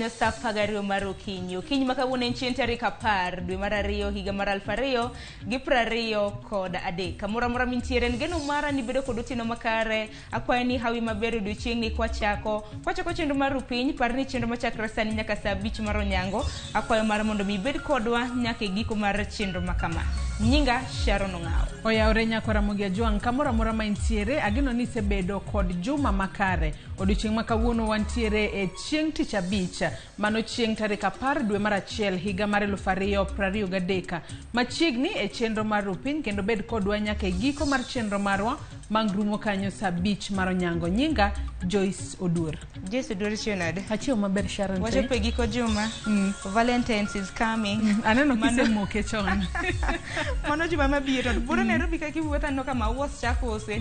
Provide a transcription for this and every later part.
Sa 12 mar okinyi. Okinyi ma kawuono en chieng' tarik 10 dwe mar 2 higa mar 2023. Kamoro amora mintiere en geno mara ni bedo kod otieno makare. Akwayo ni hawi maber odiochieng'ni kwachako. Kwachako chenro mar Rupiny, par ni chenro machakre sani nyaka sa 5 mar onyango. Akwayo mar mondo mi ibed kodwa nyaka e giko mar chenro ma kama. Nyinga Sharon Ong'awo. Oyawre nyako Ramogi Ajwang' kamoro amora ma intiere, ageno ni isebedo kod juma makare. Odiochieng' ma kawuono wantiere e Chieng' Tich Abich, mano chieng' tarik 10 dwe mar achiel higa mar 2023, machiegni e chenro mar Rupiny kendo bed kodwa nyaka e giko mar chenro marwa mang' rumo kanyo saa 5 mar onyango. Nyinga Joyce Oduor. Joyce Oduor, ichiew nade? Achiew maber Sharon. Wachopo e giko juma. Valentine's is coming. Aneno kisemoke chon. Mano juma mabiro. Buore Nairobi ka kiwuotho aneno ka maua osechak use.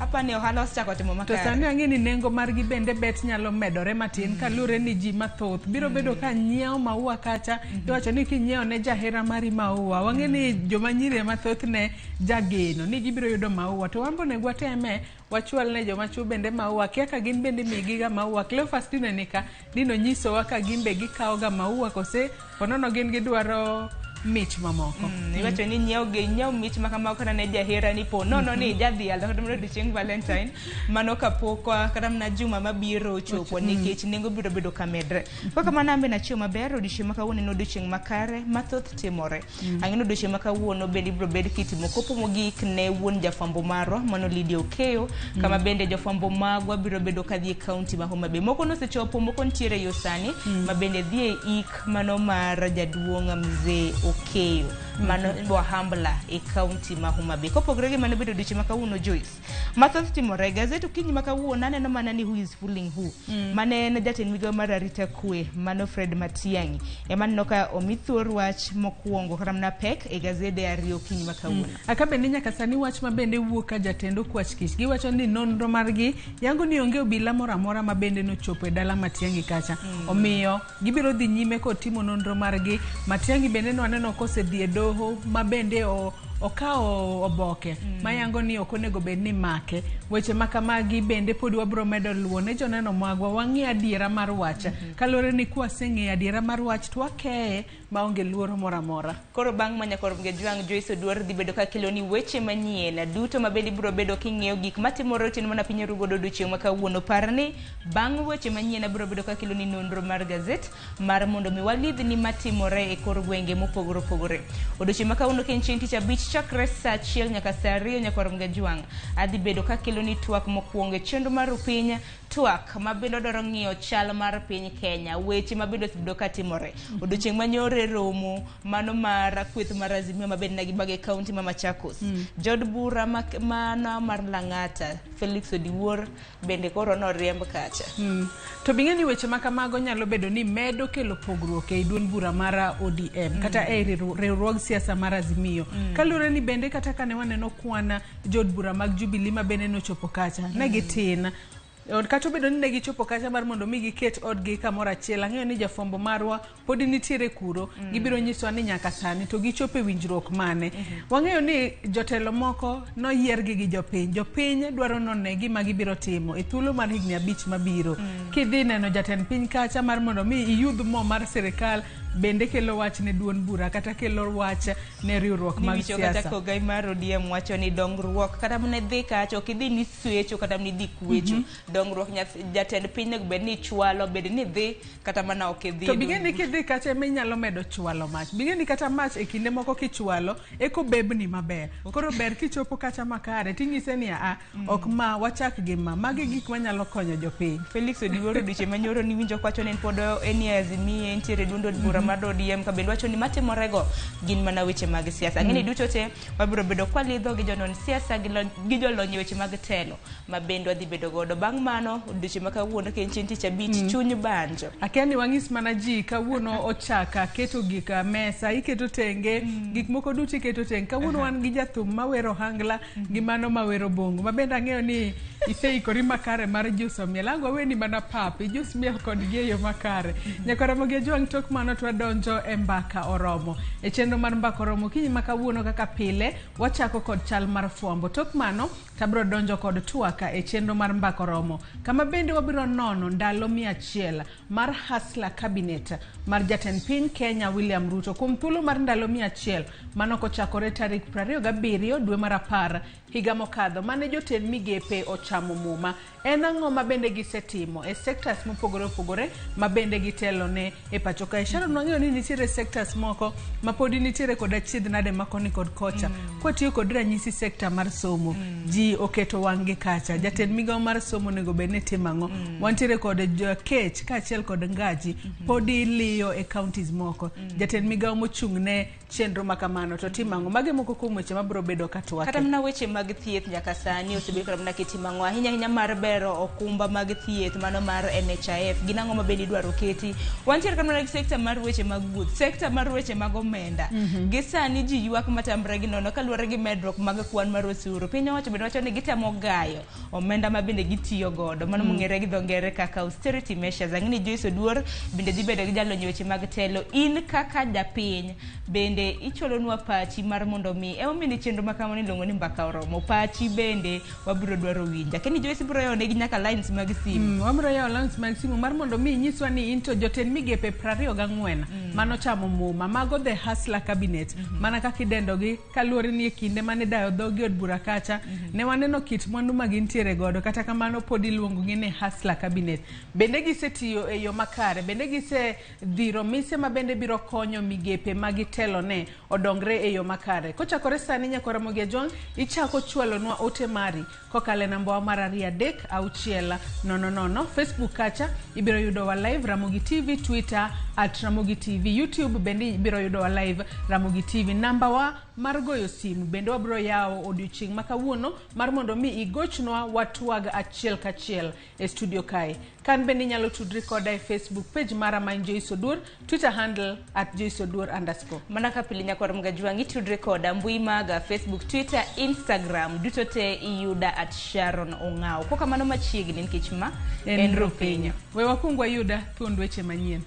Apani ohala osechako timo To makare. sani ang'e ni nengo margi bende bet nyalo medore matin kaluwore ni ji mathoth biro bedo ka nyiewo maua kacha. Iwacho ni kinyiewo ne jahera mari maua, wang'e ni joma nyiri ema thothne jageno ni gibiro yudo maua, to wan be onego wateme wachwal ne joma chuo bende maua. Kia ka gin bende imigiga maua. Cleophas dine nika dino nyisowa ka gin be gikawoga maua kose ponono gin gidwaro mich mamoko. Iwacho ni nyiew gi nyiew mich ma kamago kata ne jahera ni po nono ni jadhial kata mana odiochieng' Valentine mano kapok kata mana juma mabiro ochopo nikech nengo biro bedo ka medre. Koro kamano an bende achiew maber odiochieng' ma kawuono en odiochieng' makare mathoth timore. Ang'e ni odiochieng' ma kawuono bende ibiro bed kitimo kopo mogik ne wuon jafwambo marwa mano Lydia Okeyo kama bende jofwambo magwa biro bedo kadhi e kaunti ma Homa Bay. Moko nosechopo, moko nitiere e yo sani ma bende dhi e ik mano mar jaduong' Mzee Okeyo mano Wahambla e kaunti ma Homa Bay. Kopogore gi mano bende odiochieng' ma kawuono Joyce, mathoth timore. Gazet okinyi ma kawuono aneno mana ni who is fooling who. Mane en jatend migawo mar arita kwe mano Fred Matiang'i ema aneno ka omi thuor wach mokwongo kata mana pek e gazede 2 okinyi ma kawuono. Aka bende nyaka sani wach ma bende wuok ka jatend okwach kich giwacho ni nonro margi yango ni onge obila moro amora ma bende nochopo e dala Matiang'i kacha. Omiyo gibiro dhi nyime kod timo nonro margi. Matiang'i bende nwaneno kosedhi e doho ma bende okawo oboke mayango ni ok onego bed ni make. Weche ma kamagi bende pod wabiro medo luwo ne joneno magwa wang'e adiera mar wach. Kaluwore ni kwaseng'eyo adiera mar wach to wakeye maonge luoro moro amora. Koro bang' manya kor Mgejwang' Joyce Oduor dhi bedo ka keloni weche manyien duto ma bende ibiro bedo king'iyo gik matimore otieno mana piny oru godo odiochieng' ma kawuono. Par ni bang' weche manyien abiro bedo ka keloni nonro mar gazet mar mondo mi walidhni matimore e kor gwenge mopogore opogore. Odiochieng' ma kawuono ka en chieng' tich abich chakre saa 1 nyaka saa 2 nyakwar Mgejwang' adhi bedo ka keloni twak mokwongo e chenro mar Rupiny, twak ma bende odwaro ng'iyo chal mar piny Kenya, weche ma bende osebedo ka timore. Odiochieng' ma nyoro e romo mano mar kweth mar Azimio ma bende ne gibago e kaunti ma Machakos. Jood bura mano mar Lang'ata, Felix Odiwuor bende koro noriemb kacha. To bing'e ni weche ma kamago nyalo bedo ni medo kelo pogruok ei duond bura mar ODM kata ei riwruog siasa mar Azimio. Kaluwore ni bende kata kane waneno kwan jood bura mag Jubilee ma bende nochopo kacha, ne gitin. Kata obedo ni ne gichopo kacha mar mondo mi giket odgi kamoro achiel, ang'eyo ni jafwambo marwa podi nitiere kuro, gibiro nyisowa ni nyaka sani to gichopo e winjruok mane. Wang'eyo ni jotelo moko noyiergi gi jopiny, jopiny dwaro none gima gibiro timo e thuolo mar higni 5 mabiro. Kidhi neno jatend piny kacha mar mondo mi iyudh mo mar sirikal bende kelo wach ne duond bura kata kelo wach ne riwruok mag Niwinjo kata siasa. kogai mar ODM wacho ni dongruok kata mana dhi kacha ok idhi ni swecho kata mana idhi kwecho. Dongruok jatend piny onego bed ni chwalo, bed ni dhi kata mana ok idhi. To bing'e ni kidhi kacha ema inyalo medo chwalo mach. Bing'e ni kata mach e kinde moko kichwalo eko bebni maber. Koro ber kichopo kacha makare ting'ise ni a ok ma wachak gi ma. Magi gik manyalo konyo jopiny. Felix Odiwuor odiochieng' manyoro niwinjo kwacho ni en pod enie Azimio, entiere e duond od bura mar ODM ka bende wacho ni matimorego gin mana weche mag siasa. Ang'e ni duto te wabiro bedo kwalidho gi jonon siasa gi jolony e weche mag telo ma bende wadhi bedo godo. Bang' mano odiochieng' ma kawuono ka en chieng' tich abich chuny banjo. Akia ni wang'is mana ji kawuono ochaka keto gik mesa iketo tenge gik moko duto iketo tenge. Kawuono wan gi jathum mawero ohangla gi mano mawero bongo ma bende ang'eyo ni iseikori makare mar juso miel. Ang' waweni mana pap ijus miel kodgi e yo makare. Nyaka Ramogi Ajwang' tok mano to wadonjo e mbaka oromo. E chenro mar mbaka oromo okinyi ma kawuono kaka pile wachako kod chal mar fwambo. Tok mano tabro donjo kod twak e chenro mar mbaka oromo. Oromo, kama bende wabiro nono ndalo 100 mar Hustler Cabinet mar jatend piny Kenya William Ruto kuom thuolo mar ndalo 100 mano kochakore tarik 27 dwe mar 10 higa mokadho mane jotend migepe ochamo muma. En ang'o ma bende gisetimo e sectors mopogore opogore ma bende gitelone e pacho kae? Sharon, wang'eyo ni nitiere sectors moko ma podi nitiere kod achiedh nade ma koni kod kocha. Kwatiyo kod ranyisi sector mar somo, ji oketo wang'gi kacha. Jatend migawo mar somo onego bed ni timo ang'o? Wantiere kod kech kaachiel kod ngaji podi liyo e counties moko. Jatend migawo mochung' ne chenro ma kamano to timo ang'o? Magi moko kuom weche mabiro bedo ka twake. Kata mana weche mag thieth nyaka sani osebedo kata mana kitimo ang'o, ahinya ahinya mar bero okumba mag thieth mano mar NHIF, gin ang'o ma bende idwaro keti? Wantiere kata mana gi sekta mar weche mag wuoth, sekta mar weche mag omenda. Gi sani ji ywak matamre gi nono kaluwore gi medruok mag kwan mar osuru. Piny owacho bende wacho ni gitemo gayo omenda ma bende gitiyo godo, mano mong'ere gi dho ngere kaka austerity measures. Ang'e ni Joyce Oduor bende dhi bedo gi jalony e weche mag telo. In kaka japiny bende ichwalonwa pachi mar mondo mi emomiyo ni chenro ma kamano iluongo ni Mbaka Oromo. Pachi bende wabiro dwaro winjo. Akia ni Joyce biro yawo negi nyaka lines mag simu. Wabiro yawo lines mag simu mar mondo mi inyiswa ni into jotend migepe 24 mano chamo muma, mago the Hustler Cabinet, mana kaka idendogi kaluwore ni e kinde mane dayo dhogi od bura kacha ne waneno kit mwandu ma gintiere godo, kata kamano pod iluongogi ni Hustler Cabinet. Bende gisetiyo e yo makare, bende gisedhiro mise ma bende biro konyo migepe ma gitelone odongre e yo makare. Kochakore sani nyaka Ramogi Ajwang', ichako chwalonwa ote mari kokalo e namba wa mar 23600. Facebook kacha ibiro yudowa live Ramogi TV, Twitter at Ramogi TV, YouTube bende ibiro yudowa live Ramogi TV. Namba wa mar goyo simu bende wabiro yawo odiochieng' ma kawuono mar mondo mi igochnwa watwag achiel kachiel e studio kae. Kan bende inyalo tudri koda e Facebook page mara ma en Joyce Oduor, Twitter handle at Joyce Oduor underscore. Mana ka pile nyakwar Mgajwang' itudri koda mbui maga Facebook, Twitter, Instagram duto te iyuda at Sharon Ong'aw. Kok kamano machiegni nikech ma en Rupinyo. We wakwong wayuda thuond weche manyien.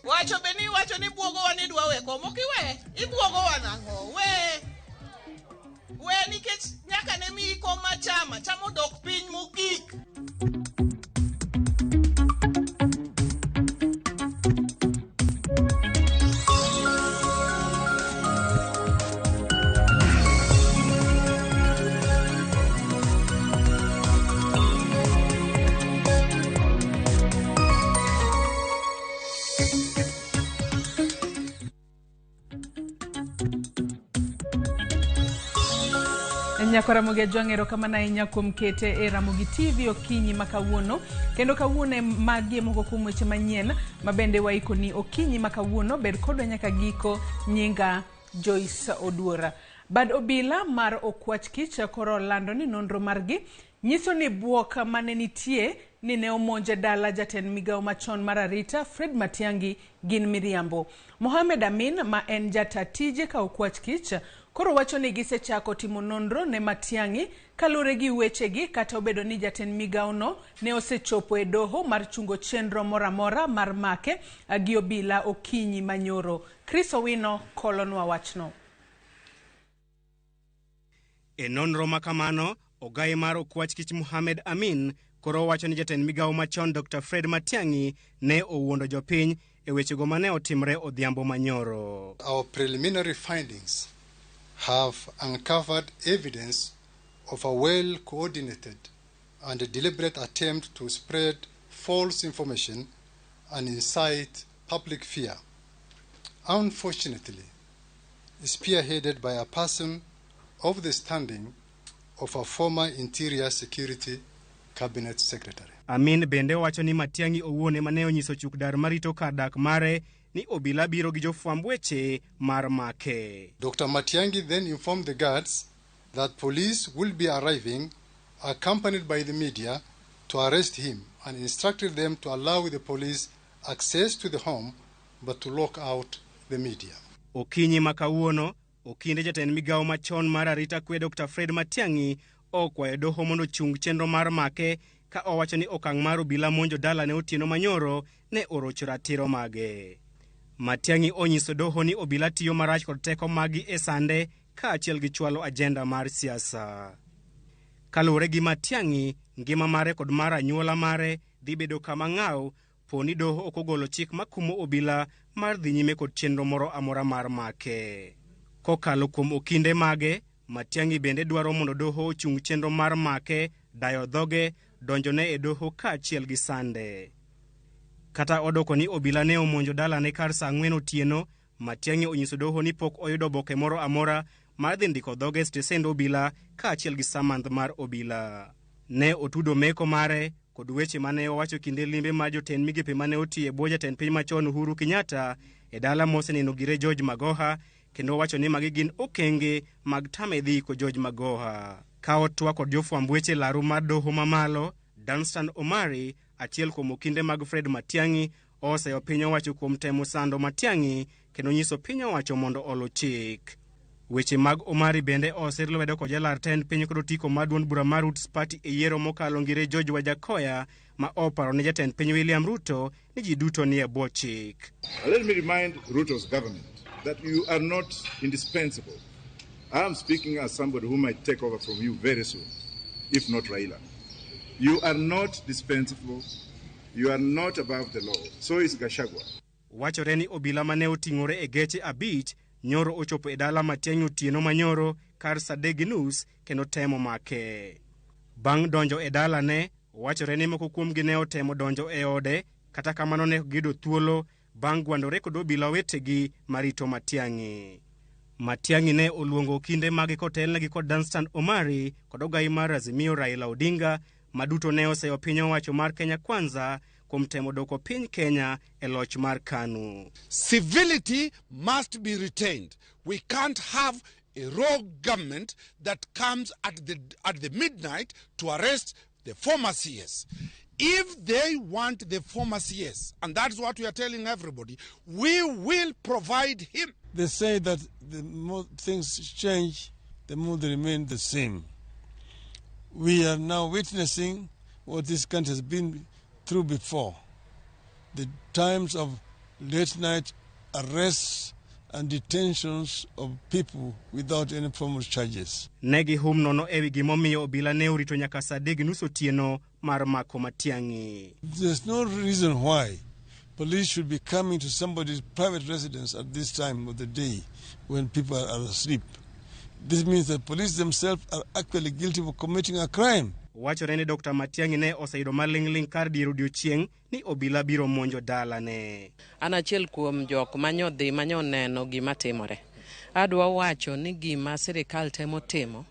Wacho be ni wacho ni buogowa ni dwa we kom, ok iwe, ibuogowa nang'o? We we nikech nyaka ne miyi kom ma chama, chama odok piny mogik. Nyako Ramogi Ajwang', erokamano ahinya kuom kete e Ramogi TV okinyi ma kawuono. Kendo kawuono magi e moko kuom weche manyien ma bende waikoni okinyi ma kawuono. Bed kodwa nyaka giko. Nyinga Joyce Oduor. Bad obila mar Okwach Kich koro olando ni nonro margi nyiso ni buok mane nitie ni ne omonje dala jatend migawo machon mar arita Fred Matiang'i gin miriambo. Mohamed Amin ma en jata tije ka Okwach Kich koro wacho ni gisechako timo nonro ne Matiang'i kaluwore gi wechegi, kata obedo ni jatend migawono ne osechopo e doho mar chungo chenro moro amora mar make gi obila okinyi manyoro. Chris Owino kolonwa wachno. E nonro ma kamano, ogai mar Okwach Kich Mohamed Amin koro wacho ni jatend migawo machon Dr. Fred Matiang'i ne owuondo jopiny e wechego mane otimre odhiambo manyoro. Our preliminary findings have uncovered evidence of a well-coordinated and a deliberate attempt to spread false information and incite public fear. Unfortunately, spearheaded by a person of the standing of a former Interior Security Cabinet Secretary. Amin bende wacho ni Matiang'i owuon ema ne onyiso chukdar marito kar dak mare ni obila biro gi jofwamb weche mar make. Dr. Matiang'i then informed the guards that police will be arriving accompanied by the media to arrest him and instructed them to allow the police access to the home but to lock out the media. Okinyi ma kawuono, okinde jatend migawo machon mar arita kwe Dr. Fred Matiang'i okwayo doho mondo ochung chenro mar make ka owacho ni okang' mar obila monjo dalane otieno manyoro ne orocho ratiro mage. Matiang'i onyiso doho ni obila tiyo marach kod teko maggi e sande kaachiel gi chwalo ajenda mar siasa. Kaluwore gi Matiang'i, ngima mare kod mar anyuola mare dhi bedo kama ng'aw po ni doho ok ogolo chik makumo obila mar dhi nyime kod chenro moro amora mar make. Kokalo kuom okinde mage, Matiang'i bende dwaro mondo doho ochung chenro mar make, dayo dhoge, donjone e doho kaachiel gi sande. Kata odoko ni obila ne omonjo dalane kar saa 4 otieno, Matiang'i onyiso doho ni pok oyudo oboke moro amora mar dhi ndiko dhoge e stesend obila kaachiel gi samandh mar obila. Ne otudo meko mare kod weche mane owacho kinde limbe mar jotend migepe mane otiyo e bwo jatend piny machon Uhuru Kenyatta e dala moseneno gire George Magoha, kendo owacho ni magi gin okenge mag tame dhi iko George Magoha. Ka otwa kod jofwamb weche laru mar doho mamalo, Danstan Omari, achiel kuom okinde mag Fred Matiang'i, oseyo piny owacho kuom temo sando Matiang'i kendo nyiso piny owacho mondo olu chik. Weche mag Omari bende osir lwedo kod jalar tend piny kod otiko mar duond bura mar Roots Party e yiero mokalo ngire George Wajackoyah, ma oparo ne jatend piny William Ruto ni ji duto nie bwo chik. Let me remind Ruto's government that you are not indispensable. I am speaking as somebody who might take over from you very soon, if not Raila. You are not dispensable. You are not above the law. So is Gachagua. Wachore ni obila mane oting'ore e geche 5 nyoro ochopo e dala Matiang'i otieno manyoro kar saa 3:30 kendo temo make. Bang' donjo e dalane, wachore ni moko kuomgi ne otemo donjo e ode, kata kamano ne ok giyudo thuolo bang' gwandore kod obila wetegi marito Matiang'i. Matiang'i ne oluongo okinde mage kotelnegi kod Danstan Omari kod ogai mar Azimio Raila Odinga, ma duto ne oseyo piny owacho mar Kenya Kwanza kuom temo doko piny Kenya e loch mar KANU. Civility must be retained. We can't have a rogue government that comes at the midnight to arrest the former CS. If they want the former CS, and that's what we are telling everybody, we will provide him. They say that the more things change, the more they remain the same. We are now witnessing what this country has been through before. The times of late night arrests and detentions of people without any formal charges. Ne gihum nono ewi gimomiyo obila ne orito nyaka saa 3:30 otieno mar mako Matiang'i. There's no reason why police should be coming to somebody's private residence at this time of the day when people are asleep. This means that police themselves are actually guilty of committing a crime. Wachore ni Dr. Matiang'i ne oseyudo maling'ling' kar dier odiochieng' ni obila biro monjo dalane. An achiel kuom jok manyodhi manyoneno gima timore. Adwa wacho ni gima sirikal temo timo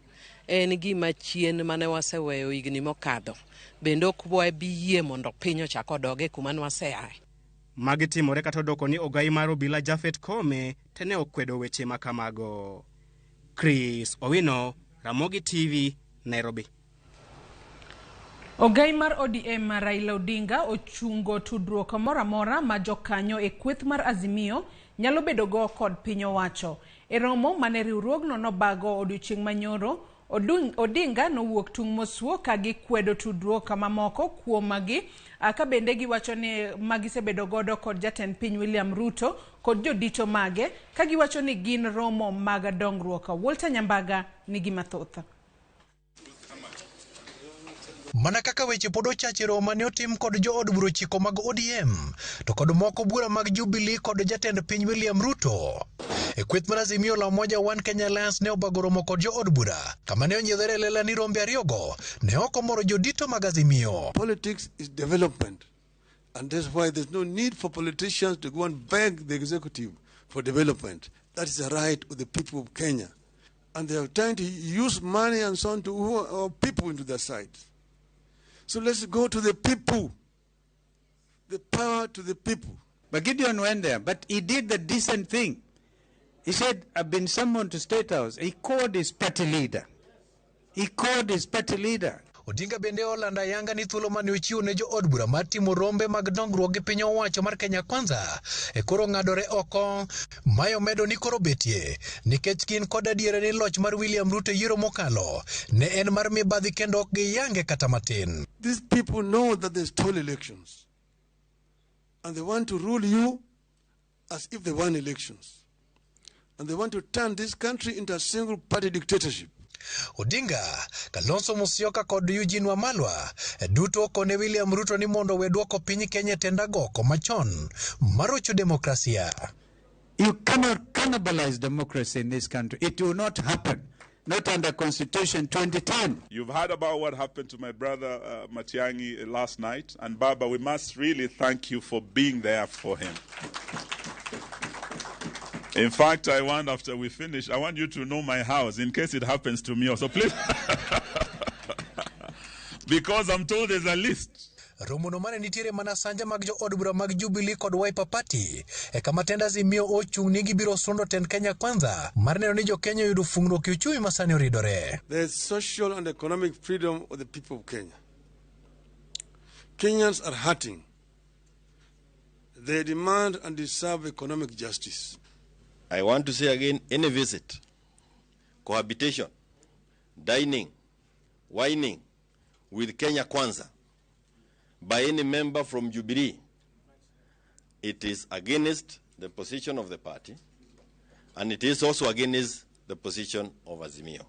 en gima chien mane waseweyo higni mokadho. Bende ok wabi yie mondo piny ochak odoge kuma ne waseaye. Magi timore kata odoko ni ogai mar obila Japhet Koome to ne okwedo weche makamago. Chris Owino, Ramogi TV, Nairobi. Ogai mar ODM Raila Odinga ochungo tudruok moro amora ma jokanyo e kweth mar Azimio nyalo bedogo kod piny owacho. E romo mane riwruogno nobago odiochieng' manyoro, Odinga nowuok tung' mosuo ka gikwedo tudruok mamoko kuomgi, ka bende giwacho ni magisebedo godo kod jatend piny William Ruto kod jodito mage, ka giwacho ni gin romo mag dongruok. Walter Nyambaga nigi mathoth. Mana kaka weche pod ochache romo mane otim kod jood bura 9 mag ODM to kod moko bura mag Jubilee kod jatend piny William Ruto. E kweth mar Azimio la Umoja One Kenya Alliance ne obago romo kod jood bura kama ne onyiedhore e lela ni rombe ariyogo ne ok omoro jodito mag Azimio. Politics is development, and that's why there's no need for politicians to go and beg the executive for development. That is the right of the people of Kenya. And they are trying to use money and so on to woo our people into their side. So let's go to the people. The power to the people. But Gideon went there, but he did the decent thing. He said, I've been summoned to State House. He called his party leader. He called his party leader. Odinga bende olando ayanga ni thuolo mane ochiwo ne jood bura mar timo rombe mag dongruok gi piny owacho mar Kenya Kwanza e koro ng'adore oko. Mae omedo ni koro betie nikech gin kod adiera ni loch mar William Ruto e yiero mokalo ne en mar mibadhi kendo ok giyange kata matin. These people know that they stole elections. And they want to rule you as if they won elections. And they want to turn this country into a single party dictatorship. Odinga, Kalonzo Musyoka kod Eugene Wamalwa duto okone William Ruto ni mondo owe duoko piny Kenya e tend agoko machon marocho demokrasia. You cannot cannibalize democracy in this country. It will not happen. Not under Constitution 2010. You've heard about what happened to my brother Matiang'i last night. And Baba, we must really thank you for being there for him. In fact, I want, after we finish, I want you to know my house in case it happens to me also. Please. Because I'm told there's a list. Romono mane nitiere mana sanja mag jood bura mag Jubilee kod Wiper Party e kama tend Azimio ochung' ni gibiro sundo tend Kenya Kwanza mar neno ni jo-Kenya oyudo fung'ruok e uchumi ma sani oridore. The social and economic freedom of the people of Kenya. Kenyans are hurting. They demand and deserve economic justice. I want to say again, any visit, cohabitation, dining, wining with Kenya Kwanza by any member from Jubilee, it is against the position of the party, and it is also against the position of Azimio.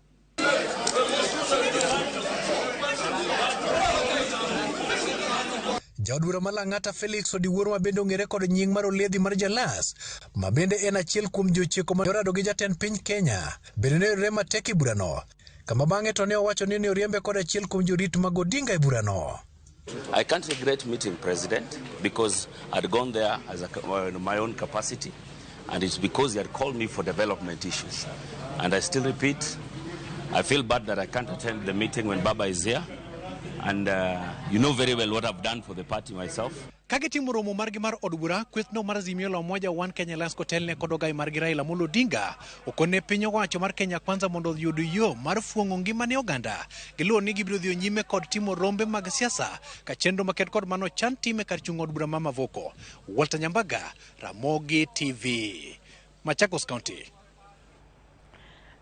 Jaod bura ma Lang'ata Felix Odiwuor ma bende ong'ere kod nying mar Oledhi mar Jalas, ma bende en achiel kuom jochiko ma orado gi jatend piny Kenya, bende ne oyudore matek e burano, kama bang'e to ne owacho ni ne oriembe kod achiel kuom jorit mag Odinga e burano. I can't regret meeting President because I'd gone there as in my own capacity, and it's because he had called me for development issues. And I still repeat, I feel bad that I can't attend the meeting when Baba is here, and you know very well what I've done for the party myself. Ka gitimo romo margi mar od bura, kwethno mar Azimio la Umoja One Kenya Alliance kotelne kod ogai margi Raila Amolo Odinga okone piny owacho mar Kenya Kwanza mondo oyud yo mar fuong'o ngima ne oganda. Giluwo ni gibiro dhi nyime kod timo rombe mag siasa ka chenro maket kod mano chan time kar chung' od bura ma Mavoko. Walter Nyambaga, Ramogi TV, Machakos County.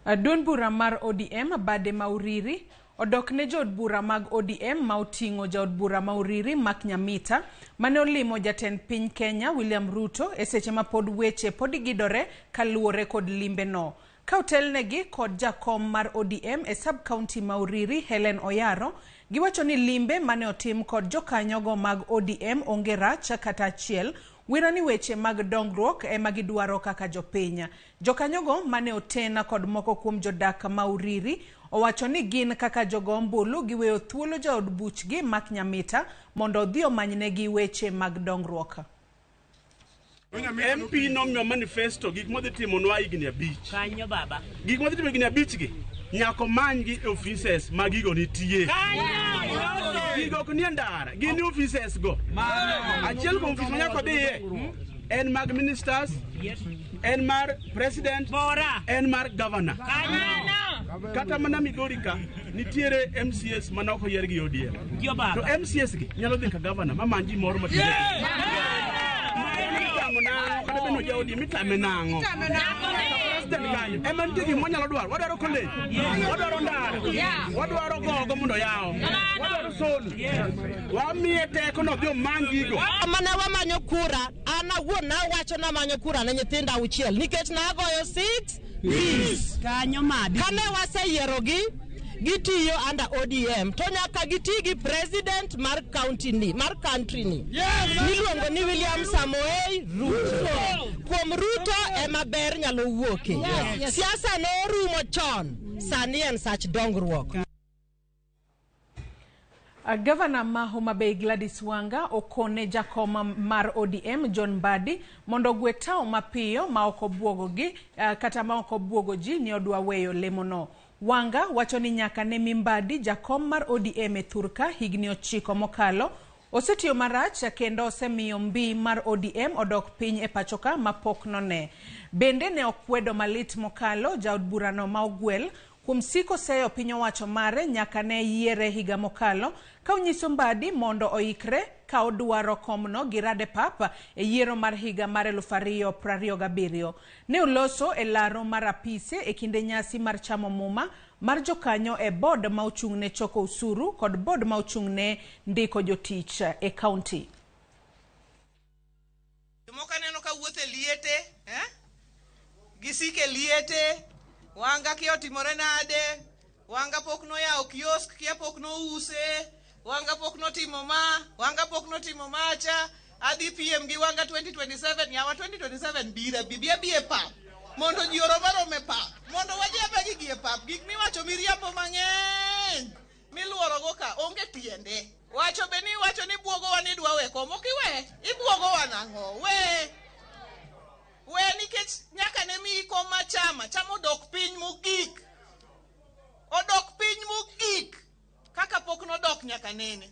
Duond bura mar ODM Bade Mauriri odok ne jood bura mag ODM ma oting'o jaod bura Mauriri Mark Nyamita mane olimo jatend piny Kenya William Ruto e seche ma pod weche pod gidore kaluwore kod limbe no. Ka otelnegi kod jakom mar ODM e sub-county Mauriri Helen Oyaro, giwacho ni limbe mane otim kod jokanyogo mag ODM onge rach kata achiel, wiro ni weche mag dongruok ema gidwaro kaka jopiny. Jokanyogo mane otena kod moko kuom jodak Mauriri owacho ni gin kaka jogo ombulu giweyo thuolo jaod buchgi Mark Nyamita mondo odhi omanynegi weche mag dongruok. MP nomiyo manifesto gik modhi timonwa higni 5. Kanyo baba. Gik modhi timo higni 5 gi nyaka omanygi e offices ma gigo nitie. Gigo ok nie ndara, gin e offices go. Achiel kuom ofis ma nyaka odhiye en mag ministers, en mar president, en mar governor. Kata mana Migori ka nitiere MCS mana ok oyier gi ODM. To MCS gi nyalo dhi ka governor mamany ji moro matin. Kata bende oja ODM itame nang'o? President kanyo ema nitie gik mwanyalo dwaro. Wadwaro college, wadwaro ndara, wadwaro gogo mondo yaw, wadwaro solo. Wamiye teko no odhi omany gigo. Mana wamanyo kura, an awuon nawacho namanyo kura ne nyithinda 6 nikech nagoyo 6 Peace. Kanyo madi. Kane waseyierogi gitiyo under ODM to nyaka giti gi president mar county ni, mar country ni. Miluongo ni William Samoei Ruto. Kuom Ruto ema ber nyalo wuoke. Siasa norumo chon, sani en sach dongruok. Gavana ma Homa Bay Gladys Wanga okone jakom mar ODM John Mbadi mondo ogwe tao mapiyo ma ok obwogogi kata ma ok obwogo ji ni odwa weyo lemono. Wanga wacho ni nyaka ne mi Mbadi jakom mar ODM e thurka higni 9 mokalo osetiyo marach kendo osemiyo mbi mar ODM odok piny e pachoka ma pok none. Bende ne okwedo malit mokalo jaod burano ma ogwel Kuom siko seyo piny owacho mare nyaka ne yiere higa mokalo ka onyiso Mbadi mondo oikre ka odwaro komno gi Radepap e yiero mar higa mar 2027. Ne oloso e laro mar apise e kinde nyasi mar chamo muma mar jokanyo e board ma ochung' ne choko osuru kod board ma ochung' ne ndiko jotich e kaunti. Jomoko aneno ka wuotho e liete, eh? Gisike liete, wanga kia otimore nade, wanga pok noyawo kiosk, kia pok nouse, wanga pok notimo ma, wanga pok notimo macha, adhi piem gi wanga 2027, yawa 2027 bira, bibi abi e pap, mondo ji orom arom e pap, mondo wadhi aba gigi e pap, gik miwacho miriambo mang'eny, miluorogo ka, onge tiende. Wacho be ni wacho ni buogowa ni dwa we kom, ok iwe, ibuogowa nang'o, we. We nikech nyaka ne miyi kom ma chama, chama odok piny mogik. Odok piny mogik. Kaka pok nodok nyaka nene.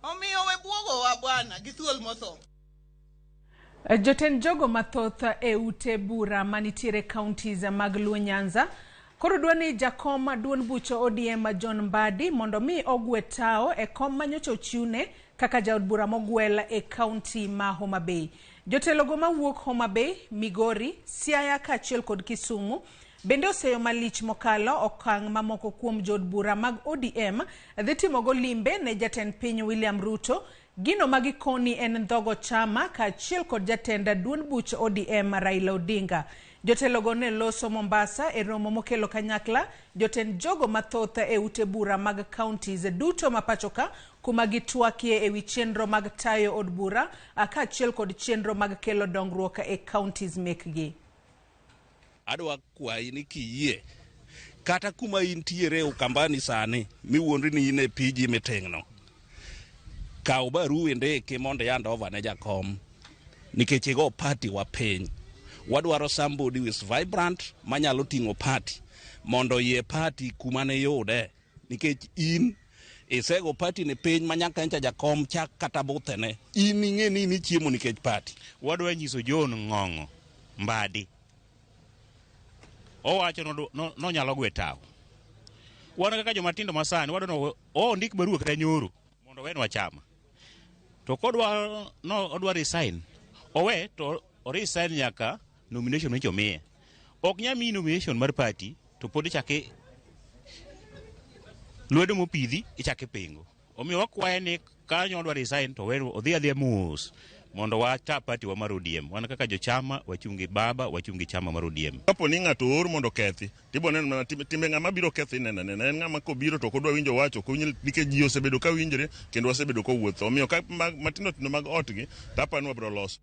Omiyo we buogowa bwana gi thuol motho. Jotend jogo mathoth e ute bura manitiere counties mag Luo Nyanza koro dwa ni jakom duond buch ODM John Mbadi mondo mi ogwe tao e kom manyocha ochiwne kaka jaod bura mogwel e kaunti ma Homa Bay. Jotelogo mawuok Homa Bay, Migori, Siaya kaachiel kod Kisumu bende oseyo malich mokalo okang' mamoko kuom jood bura mag ODM dhi timogo limbe ne jatend piny William Ruto. Gino ma gikoni en ndhogo chama kaachiel kod jatend duond buch ODM Raila Odinga. Jotelogo ne loso Mombasa e romo mokelo kanyakla jotend jogo mathoth e ute bura mag counties duto ma pachoka kuma gitwakie ewi chenro mag tayo od bura kaachiel kod chenro mag kelo dongruok e counties mekgi. Adwa kwayi ni kiyie kata kuma intiere Ukambani sani miwuondri ni in e PG miting'no, kaw barua indiki mondo i-hand over ne jakom nikech igo party wa piny. Wadwaro somebody who is vibrant manyalo ting'o party mondo oyie party kuma ne yude nikech in isego party ni piny ma nyaka ncha jakom chak kata buthene in ing'e ni in ichiemo nikech party. Wadwa nyiso John Ng'ong'o Mbadi owacho nonyalo gwe tawo. Wan kaka jomatindo masani wadwa ni ondik barua kata nyoro mondo owenwa chama. To kodwa no odwa resign, owe to o resign nyaka nomination manyocha omiye. Ok nyal miyi nomination mar party to pod ichako lwedo mopidhi ichako ipingo. Omiyo wakwaye ni ka odwa resign to owe odhi adhiya mos mondo wata party wa mar ODM. Wan kaka jochama wachung' gi baba, wachung' gi chama mar ODM. Kapo ni ng'ato oor mondo okethi, tibo neno mana timbe ng'ama biro ketho ineno anena. En ng'ama kobiro to ok odwa winjo wach, ok owinj nikech ji osebedo ka winjre kendo wasebedo kowuotho. Omiyo ka matindo tindo mag otgi, to aparo ni wabiro loso.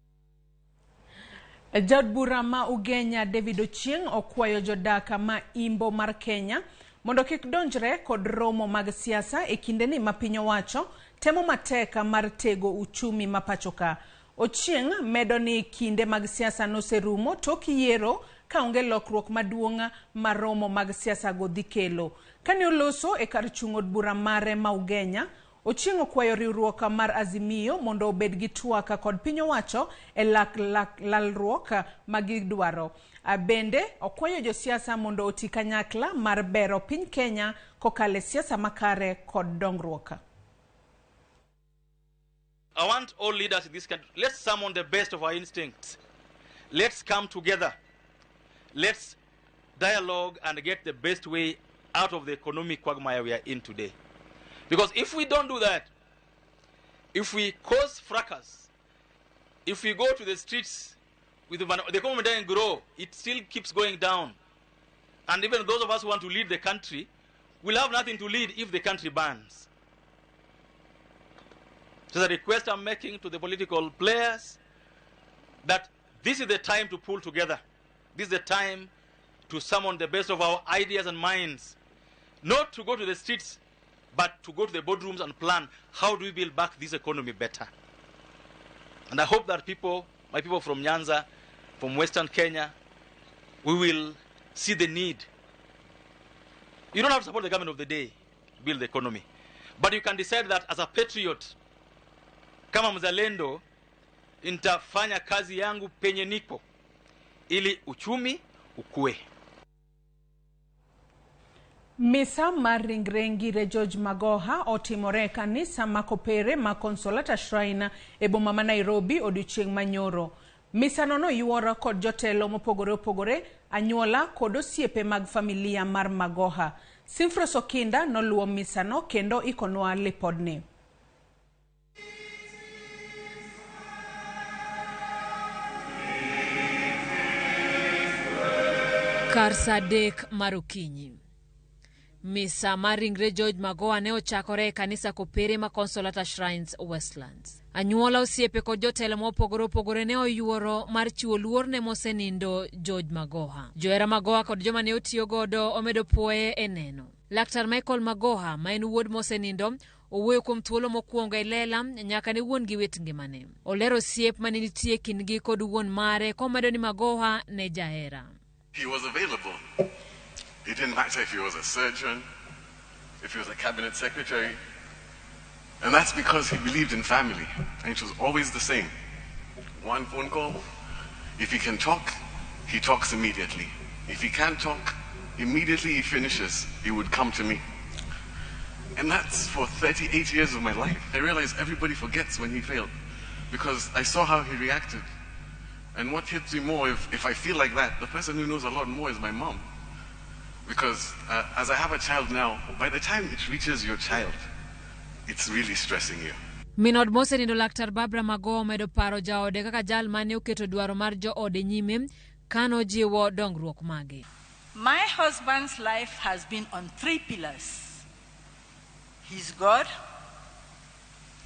Jaod bura ma Ugenya David Ochieng' okwayo jodak ma imbo mar Kenya mondo kik donjre kod romo mag siasa e kindeni ma piny owacho temo matek mar tego uchumi ma pachoka. Ochieng' medo ni kinde mag siasa noserumo tok yiero kaonge lokruok maduong' ma romo mag siasa go dhi kelo. Kane oloso e kar chung' od bura mare ma Ugenya, Ochieng' okwayo riwruok mar Azimio mondo obed gi twak kod piny owacho e lalruok ma gidwaro. Bende okwayo josiasa mondo oti kanyakla mar bero piny Kenya kokalo e siasa makare kod dongruok. I want all leaders in this country, let's summon the best of our instincts. Let's come together. Let's dialogue and get the best way out of the economic quagmire we are in today. Because if we don't do that, if we cause fracas, if we go to the streets with the economy doesn't grow, it still keeps going down. And even those of us who want to lead the country will have nothing to lead if the country burns. So the request I'm making to the political players that this is the time to pull together. This is the time to summon the best of our ideas and minds. Not to go to the streets, but to go to the boardrooms and plan how do we build back this economy better. And I hope that people, my people from Nyanza, from Western Kenya, we will see the need. You don't have to support the government of the day to build the economy. But you can decide that as a patriot, kama mzalendo, nitafanya kazi yangu penye nipo ili uchumi ukue. Misa mar ringre Ngire George Magoha otimore e kanisa ma Kopere ma Consolata Shrine e boma ma Nairobi odiochieng' manyoro. Misano noyuor kod jotelo mopogore opogore, anyuola kod osiepe mag familia mar Magoha. Simfros Okinda noluwo misano kendo ikonwa lipodni. Kar saa 3 mar okinyi. Misa mar ringre George Magoha ne ochakore e kanisa Kopere ma Consolata Shrines, Westlands. Anyuola, osiepe kod jotelo mopogore opogore ne oyuoro mar chiwo luor ne mosenindo George Magoha. Johera Magoha kod joma ne otiyo godo omedo puoye e neno. Laktar Michael Magoha ma en wuod mosenindo owuoyo kuom thuolo mokwongo e lela nyaka ne wuon gi wit ngimane. Olero osiep mane nitie kindgi kod wuon mare komedo ni Magoha ne jahera. He was available. It didn't matter if he was a surgeon, if he was a cabinet secretary. And that's because he believed in family. And it was always the same. One phone call. If he can talk, he talks immediately. If he can't talk, immediately he finishes, he would come to me. And that's for 38 years of my life. I realized everybody forgets when he failed because I saw how he reacted. And what hits me more, if I feel like that, the person who knows a lot more is my mom. Because as I have a child now, by the time it reaches your child, it's really stressing you. Min od mosenindo Laktar Barbara Magoha omedo paro jaode kaka jal mane oketo dwaro mar joode nyime kanojiwo dongruok mage. My husband's life has been on three pillars. His God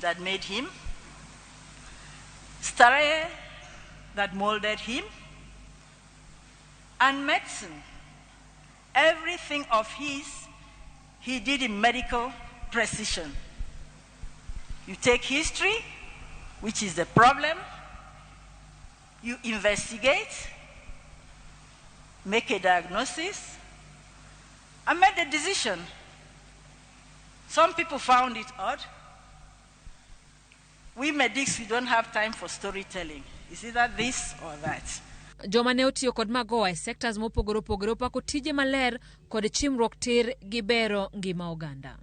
that made him, Starehe that molded him, and medicine. Everything of his, he did in medical precision. You take history, which is the problem, you investigate, make a diagnosis, and make the decision. Some people found it odd. We medics, we don't have time for storytelling. It's either this or that. Joma ne otiyo kod Magoha e sectors mopogore opogore opako tije maler kod chimruok tir gi bero ngima oganda.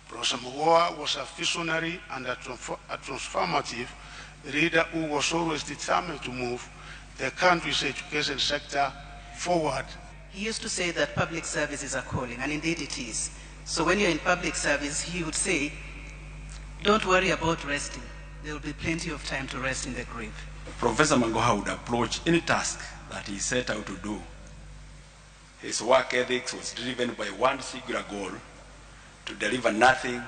Professor Magoha was a visionary and a transformative leader who was always determined to move the country's education sector forward. He used to say that public service is a calling, and indeed it is. So when you're in public service, he would say, don't worry about resting. There will be plenty of time to rest in the grave. Professor Magoha would approach any task that he set out to do. His work ethics was driven by one singular goal, to deliver nothing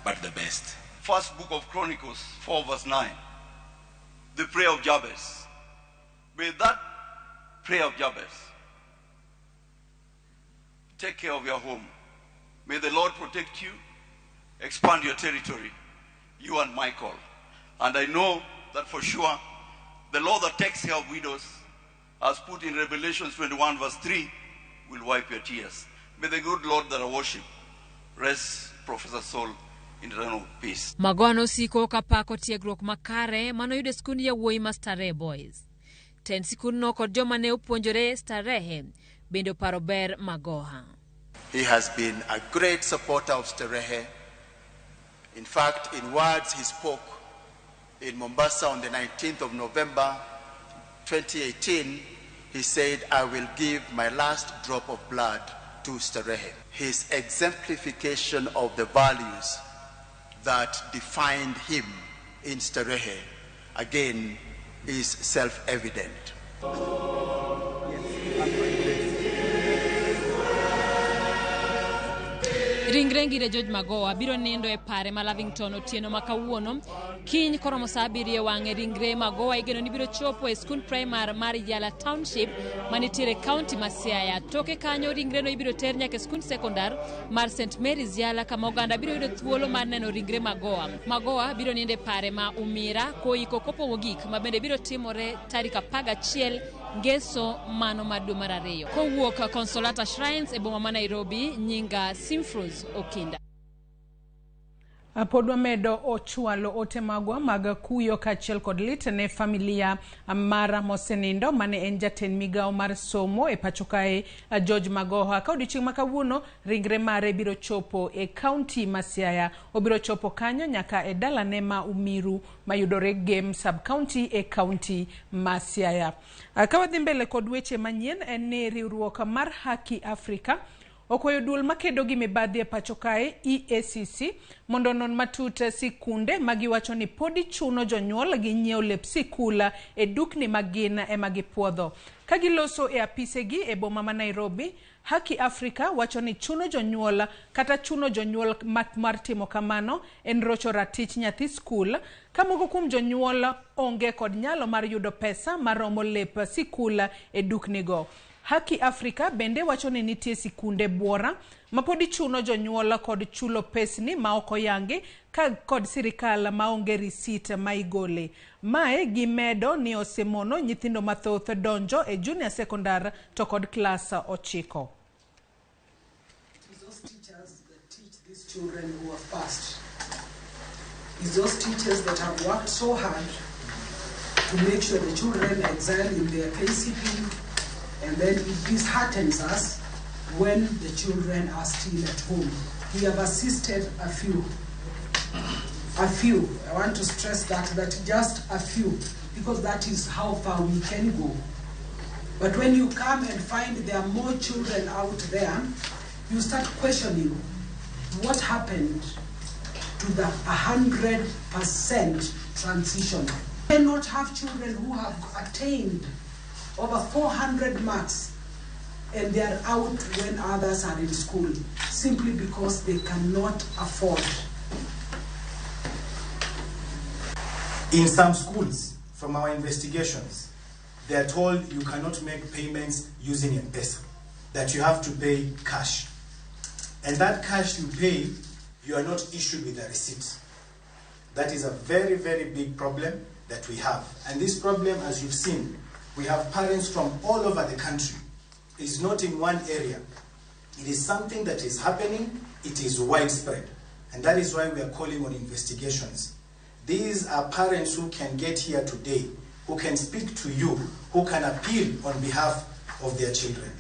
but the best. First book of Chronicles, 4 verse 9, the prayer of Jabez. May that prayer of Jabez take care of your home. May the Lord protect you, expand your territory, you and Michael. And I know that for sure, the Lord that takes care of widows, as put in Revelations 21 verse 3, will wipe your tears. May the good Lord that I worship rest Professor Saul in eternal peace. Magoha nosiko kapako tiegruok makare manoyudo e skund yawuoyi ma Starehe Boys. Tend sikundno kod joma ne opuonjore Starehe bende oparo ber Magoha. He has been a great supporter of Starehe. In fact, in words he spoke in Mombasa on the 19th of November 2018, he said, I will give my last drop of blood to Starehe. His exemplification of the values that defined him in Starehe, again, is self-evident. Ringre Ngire George Magoha biro nindo e pare ma Lavington otieno ma kawuono. Kiny koromo saa 7 wang'e ringre Magoha igeno ni biro chopo e skund primar mar Yala Township manitiere kaunti ma Siaya. Toke kanyo ringreno ibiro ter nyaka e skund sekondar mar St Mary's Yala kama oganda biro yudo thuolo mar neno ringre Magoha. Magoha biro nindo e pare ma Umira koiko kopo mogik ma bende biro timore tarik 11 Ngeso mano mar dwe mar 2. Kowuok Consolata Shrines e boma ma Nairobi, nyinga Simfros Okinda. Pod wamedo ochwalo ote magwa mag kuyo kaachiel kod lit ne familia mar mosenindo mane en jatend migawo mar somo e pacho kae George Magoha. Ka odiochieng' ma kawuono ringre mare biro chopo e kaunti ma Siaya. Obiro chopo kanyo nyaka e dalane ma Umiru mayudore Gem sub county e kaunti ma Siaya. Ka wadhi mbele kod weche manyien en ni riwruok mar Haki Afrika okwayo duol makedo gi mibadhi e pacho kae EACC mondo onon matut sikunde ma giwacho ni podi chuno jonyuol gi nyiewo lep sikul e dukni ma gin ema gipuodho. Ka giloso e apisegi e boma ma Nairobi, Haki Afrika wacho ni chuno jonyuol kata chuno jonyuol mar timo kamano en rocho ratich nyathi skul ka moko kuom jonyuol onge kod nyalo mar yudo pesa maromo lep sikul e duknigo. Haki Afrika bende wacho ni nitie sikunde buora ma podi chuno jonyuol kod chulo pesni ma ok oyangi ka kod sirikal maonge risit ma igole. Mae gimedo ni osemono nyithindo mathoth donjo e junior secondary to kod klas 9. It's those teachers that teach these children who are fast. It's those teachers that have worked so hard to make sure the children excel in their KCPE, and then it disheartens us when the children are still at home. We have assisted a few. A few. I want to stress that just a few, because that is how far we can go. But when you come and find there are more children out there, you start questioning what happened to the 100% transition. You cannot have children who have attained over 400 marks and they are out when others are in school, simply because they cannot afford. In some schools, from our investigations, they are told you cannot make payments using M-Pesa, that you have to pay cash. And that cash you pay, you are not issued with a receipt. That is a very, very big problem that we have. And this problem, as you've seen, we have parents from all over the country. It's not in one area. It is something that is happening. It is widespread. And that is why we are calling on investigations. These are parents who can get here today, who can speak to you, who can appeal on behalf of their children.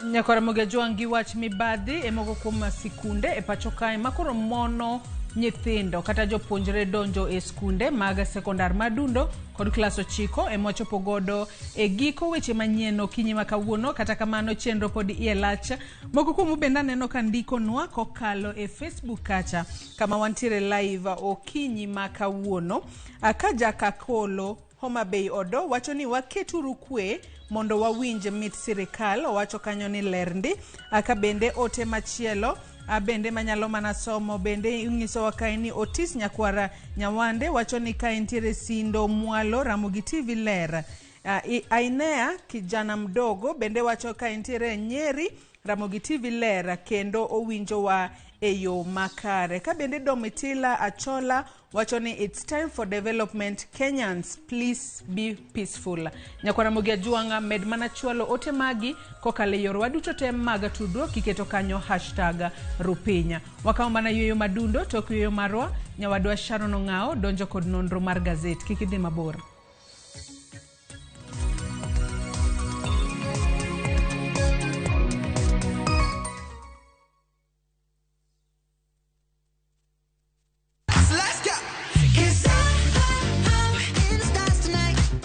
Nyakwara Mogejuang' gi wach mibadhi e moko kuom sikunde e pacho kae makoro mono nyithindo kata jopuonjre donjo e skunde mag sekondar madundo kod klas 9 ema wachopo godo e giko weche manyien okinyi ma kawuono. Kata kamano chenro pod iye lach. Moko kuomu bende aneno ka ndikonwa kokalo e Facebook kacha kama wantiere live okinyi ma kawuono. Ka Jakakolo Homa Bay Odo wacho ni waketuru kwe mondo wawinj mit sirikal. Owacho kanyo ni ler ndi. Ka bende ote machielo bende manyalo mana somo bende inyisowa kae ni Otis Nyakwara Nyawande wacho ni ka entiere Sindo Mwalo Ramogi TV ler. Ainea kijana mdogo bende wacho ka entiere Nyeri Ramogi TV ler kendo owinjowa e yo makare. Ka bende Domitila Achola wacho ni it's time for development, Kenyans please be peaceful. Nyakwara Ramogi Ajuanga med mana chwalo ote magi kokalo e yorwa duto te mag tudruok kiketo kanyo hashtag Rupinya. Wakawo mana yueyo madundo tok yueyo marwa. Nyawadwa Sharon Ong'ao donjo kod nonro mar gazet. Kik idhi mabor.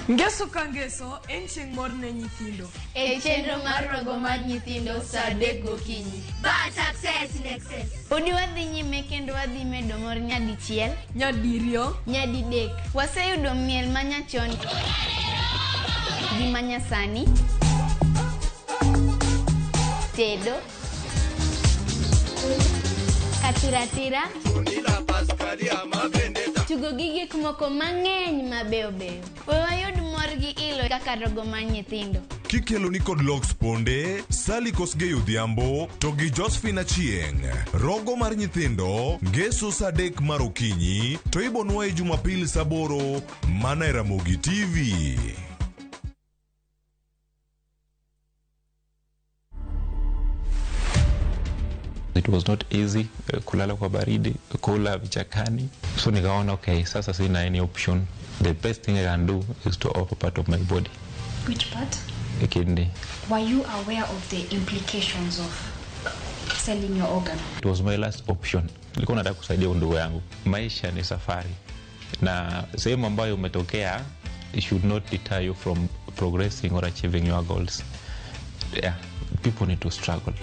Ngeso ka ngeso en chieng' mor ne nyithindo. E chenro mar rogo mar nyithindo saa 3 gokinyi. Bad success in excess. Podi wadhi nyime kendo wadhi medo mor nyadichiel, nyadiriyo, nyadidek. Waseyudo miel manyachon gi manyasani, tedo, katiratira, tugo gi gik moko mang'eny mabeyo beyo. We wayud mor gi ilo kaka rogo mar nyithindo. Kikelo ni kod Lox Ponde, Sally Kosgei Odhiambo to gi Josephine Achieng'. Rogo mar nyithindo ngeso saa 3 mar okinyi to ibonwa e Jumapil saa 8 mana e Ramogi TV. It was not easy, kulala kwa baridi, kula vichakani. So nikaona okay, sasa sina any option. The best thing I can do is to offer part of my body. Which part? A kidney. Were you aware of the implications of selling your organ? It was my last option. Nilikuwa nataka kusaidia ndugu yangu. Maisha ni safari, na sehemu ambayo umetokea it should not deter you from progressing or achieving your goals. Yeah, people need to struggle.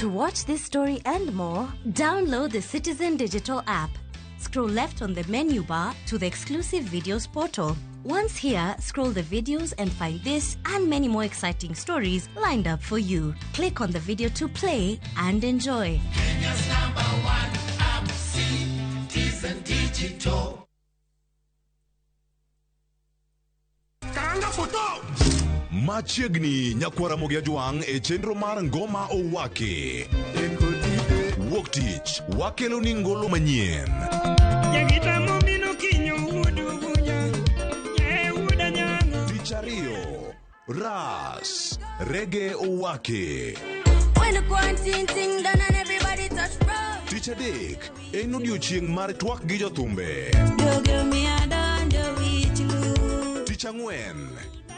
To watch this story and more, download the Citizen Digital app. Scroll left on the menu bar to the exclusive videos portal. Once here, scroll the videos and find this and many more exciting stories lined up for you. Click on the video to play and enjoy. Kenya's number one app, Citizen Digital. Machiegni nyakwara Ramogi Ajwang' e chenro mar Ngoma Owaki. Wuok tich wakelo ni ngolo manyien. Tich ariyo, Ras Rege Owaki. Tich adek en odiochieng' mar twak gi jothumbe. Tich ang'wen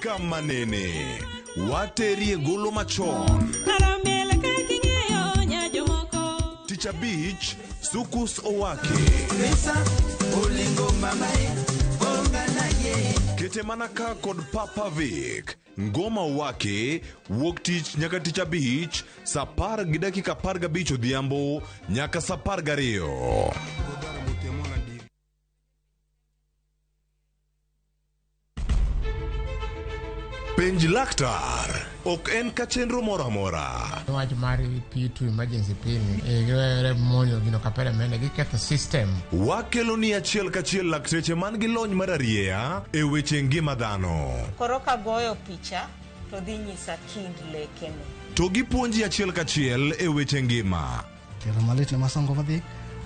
kama nene waterie golo machon. Tich abich Sukus Owaki. Kete mana ka kod Papa Vic. Ngoma Owaki wuok tich nyaka tich abich saa 10:15 odhiambo nyaka saa 12. Penj laktar ok en ka chenro moro amora. Wach mar P2 emergency pin giwere monjo gino kapere mende giketho system. Wakelo ni achiel kachiel lakteche man gi lony mar arieya e weche ngima dhano. Koro kagoyo picha to dhi nyisa kind lekene. To gipuonji achiel kachiel e weche ngima. Tielo malit ne masongo madhi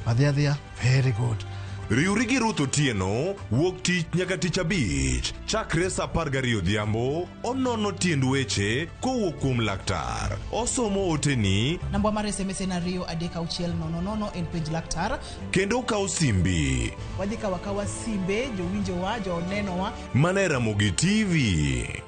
adhiya very good. Riwri gi Ruth Otieno wuok tich nyaka tich abich chakre saa 12 odhiambo onono tiend weche kowuok kuom laktar. Osomo oteni namba mar SMS en 2 3 6 0 0 en penj laktar kendo okaw simbi. Wadhi kawa simbe jowinjowa jonenowa mana e Ramogi TV.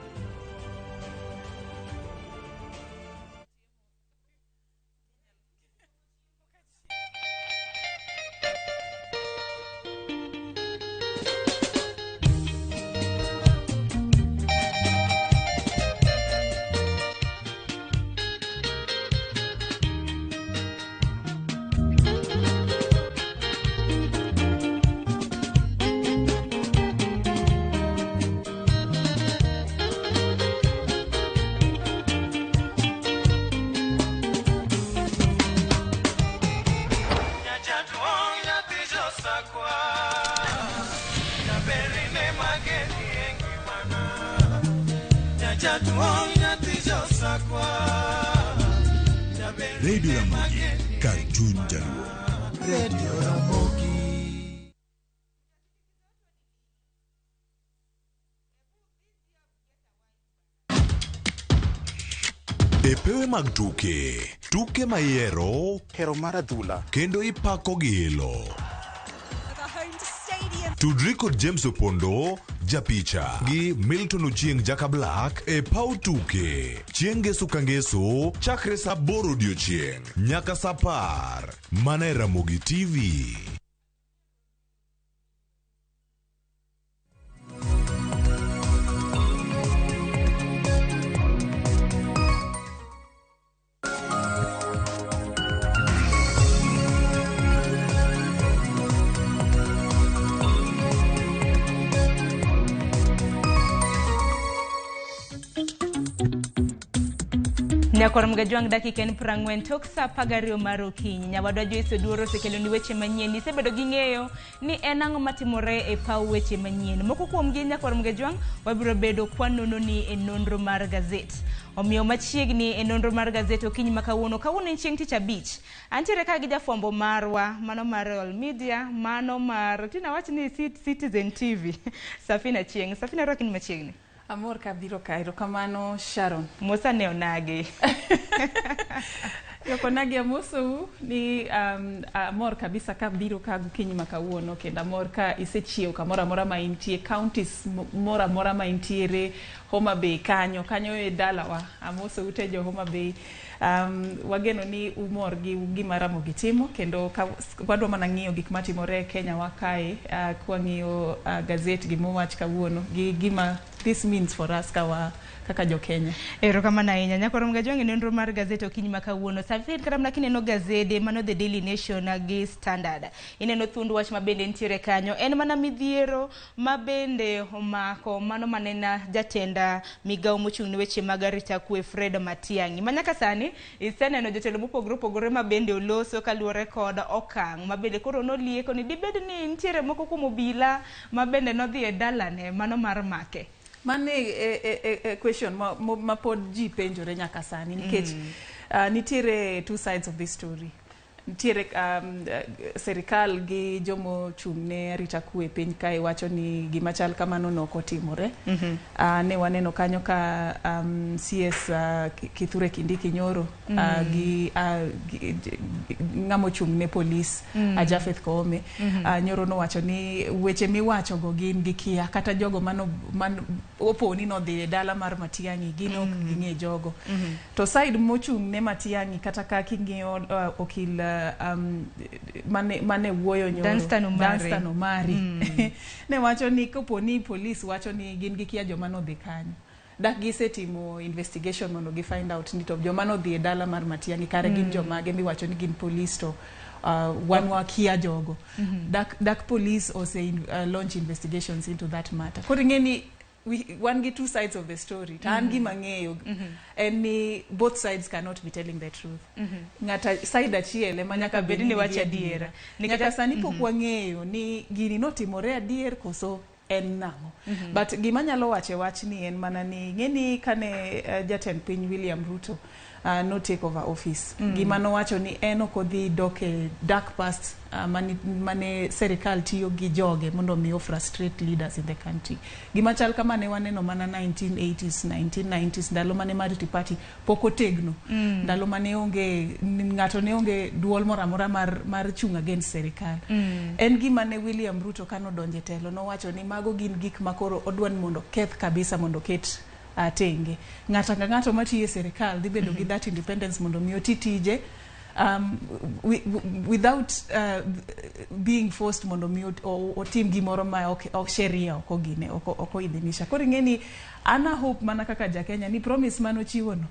Radio Ramogi, kar chuny jaluo. Radio Ramogi. E pewe mag tuke, tuke mayiero, hero mar adhula, kendo ipako gi ilo. Tudri kod James Opondo, japicha, gi Milton Ochieng' Jaka Black e paw tuke. Chieng' ngeso ka ngeso, chakre saa 8 odiochieng' nyaka saa 10. Mana e Ramogi TV. Nyakwar Mgajwang' dakika en 40 tok saa 12 mar okinyi. Nyawadwa Joyce Oduor osekelo ni weche manyien. Isebedo gi ng'eyo ni en ang'o matimore e paw weche manyien. Moko kuomgi Nyakwar Mgajwang' wabiro bedo kwanono ni e nonro mar gazet. Omiyo machiegni e nonro mar gazet okinyi ma kawuono. Kawuono en chieng' tich abich. Antiere ka gi jafwambo marwa, mano mar Royal Media, mano mar tina wach ni Citizen TV. Safina Chieng'. Safina rwaki ni machiegni. Amor kabiro ka, erokamano Sharon. Musa ne onagi. Jokonagi amosou ni amor kabisa ka biro ka gokinyi ma kawuono, kendo amor ka isechiew kamoro amora ma intie, counties moro amora ma intiere, Homa Bay kanyo, kanyo e dalawa. Amosou te jo Homa Bay. Wageno ni umor gi gima Ramogi timo, kendo ka wadwa mana ng'iyo gik matimore e Kenya wa kae, kwang'iyo gazet gimowach kawuono gi gima this means for us kawa kaka jo Kenya. Erokamano ahinya. Nyakwar Mgajwang' e nonro mar gazet okinyi ma kawuono. Safin kata mana kineno gazede mano The Daily Nation gi Standard. Ineno thund wach ma bende nitiere kanyo. En mana midhiero ma bende omako mano manena jatend migawo mochung' ne weche mag arita kwe Fred Matiang'i. Ma nyaka sani iseneno jotelo mopogore opogore ma bende oloso kaluwore kod okang' ma bende koro nolieko ni dibed ni nitiere moko kuom obila ma bende nodhi e dalane mano mar make. Mano e question ma pod ji penjore nyaka sani nikech nitiere two sides of this story. Nitiere serikal gi jomochung' ne arita kwe e piny kae wacho ni gima chal kamano nok otimore. Ne waneno kanyo ka CS Kithure Kindiki nyoro gi ng'ama ochung' ne polis Japheth Koome nyoro nowacho ni weche miwacho go gin gi kia, kata jogo mano man opo ni nodhi e dala mar Matiang'i gin ok ging'e jogo. To side mochung' ne Matiang'i, kata ka king'iyo okil mane wuoyo nyoro, Danstan Omari. Danstan Omari ne wacho ni kopo ni polis wacho ni gin gi kia joma nodhi kanyo, dak gisetimo investigation mondo gi find out ni to joma nodhi e dala mar Matiang'i kare gin jomage miwacho ni gin polis, to wan wakia jogo. Dak police ose launch investigations into that matter. Koro ing'e ni wan gi two sides of the story, to an gima ng'eyo en ni both sides cannot be telling the truth. Ng'ata side achiel ema nyaka bed bed ni wacho nigi adiera. Nikech Nyaka sani pok wang'eyo ni gini notimore adier koso en nang'o. But gima nyalo wacho e wachni en mana ni ng'e ni kane jatend piny William Ruto no take over office, gima nowacho ni en ok odhi dok e dark past mane serikal tiyo gi joge mondo mi o frustrate leaders in the country. Gima chal kama ne waneno mana 1980s, 1990s, ndalo mane Multi Party pok otegno, ndalo mane onge ng'ato, ne onge duol moro amora mar chung' against serikal. En gima ne William Ruto kanodonjo e telo nowacho ni mago gin gik ma koro odwa ni mondo keth kabisa, mondo ket tenge. Ng'ato ka ng'ato matiyo e serikal dhi bedo gi that independence mondo mi oti tije without being forced mondo mi otim gimoro ma ok sheria ok ogine ok oidhinisha. Koro ing'e ni an a hope mana kaka ja Kenya ni promise manochiwono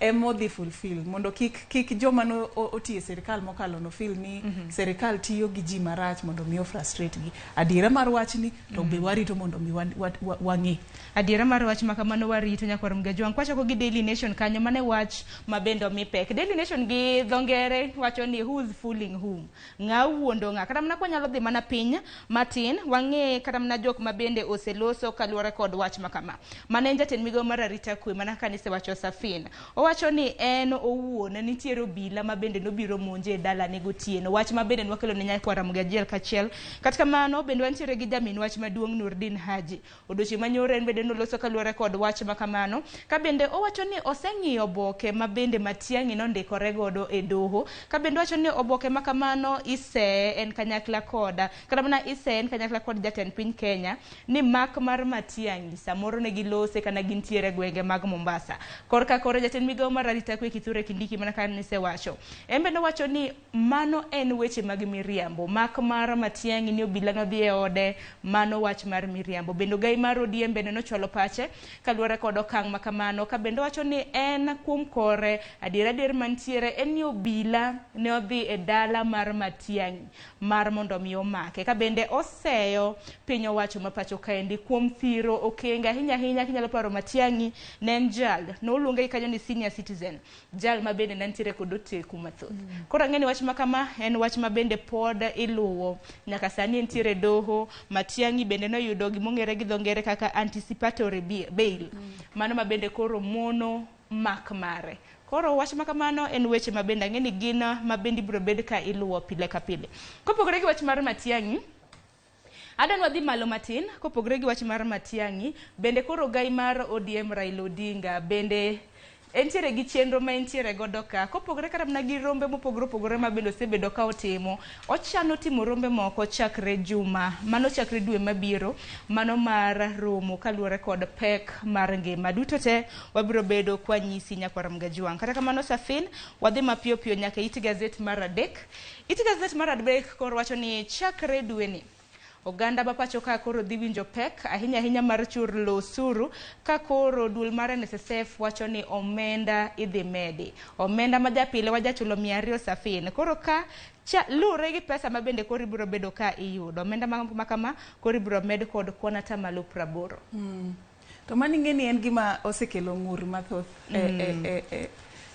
emodhi fulfill, mondo kik joma no otiyo e serikal mokalo no feel ni serikal tiyo gi ji marach mondo mi o frustrate gi. Adiera mar wachni to be warito mondo mi wang'e. Adiera mar wach ma kamano warito, nyakwar Mgajwang'. Kwachako gi Daily Nation kanyo, mane wach ma bende omi pek. Daily Nation gi dho ngere wacho ni who's fooling whom, ng'a wuondo ng'a. Kata mana kwanyalo dhi mana piny matin wang'e kata mana jok ma bende oseloso kaluwore kod wach ma kama. Mane en jatend migawo mar arita kwe, mana kaka nisewacho Safin, owacho ni en owuon nitiere obila ma bende nobiro monje e dalane gotieno, wach ma bende nwakelo ne nyakwar Ramogi achiel kachiel. Kata kamano bende wantiere gi jamin wach maduong' Nurdin Haji odiochieng' manyoro, en bende noloso kaluwore kod wach ma kamano, ka bende owacho ni oseng'iyo oboke ma bende Matiang'i nondikore godo e doho, ka bende owacho ni oboke ma kamano iseye en kanyakla koda kata mana iseye en kanyakla kod jatend piny Kenya ni mak mar Matiang'i samoro ne gilose kana gintiere e gwenge mag Mombasa. Korka kore jatend migawo mar arita kwe Kithure Kindiki, mana kaka nisewacho, en bende owacho ni mano en weche mag miriambo. Mak mar Matiang'i ni obila nodhi e ode, mano wach mar miriambo. Bende ogai mar ODM bende nochwalo pache kaluwore kod okang' ma kamano, ka bende owacho ni en kuom kore adier adier mantiere en ni obila ne odhi e dala mar Matiang'i mar mondo mi omake, ka bende oseyo piny owacho ma pacho kaendi kuom thiro okenge ahinya ahinya. Kinyalo paro, Matiang'i ne en jal noluonge kanyo ni senior citizen, jal ma bende ne nitiere kod oteku mathoth. Koro ang'e ni wach ma kama en wach ma bende pod iluwo nyaka sani, entiere doho. Matiang'i bende noyudo gimong'ere gi dho ngere kaka anticipatory bail, mano ma bende koro mono mak mare. Koro wach ma kamano en weche ma bende ang'e ni gin ma bende ibiro bed ka iluwo pile ka pile. Kopogore gi wach mar Matiang'i, adwa wadhi malo matin. Kopogore gi wach mar Matiang'i, bende koro gai mar ODM Raila Odinga bende Entiere gi chenro ma entiere godo ka. Kopogore kata mana gi rombe mopogore opogore ma bende osebedo ka otimo, ochano timo rombe moko chakre juma, mano chakre dwe mabiro, mano mar romo kaluwore kod pek mar ngima. Duto te wabiro bedo kwa nyisi nyakwar Mgajwang'. Kata kamano Safin, wadhi mapiyo piyo nyaka it gazet mar adek. It gazet mar adek koro wacho ni chakre dweni oganda ma pacho ka koro dhi winjo pek ahinya ahinya mar chulo osuru ka koro duol mar NSSF wacho ni omenda idhi medi. Omenda ma japile wajachulo 200 Safin. Koro ka luwore gi pesa ma bende koro ibiro bedo ka iyudo. Omenda ma kama koro ibiro med kod kwan 80%. To mano ing'e ni en gima osekelo ng'ur mathoth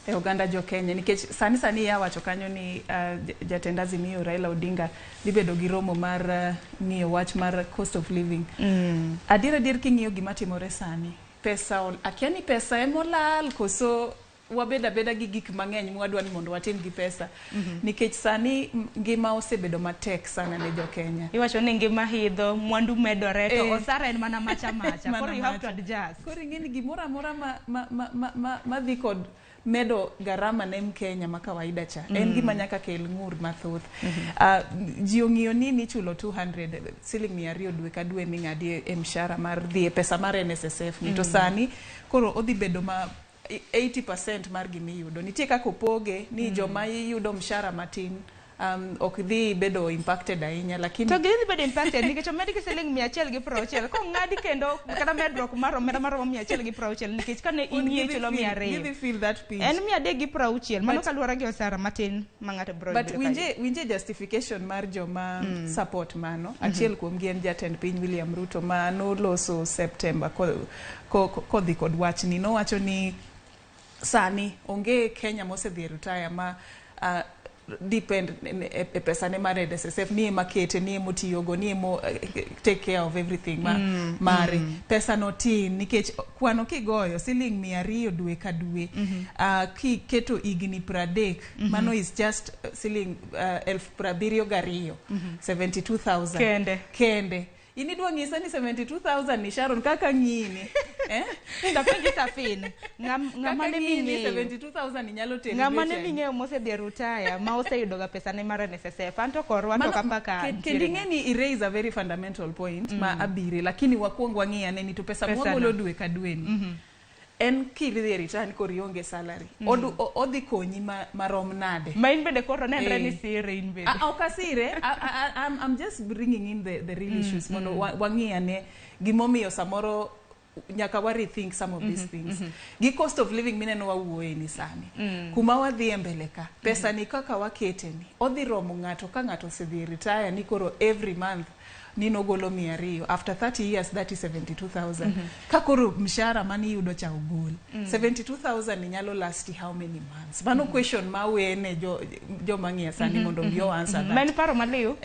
e oganda jo Kenya nikech sani ya wacho kanyo ni jatend Azimio Raila Odinga dhi bedo gi romo mar ng'iyo wach mar cost of living. Adier king'iyo gima timore sani, pesa akia ni pesa emolal koso wabeda abeda gi gik mang'eny mwadwa ni mondo watim gi pesa. Nikech sani ngima osebedo matek sana ne jo Kenya. Iwacho ni ngima hidho, mwandu medore to osara en mana macha macha. Koro you have to adjust. Koro ing'e ni gimoro amora ma dhi kod medo garama ne Mkenya ma kawaida cha en gima nyaka kel ng'ur mathoth. Ji ong'iyo ni nichulo 200 siling 200 dwe ka dwe ming'adi e mshahara mar dhi e pesa mar NSSF ni to sani koro odhi bedo ma 80% mar gimiyudo. Nitie kaka opoge ni joma yudo mshahara matin ok dhi bedo impacted ahinya, lakini to gidhi bedo impacted nikech omedi gi siling 160 kong'adi kendo kata medruok mar omenda maromo 160 nikech kane inyie chulo 200 gidhi feel that pinch. En 360 mano kaluwore gi osara matin ma ng'ato biro yudo. But winje justification mar joma support mano. Achiel kuom gi en jatend piny William Ruto ma noloso September kodhi kod wachni. Nowacho ni sani onge Kenya mosedhi e retire ma depend e pesa ne mar NSSF ni ema kete, ni ema otiyogo, ni ema take care of everything ma mare. Pesa no tin nikech kwano kigoyo siling 200 dwe ka dwe, kiketo higni 30, mano is just siling 72,000, 72,000 kende. In idwa ng'isa ni 72,000 ni Sharon kaka ng'ini. Tapenji Safin, ng'ama ne ming'eyo 72,000 inyalo teri. Ng'ama ne ming'eyo mosedhi e retire ma oseyudo ga pesa ne mar NSSF anto korwa to kapaka. Kendo ing'e ni i raise a very fundamental point ma abire, lakini wakuong wang'i ane ni to pesa mwagolo dwe ka dwe ni en kidhi e retire koro ionge salary. Odhi konyi marom nade? Ma in bende koro nenre ni sire in bende. Ok asire. I'm just bringing in the real issues mondo wang'i ane gimomiyo samoro nyaka wa rethink some of these things. Gi cost of living mineno wawuoye ni sani. Kuma wadhi e mbele ka, pesa ni kaka wakete ni, odhi romo ng'ato ka ng'ato osedhi e retire ni koro every month ni nogolo 200. After 30 years that is 72,000. Ka koro mshahara mani yudo cha ogol. 72,000 ni nyalo last how many months? Mano question ma wene joma ng'iya sani mondo mi o answer that. Man paro maliw.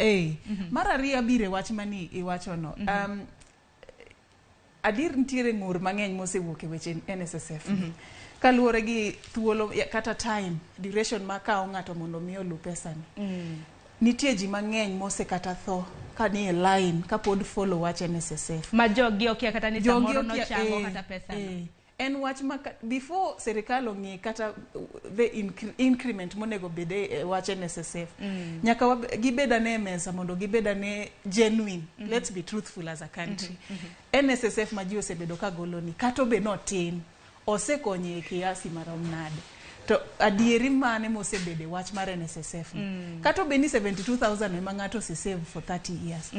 Mar ariyo abire wach mani iwacho no. Adier nitiere ng'ur mang'eny mosewuok e weche NSSF. Kaluwore gi thuolo kata time duration ma kawo ng'ato mondo mi olu pesani. Nitie ji mang'eny mose kata tho ka ni e line kapod follow wach NSSF. Ma jogi okia kata ni samoro nochango kata pesa. En wach ma before serikal ong'i kata the increment monego bede e wach NSSF. Nyaka gibed ane e mesa mondo gibed ane genuine. Let's be truthful as a country. NSSF ma ji osebedo ka golo ni kata obe notin osekonyo e kiasi marom nade. To adieri mane mosebede wach mar NSSF ni. Kata obe ni 72,000 ema ng'ato osesave for 30 years.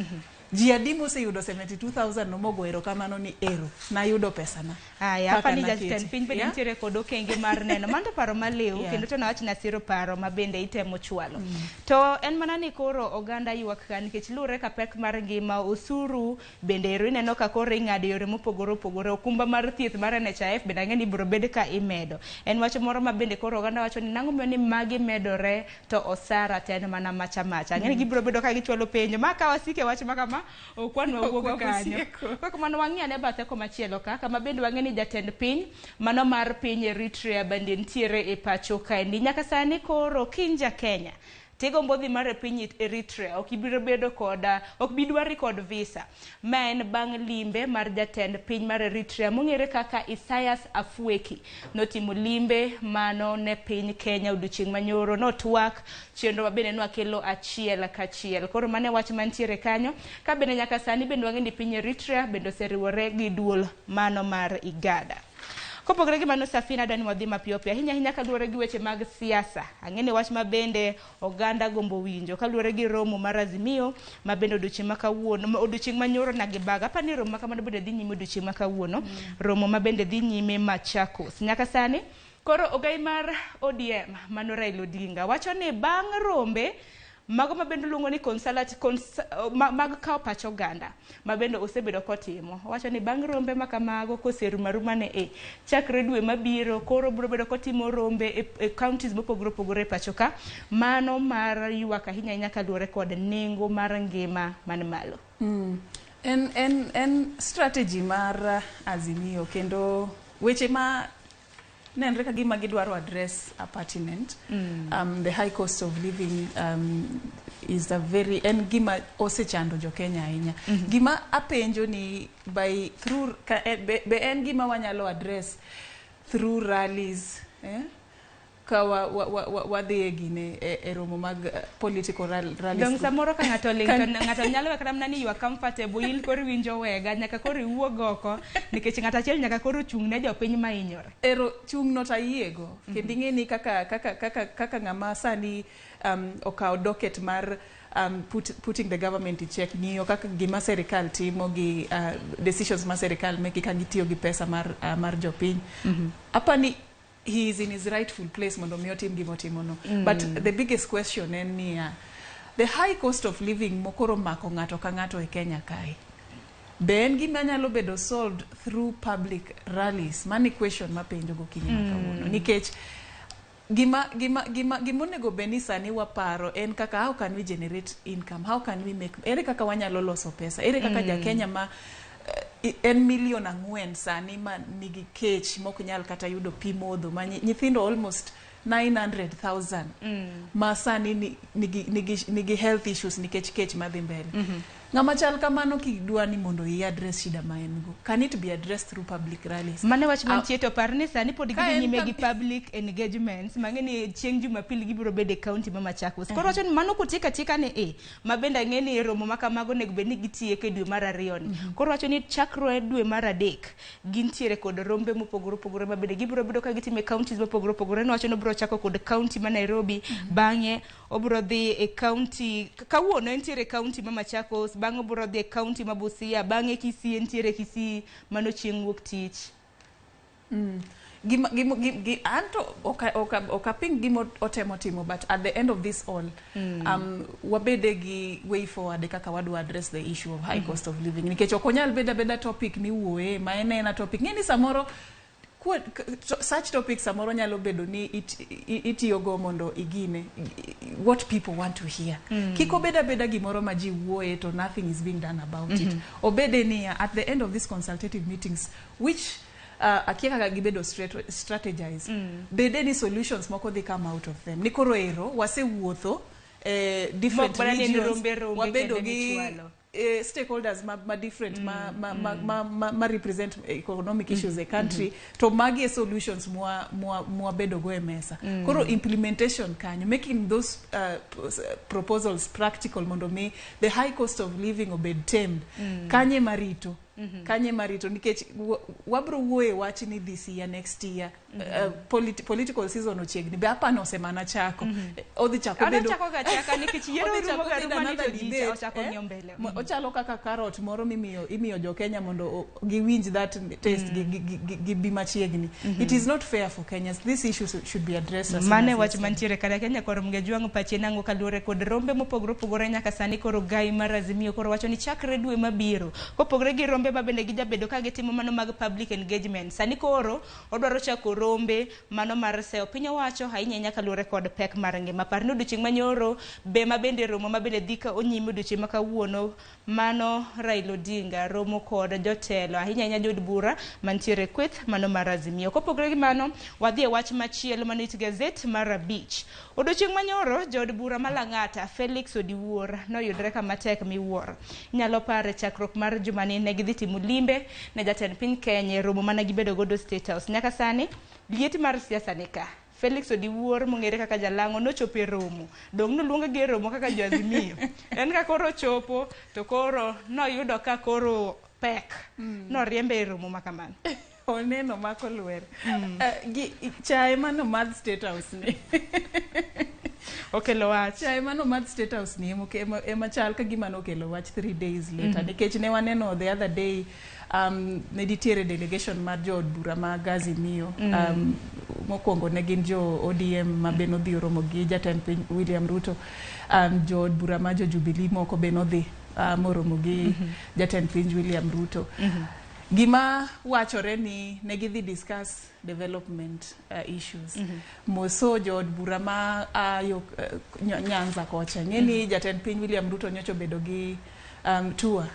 Ji adi moseyudo 72,000 no mogo erokamano ni ero nayudo pesana. Aya, apani jatend piny bende nitiere kod okenge mar neno. Mano to paro maliw kendo to nawach ni asiro paro ma bende itemo chwalo. To en mana ni koro oganda ywak ka nikech luwore ka pek mar ngima, osuru bende ero ineno ka koro ing'ado yore mopogore opogore, okumba mar thieth mar NHIF bende ang'e ni ibiro bed ka imedo. En wach moro ma bende koro oganda wacho ni nang'o miyo ni magi medore to osara to en mana macha macha. Ang'e ni gibiro bedo ka gichwalo penjo ma ka wasike wach ma kama okwan wawuog kanyo. Kaka mano wang'i ane bathe komachielo ka kama bende wang'e ni jatend piny mano mar piny Eritrea bende nitiere e pacho kaendi. Nyaka sani koro kinja Kenya Tigombo dhi mar e piny Eritrea, ok ibiro bedo kod ok bi dwari kod visa. Ma en bang' limbe mar jatend piny mar Eritrea mong'ere kaka Isaias Afwerki. Notimo limbe mano ne piny Kenya odiochieng' manyoro, notwak chenro mabende nwakelo achiel kachiel. Koro mano e wach mantiere kanyo. Ka bende nyaka sani bende wang'e ni piny Eritrea bende oseriwore gi duol mano mar IGAD. Kopogore gi mano, Safina, adwa ni wadhi mapiyo piyo ahinya ahinya kaluwore gi weche mag siasa. Ang'e ni wach ma bende oganda gombo winjo kaluwore gi romo mar Azimio ma bende odiochieng' ma kawuono, odiochieng' manyoro na gibaga. Apani ni romo ma kamano bende dhi nyime odiochieng' ma kawuono. Romo ma bende dhi nyime Machakos. Nyaka sani koro ogai mar ODM mano Raila Odinga wacho ni bang' rombe mago ma bende luongo ni mag kawo pach oganda ma bende osebedo kotimo. Owacho ni bang' rombe ma kamago koserumo aruma ne e chakre dwe mabiro koro biro bedo kotimo rombe e counties mopogore opogore e pacho ka, mano mar ywak ahinya ahinya kaluwore kod nengo mar ngima man malo. En strategy mar Azimio kendo weche ma nenre ka gima gidwaro address a pertinent. The high cost of living is a very en gima osechando jo Kenya ahinya. Gima apenjo ni by through ka, be en gima wanyalo address through rallies, eh? Ka wadhi e gine e romo mag political rallies. Dong samoro ka ng'ato oling' to ng'ato nyalo we kata mana ni you are comfortable, in koro iwinjo wega, nyaka koro iwuog oko nikech ng'ato achiel nyaka koro chung' ne jopiny ma hinyore. Ero chung' no to ayiego. Kendo ing'e ni kaka ng'ama sani okawo docket mar putting the government in check, ng'iyo kaka gima serikal timo gi decisions ma serikal make ka gitiyo gi pesa mar jopiny. Apani he is in his rightful place mondo mi otim gima otimono. But the biggest question en niya, the high cost of living mokoro mako ng'ato ka ng'ato e Kenya kae, be en gima nyalo bedo solved through public rallies? Mano e question mapenjo gokinyi ma kawuono. Nikech gima onego bed ni sani waparo en kaka how can we generate income, how can we make, ere kaka wanyalo loso pesa, ere kaka ja Kenya ma en milion 4 sani ma nigi kech mok nyal kata yudo pi modho, ma nyithindo almost 900,000 ma sani nigi health issues nikech kech madhi mbele. Ng'ama chal kamano kidwa ni mondo i address shida ma en go, can it be addressed through public rallies? Mano wach mantie to par ni sani pod Ka gidhi en nyime gi public engagements mang'e ni chieng' Jumapil gibiro bedo e county ma Machakos. Koro wacho ni mano kotiek atieka ni e ma bende ang'e ni romo ma kamago onego bed ni gitieko e dwe mar 2 ni. Koro wacho ni chakre dwe mar 3 gintiere kod rombe mopogore opogore ma bende gibiro bedo ka gitimo e counties mopogore opogore. Nowacho ni obiro chako kod county ma Nairobi, bang'e obiro dhi e county kawuono entiere e county ma Machakos, bang'e obiro dhi e county ma Busia, bang'e Kisii entiere Kisii mano chieng' wuok tich. Anto okaping gima otemo timo, but at the end of this all, wabede gi way forward kaka wadwa address the issue of high cost of living. Nikech ok onyal bedo abeda topic miwuoye, ma en ena topic. Ng'e ni samoro such topic samoro nyalo bedo ni itiyogo mondo igine what people want to hear. Kik obed abeda gimoro ma ji wuoye to nothing is being done about it. Obede niya, at the end of these consultative meetings, which akia kaka gibedo strategize, bede ni solutions moko dhi come out of them. Ni koro ero, wasewuotho different Mok mana ni en regions, rombe wabedo kende gi michwalo. Stakeholders ma different ma represent economic issues e country, to magi e solutions mwa bedo go e mesa. Koro implementation kanyo, making those proposals practical mondo mi the high cost of living obed tamed. Kanye marito. Kanye marito nikech wabro wuoye wach ni this year, next year, political season ochiegni, be apano osemana chako. Odhi chako Ano bedo chako ga chaka nikech yiero Odhi chako rumo ga bedo ruma ni another to ji debate, ochako eh? ng'iyo mbele. Ochalo kaka carrot moro imiyo jo Kenya mondo giwinj that taste, gi bi machiegni. It is not fair for Kenyans. This issue should be addressed as soon Mane as wach yesterday. mantiere kare Kenya koro Mgejwang' pache nang'o kaluwore kod rombe mopogore opogore nyaka sani koro gai mar Azimio koro wacho ni chakre dwe mabiro kopogore gi rombe ma bende gijabedo ka gitimo mano mag public engagement, sani koro odwaro chako rombe mano mar seyo piny owacho ahinya ahinya kaluwore kod pek mar ngima. Par ni odiochieng' manyoro be ma bende romo ma bende dhi ka onyime odiochieng' ma kawuono mano Raila Odinga romo kod jotelo ahinya ahinya jood bura mantiere kweth mano mar Azimio. Kopogore gi mano, wadhi e wach machielo mano it gazet mar 5. Odiochieng' manyoro jood bura ma Lang'ata Felix Odiwuor noyudre kama tek miwuoro. Inyalo paro e chakruok mar jumani ne gidhi timo limbe ne jatend piny Kenya e romo mane gibedo godo State House. Nyaka sani liet mar siasa ni ka. Felix Odiwuor mong'ere kaka Jalang'o nochopo e romo. Dong' noluonge gi e romo kaka jo Azimio. En ka koro ochopo to koro noyudo ka koro pek. Noriembe e romo ma kamano. Oneno mako lwer. Chae mano madh State House ni. Okelo wach. Chae mano madh State House ni ema chal ka gima nokelo wach 3 days later. Nikech ne waneno the other day ne nitiere delegation mar jood bura mag Azimio. Mokwongo ne gin jo ODM ma be nodhi oromo gi jatend piny William Ruto. Jood bura ma jo Jubilee moko be nodhi moromo gi jatend piny William Ruto. Gima wachore ni ne gidhi discuss development issues. Moso jood bura ma yo Nyanza kocha. Ng'e ni jatend piny William Ruto nyocha obedo gi tour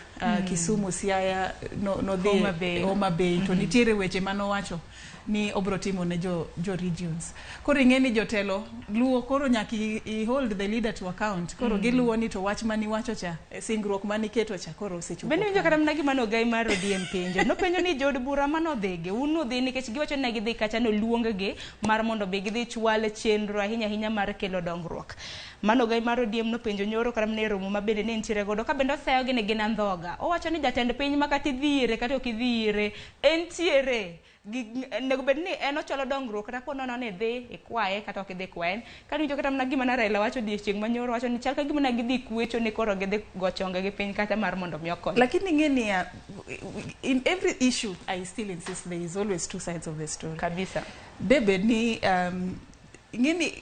Kisumu, Siaya, nodhi Homa Bay. Homa Bay. To nitiere weche manowacho ni obro timo ne jo regions. Koro ing'e ni jotelo luwo, koro nyaka i hold the leader to account. Koro giluwo ni to wach maniwacho cha, singruok maniketo cha koro osechopo. Bende winjo kata mana gima nogai mar ODM penjo. Nopenjo ni jood bura manodhigi, un udhi nikech giwacho ni ne gidhi kacha noluong-gi mar mondo be gidhi chwal chenro ahinya ahinya mar kelo dongruok. Mano ogai mar ODM nopenjo nyoro kata mana e romo ma bende ne nitiere godo ka bende oseyogi ni gin andhoga. Owacho ni jatend piny ma kata idhi ire kata ok idhi ire, entiere. Onego bed ni en ochwalo dongruok kata konono ni idhi ikwaye kata ok idhi kwaye. Ka niwinjo kata mana gima ne Raila wacho odiochieng' manyoro, wacho ni chal ka gima ne gidhi kwecho ni koro gidhi go chongegi piny kata mar mondo mi okony. Lakini ing'e niya, in every issue I still insist there is always two sides of the story. Kabisa. Debed ni ing'e ni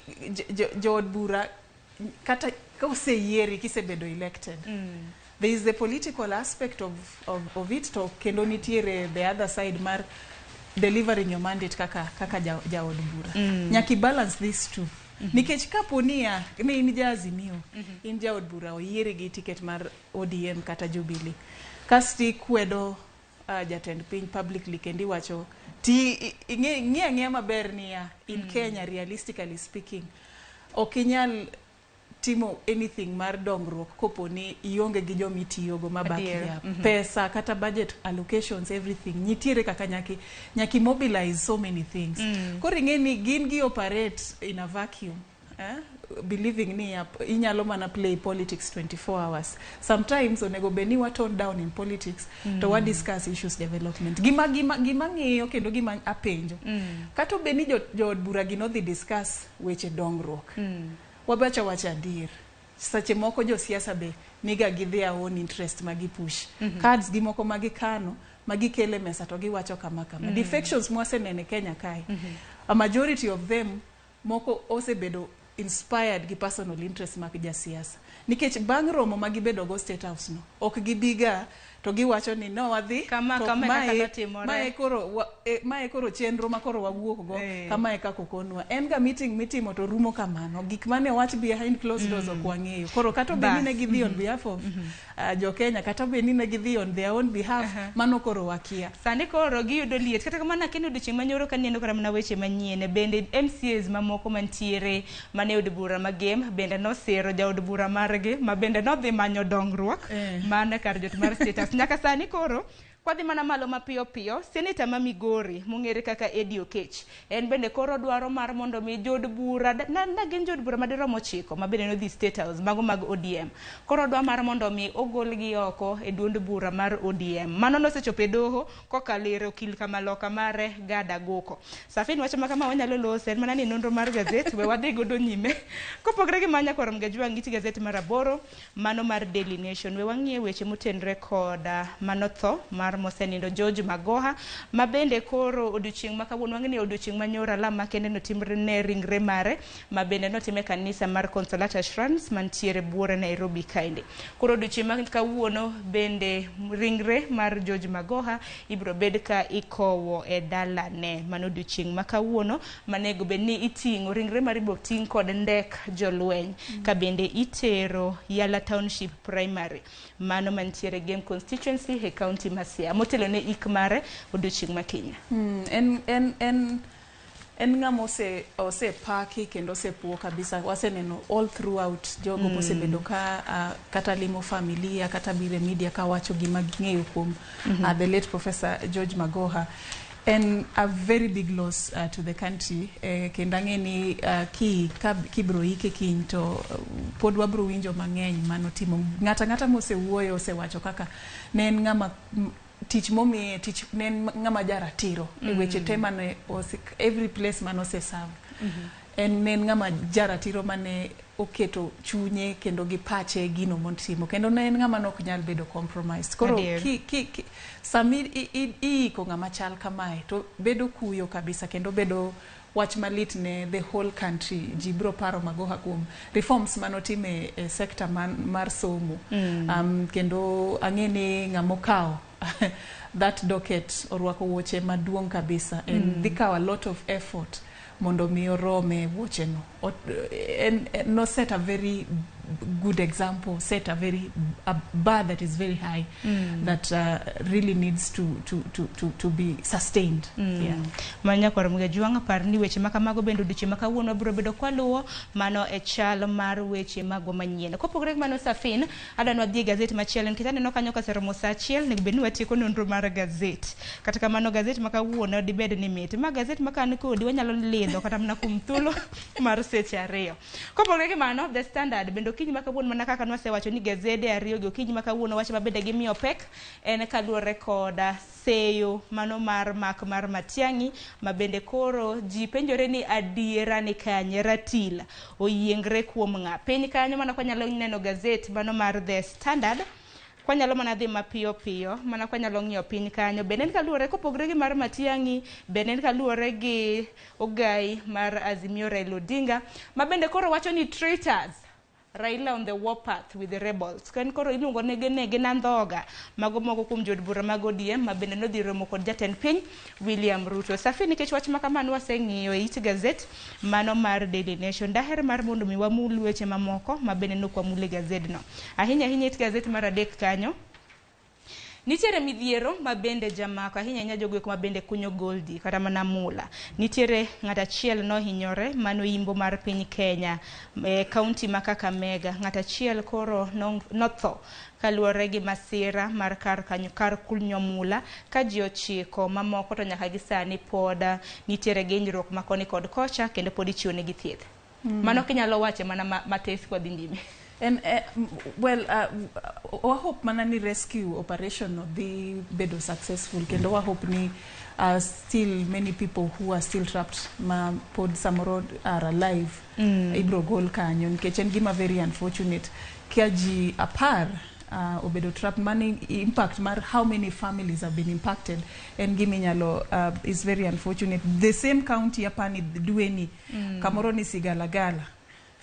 jood bura kata ka oseyieri kisebedo elected. There is the political aspect of it to kendo nitiere the other side mar delivering your mandate kaka jaod bura. Nyaka balance these two. Nikech kapo niya ni in ja Azimio, in jaod bura oyieri gi ticket mar ODM kata Jubilee. Kasto ikwedo jatend piny publicly kendo iwacho ti ing'e ang'eya maber niya in Kenya realistically speaking ok inyal timo anything mar dongruok kopo ni ionge gi joma itiyogo ma back you up. Pesa kata budget allocations everything nitiere kaka nyaki mobilize so many things. Koro ing'e ni gin gi operate in a vacuum. Believing ni inyalo mana play politics 24 hours. Sometimes onego bed ni wa tone down in politics to wa discuss issues development. Gima ng'iyo kendo gima apenjo. Kata obed ni jood bura gi nodhi discuss weche dongruok. Wabacha wacha adier. Seche moko josiasa be niga gi their own interest magi push. Cards gi moko magi kano, magi kele mesa to giwacho kama kama. Defections mwasenene Kenya kae. A majority of them moko osebedo inspired gi personal interest mag jasiasa. Nikech bang' romo ma gibedo go State House no, ok gibiga to giwacho ni no wadhi kama to kama kaka notimore. Mae koro chenro ma koro wawuok go, kama e kaka okonwa. En ga meeting mitimo to rumo kamano. Gik mane wach behind closed doors ok wang'eyo. Koro kata obed ni ne gidhi on behalf of jo Kenya, kata obed ni ne gidhi on their own behalf, mano koro wakia. Sani koro giyudo liet. Kata kamano akeno odiochieng' manyoro ka neno kata mana weche manyien. Bende MCAs mamoko mantiere mane od bura magem bende nosiro jaod bura margi ma bende nodhi manyo dongruok mana kar jot mar State House. Nyaka sani koro kwadhi mana malo mapiyo piyo, seneta ma Migori mong'ere kaka Eddie Okech en bende koro dwaro mar mondo mi jood bura na gin jood bura madirom 9 ma bende nodhi State House mago mag ODM. Koro dwaro mar mondo mi ogolgi oko e duond bura mar ODM. Mano nosechopo e doho kokalo ir okil kamaloka mare Gada Goko. Safin wacho ma kama wanyalo lose en mana ni nonro mar gazet we wadhi godo nyime. Kopogre gi manya koro Mgajwang' ng'iti gazet mar 8 mano mar Daily Nation we wang'iye weche motenre koda mano tho mar mar mosenindo George Magoha, ma bende koro odiochieng' ma kawuono wang'e ni odiochieng' manyoro alam makende notimre ne ringre mare ma bende notime kanisa mar Consolata Shrines mantiere buore Nairobi kaendi. Koro odiochieng' ma kawuono bende ringre mar George Magoha ibiro bed ka ikowo e dalane. Mano odiochieng' ma kawuono manego bed ni iting'o ringre mar ibiro ting' kod ndek jolweny ka bende itero Yala Township Primary mano mantiere Game Constituency e county ma Siaya motelo ne ik mare odiochieng' ma kiny. En ng'ama osepaki kendo osepuo kabisa. Waseneno all throughout jogo mosebedo ka kata limo familia kata biro e media kawacho gima ging'eyo kuom the late Professor George Magoha. En a very big loss to the country, kendo ang'e ni kibro ike kiny to pod wabro winjo mang'eny manotimo. Ng'ata ng'ata mosewuoyo osewacho kaka ne en ng'ama tich momiye tich ne en ng'ama jaratiro e weche te mane every place mane oseserve. En ne en ng'ama jaratiro mane oketo chunye kendo gi pache gino motimo, kendo ne en ng'ama nok nyal bedo compromised. Koro ki sami iiko ng'ama chal kamae to bedo kuyo kabisa kendo bedo wach malit ne the whole country. Ji biro paro Magoha kuom reforms manotime e sector mar somo. Kendo ang'e ni ng'ama okawo that docket orwako wuoche maduong' kabisa en dhi kawo a lot of effort mondo mi orome wuoche no. No set a very good example, set a bar that is very high that really needs to be sustained. Yeah. Manya kwar Muga par ni weche makamago bende odiochieng' ma kawuono wabiro bedo kwaluwo mano e chal mar weche magwa manyien. Kopogore gi mano Safin, adwa ni wadhi e gazet machielo nikech aneno kanyo koseromo saa achiel onego bed ni watieko nonro mar gazet. Kata kamano gazet ma kawuono dibed ni mit. Ma gazet ma kan kodi wanyalo lidho kata mana kuom thuolo mar seche 2. Kopogore gi mano, The Standard bende okinyi ma kawuono mana kaka nwasewacho ni gazede ariyo gi okinyi ma kawuono wach mabende gimiyo pek en kaluwore kod seyo mano mar mak mar Matiang'i ma bende koro ji penjore ni adiera ni kanye, ratil oyiengre kuom ng'a. Piny kanyo mana kwanyalo neno gazet mano mar The Standard, kwanyalo mana dhi mapiyo piyo mana kwanyalo ng'iyo piny kanyo bende en kaluwore kopogore gi mar Matiang'i, bende en kaluwore gi ogai mar Azimio Raila Odinga ma bende koro wacho ni traitors Raila on the warpath with the rebels. Ken koro iluongo nege nege na ndhoga mago moko kuom jood bura mag ODM ma bende nodhi romo kod jatend piny William Ruto. Safi nikech wach ma kamano waseng'iyo e it gazet mano mar Daily Nation. Daher mar mondo mi wamul weche mamoko ma bende nok wamul e gazedno. Ahinya ahinya it gazet mar 3 kanyo nitiere midhiero ma bende jamako ahinya ahinya jogo eko ma bende kunyo goldi kata mana mula. Nitiere ng'at achiel nohinyore mano imbo mar piny Kenya e kaunti ma Kakamega. Ng'at achiel koro notho kaluwore gi masira mar kar kunyo mula ka ji 9 mamoko to nyaka gi sani pod nitiere gi hinyruok ma koni kod kocha kendo pod ichiwo negi thieth. Mano kinyalo wache mana matis kwa dhi nyime. And well, wa hope mana ni rescue operation no dhi bedo successful kendo wa hope ni still many people who are still trapped ma pod samoro are alive ibro gol kanyo nikech en gima very unfortunate ka ji 10 obedo trapped. Mani impact mar how many families have been impacted en gima inyalo is very unfortunate. The same county apani Dweni kamoro ni Sigalagala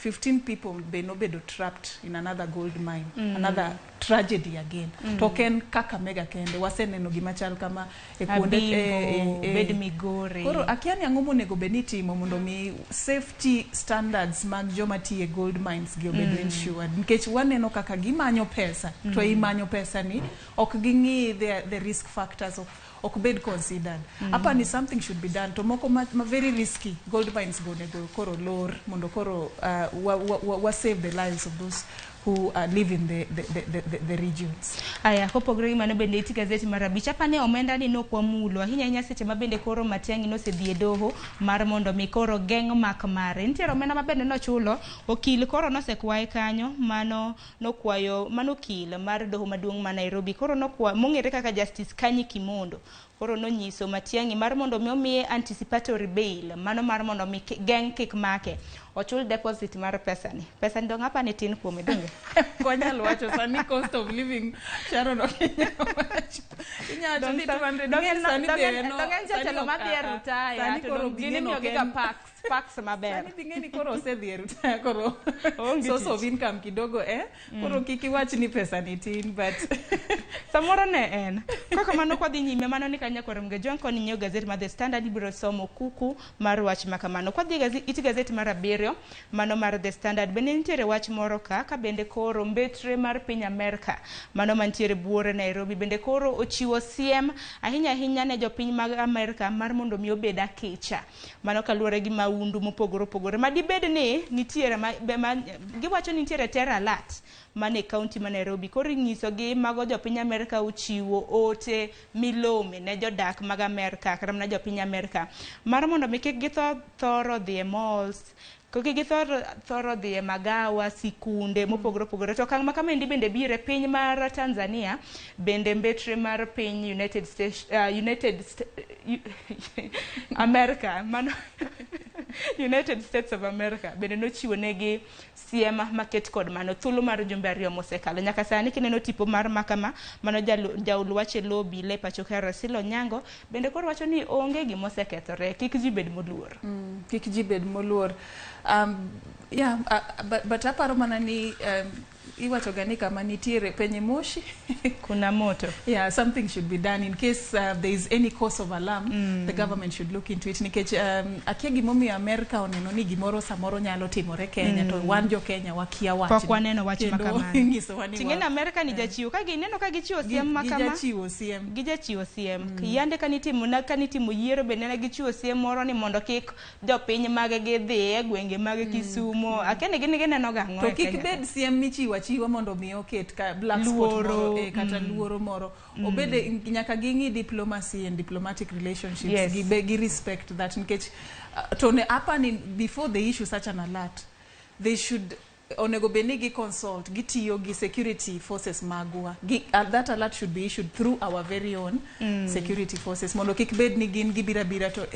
15 people be nobedo trapped in another gold mine, another tragedy again. To ken Kakamega kende waseneno gima chal kama e kuonde bed Migori. Koro akia ni ang'o monego bed ni itimo mondo mi safety standards mag joma tiye gold mines gi obedo insured, nikech waneno kaka gimanyo pesa to imanyo pesa ni ok ging'i the risk factors ok bed considered. Apani something should be done to moko ma very risky gold mines go nego koro lor mondo koro wa save the lives of those who live in the regions. Aya, kopogore gi mano bende iti gazeti mar 5 apani omenda ni nok wamulo ahinya ahinya seche ma bende koro Matiang'i nosedhi e doho mar mondo mi koro geng' mak mare. Nitiere omenda ma bende nochulo okil koro nosekwaye kanyo mano nokwayo mano okil mar doho maduong' ma Nairobi koro nokwa mong'ere kaka Justice Kanyi Kimondo koro nonyiso Matiang'i mar mondo mi omiye anticipatory bail mano mar mondo mi geng' kik make ochul deposit mar pesani. Pesani dong' apani tin kuome donge? Kwanyal wacho sani cost of living Sharon ok inyal wacho. Inyalo wacho ni 200 mil sani be en Dong en sani jatelo ok- madhi e ah, ah, rutaya sani to koro dong gin bing'e imiyogi ok ga en- packs maber. Sani bing'e ni koro osedhi e rutaya koro Oonge source of tich. income kidogo eh koro kik iwach ni pesa ni tin but Samoro ne en. Kaka mano kwadhi nyime mano ni kanya koro Mgejwang' koni nyiewo gazet mar The Standard ibiro somo kuku mar wach ma kamano. Kwadhi e it gazet mar 7 mano mar The Standard bende nitiere wach moro ka bende koro mbetre mar piny Amerka mano mantiere buore Nairobi bende koro ochiwo siem ahinya ahinya ne jopiny mag Amerka mar mondo mi obed akicha. Mano kaluwore gi maundu mopogore opogore ma dibed ni nitiere giwacho ni nitiere terror alert mane kaunti ma Nairobi. Koro inyisogi mago jopiny Amerka ochiwo ote milome ne jodak mag Amerka kata mana jopiny Amerka mar mondo mi kik githoro dhi e malls, kik githoro dhi e magawa, sikunde mopogore opogore. To okang' ma kamaendi bende biro e piny mar Tanzania, bende mbetre mar piny United States, America, mano United States of America bende nochiwo negi siem maket kod mano thuolo mar jumbe 2 mosekalo. Nyaka sani kineno tipo mar makama mano jaul wach e lobby le pacho ka Rasil Onyango bende koro wacho ni onge gima osekethore, kik ji bed moluor. Kik ji bed moluor. Yeah, but aparo mana ni iwacho ga ni kama nitiere penye moshi kuna moto. Yeah, something should be done in case there is any cause of alarm. The government should look into it nikech akia gimomiyo Amerika oneno ni gimoro samoro nyalo timore Kenya to wan jo Kenya wakia wachni. Pok waneno wach Kendo makamano. inyisowa ni Ting'e ni Amerika ni jachiwo ka gineno ka gichiwo siem makama. Gijachiwo siem. Gijachiwo siem. Yande kanitimo yiero bende ne gichiwo siem moro ni mondo kik jopiny mag gi dhi e gwenge mag Kisumo. Akia ni gin gineno ga ang'o To e kik Kenya bed siem michiwo achiwa mondo mi oket ka black spot Luoro, moro, kata luoro moro. Obede nyaka ging'i diplomacy and diplomatic relationships. Yes. Gi respect that nikech to ne apani before they issue such an alert they should onego bed ni gi consult gitiyo gi security forces magwa. That alert should be issued through our very own security forces mondo kik bed ni gin gibira bira to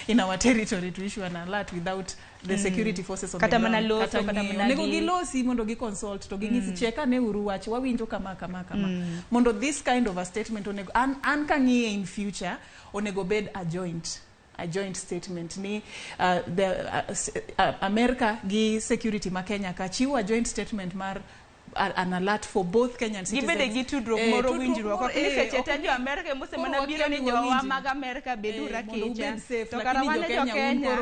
in our territory to issue an alert without the security forces on Kata the mana ground. loso, Kata kata ng'iyo. mana Onego gilosi mondo gi consult to ginyisi chek ane uru wach wawinjo kama kama kama mondo this kind of a statement onego an kang'iye in future onego bed a joint statement ni the America gi security ma Kenya ka chiwo a joint statement mar an alert for both Kenyan citizens. Gibede gi tudruok moro winjruok. Ok ni seche te jo Amerika emose mana biro ni jowa mag Amerika beduru akicha. To kara wan jo Kenya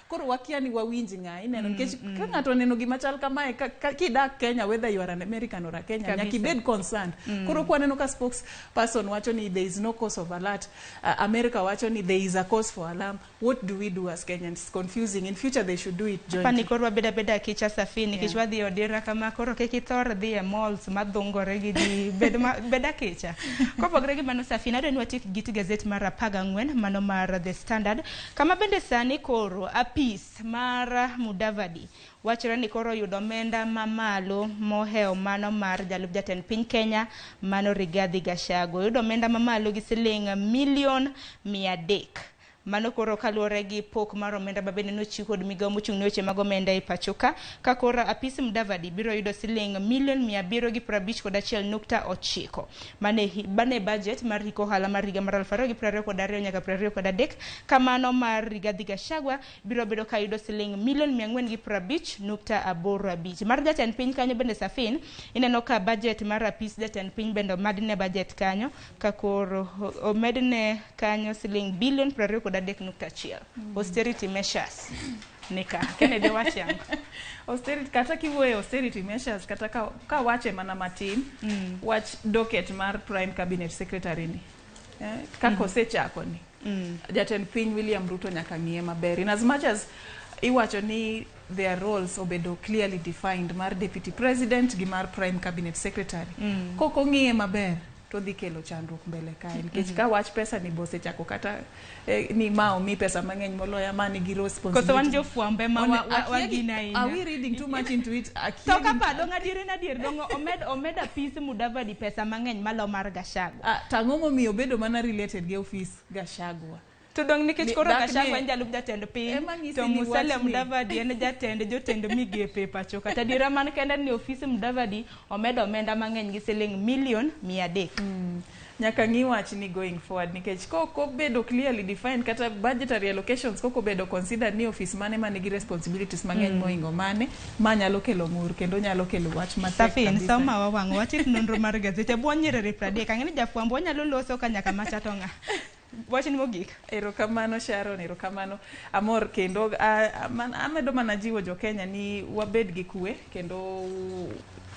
koro wakia ni wawinj ng'a ineno nikech ka ng'ato oneno gima chal kamae kidak Kenya whether you are an American or a Kenyan nyaka ibed concerned. Koro kwa neno ka spokesperson wacho ni there is no cause of alert, America wacho ni there is a cause for alarm, what do we do as Kenyans? It's confusing. In future they should do it jointly. Pani koro wabeda beda akicha Safini nikech wadhi odira kama koro kik ithor dhi e malls madhungore gi ji bed akicha. Kopogore gi mano Safina, adwa ni watiek gi it gazet mar 14 mano mar The Standard kama bende sani koro apis mar Mudavadi wachore ni koro oyudo omenda mamalo mohewo mano mar jalup jatend piny Kenya mano Rigathi Gachagua. Oyudo omenda mamalo gi siling milion 300. Mano koro kaluwore gi pok mar omenda ma bende nochiw kod migawo mochung' ne weche mag omenda e pacho ka koro apis Mudavadi biro yudo siling milion 751.9 mane budget mar hik ohala mar higa mar 2022 nyaka 2023. Kamano mar Rigathi Gachagua biro bedo ka yudo siling milion 450.85. Mar jatend piny kanyo bende Safin ineno ka budget mar apis jatend piny bende omedne budget kanyo ka koro omedne kanyo siling bilion 23.1. Austerity measures nika Kennedy wachiang austerity kata kiwuoye austerity measures kata ka wache mana matin wach docket mar prime cabinet secretary ni kaka osechako ni jatend piny William Ruto nyaka ng'iye maber in as much as iwacho ni their roles obedo clearly defined mar deputy president gi mar prime cabinet secretary kok ong'iye maber to dhi kelo chandruok mbele kae nikech ka wach pesa ni bosechako kata ni ma omi pesa mang'eny moloyo ma nigi responsibility. Koso wan jofwambe ma wagin ahinya. Are we reading too much into it? To kapa dong adier en adier dong omed apis Mudavadi pesa mang'eny malo mar Gachagua. Tang'o momiyo obedo mana related gi ofis Gachagua? To dong nikech koro Gachagua en jalup jatend piny to Musalia Mudavadi en jatend jotend migepe pacho kata adiera man kende ni ofisi Mudavadi omedo omenda mang'eny gi siling milion 300. Nyaka ng'i wach ni going forward nikech kobedo clearly defined kata budgetary allocations kokobedo considered ni office mane manigi responsibilities mang'eny moingo mane manyalo kelo ng'ur kendo nyalo kelo wach matek kabisa. Safin soma wawang' wachik nonro mar gazete bwo Nyerere 30 ang'e ni jafwambo wanyalo loso ka nyaka macha to ng'a. Wachni mogik. Erokamano Sharon, erokamano. Amor kendo amedo mana jiwo jo Kenya ni wabed gi kwe kendo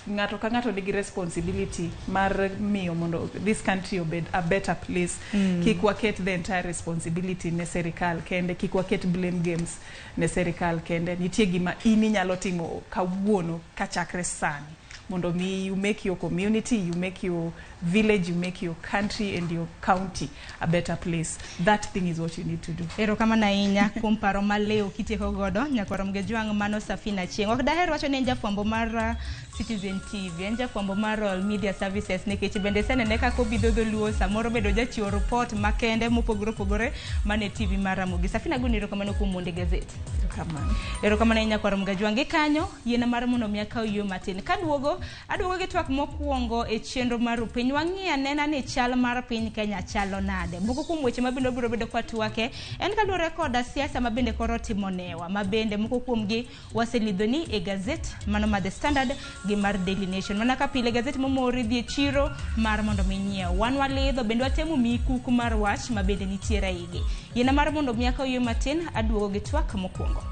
ng'ato ka ng'ato nigi responsibility mar miyo mondo this country obed a better place. Kik waket the entire responsibility ne serikal kende, kik waket blame games ne serikal kende. Nitie gima in inyalo timo kawuono kachakre sani mondo mi you make your community, you make your village, you make your country and your county a better place. That thing is what you need to do. Erokamano ahinya kuom paro maliw kitieko godo nyakwar Mgejwang' mano Safina Achieng'. Ok daher wacho ni en jafwambo mar Citizen TV, en jafwambo mar Royal Media Services nikech bende senene kaka obidho dholuo samoro bedo jachiwo report makende mopogore opogore mane TV mar Ramogi. Safina goni erokamano kuom monde gazet. Erokamano. Erokamano ahinya nyakwar Mgejwang'. Gi kanyo yiena mar mondo mi akaw yo matin. Kaduogo aduogo gi twak mokwongo e chenro mar piny. Wang'i anena ni chal mar piny Kenya chalo nade. Moko kuom weche mabende obiro bedo kwa twake en kaluwore koda siasa mabende koro timo newa mabende moko kuomgi waselidho ni e gazet mano ma The Standard gi mar Daily Nation. Mana ka pile gazet momori dhi e chiro mar mondo mi nyiew. Wan walidho bende watemo miyi kuku mar wach mabende nitiere eigi. Yiena mar mondo mi akaw yo matin aduogo gi twak mokwongo.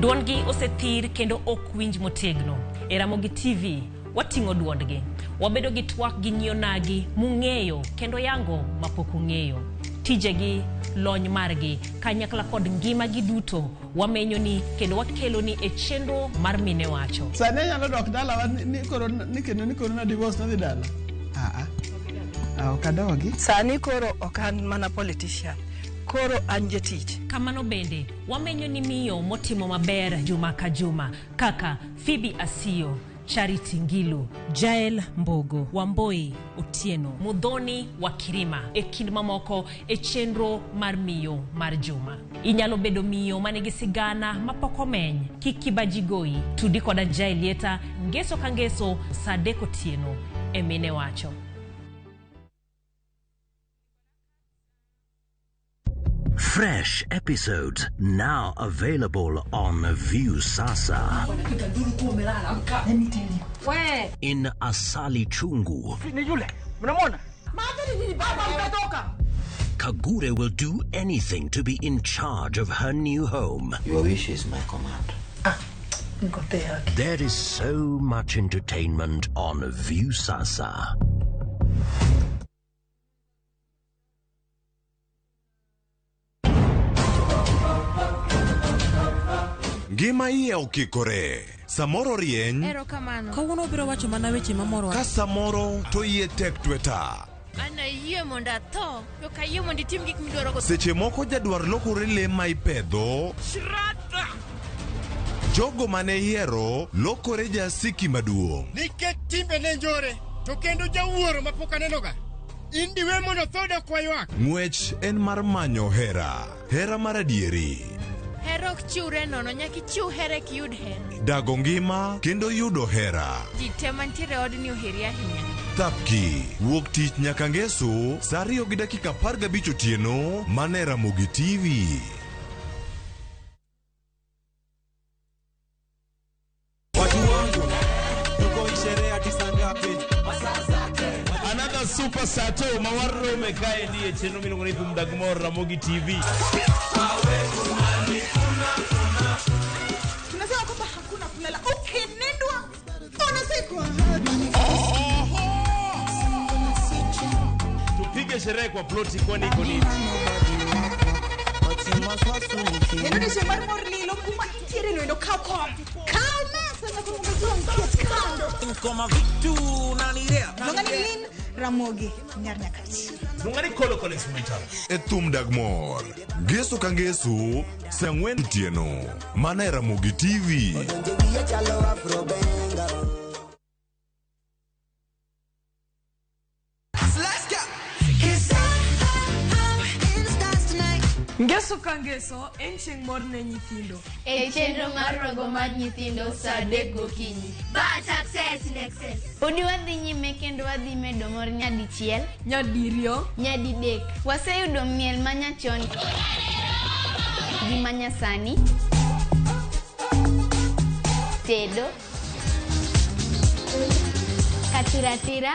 Duondgi osethir kendo ok winj motegno. E Ramogi TV wating'o duondgi. Wabedo gi twak gi nyionagi mung'eyo kendo yango mapok ung'eyo. Tijegi, lony margi, kanyakla kod ngimagi duto wamenyo ni kendo wakelo ni e chenro mar Mine Wacho. Sani anyalo dok dalawa ni koro ni kendo ni koro na divorce nadhi dala. Ok adogi. Sani koro ok an mana politician. Koro an jatich. Kamano bende wamenyo ni miyo motimo maber juma ka juma kaka Phoebe Asiyo, Charity Ngilu, Jael Mbogo, Wamboi Otieno, Mudhoni wa Kirima e kind mamoko e chenro mar miyo mar juma. Inyalo bedo miyo manigi sigana mapok omeny. Kik kibaji goyi, tudi koda Jael Lieta ngeso ka ngeso saa 3 otieno e Mine Wacho. Fresh episodes now available on Viusasa. Let me tell you. Where? In Asali Chungu. Kagure will do anything to be in charge of her new home. Your wish is my command. There is so much entertainment on Viusasa. Ngima iye okikore. Samoro rieny. Erokamano. Kawuono obiro wacho mana weche mamoro. Ka samoro to iye tek tweta. An ayie mondo atho, to ok ayie mondo itim gik midwaro. Seche moko jadwar lokore le ma ipedho. Shradha! Jogo mane ihero lokore jasiki maduong'. Nikech timbe ne njore, to kendo jawuoro mapok anenoga. In diwe mondo tho dok waywak. Ng'wech en mar manyo hera. Hera mar adieri. Hera ok chiwre nono, nyaka ichiw hera kiyud hera. Dago ngima kendo yudo hera. Ji te mantiere e odni oheri ahinya. Thapki, wuok tich nyaka ngeso, saa 2:15 otieno, mana e Ramogi TV. Watu wangu, tuko sherehe hadi saa ngapi? Another super sato mawarome kae nie chenro miluongo ni Thum Dag Mor Ramogi TV. Tunasema kwamba hakuna kulala. Ukinindwa unasikwa. Tupige sherehe kwa ploti kwani iko nini? Neno ni shemar mor lilo kuma nitiere no endo kaw kom. Kaw mesa na kumugazua mkiet kando. Koma vitu nanirea. Longani lin Ramogi Nyar Nyakach. Luonga ni Kolo Kolo Instrumental. E thum dag mor. Ngeso ka ngeso, saa ang'wen otieno. Mana e Ramogi TV. Ngeso ka ngeso en chieng' mor ne nyithindo. E chenro mar rogo mar nyithindo saa 3 gokinyi. But success in excess. Podi wadhi nyime kendo wadhi medo mor nyadichiel, nyadiriyo, nyadidek. Waseyudo miel manyachon gi manyasani, tedo, katiratira,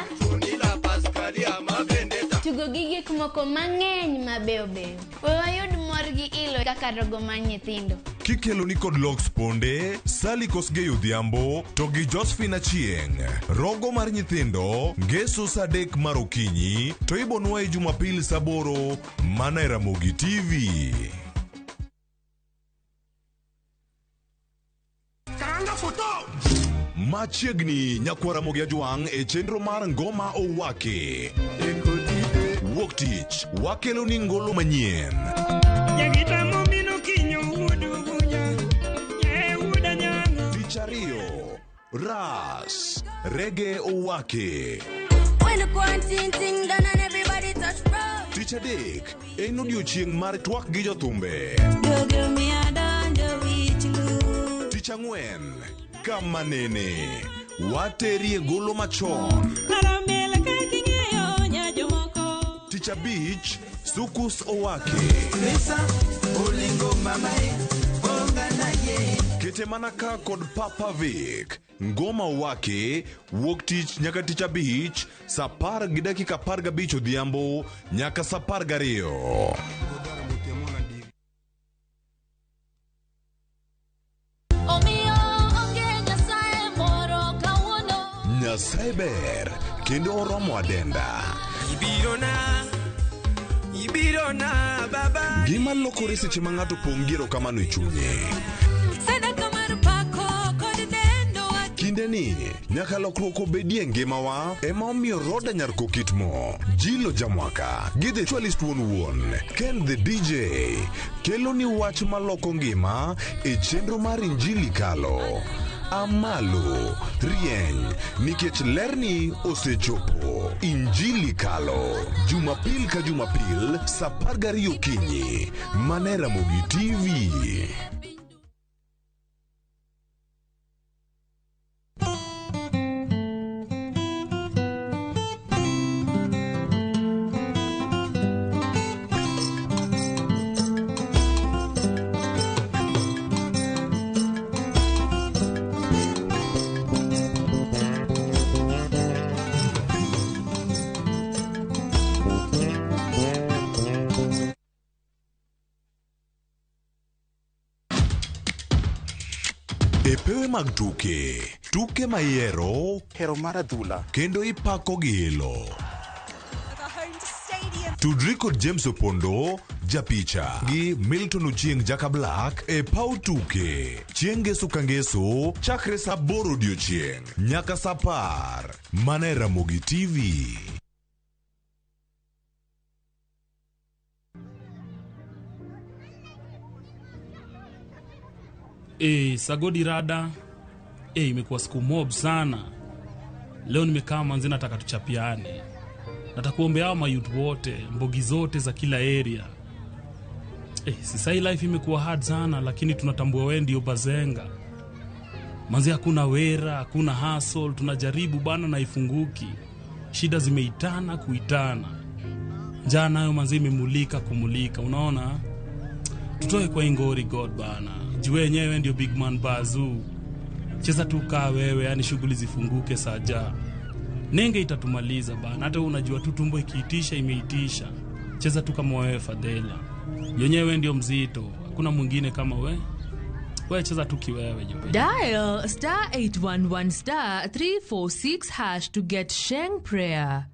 tugo gi gik moko mang'eny mabeyo beyo. We wayud mor gi ilo kaka rogo mar nyithindo. Kikelo ni kod Lox Ponde, Sally Kosgei Odhiambo to gi Josephine Achieng'. Rogo mar nyithindo, ngeso saa 3 mar okinyi to ibonwa e Jumapil saa 8 mana e Ramogi TV. Machiegni nyakwar Ramogi Ajwang' e chenro mar Ngoma Owake. Wuok tich wakelo ni ngolo manyien. Tich ariyo, Ras Rege Owake. Tich adek en odiochieng' mar twak gi jothumbe. Tich ang'wen kama nene waterie golo machon. Tich abich Sukus Owake. Kete mana ka kod Papa Vic. Ngoma Owake wuok tich nyaka tich abich saa 10:15 odhiambo nyaka saa 12. Nyasaye ber kendo oromo adenda. Ibirona baba. Gima lokore seche ma ng'ato pong' gi erokamano e chunye. Kinde ni nyaka lokruok obedie e ngimawa ema omiyo Roda Nyar Kokitmo, Jilo Jamwaka gi The Ritualist wuon wuon, Ken the DJ kelo ni wach maloko ngima e chenro mar Injili Kalo. Amalo rieny nikech lerni osechopo. Injili Kalo, Jumapil ka Jumapil saa 12 okinyi, mana e Ramogi TV. E pewe mag tuke, tuke mayiero, hero mar adhula, kendo ipako gi ilo. Tudri kod James Opondo, japicha, gi Milton Ochieng' Jaka Black e paw tuke. Chieng' ngeso ka ngeso, chakre saa 8 odiochieng' nyaka saa 10. Mana e Ramogi TV. Sagodi rada. Imekuwa siku mob sana. Leo nimekaa manzi, nataka tuchapiane. Nataka kuombea hao mayouth wote, mbogi zote za kila area. Sasa hii life imekuwa hard sana, lakini tunatambua wewe ndio bazenga. Manzi hakuna wera, hakuna hustle, tunajaribu bana na ifunguki. Shida zimeitana kuitana. Njaa nayo manzi imemulika kumulika, unaona? Tutoe kwa ingori God bana. Jiwe yenyewe ndio big man bazoo. Cheza tu kaa wewe, yani shughuli zifunguke saja. Nenge itatumaliza bana. Hata unajua tu tumbo ikiitisha imeitisha. Cheza tu kama wewe Fadela. Yenyewe ndio mzito. Hakuna mwingine kama we. Wewe cheza tu kiwewe jo. Dial *811 *346# to get Sheng prayer.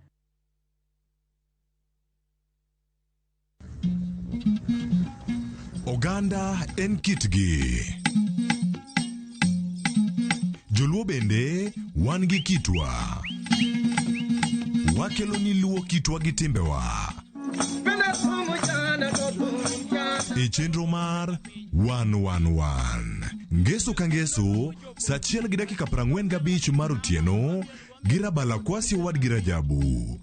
Oganda en kitgi. Joluo bende wan gi kitwa. Wakelo ni luo kitwa gi timbewa. E chenro mar 111 Ngeso ka ngeso, saa 1:45 mar otieno gi Rabala Kwasi owadgi Rajabu.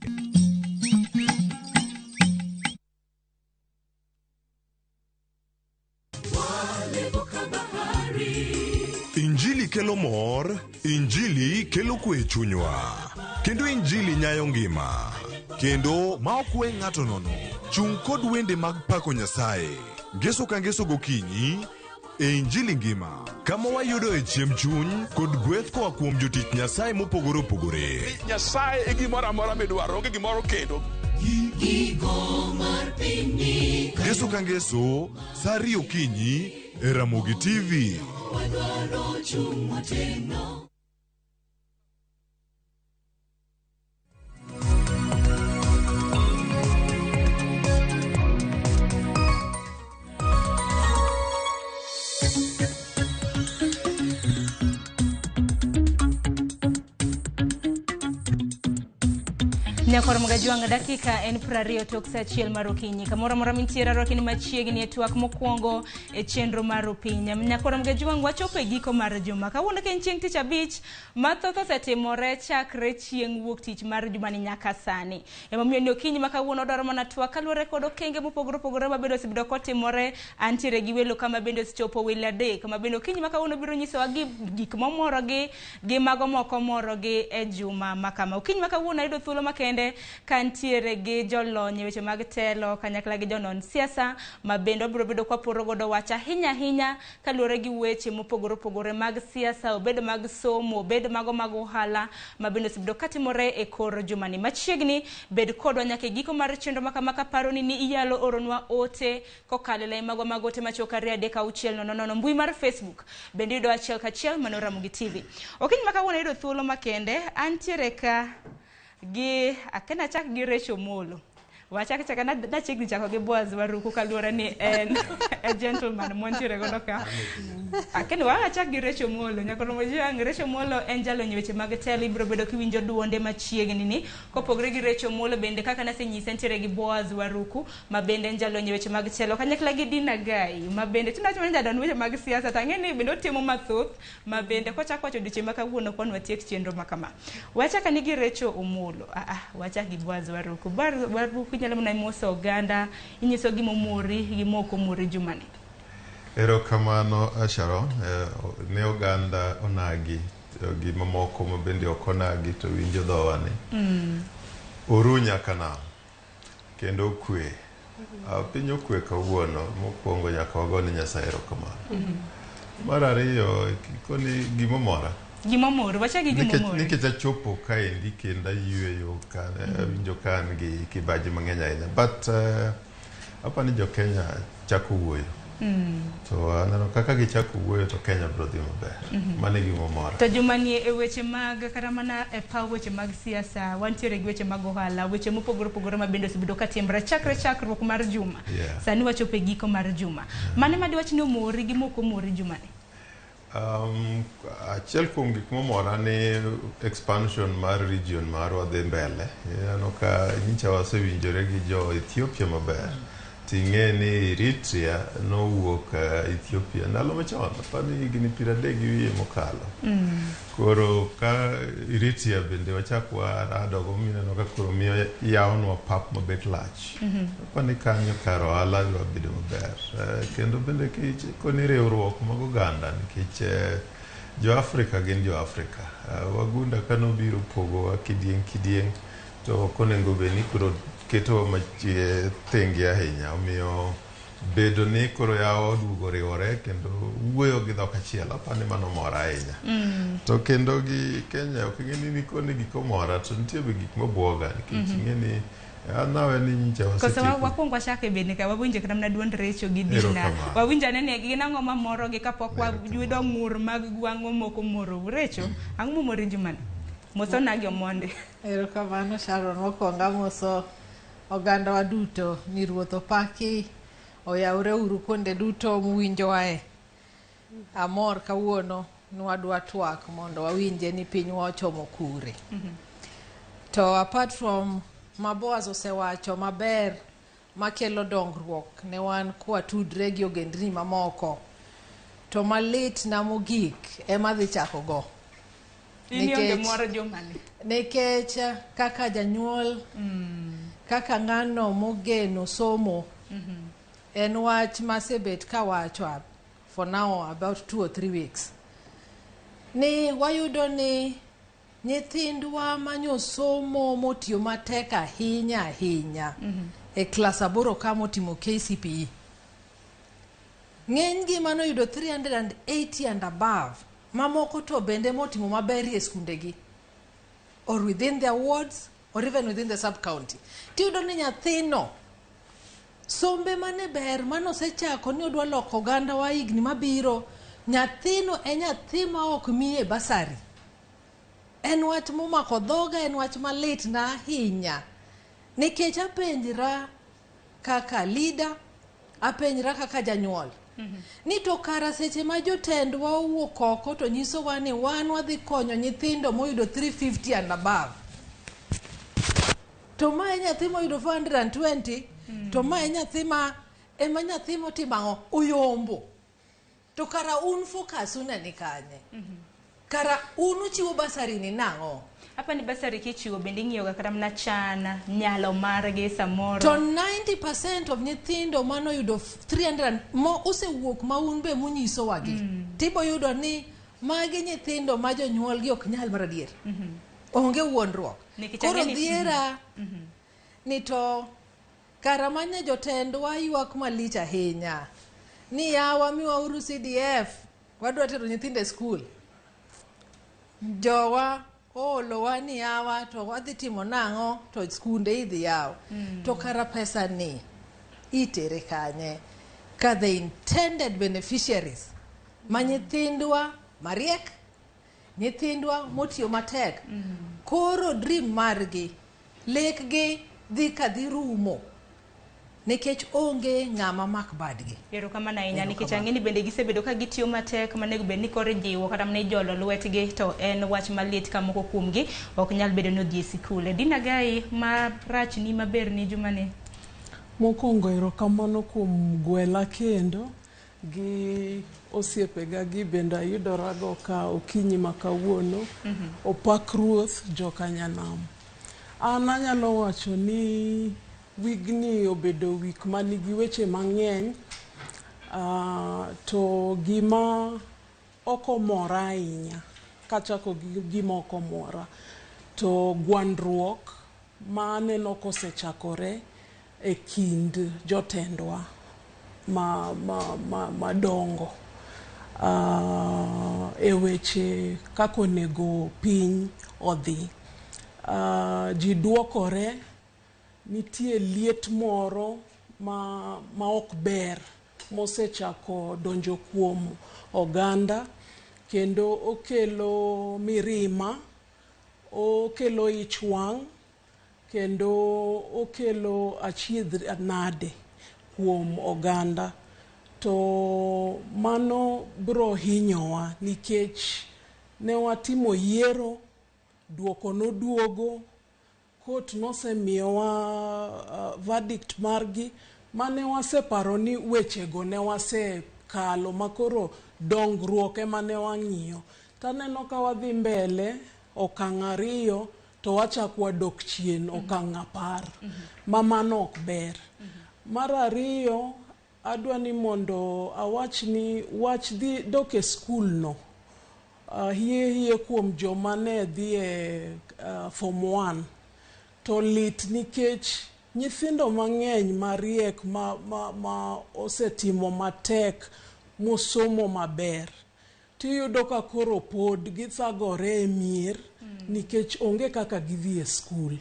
Injili kelo mor, Injili kelo kwe e chunywa. Kendo Injili nyayo ngima. Kendo ma ok we ng'ato nono. Chung' kod wende mag pako Nyasaye. Ngeso ka ngeso gokinyi e Injili ngima. Kama wayudoe chiemb chuny kod gweth koa kuom jotich Nyasaye mopogore opogore. Nyasaye e gimoro amora midwaro, onge gimoro kendo. Ngeso ka ngeso, saa 2 okinyi e Ramogi TV. Nyakor Mgajwang' dakika en 20 tok saa 1 mar okinyi. Kamoro amora mintiere arwakini machiegni e twak mokwongo e chenro mar opiny. Nyakor Mgajwang' wachopo e giko mar juma. Kawuono ka en chieng' tich abich, mathoth osetimore chakre chieng' wuok tich mar jumani nyaka sani. Emomiyo ni okinyi ma kawuono odwaro mana twak kaluwore kod okenge mopogore opogore mabende osebedo kotimore. Antiere gi welo kama bende osechopo welo adek ma bende okinyi ma kawuono biro nyisowa gik momorogi gi mago moko morogi e juma ma kama. Okinyi ma kawuono ayudo thuolo makende kantiere gi jolony e weche mag telo kanyakla gi jonon siasa ma bende wabiro bedo kwaporo godo wach ahinya ahinya kaluwore gi weche mopogore opogore mag siasa, obed mag somo, obed mago mag ohala ma bende osebedo katimore e kor jumani. Machiegni bed kodwa nyaka e giko mar chenro ma kama kaparo ni inyalo oronwa ote kokalo e lai magwa mag ote machuok 2 3 6 0 0 mbui mar Facebook bende iyudo achiel kachiel mano Ramogi TV. Okinyi ma kawuono ayudo thuolo makende antiere ka gi akena chak gi Rachel Molo. Wachak chaka nachiegni chako gi Boaz Waruku kaluwore ni en a gentleman mwantiere godo ka. Akeni wachak gi Rachel Molo. Nyakoro Mojang, Rachel Molo en jalony e weche mag telo, ibiro bedo kiwinjo duonde machiegni ni. Kopogore gi Rachel Molo bende kaka nasenyise nitiere gi Boaz Waruku ma bende en jalony e weche mag telo kanyakla gi Dina Gai ma bende tinawacho ni jadon weche mag siasa to ang'e ni bende otimo mathoth ma bende kochako wacho odiochieng' ma kawuono kwan watiek chenro ma kama. Wachak ani gi Rachel Omolo. Wachak gi Boaz Waruku. Boaz Waruku inyalo mana moso oganda, inyiso gimomori, gima ok omori jumani. Erokamano Sharon, ne oganda onagi gi mamoko ma bende ok onagi to winjo dhowani. Oru nyaka nam kendo okwe. Piny okwe kawuono, mokwongo nyaka wagone Nyasaye erokamano. Mar ariyo, koni gimomora. Gimomori, wachak gi gimomori. Nikech achopo kaendi kendo ayueyo ka awinjo ka an gi kibaji mang'eny ahinya. But apani jo Kenya chako wuoyo. To aneno kaka gichako wuoyo to Kenya biro dhi maber. Mano e gimomora. To jumani e weche mag kata mana e paw weche mag siasa, wantiere gi weche mag ohala, weche mopogore opogore ma bende osebedo ka timore chakre chakruok mar juma. Sani wachopo e giko mar juma. Mane ma diwach ni omori gi mok omori jumani? Achiel kuom gik momora ni expansion mar region marwa dhi mbele. Ineno ka nyicha wasewinjore gi jo Ethiopia maber. Ting'e ni Eritrea nowuok Ethiopia ndalo machon, apani higni 30 gi wiye mokalo. Koro ka Eritrea bende wachak waradogo mineno ka koro miyo yawonwa pap mabet lach. Apani kanyo kar ohala dwa bedo maber. Kendo bende koni riwruok mag oganda nikech jo Afrika gin jo Afrika. Wagunda kanobiro pogowa kidieng' kidieng' to ok onego bed ni koro ketowa thenge ahinya. Omiyo bedo ni koro yawa oduogo riwore kendo wuoyo gi dhok achiel apani mano mora ahinya. To kendo gi Kenya ok ing'e ni koni gik omora to nitie be gik mabuoga nikech ing'e ni an nawe ni nyicha Koso wasetieko. wakwong wachak e bende ka wawinjo kata mana duond Rachel gi Dina. Erokamano. Wawinjo ane ni gin ang'o mamorogi kapok wayudo ng'ur mag gwang'o moko morou. Rachel, ang'o momori jumani? Mosona gi Omondi. Erokamano Sharon, mokwongo amoso oganda wa duto ni Ruoth opaki, oyawre uru kuonde duto muwinjowae. Amor kawuono ni wadwa twak mondo wawinje ni pinywa ochomo kure. To apart from ma Boaz osewacho maber makelo dongruok ne wan kwatudre gi ogendni mamoko, to malit na mogik ema adhi chako go. In ionge mor jumani. Nikech kaka janyuol, kaka ng'ano mogeno somo, en wach masebet kawacho for now about 2 or 3 weeks. Ni wayudo ni nyithindwa manyosomo motiyo matek ahinya ahinya e klas 8 ka motimo KCPE. Ng'enygi manoyudo 380 and above, mamoko to bende motimo maber e skundegi, or within their wards, or even within the sub-county. Tiyudo ni nyathino, sombe mane ber manosechako ni odwa loko oganda wa higni mabiro, nyathino e nyathi ma ok miye basari. En wach momako dhoga, en wach malit na ahinya. Nikech apenjra kaka leader, apenjra kaka janyuol. Ni to kara seche ma jotendwa owuok oko to nyisowa ni wan wadhi konyo nyithindo moyudo 350 and above. To ma e nyathi moyudo 420, to ma e nyathi ma ema nyathi motimo ang'o? Oyombo. To kara un focus une ni kanye? Kara un uchiwo basari ni nang'o? Apa ni basari kichiwo bende ing'iyo ga kata mana chan, nyalo margi samoro. To 90% of nyithindo manoyudo 300 mo osewuok ma un be munyisowagi. Tibo yudo ni magi nyithindo ma jonyuolgi ok nyal mar adier. Onge wuondruok. Nikech Koro ang'e ni- dhiera ni to kara manya jotendwa ywak malich ahinya. Ni yawa miwauru CDF, wadwa tero nyithindo e skul. Jowa oolowa ni yawa to wadhi timo nang'o to skunde idhi yaw. To kara pesa ni itere kanye? Ka the intended beneficiaries ma nyithindwa mariek, nyithindwa motiyo matek, koro dream margi, lekgi dhi ka dhi rumo nikech onge ng'ama mak badgi. Erokamano ahinya nikech Erokamano. ang'e ni bende gisebedo ka gitiyo matek manego bed ni koro ijiwo kata mana ijolo lwetgi to en wach malit ka moko kuomgi ok nyal bedo ni odhi e sikul. Dina Gai, marach ni maber ni jumani? Mokwongo erokamano kuom gwela kendo gi osiepega gi bende ayudorago ka okinyi ma kawuono. Opak Ruoth joka Nyanam. An anyalo wacho ni wigni obedo wik manigi weche mang'eny, to gima ok omora ahinya, kachako gi gima ok omora, to gwandruok ma aneno kosechakore e kind jotendwa madongo e weche kaka onego piny odhi. Ji duokore, nitie liet moro ma ok ber mosechako donjo kuom oganda kendo okelo mirima, okelo ich wang', kendo okelo achiedh nade kuom oganda. To mano biro hinyowa nikech ne watimo yiero, duoko noduogo, court nosemiyowa verdict margi mane waseparo ni wechego ne wasekalo makoro dongruok ema ne wang'iyo. Taneno ka wadhi mbele okang' 2 to wachak wadok chien okang' 10 ma mano ok ber. Mar ariyo, adwa ni mondo awach ni wach dhi dok e skul no hie hie kuom joma ne dhi e form 1 to lit nikech nyithindo mang'eny mariek ma osetimo matek mosomo maber tiyudo ka koro pod githagore e mier nikech onge kaka gidhi e skul.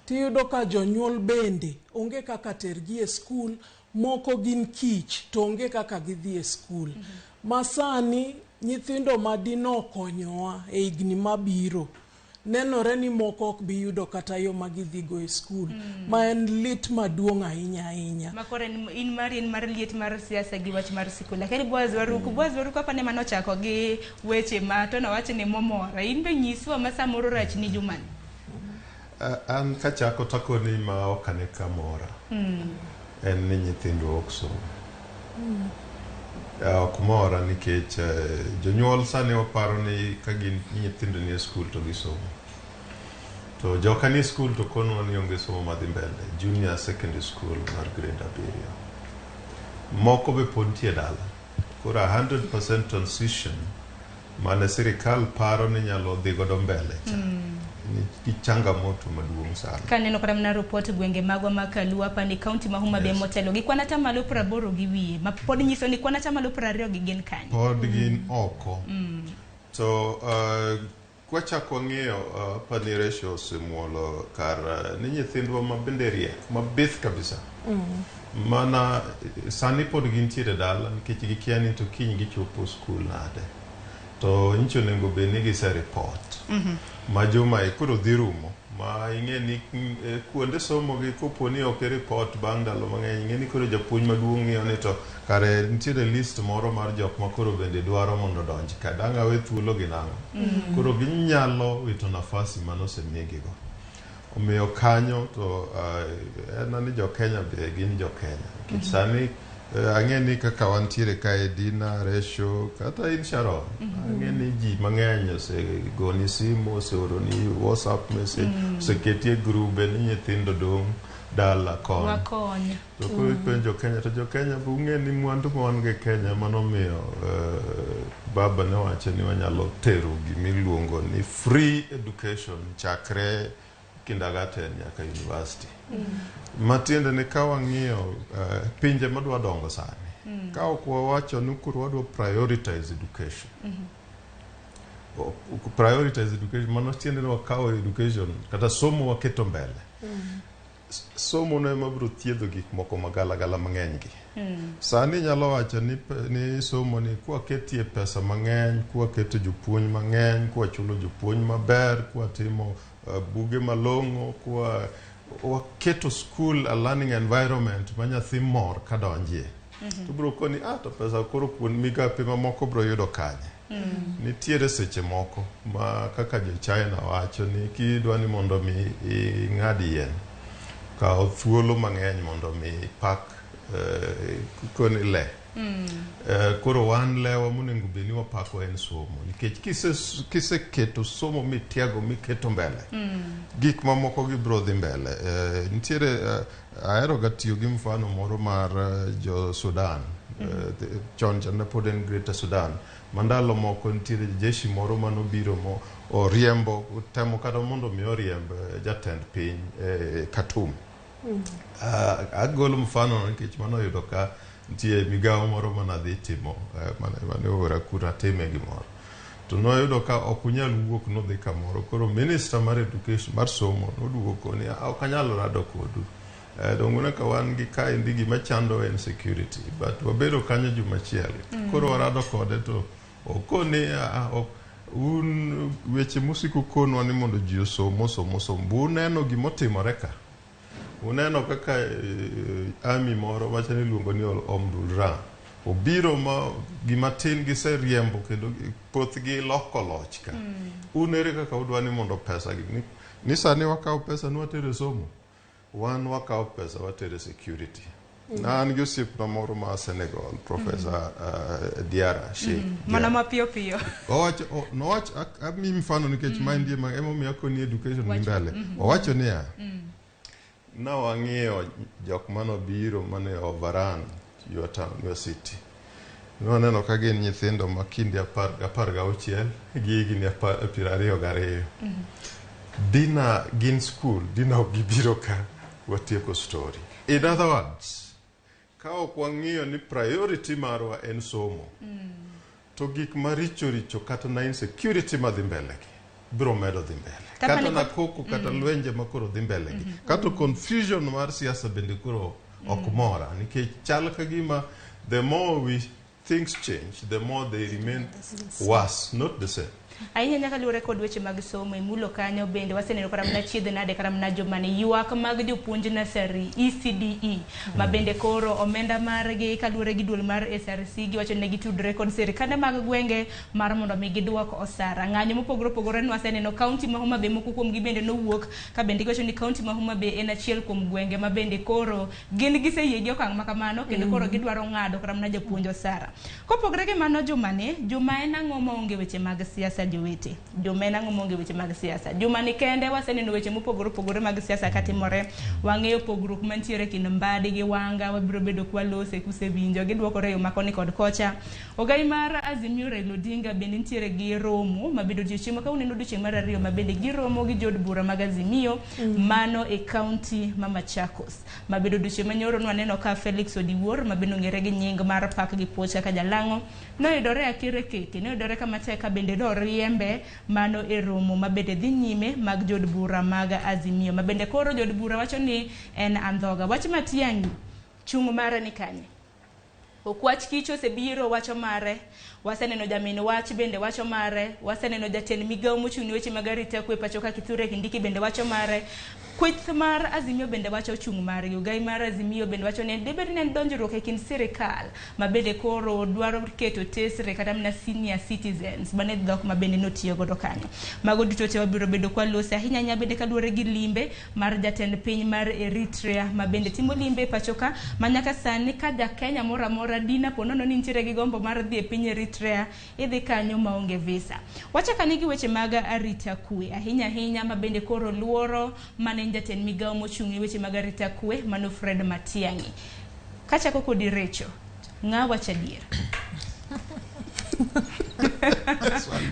Tiyudo ka jonyuol bende onge kaka tergi e skul, moko gin kich to onge kaka gidhi e skul. Masani nyithindo madino konyowa e higni mabiro nenore ni moko ok bi yudo kata yo ma gidhigo e skul, ma en lit maduong' ahinya ahinya. Makoro in mar liet mar siasa gi wach mar sikul. Lakini Boaz Waruku, Boaz Waruku apa ne manochako gi weche ma to nowacho ni momora. In be nyiswa ma samoro rach ni jumani. An kachako takoni ma ok ane kamora en ni nyithindwa ok som. Ok mora nikech jonyuol sani waparo ni ka gin nyithindo nie skul to gisomo. To joka nie skul to konwa ni onge somo madhi mbele, junior secondary school mar grade 7. Moko be pod nitie dala. Koro 100% transition mane sirikal paro ni nyalo dhi godo mbele cha. Ni changamoto maduong' sana. Kaneno kata mana report gwenge magwa ma Kalua hapa ni kaunti ma Homa Bay motelo gi kwan atamalo 80 gi wiye ma pod nyiso ni kwan atamalo 20 gi gin kanye. Pod gin oko. To kwachako wang'iyo pani ratio osemuolo kar ni nyithindwa ma bende riek mabith kabisa. Mana sani pod gintiere dala nikech gikia ni to kiny gichopo skul nade. To nyicho onego bed ni gise report. Ma juma e koro dhi rumo ma ing'e ni kuonde somo gi kopo ni ok report bang' ndalo mang'eny ing'e ni koro japuonj maduong' ng'iyo ni to kare nitiere list moro mar jok ma koro bende dwaro mondo odonj ka dang' awe thuolo gi nang'o. Koro ginyalo wito nafasi manosemigigo. Omiyo kanyo to en ni jo Kenya be gin jo Kenya. Nikech sani ang'e ni kaka wantiere kae Dina, Resho, kata in Sharon. Ang'e ni ji mang'eny osegoni simu, oseoroni WhatsApp message, oseketi e grube ni nyithindo dong' dala kony. Wakony. To koro ipenjo Kenya, to jo Kenya be ung'e ni mwandu ma wan go e Kenya manomiyo baba ne wacho ni wanyalo tero gimiluongo ni free education chakre kindergarten nyaka university. Matiende ni ka wang'iyo pinje madwa dongo sani, ka ok wawacho ni koro wadwa prioritize education. Prioritize education, mano tiende ni wakawo education kata somo waketo mbele. Somo no ema biro thiedho gik moko magalagala mang'eny gi. Sani inyalo wacho ni somo ni kwaketie pesa mang'eny, kwaketo jopuonj mang'eny, kwachulo jopuonj maber, kwatimo buge malong'o, kwa waketo school a learning environment ma nyathi mor kadonjie. To biro koni to pesa koro kuond migape mamoko biro yudo kanye. Nitiere seche moko ma kaka jo China wacho ni kidwa ni mondo mi ing'ad yien, kaw thuolo mang'eny mondo mi ipak koni le. Koro wan lewa monego bed ni wapako en somo nikech kiseketo somo mitiego miketo mbele, gik mamoko gi biro dhi mbele. Nitiere ahero ga tiyo gi mfano moro mar jo Sudan. Chon cha ne pod en Greater Sudan. Ma ndalo moko nitiere jeshi moro manobiro mo oriembo temo kata mondo mi oriemb jatend piny Khartoum. Agolo mfano nikech mano oyudo ka nitie migawo moro manadhi timo mane oora kura atime gimoro. To noyudo ka ok unyal wuok nodhi kamoro. Koro minister mar education mar somo noduogo koni ok anyal rado kodu. Dong' ka wan gi kaendi gima chando en security but wabedo kanyo juma achiel. Koro warado kode to okoni un weche musiko konwa ni mondo ji osom osom osom. Bu uneno gimotimore ka. Uneno kaka army moro machalo iluongo ni Omdurman obiro ma gimatin giseriembo kendo pothgi loko loch ka. Un ere kaka udwa ni mondo pesa gi ni sani wakawo pesa ni watere somo. Wan wakawo pesa watere security. Na an gi osiepna moro ma Senegal, Professor Diara Sheikh. Mana mapiyo piyo. Owacho nowacho amiyi mfano nikech maendi emomiyo akoni education ni mbele. Owacho niya, na wang'iyo jok manobiro mane overrun your town, your city. Nwaneno ka gin nyithindo ma kinde 16 gi higni 22. Dina gin school, dina ok gibiro ka watieko story. In other words, ka ok wang'iyo ni priority marwa en somo, to gik maricho richo kata na insecurity madhi mbele gi biro medo dhi mbele. Kata na koko kata lwenje ma koro dhi mbele gi. Kata confusion mar siasa bende koro ok mora nikech chal ka gima the more we things change, the more they remain worse, not the same. Ahinya nyaka luwore kod weche mag somo emulo kanyo bende waseneno kata mana chiedh nade kata mana joma ne ywak mag jopuonj nasari ECDE ma bende koro omenda margi kaluwore gi duol mar SRC giwacho ni ne gitudore kod sirikande mag gwenge mar mondo mi giduok osara. Ng'anyo mopogore opogore nwaseneno kaunti ma Homa Bay moko kuomgi bende nowuok ka bende giwacho ni kaunti ma Homa Bay en achiel kuom gwenge ma bende koro gin giseyie gi okang' ma kamano kendo koro gidwaro ng'ado kata mana japuonj osara. Kopogore gi mano jumani, juma en ang'o maonge weche mag siasa jowete? Juma en ang'o maonge weche mag siasa? Jumani kende waseneno weche mopogore opogore mag siasa katimore. Wang'eyo pogruok mantiere kind Mbadi gi Wanga, wabiro bedo kwalose kusewinjo, gidwokore e yo ma koni kod kocha. Ogai mar Azimio Raila Odinga bende nitiere gi romo mabedo odiochieng' ma kawuono en odiochieng' mar ariyo ma bende giromo gi jood bura mag Azimio mano e kaunti ma Machakos. Mabedo odiochieng' manyoro nwaneno ka Felix Odiwuor ma bende ong'ere gi nying mar pak gi puoch kaka jalang'o noyudore akere keke, noyudore kama tek ka bende noriembe mano e romo ma bende dhi nyime mag jood bura mag Azimio ma bende koro jood bura wacho ni en andhoga. Wach Matiang'i chung' mare ni kanye? Okwach Kich osebiro wacho mare, waseneno jamin wach bende wacho mare, waseneno jatend migawo mochung' ne weche mag arita kwe pacho ka Kithure Kindiki bende wacho mare, kweth mar Azimio bende wacho chung' margi, ogai mar Azimio bende wacho ni dibed ni en donjruok e kind sirikal ma bende koro dwaro keto tesre kata mana senior citizens mane dhok ma bende notiyo godo kanyo. Mago duto te wabiro bedo kwalose ahinya ahinya bende kaluwore gi limbe mar jatend piny mar Eritrea ma bende timo limbe e pacho ka ma nyaka sani ka ja Kenya moro amora dina po nono ni nitiere gi gombo mar dhi e piny Eritrea idhi kanyo maonge visa. Wachak ane gi weche mag arita kwe ahinya ahinya ma bende koro luoro mane en jatend migawo mochung' ne weche mag arita kwe mano Fred Matiang'i. Kachako kodi Recho, ng'a wacho adier?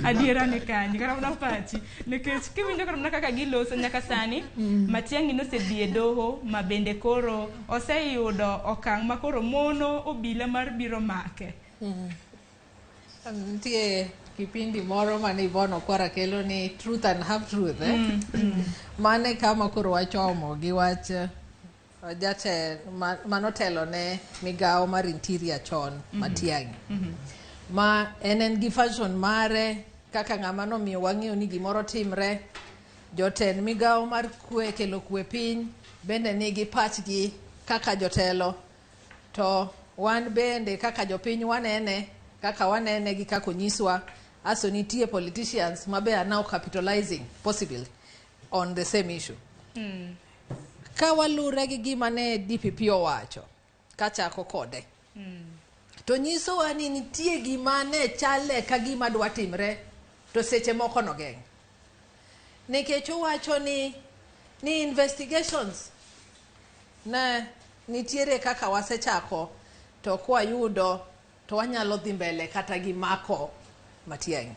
Adiera ni kanye kata mana pachi nikech kiwinjo kata mana kaka giloso nyaka sani Matiang'i nosedhi e doho ma bende koro oseyudo okang' ma koro mono obila mar biro make. Nitie kipindi moro mane Yvonne Okwara kelo ni Truth and Half Truth eh? Mane kama koro wachomo gi wach jatend manotelo ne migawo mar interior chon Matiang'i ma en en gi version mare kaka ng'ama nomiyo wang'eyo ni gimoro timre jotend migawo mar kwe kelo kwe piny bende nigi pachgi kaka jotelo to wan bende kaka jopiny wanene kaka wanene gi kaka onyiswa aso nitie politicians ma be are now capitalizing possibly on the same issue. Ka walure gi gima ne DPP owacho kachako kode to nyisowa ni nitie gima ne chale ka gima dwa timre to seche moko nogeng'. Nikech owacho ni ni investigations ne nitiere kaka wasechako to kwayudo to wanyalo dhi mbele kata gi mako Matiang'i.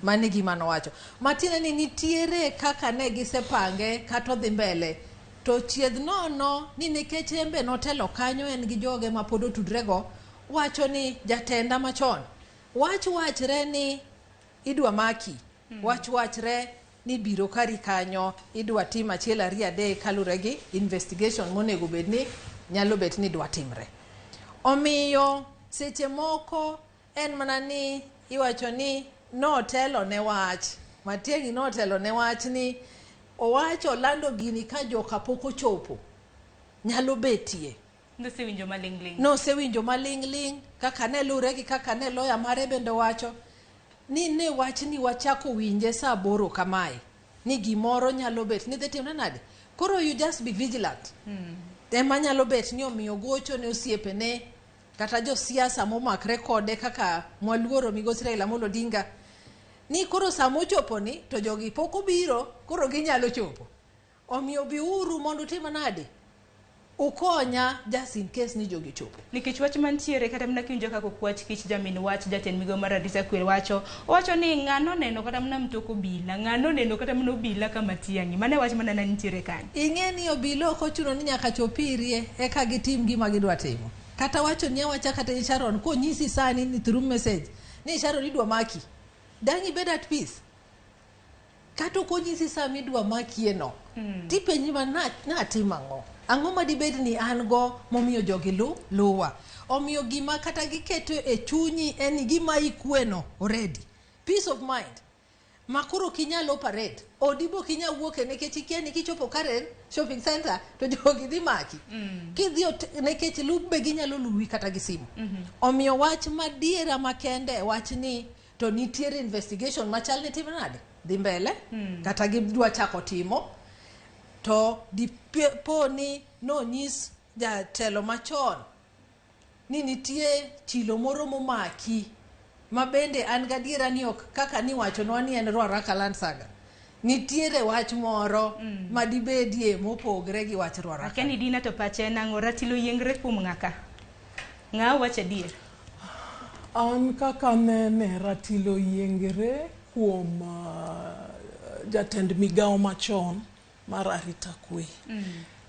Mano e gima nowacho. Matiende ni nitiere kaka ne gisepange kata odhi mbele to chiedh nono ni nikech en be notelo kanyo en gi joge ma pod otudre go wacho ni jatenda machon wach wachre ni idwa maki wach wachre ni biro kari kanyo idwa tim achiel ariyo adek kalure gi investigation monego bed ni nyalo bet ni dwa timre. Omiyo seche moko en mana ni iwacho ni notelo ne wach Matiang'i notelo ne wach ni owacho olando gini ka joka pok ochopo nyalo betie. Nosewinjo maling'ling'. Nosewinjo maling'ling' kaka ne lure gi kaka ne lawyer mare bende owacho ni ne wach ni wachako winje saa aboro kamae ni gimoro nyalo bet ni dhi timre nade. Koro you just be vigilant. Ema nyalo bet ni omiyo gocho ne osiepene kata josiasa momakre kode kaka mwaluoro migosi Raila Amolo Odinga ni koro sama ochopo ni to jogi pok obiro koro ginyalo chopo. Omiyo biuru mondo utim nade? Ukonya just in case ni jogi ochopo. Nikech wach mantiere kata mana kiwinjo kaka Okwach Kich jamin wach jatend migawo mar arita kwe wacho owacho ni ng'ano oneno kata mana mtok obila ng'ano oneno kata mana obila ka Matiang'i mano e wach mana nitiere kanyo. Ing'e ni obila ok ochuno ni nyaka chop irie eka gitim gima gidwa timo. Kata wacho ni awacha kata in Sharon konyisi sani ni through message ni Sharon idwa maki. Dang' ibed at peace. Kata ok onyisi sama idwa makie no. Tipenji ma natimo ang'o? Ang'o ma dibed ni an go momiyo jogi luwa? Omiyo gima kata giketo e chunyi en ni gima ikwe no already. Peace of mind. Ma koro ok inyal operate. Odi be ok inyal wuoke nikech ikia ni kichopo Karen shopping center to jogi dhi maki. Kidhi nikech lup be ginyalo luwi kata gi simu. Omiyo wach madiera makende wach ni to nitiere investigation machal ni tim nade? Dhi mbele kata gidwa chako timo to dipo ni nonyis jatelo machon ni nitie chilo moro momaki ma bende an gadiera ni ok kaka niwachonwa ni en Ruaraka Land Saga. Nitiere wach moro ma dibedie mopogre gi wach Ruaraka. Akia ni Dina to pache en ang'o? Ratilo yiengre kuom ng'aka. Ng'a wacho adier? An kaka nene ratilo yiengre kuom jatend migawo machon mar arita kwe.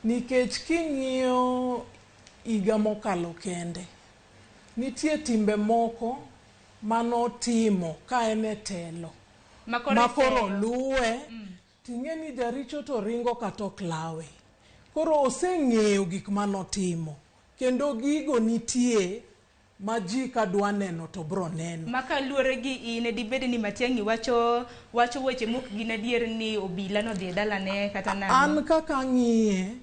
Nikech king'iyo higa mokalo kende, nitie timbe moko manotimo ka en e telo makoro luwe ting'e ni jaricho to ringo kata ok lawe. Koro oseng'eyo gik manotimo kendo gigo nitie ma ji kadwa neno to bro neno. Maka luore gi in dibed ni Matiang'i wacho weche mok gin adier ni obila nodhi e dalane kata nang'o? An kaka ng'iye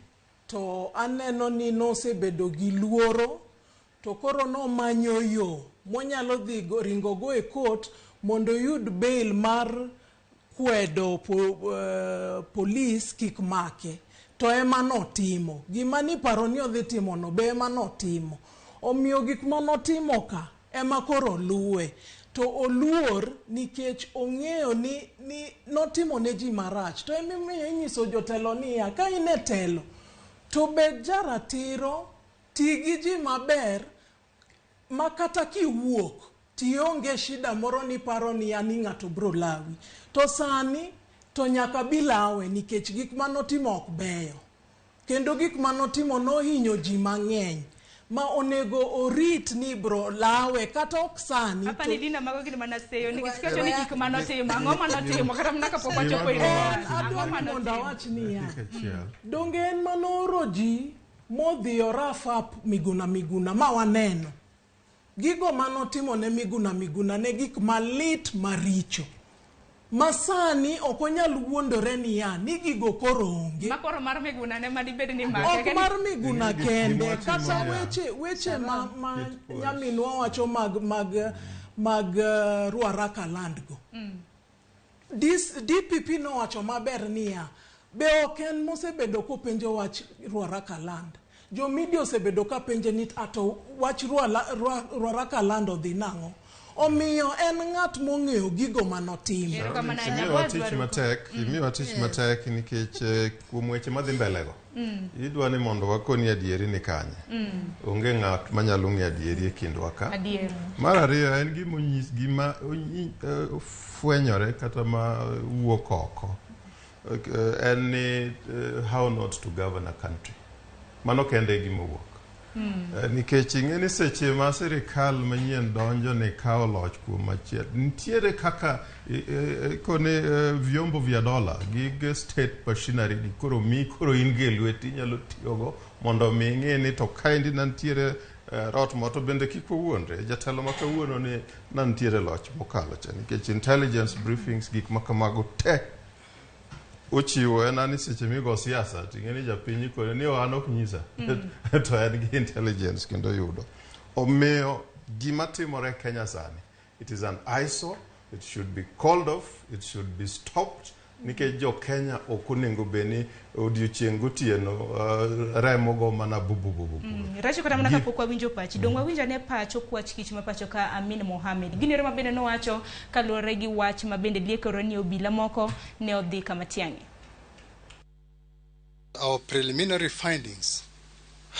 to aneno ni nosebedo gi luoro to koro nomanyo yo monyalo dhi ringo go e court mondo oyud bail mar kwedo polis kik make. To ema notimo. Gima niparo ni odhi timo no be ema notimo. Omiyo gik manotimo ka ema koro luwe. To oluor nikech ong'eyo ni notimo ne ji marach. To emomiyo inyiso jotelo niya, ka in e telo to bed jaratiro, ti gi ji maber ma kata kiwuok tionge shida moro ni paro niya ni ng'ato bro lawi. To sani to nyaka bilawe nikech gik manotimo ok beyo. Kendo gik manotimo nohinyo ji mang'eny. Ma onego orit ni bro lawe kata ok sani. Apa ni Dina mago gin mana seyo nikech kacho ni gik manotimo ang'o manotimo kata mana kapok wachopo ir adwa ni mondo awach niya, donge en manooro ji modhi rough up Miguna Miguna ma waneno. Gigo manotimo ne Miguna Miguna ne gik malit maricho. Masani ok onyal wuondore niya ni gigo koro onge. Makoro mar Miguna ne madibed ni make. Ok mar Miguna kende kata weche ma nyaminwa wacho mag Ruaraka Land go. DPP nowacho maber niya be ok en mosebedo kopenjo wach Ruaraka Land. Jo media osebedo ka penje ni ato wach Ruaraka Land odhi nang'o. Omiyo en ng'at mong'eyo gigo manotimo. Imiwa tich matek nikech kuom weche madhi mbele go. Idwa ni mondo wakoni adieri ni kanye. Onge ng'at manyalo ng'eyo adieri e kindwa ka. Mar ariyo en gima onyis gima fwenyore kata ma wuok oko. En ni how not to govern a country. Mano kende e gima wuok. Nikech ing'e ni seche ma sirikal manyien donjo ne kawo loch kuom machielo nitiere kaka kone vyombo vya dola gig state machinery gi koro mi koro in gi e lweti inyalo tiyogo mondo mi ing'e ni to kaendi nantiere rot moro bende kik wawuondre jatelo ma kawuono ni nantiere loch mokalo cha nikech intelligence briefings gik ma kamago te ochiwo en ani seche migo siasa ting'e ni japiny kone ni an ok nyisa to en gi intelligence kendo yudo. Omiyo gima timore Kenya sani, it is an eyesore, it should be called off, it should be stopped nikech jo Kenya ok onego bed ni odiochieng' gotieno remo go mana bubububu. Racho kata mana kapok wawinjo pachi, dong' wawinjo ane pach okwach kich ma pacho ka Amin Mohamed. Gini ero ma bende nowacho kaluwore gi wach ma bende liekore ni obila moko ne odhi ka Matiang'i. Our preliminary findings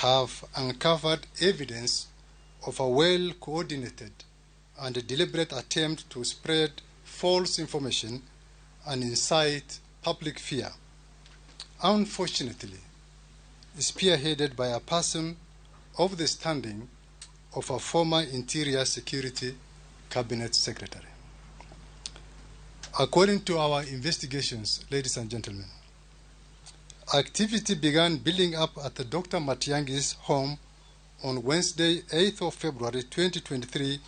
have uncovered evidence of a well-coordinated and deliberate attempt to spread false information and incite public fear. Unfortunately, spearheaded by a person of the standing of a former Interior Security Cabinet Secretary. According to our investigations, ladies and gentlemen, activity began building up at Dr. Matiang'i's home on Wednesday, 8th of February 2023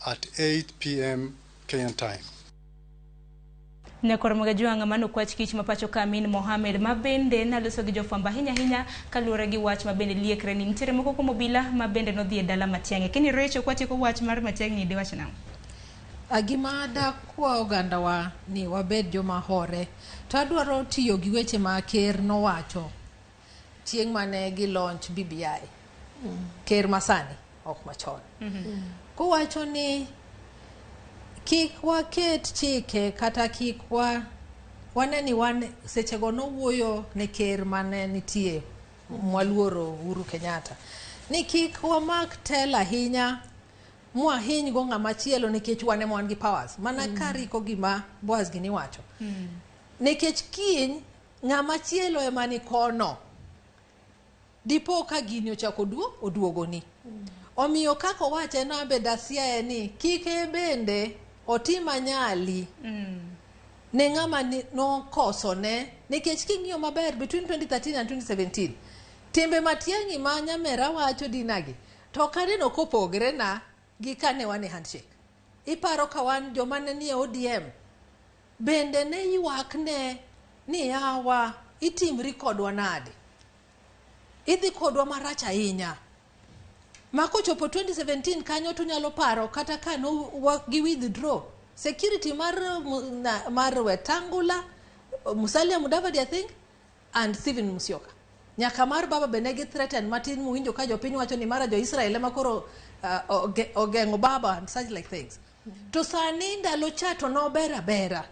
at 8 p.m. Kenyan time. Nyakwar Magajwang' mano kwach kich ma pacho ka Amin Mohamed ma bende naloso gi jofwambo ahinya ahinya kaluwore gi wach ma bende liekre ni nitiere moko kuom obila ma bende nodhi e dala Matiang'i. Kini Recho kwatieko wach mar Matiang'i diwach nang'o? Gima dakwa ogandawa ni wabed joma hore to adwaro tiyo gi weche ma ker nowacho chieng' mane gi launch BBI. Ker masani ok machon. Kowacho ni kik waket chike kata kik wa wane ni wan sechego nowuoyo ne ker mane nitie mwaluoro Uhuru Kenyatta ni kik wamak telo ahinya mwahiny go ng'ama chielo nikech wan ema wan gi powers mana kariko gima Boaz gini wacho nikech kiny ng'ama chielo ema ni kono dipo ka gini ochako oduogoni. Omiyo kaka owache no abe dasiaye ni kik en bende otim anyali ne ng'ama nokosone nikech king'iyo maber between 2013 and 2017 timbe Matiang'i ma nyamera wacho dinagi to ok aneno kopogre na gi kane wan e handshake. Iparo ka wan joma ne nie ODM bende ne ywak ne ni yawa itimri kodwa nade, idhi kodwa marach ahinya. Ma kochopo 2017 kanyo to nyalo paro kata ka no gi withdraw security mar Wetangula, Musalia Mudavadi I think and Stephen Musyoka. Nyaka mar baba be ne gi threaten matin muwinjo ka jopiny wacho ni mara jo Israel ema koro ogeng'o baba and such like things. To sani ndalo cha to nober abera.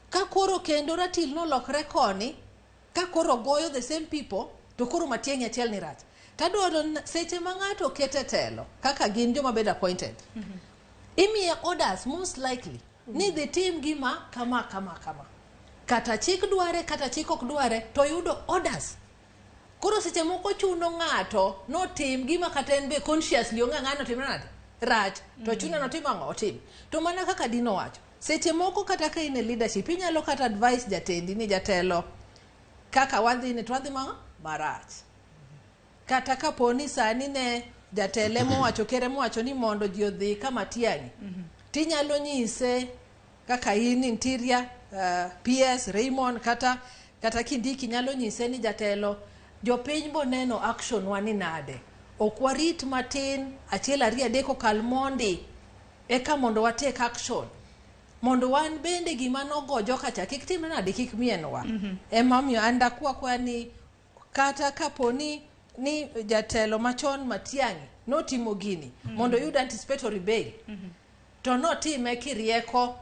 Ka koro kendo ratil nolokre koni, ka koro goyo the same people, to koro Matiang'i achiel ni rach. Tadwaro seche ma ng'ato kete telo, kaka gin joma bedo appointed, imiye orders most likely ni dhi tim gima kama kama kama. Kata chik dware, kata chik ok dware, to yudo orders. Koro seche moko chuno ng'ato notim gima kata en be consciously onge ng'ano timre nade? Rach. To chuno notim ang'o? Otim. To mana kaka Dino wacho, seche moko kata ka in e leadership, inyalo kata advice jatendi ni jatelo kaka wadhi ni to wadhi marach. Kata kapo ni sani ne jatele mowacho kere mowacho ni mondo ji odhi ka Matiang'i, tinyalo nyise kaka in interior PS Raymond kata Kindiki nyalo nyise ni jatelo jopiny boneno action wa ni nade. Ok warit matin achiel ariyo adek okal mondi eka mondo wa take action. Mondo wan bende gima nogo joka cha kik timre nade kik mienwa. Ema omiyo an dakwa ni kata kapo ni jatelo machon Matiang'i notimo gini mondo oyud anticipatory bail to notime kirieko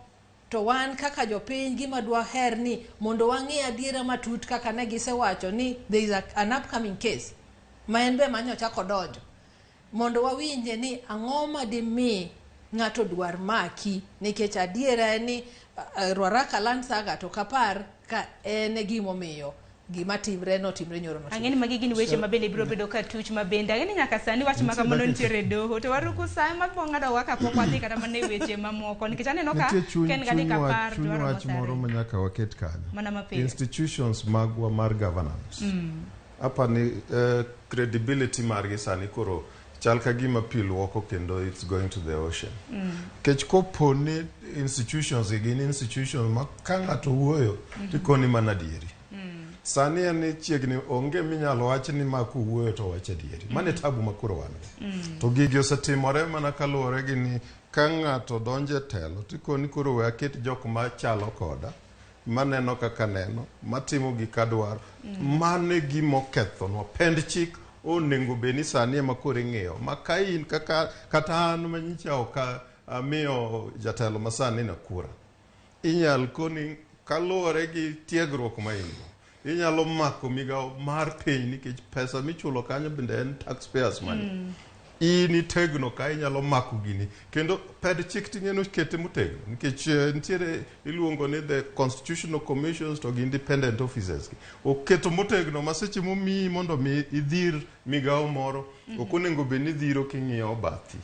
to wan kaka jopiny gima dwaher ni mondo wang'e adiera matut kaka ne gisewacho ni there is an upcoming case ma en be manyocha odonjo mondo wawinje ni ang'o madimi ng'ato dwar maki nikech adiera en ni Ruaraka Land Saga to kapar ka en e gimomiyo gima timre notimre nyoro notimre. Ang'e ni magi gin weche ma bende biro bedo ka tuch ma bende ang'e ni nyaka sani wach ma kamano nitiere e doho to waruku sa ma bo ng'ado wa kapok wadhi kata mana e weche mamoko nikech aneno ka ken ga dakika apar chuny wach moro ma nyaka waket kanyo. Mana mapiyo. Institutions magwa mar governance. Apa ni credibility margi sani koro chal ka gima pi luoko kendo it's going to the ocean. Kech kopo ni institutions gin institutions ma ka ng'ato wuoyo tikoni mana adieri. Sani en ni chiegni onge minyalo wach ni ma kowuoyo to wach adieri. Mano e tabu ma koro wan go. To gigi osetimore mana kaluwore gi ni ka ng'ato donjo e telo tikoni koro we aket jok machalo koda maneno kaka neno matimo gik adwaro. Mano e gima okethonwa. Pend chik onego bed ni sani ema koro ing'iyo. Ma ka in kaka kata an manyicha ok amiyo jatelo masani na kura. Inyal koni kaluwore gi tiegruok ma in go. Inyalo mako migawo mar piny nikech pesa michulo kanyo bende en taxpayers money. In itegno ka inyalo mako gini kendo ped chik ting'eno kete motegno nikech nitiere iluongo ni the constitutional commissions to gi independent officers oketo motegno ma seche momiyi mondo mi idhir migawo moro ok onego bed ni idhiro king'iyo bathi.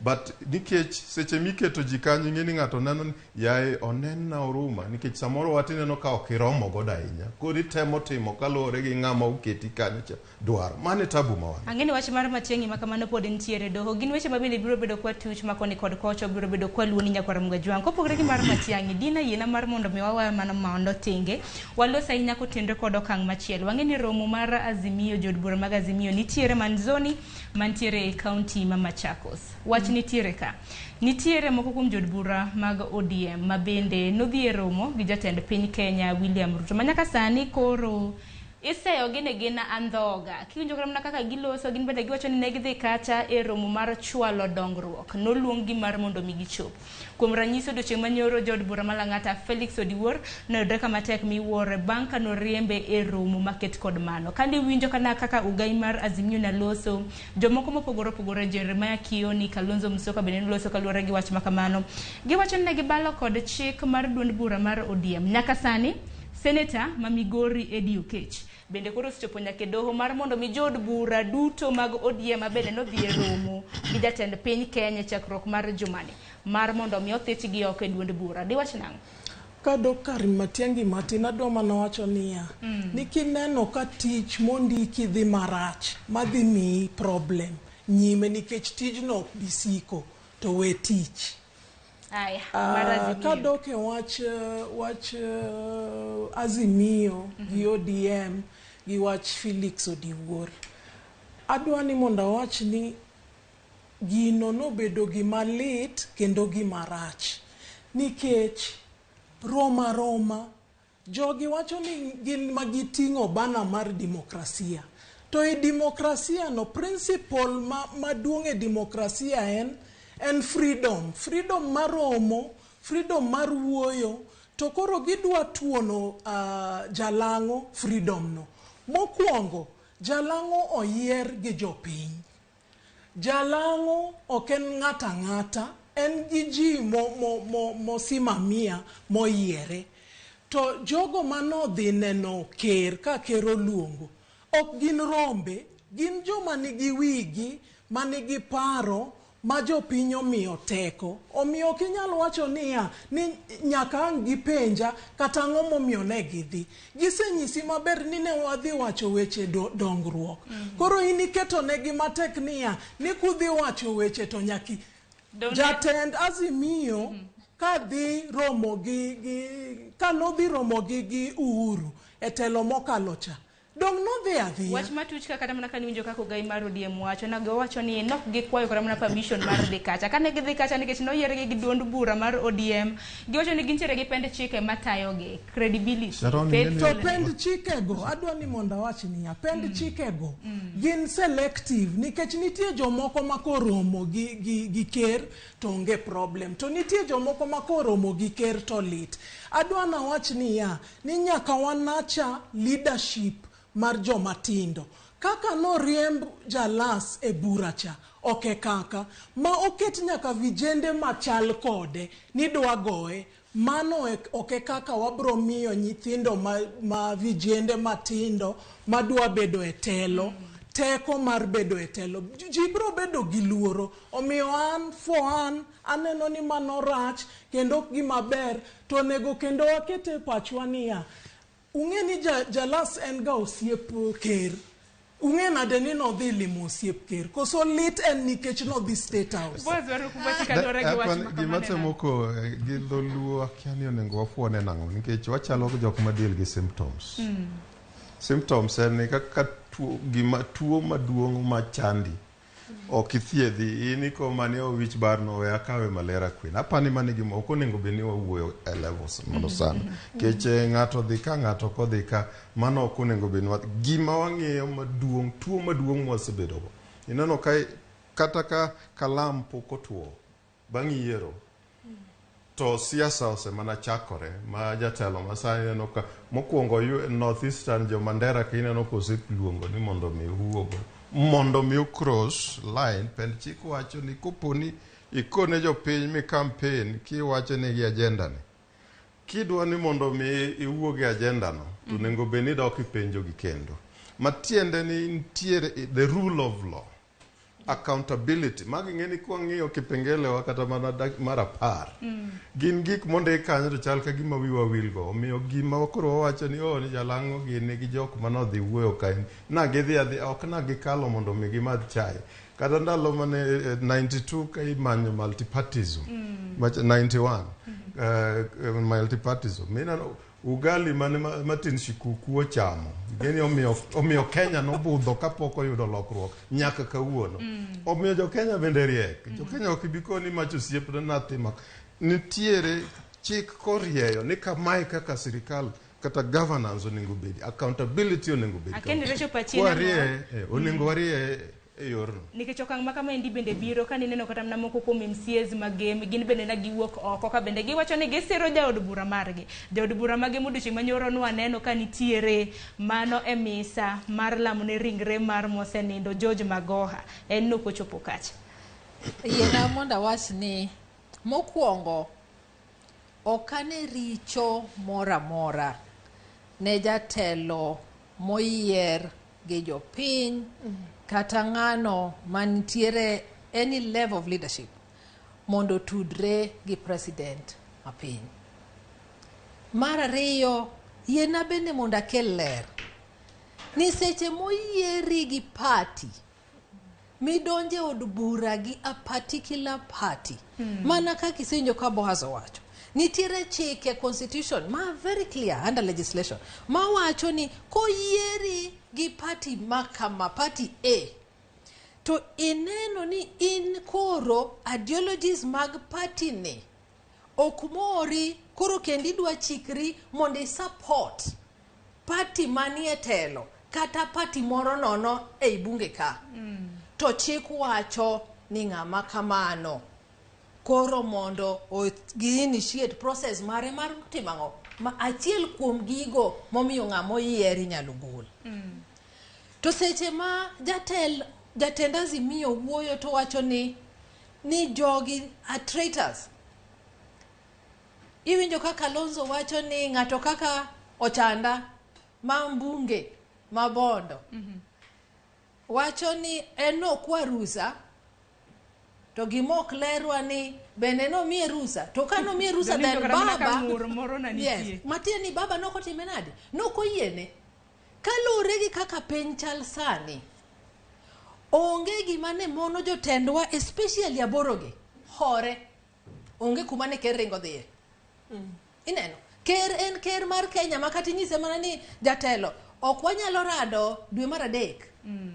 But nikech seche miketo ji kanyo ing'e ni ng'ato neno ni yaye onenna oruma nikech samoro wat ineno ka ok iromo godo ahinya. Koro itemo timo kaluwore gi ng'ama oketi kanyo cha dwaro. Mano e tabu ma wan. Ang'e ni wach mar Matiang'i ma kamano pod nitiere e doho. Gin weche ma bende biro bedo kwa tuch ma koni kod kocha biro bedo kwa luo ni nyakwar Mgajwang'. Kopogore gi mar Matiang'i, Dina yiena mar mondo mi wawe mano mondo tenge. Walos ahinya kotenre kod okang' machielo. Wang'e ni romo mar Azimio, jood bura mag Azimio nitiere Manzoni mantiere e kaunti ma Machakos. Wach nitiere ka. Nitiere moko kuom jood bura mag ODM ma bende nodhi e romo gi jatend piny Kenya William Ruto ma nyaka sani koro iseyogi ni gin andhoga. Kiwinjo kata mana kaka giloso, gin bende giwacho ni ne gidhi kacha e romo mar chwalo dongruok. Noluonggi mar mondo mi gichop. Kuom ranyisi odiochieng' manyoro jood bura ma Lang'ata Felix Odiwuor noyudre kama tek miwuoro bang' ka noriembe e romo maket kod mano. Kane iwinjo kana kaka ugai mar Azimio naloso, jomoko mopogore opogore Jeremiah Kioni, Kalonzo Musyoka bende noloso kaluwore gi wach makamano. Giwacho ni ne gibalo kod chik mar duond bura mar ODM. Nyaka sani, Seneta ma Migori Eddie Okech bende koro osechopo nyaka e doho mar mondo mi jood bura duto mag ODM ma bende nodhi e romo gi jatend piny Kenya e chakruok mar jumani mar mondo mi othichgi oko e duond bura. Diwach nang'o? Kadok kar Matiang'i matin adwa mana wacho niya ni kineno ka tich mondiki dhi marach madhi miyi problem nyime nikech tijno ok bi siko to we tich. Aya, mar Azimio. Kadok e wach wach Azimio gi ODM gi wach Felix Odiwuor, adwa ni mondo awach ni gino nobedo gima lit kendo gima rach nikech roma roma Jogi wacho ni gin ma giting'o banner mar demokrasia. To e demokrasia no, principle ma maduong' e demokrasia en en freedom. Freedom mar romo, freedom mar wuoyo. To koro gidwa tuono uh, Jalang'o freedom no. Mokwongo, Jalang'o oyier gi jopiny. Jalang'o ok en ng'ato ang'ata, en gi ji mo, mo, mo, mosimamia moyiere. To jogo manodhi neno ker ka ker oluongo, ok gin rombe, gin joma nigi wigi, manigi paro, ma jopiny omiyo teko. Omiyo ok inyal wacho niya, ni nyaka ang' gipenja kata ang'o momiyo ne gidhi. Gisenyisi maber ni ne wadhi wacho weche do, dongruok. Koro in iketonegi matek niya, ni kudhi wacho weche to nyaki Jatend Azimio ka dhi romo gi, gi ka nodhi romo gi, gi Uhuru e telo mokalo cha, Dong nodhi adhiya. Wach matuch ka kata mana kane iwinjo kaka ogai mar ODM wacho, na giwacho ni nok gikwayo kata mana permission mar dhi kacha. Kane gidhi kacha nikech noyiergi gi duond bura mar ODM, giwacho ni gintiere gi pend chike matayogi, credibility, Sharon, ing'e ni- To faithfulness. pend chikego, adwa ni mondo awach niya, pend chikego gin selective nikech nitie jomoko ma koromo gi, gi, gi ker to onge problem. To nitie jomoko ma koromo gi ker to lit. Adwa nawach niya, ni nyaka wa nurture leadership mar joma tindo. Kaka noriemb Jalas e bura cha, ok e kaka. Ma oket nyaka vijende machal kode ni dwa goye, mano ok e kaka wabro miyo nyithindo ma, ma vijende matindo madwa bedo e telo teko mar bedo e telo. Ji bro bedo gi luoro. Omiyo an for an aneno ni mano rach kendo ok gima ber to onego kendo waket e pachwa niya, ung'e ni ja, Jalas en ga osiep ker. Ung'e nade ni nodhi limo osiep ker? Koso lit en nikech nodhi State House? Boaz waruku wachi kaluwore gi wach ma Gima kamano temo ko gi dholuo akia ni onego wafuone nang'o nikech wachalo jok ma deal gi symptoms. Symptoms en ni kaka tuo, gima tuo maduong' ma chandi ok ithiedhi in iko mani o wich bar no we akawe malera queen apani mani gima ok onego bed ni wawuoyo e levels mondo sana nikech eh, ng'ato dhi ka ng'ato ok odhi ka mano ok onego bed ni wa- gima wang'iyo maduong' tuo maduong' mwasebedogo ineno ka kata ka kalam pok otuo bang' yiero to siasa osemana chakore ma jatelo ma sani ineno ka mokwongo North Eastern jo Mandera ka ineno ka oseluongo ni mondo mi uwuog mondo mi cross line pend chik wacho ni koponi ikone jopiny mi campaign kiwacho ni gi agenda ni kidwa ni mondo mi iwuog e agenda no to onego bed ni idok ipenjo gi kendo matiende ni nitiere the rule of law. Accountability. Magi ng'e ni kwang'iyo kipengele wa kata mana mar 10. Gin gik mondik kanyo to chal ka gima wiwa wilgo. Omiyo gima koro wawacho ni oh ni jalang'o gini gi jok manodhi wuoyo kae. Na gidhi adhi ok na gikalo mondo mi gimadh chai. Kata ndalo mane 92 ka imanyo multipartism. 91 multipartism. Mineno ugali mane Martin Shikuku ochamo. Gini omiyo Kenya nobudho kapok oyudo lokruok nyaka kawuono. Omiyo jo Kenya bende riek. Jo Kenya ok ibi koni mach osiepna nathi ma nitiere chik korieyo ni kamae kaka sirikal kata governance onego bedi, accountability onego bedi. Akendi Rachel pachi en ang'o? Warie, onego warie e yorno. Nikech okang' ma kamaendi bende biro ka nineno kata mana moko kuom MCAs mag Gem, gin bende ne giwuok oko ka bende giwacho ni gisiro jaod bura margi. Jaod bura ma Gem odiochieng' manyoro nwaneno ka nitiere mano e misa mar lamo ne ringre mar mosenindo George Magoha. En nok ochopo kacha. Yiena mondo awach ni mokwongo ok ane richo moro amora ne jatelo moyier gi jopiny kata ng'ano mantiere any level of leadership mondo otudre gi president ma piny. Mar ariyo, yiena bende mondo akel ler ni seche moyieri gi party midonje od bura gi a particular party mana kaka isenjo ka Boaz owacho nitiere chike constitution ma very clear under legislation ma wacho ni koyieri gi party ma kama party A to ineno ni in koro ideologies mag party ni ok mori koro kendo idwa chikri mondo i support party manie telo kata party moro nono ei bunge ka to chik wacho ni ng'ama kamano koro mondo gi initiate process mare mar timo ang'o ma achiel kuom gigo momiyo ng'ama oyier inyalo gol. To seche ma jatend Azimio wuoyo to wacho ni jogi are traitors. Iwinjo kaka Kalonzo wacho ni ng'ato kaka Ochanda ma mbunge ma Bondo wacho ni en okwa rusa to gima ok lerwa ni bende nomiye rusa to ka nomiye rusa then baba yes matiende ni baba nokotime nade nokoyiene kaluwore gi kaka piny chal sani onge gima ne mono jotendwa especially aborogi hore onge kuma ne ker ringo dhiye. Ineno ker en ker mar Kenya ma kata inyise mana ni jatelo ok wanyalo rado dwe mar 3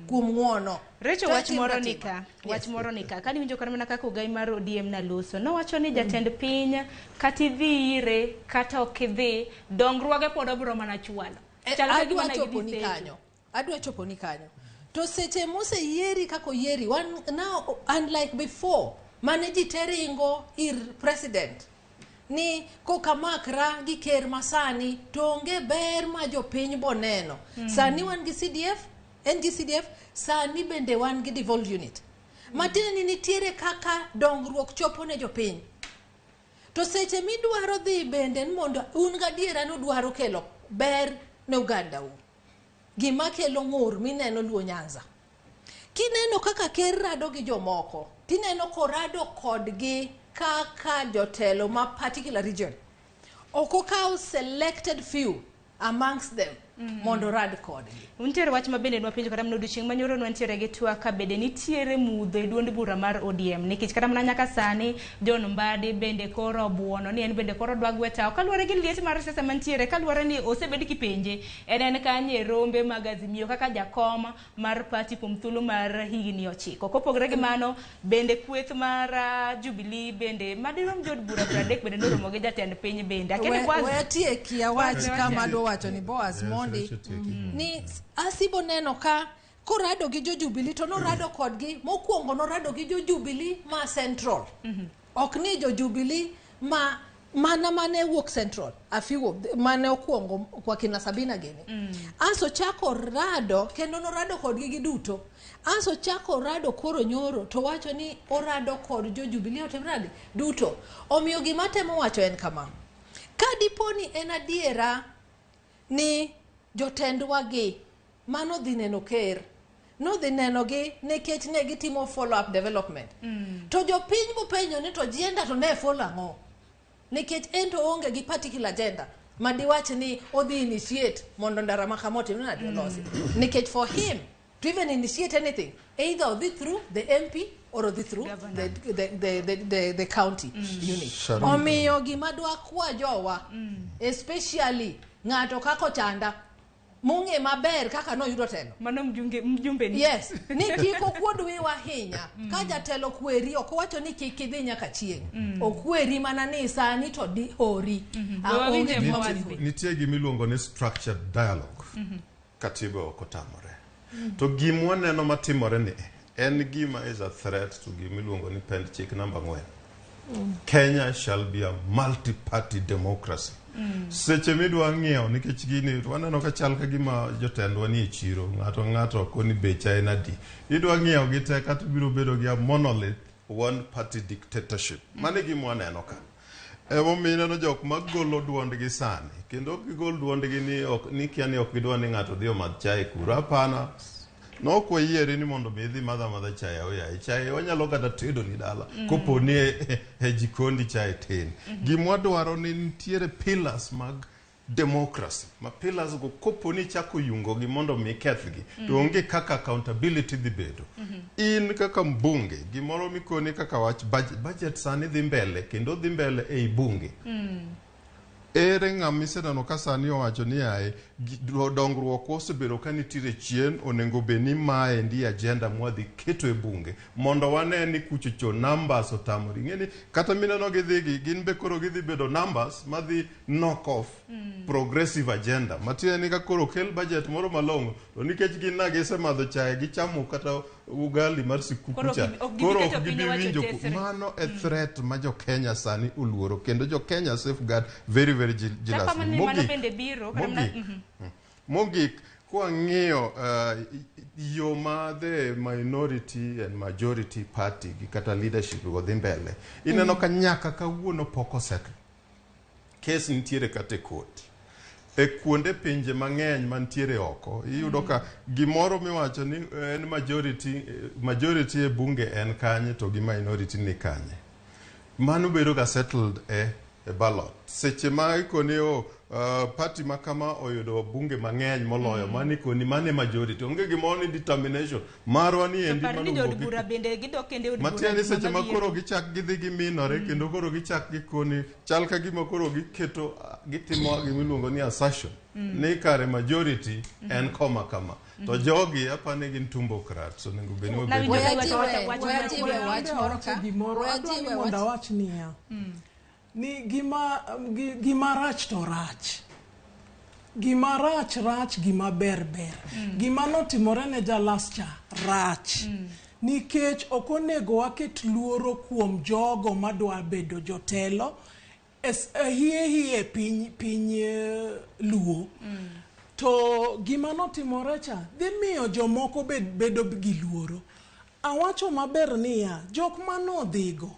kuom ng'uono. Recho wach moro nika, wach moro nika. Kani winjo kata mana kaka ogai mar ODM na loso. Nowacho ni jatend piny kata idhi ire kata ok idhi dongruoge pod obiro mana chwalo. Adwa chopo ni kanyo. Adwa chopo ni kanyo. To seche moseyieri kaka oyieri one now unlike before mane ji te ringo ir president ni kokamakra gi ker masani to onge ber ma jopiny boneno. Sani wan gi CDF, NGCDF, sani bende wan gi devolved unit. Matiende ni nitiere kaka dongruok chopo ne jopiny. To seche midwaro dhi bende mondo un gadiera nudwaro kelo ber ne oganda u. Gima kelo ng'ur mineno Luo Nyanza. Kineno kaka ker rado gi jomoko, tineno korado kodgi kaka jotelo ma particular region. Ok okaw selected few amongst them mondo rad kodgi. Nitiere wach mabende nwapenjo kata mana odiochieng' manyoro nwantiere gi twak ka bende nitiere mudho e duond bura mar ODM nikech kata mana nyaka sani John Mbadi bende koro obuono ni en bende koro dwa gwe tawo kaluwore gi liet mar siasa mantiere kaluwore ni osebed kipenje en kanye rombe mag Azimio kaka jakom mar party kuom thuolo mar higni 9. Kopogore gi mano bende kweth mar Jubilee bende madirom jood bura 30 bende noromo gi jatend piny bende. Akene Boaz wetieki awach kama adwa wacho ni Boaz mondi ni asibo neno ka korado gi jo Jubilee to norado kodgi mokwongo norado gi jo Jubilee ma Central. Ok ni jo Jubilee ma mana mane wuok Central a few of mane okwongo kwa kina Sabina gini. Aso chako rado kendo norado kodgi giduto. Aso chako rado koro nyoro to wacho ni orado kod jo Jubilee otimradi duto. Omiyo gima temo wacho en kama. Ka dipo ni en adiera ni jotendwa gi mano dhi neno ker nodhi nenogi nikech ne gitimo follow up development. To jopiny bopenjo ni to Ojienda to ne follow ang'o? Nikech en to oonge gi particular agenda ma diwach ni odhi initiate mondo ndara ma kama otim nade olosi. Nikech for him to even initiate anything, either odhi through the MP or odhi through the county unit. Sharon. Omiyo gima dwa kwa jowa, especially ng'ato kaka Ochanda, mong'e maber kaka noyudo telo. Mano mjumbe ni. Yes, ni kik okuod wiwa ahinya. Ka jatelo kweri, ok owacho ni kik idhi nyaka chieng'. Okweri mana ni sani to di hori. Ah, onge gima Nitie, nitie gimiluongo ni structured dialogue. Katiba ok otamore. To gima waneno matimore ni en gima is a threat to gimiluongo ni pend chik namba 4. Kenya shall be a multi-party democracy. Seche midwa ng'iewo nikech gini to waneno ka chal ka gima jotendwa nie chiro ng'ato ng'ato koni becha en adi idwa ng'iewo gi te kata ibiro bedo gi a monolith one party dictatorship mano e gima waneno ka emomiyo ineno jok magolo duondgi sani kendo ok gigol duondgi ni ok ni kia ni ok gidwa ni ng'ato dhi omadh chae kuro hapana nok wayieri ni mondo mi idhi madh amadha chae aoyaye chae wanyalo kata tedo ni dala kopo ni e jikondi chae tin gima wadwaro ni nitiere pillars mag democracy ma pillars go kopo ni ichako yungo gi mondo mi ikethgi to onge kaka accountability dhi bedo in kaka mbunge gimoro mikoni kaka wach budget, budget sani dhi mbele kendo dhi mbele ei bunge ere ng'ama iseneno ka sani owacho ni ae dongruok osebedo ka nitiere chien onego bed ni maendi agenda mwadhi keto e bunge mondo wane ni kuchocho numbers otamore ing'e ni kata mineno gidhi gi gin be koro gidhi bedo numbers madhi knock off progressive agenda matiende ni ka koro okel budget moro malong'o to nikech gin na gisemadho chae gichamo kata ugali mar sikuku Koro cha ok gibi koro keto ok piny gibi owacho winjo tesre. mano e threat ma jo Kenya sani oluoro kendo jo Kenya safeguard very very jealously Chapa mano Mogik- bende biro kata mana- mogik mogik kwang'iyo yo ma the minority and majority party gi kata leadership go dhi mbele ineno ka nyaka kawuono pok osettle kes nitiere kata e court e kuonde pinje mang'eny mantiere oko iyudo ka gimoro miwacho ni en majority majority e bunge en kanye to gi minority ni kanye mano bedo ga settled e ballot seche ma ikoni o party ma kama oyudo bunge mang'eny moloyo mano ikoni mano e majority onge gimoro ni determination marwa ni To endi par ni mano jood wuok gi bura bende gidok kendo e od bura matiende ni juma seche ma mabiro. koro gichak gidhi giminore kendo koro gichak gikoni chal ka gima koro giketo gitimo gimiluongo ni assertion ni kare majority en koma kama to jogi apani gin tumbocrats onego bed ni wabed Nawinjo gi- ka iwacho wacha wach Weya mar- jiwe wach moro ka. Gimoro Weya adwa ni jiwe mondo wach. awach niya ni gima rach to rach gima rach rach gima ber ber gima notimore ne jalas cha rach nikech ok onego waket luoro kuom jogo madwa bedo jotelo hie hie piny Luo to gima notimore cha dhi miyo jomoko bedo gi luoro awacho maber niya jok manodhigo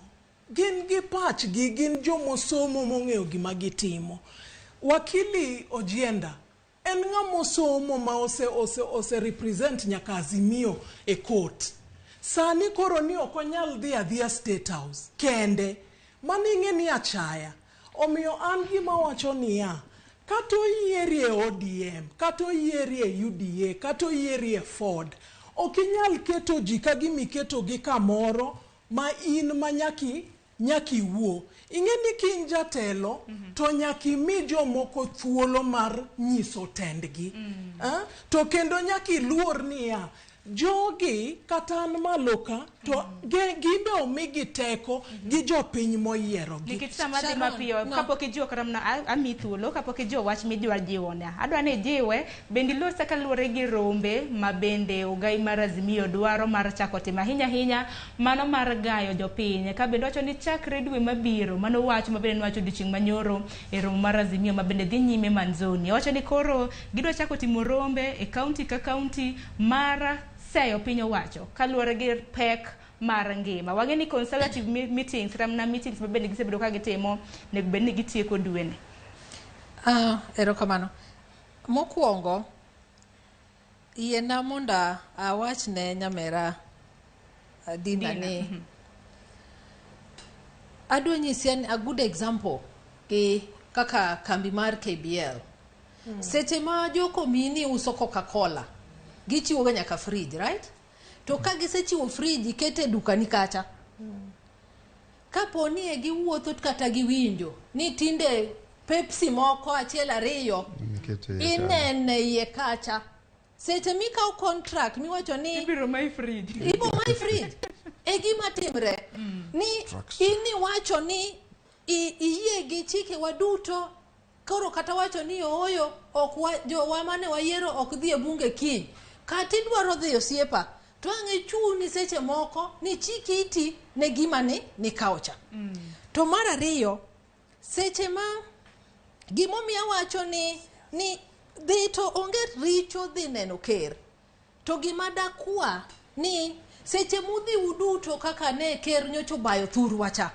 gin gi pachgi gin jomosomo mong'eyo gima gitimo wakili Ojienda en ng'ama osomo ma ose represent nyaka Azimio e court sani koro ni ok onyal dhi adhiya State House kende mano ing'e ni achaya omiyo an gima wacho niya kata oyieri e ODM kata oyieri e UDA kata oyieri e Ford ok inyal keto ji ka gima iketogi kamoro ma in ma nyaka iwuo ing'e ni ka in jatelo to nyaka imi jomoko thuolo mar nyiso tendgi to kendo nyaka iluor niya jogi kata an malo ka to gin be omigi teko gi jopiny moyierogi Nikech sama dhi mapiyo kapok ijiwo kata mana amiyi thuolo kapok ijiwo wach midwa jiwo na adwa ni ijiwe bende ilosa kaluwore gi rombe ma bende ogai mar Azimio dwaro mar chako timo ahinya ahinya mano mar gayo jopiny ka bende wacho ni chakre dwe mabiro mano wach ma bende nowacho odiochieng' manyoro e romo mar Azimio ma bende dhi nyime Manzoni owacho ni koro gidwa chako timo rombe e kaunti ka kaunti mar seyo piny owacho kaluwore gi pek mar ngima wang'e ni consultative meetings kata mana meetings ma bende gisebedo ka gitimo onego bed ni gitieko dweni Erokamano. Mokwongo, Yiena mondo awach ne nyamera Dina Dina, ni adwa nyisi an a good example gi kaka kambi mar KBL. Seche ma jokomini uso Coca-Cola, gichiwo ga nyaka fridge, right? To ka gisechiwo fridge ikete e dukani kacha. Kapo ni e giwuotho kata giwinjo ni tinde Pepsi moko achiel ariyo Nikete iye kanyo. inene iye kacha. Seche mikawo contract miwacho ni ibiro mayi fridge. Ibo mayi fridge. E gima timre ni in iwacho ni iyie gi chike wa duto koro kata wacho ni ooyo ok wa, jowa mane wayiero ok dhi e bunge kiny kata idwaro dhi osiepa to ang' ichuni seche moko ni chik iti ne gima ni nikawo cha. To mar ariyo seche ma gimomiyo awacho ni dhi to onge richo dhi neno ker to gima dakwa ni seche mudhi uduto kaka ne ker nyocha obayo thurwa cha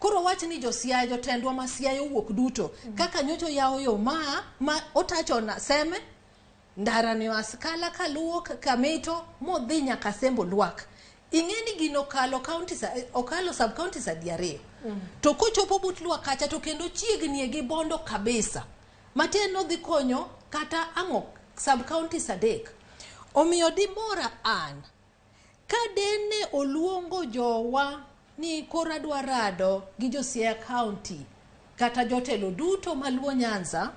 koro wach ni josiaya jotendwa ma Siaya owuok duto kaka nyocha oyawo yo ma otacho na Seme ndara ni Askala kaluwo Kamito modhi nyaka Sembo Lwak ing'e ni gino okalo counties okalo sub counties adi ariyo to kochopo but Lwak kacha to kendo chiegni gi Bondo kabisa matin nodhi konyo kata ang'o sub counties adek omiyo dimora an ka dene oluongo jowa ni koro adwa rado gi jo Siaya County kata jotelo duto maluo Nyanza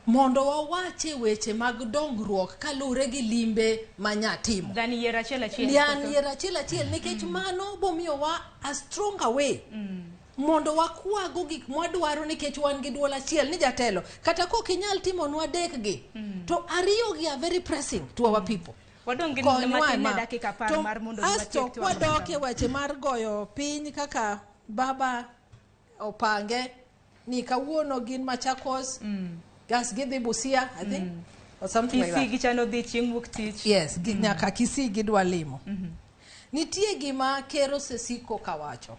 mondo wawache weche mag dongruok kaluwore gi limbe ma nyatimo Dhani yier achiel achiel. Yan koso? yier achiel achiel nikech mano bomiyowa a stronger way mondo wakwago gik mwadwaro nikech wan gi duol achiel ni jatelo kata kok inyal timonwa adek gi to ariyo gi are very pressing to our people Wadong' gi Konywa matin ne ma. dakika apar To mar mondo asto watiek twak. kwadok e weche mar goyo piny kaka baba opange ni kawuono gin Machakos gas gidhi Busia I think or something like Kisii that. gichano dhi chieng' wuok tich. Yes, nyaka Kisii gidwa limo. Nitie gima ker osesiko kawacho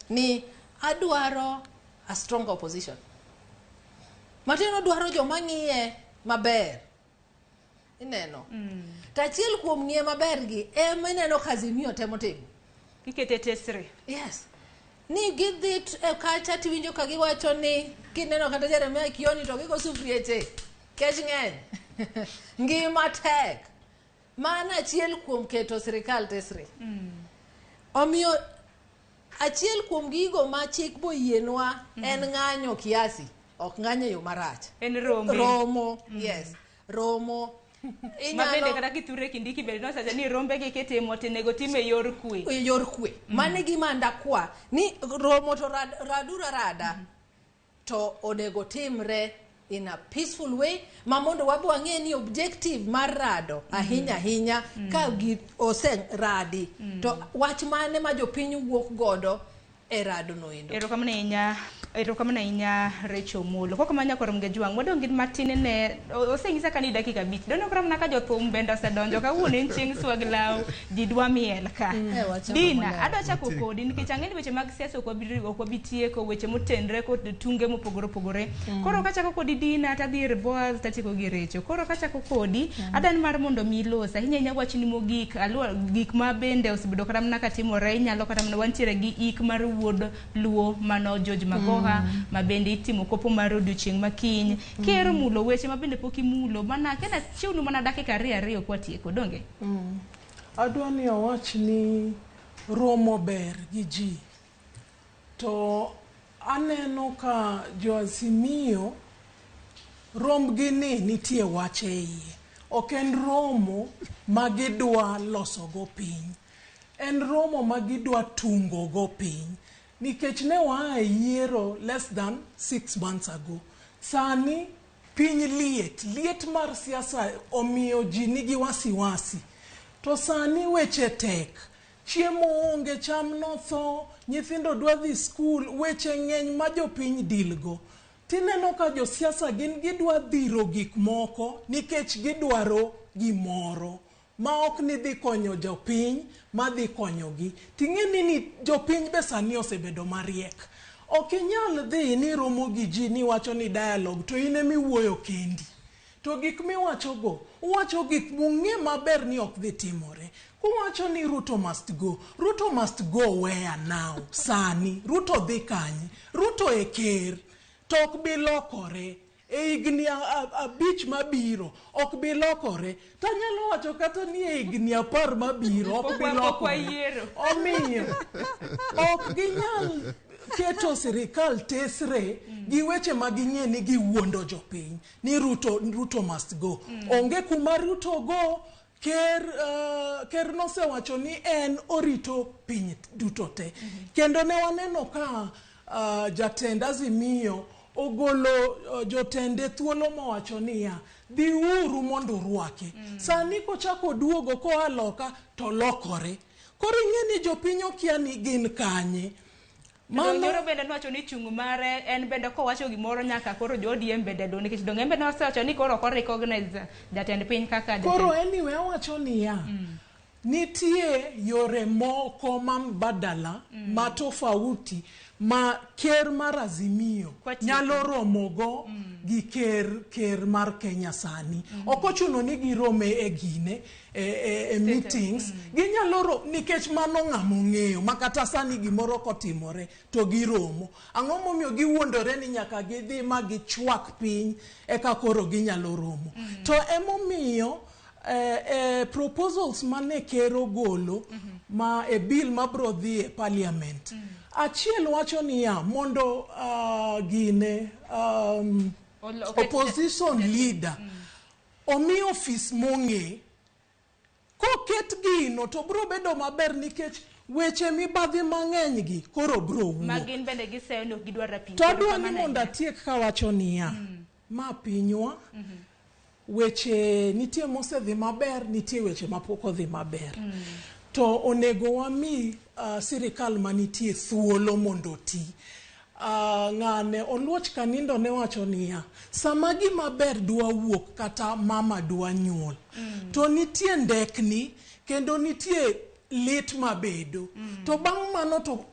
ni adwaro a strong opposition. Matiende odwaro joma ng'iye maber. Ineno. To achiel kuom ng'iye maber gi ema ineno ka Azimio temo timo. Gikete tesre. Yes. Ni gidhi e kacha tiwinjo ka giwacho ni kineno kata Jeremiah Kioni to gigo sufrieche. Kech ng'eny. Ngima tek. Mano achiel kuom keto sirikal tesre. Omiyo achiel kuom gigo ma chik boyienwa en ng'anyo kiasi, ok ng'anyo e yo marach. En rombe. Romo, yes. Romo. Ma bende kata kithure kindiki bende nowacho ni rombe gi kitimo to onego tim e yor kwe. E yor kwe. Mano e gima ndakwa ni romo to raduru arada to onego timre in a peaceful way ma mondo wabo wang'e ni objective mar rado ahinya ahinya ka gi oseradi to wach mane ma jopiny wuok godo e rado no endo. Erokamano ahinya, erokamano ahinya Rachel Omolo. Kok kamano nyakoro Mgejwang', wadong' gi matin ne osenyisa ka ni dakika 5. Doneno kata mana ka jothum bende osedonjo kawuono en chieng' swag law, ji dwa miel ka. Wachako Dina, maler. adwa chako kodi nikech ang'e ni weche mag siasa ok wabi tieko, weche motenre kod tunge mopogore opogore. Koro kachako kodi Dina, tadhi ir Boaz, tatieko gi Rachel. Koro kachako kodi, adani mar mondo mi ilos ahinya ahinya wachni mogik, aluwa gik ma bende osebedo kata mana katimore, inyalo kata mana wantiere gi ik mar wuod Luo mano George Magoha ma bende itimo kopo mar odiochieng' ma kiny. Kihero mulo weche ma bende pok imulo, mana kena chiwnu mana dakika 2 kwatieko, donge? Adwa ni awach ni romo ber gi ji. To aneno ka jo Azimio rombgi ni nitie wach e iye. Ok en romo ma gidwa losogo piny. En romo ma gidwa tungo go piny. Nikech ne waa e yiero less than 6 months ago. Sani piny liet, liet mar siasa omiyo ji nigi wasiwasi. To sani weche tek. Chiemo onge, cham notho, nyithindo dwa dhi skul, weche ng'eny ma jopiny deal go. Tineno ka josiasa gin gidwa dhiro gik moko nikech gidwaro gimoro ma ok ni dhi konyo jopiny, ma dhi konyogi. Ting'e ni jopiny be sani osebedo mariek. Ok inyal dhi ni romo gi ji ni wacho ni dialogue to in emiwuoyo kendi. To gik miwachogo, uwacho gik mung'e maber ni ok dhi timore. Kuwacho ni Ruto must go, Ruto must go where now? Sani, Ruto dhi kanye? Ruto e ker, to ok bi lokore. E higni 5 mabiro, ok bi lokore. Tanyalo wacho kata ni e higni 10 mabiro, ok bi lokore. Omiyo, ok ginyal keto sirikal tesre gi weche ma ging'e ni giwuondo jopiny ni Ruto, Ruto must go. Onge kuma Ruto go. Ker, ker nosewacho ni en orito piny duto te. Kendo ne waneno ka jatend Azimio ogolo jotende thuolo mowacho niya, dhiuru mondo urwake. Sani kochako duogo koa loka to lokore. Koro ing'e ni jopiny okia ni gin kanye. Mano Nyoro bende nowacho ni chung' mare en bende kowacho gimoro nyaka koro jo ODM bende do nikech dong en bende nosewacho ni koro ok recognize jatend piny kaka jatend. Koro anyway awacho niya, nitie yore moko ma mbadala ma tofauti ma ker mar Azimio nyalo romogo gi ker mar Kenya sani. Ok ochuno ni girome e gine e meetings, ginyalo nikech mano ng'ama ong'eyo ma kata sani gimoro kotimore to giromo. Ang'o momiyo giwuondore ni nyaka gidhi ma gichwak piny eka koro ginyalo romo? To emomiyo proposals mane ker ogolo ma e bill mabro dhi e parliament. Achiel wacho niya mondo gine opposition leader omi ofis mong'e. Koket gino to bro bedo maber nikech weche mibadhi mang'eny gi koro bro wuok. Ma gin bende giseyo ni ok gidwar rapim. To adwa ni mondo atiek kawacho niya, ma pinywa, weche nitie mosedhi maber, nitie weche mapok odhi maber. To onego wami sirikal manitie thuolo mondo oti. Ng'ane Oluoch Kanindo ne wacho niya, sama gima ber dwa wuok kata mama dwa nyuol, to nitie ndekni kendo nitie lit mabedo. To bang' mano to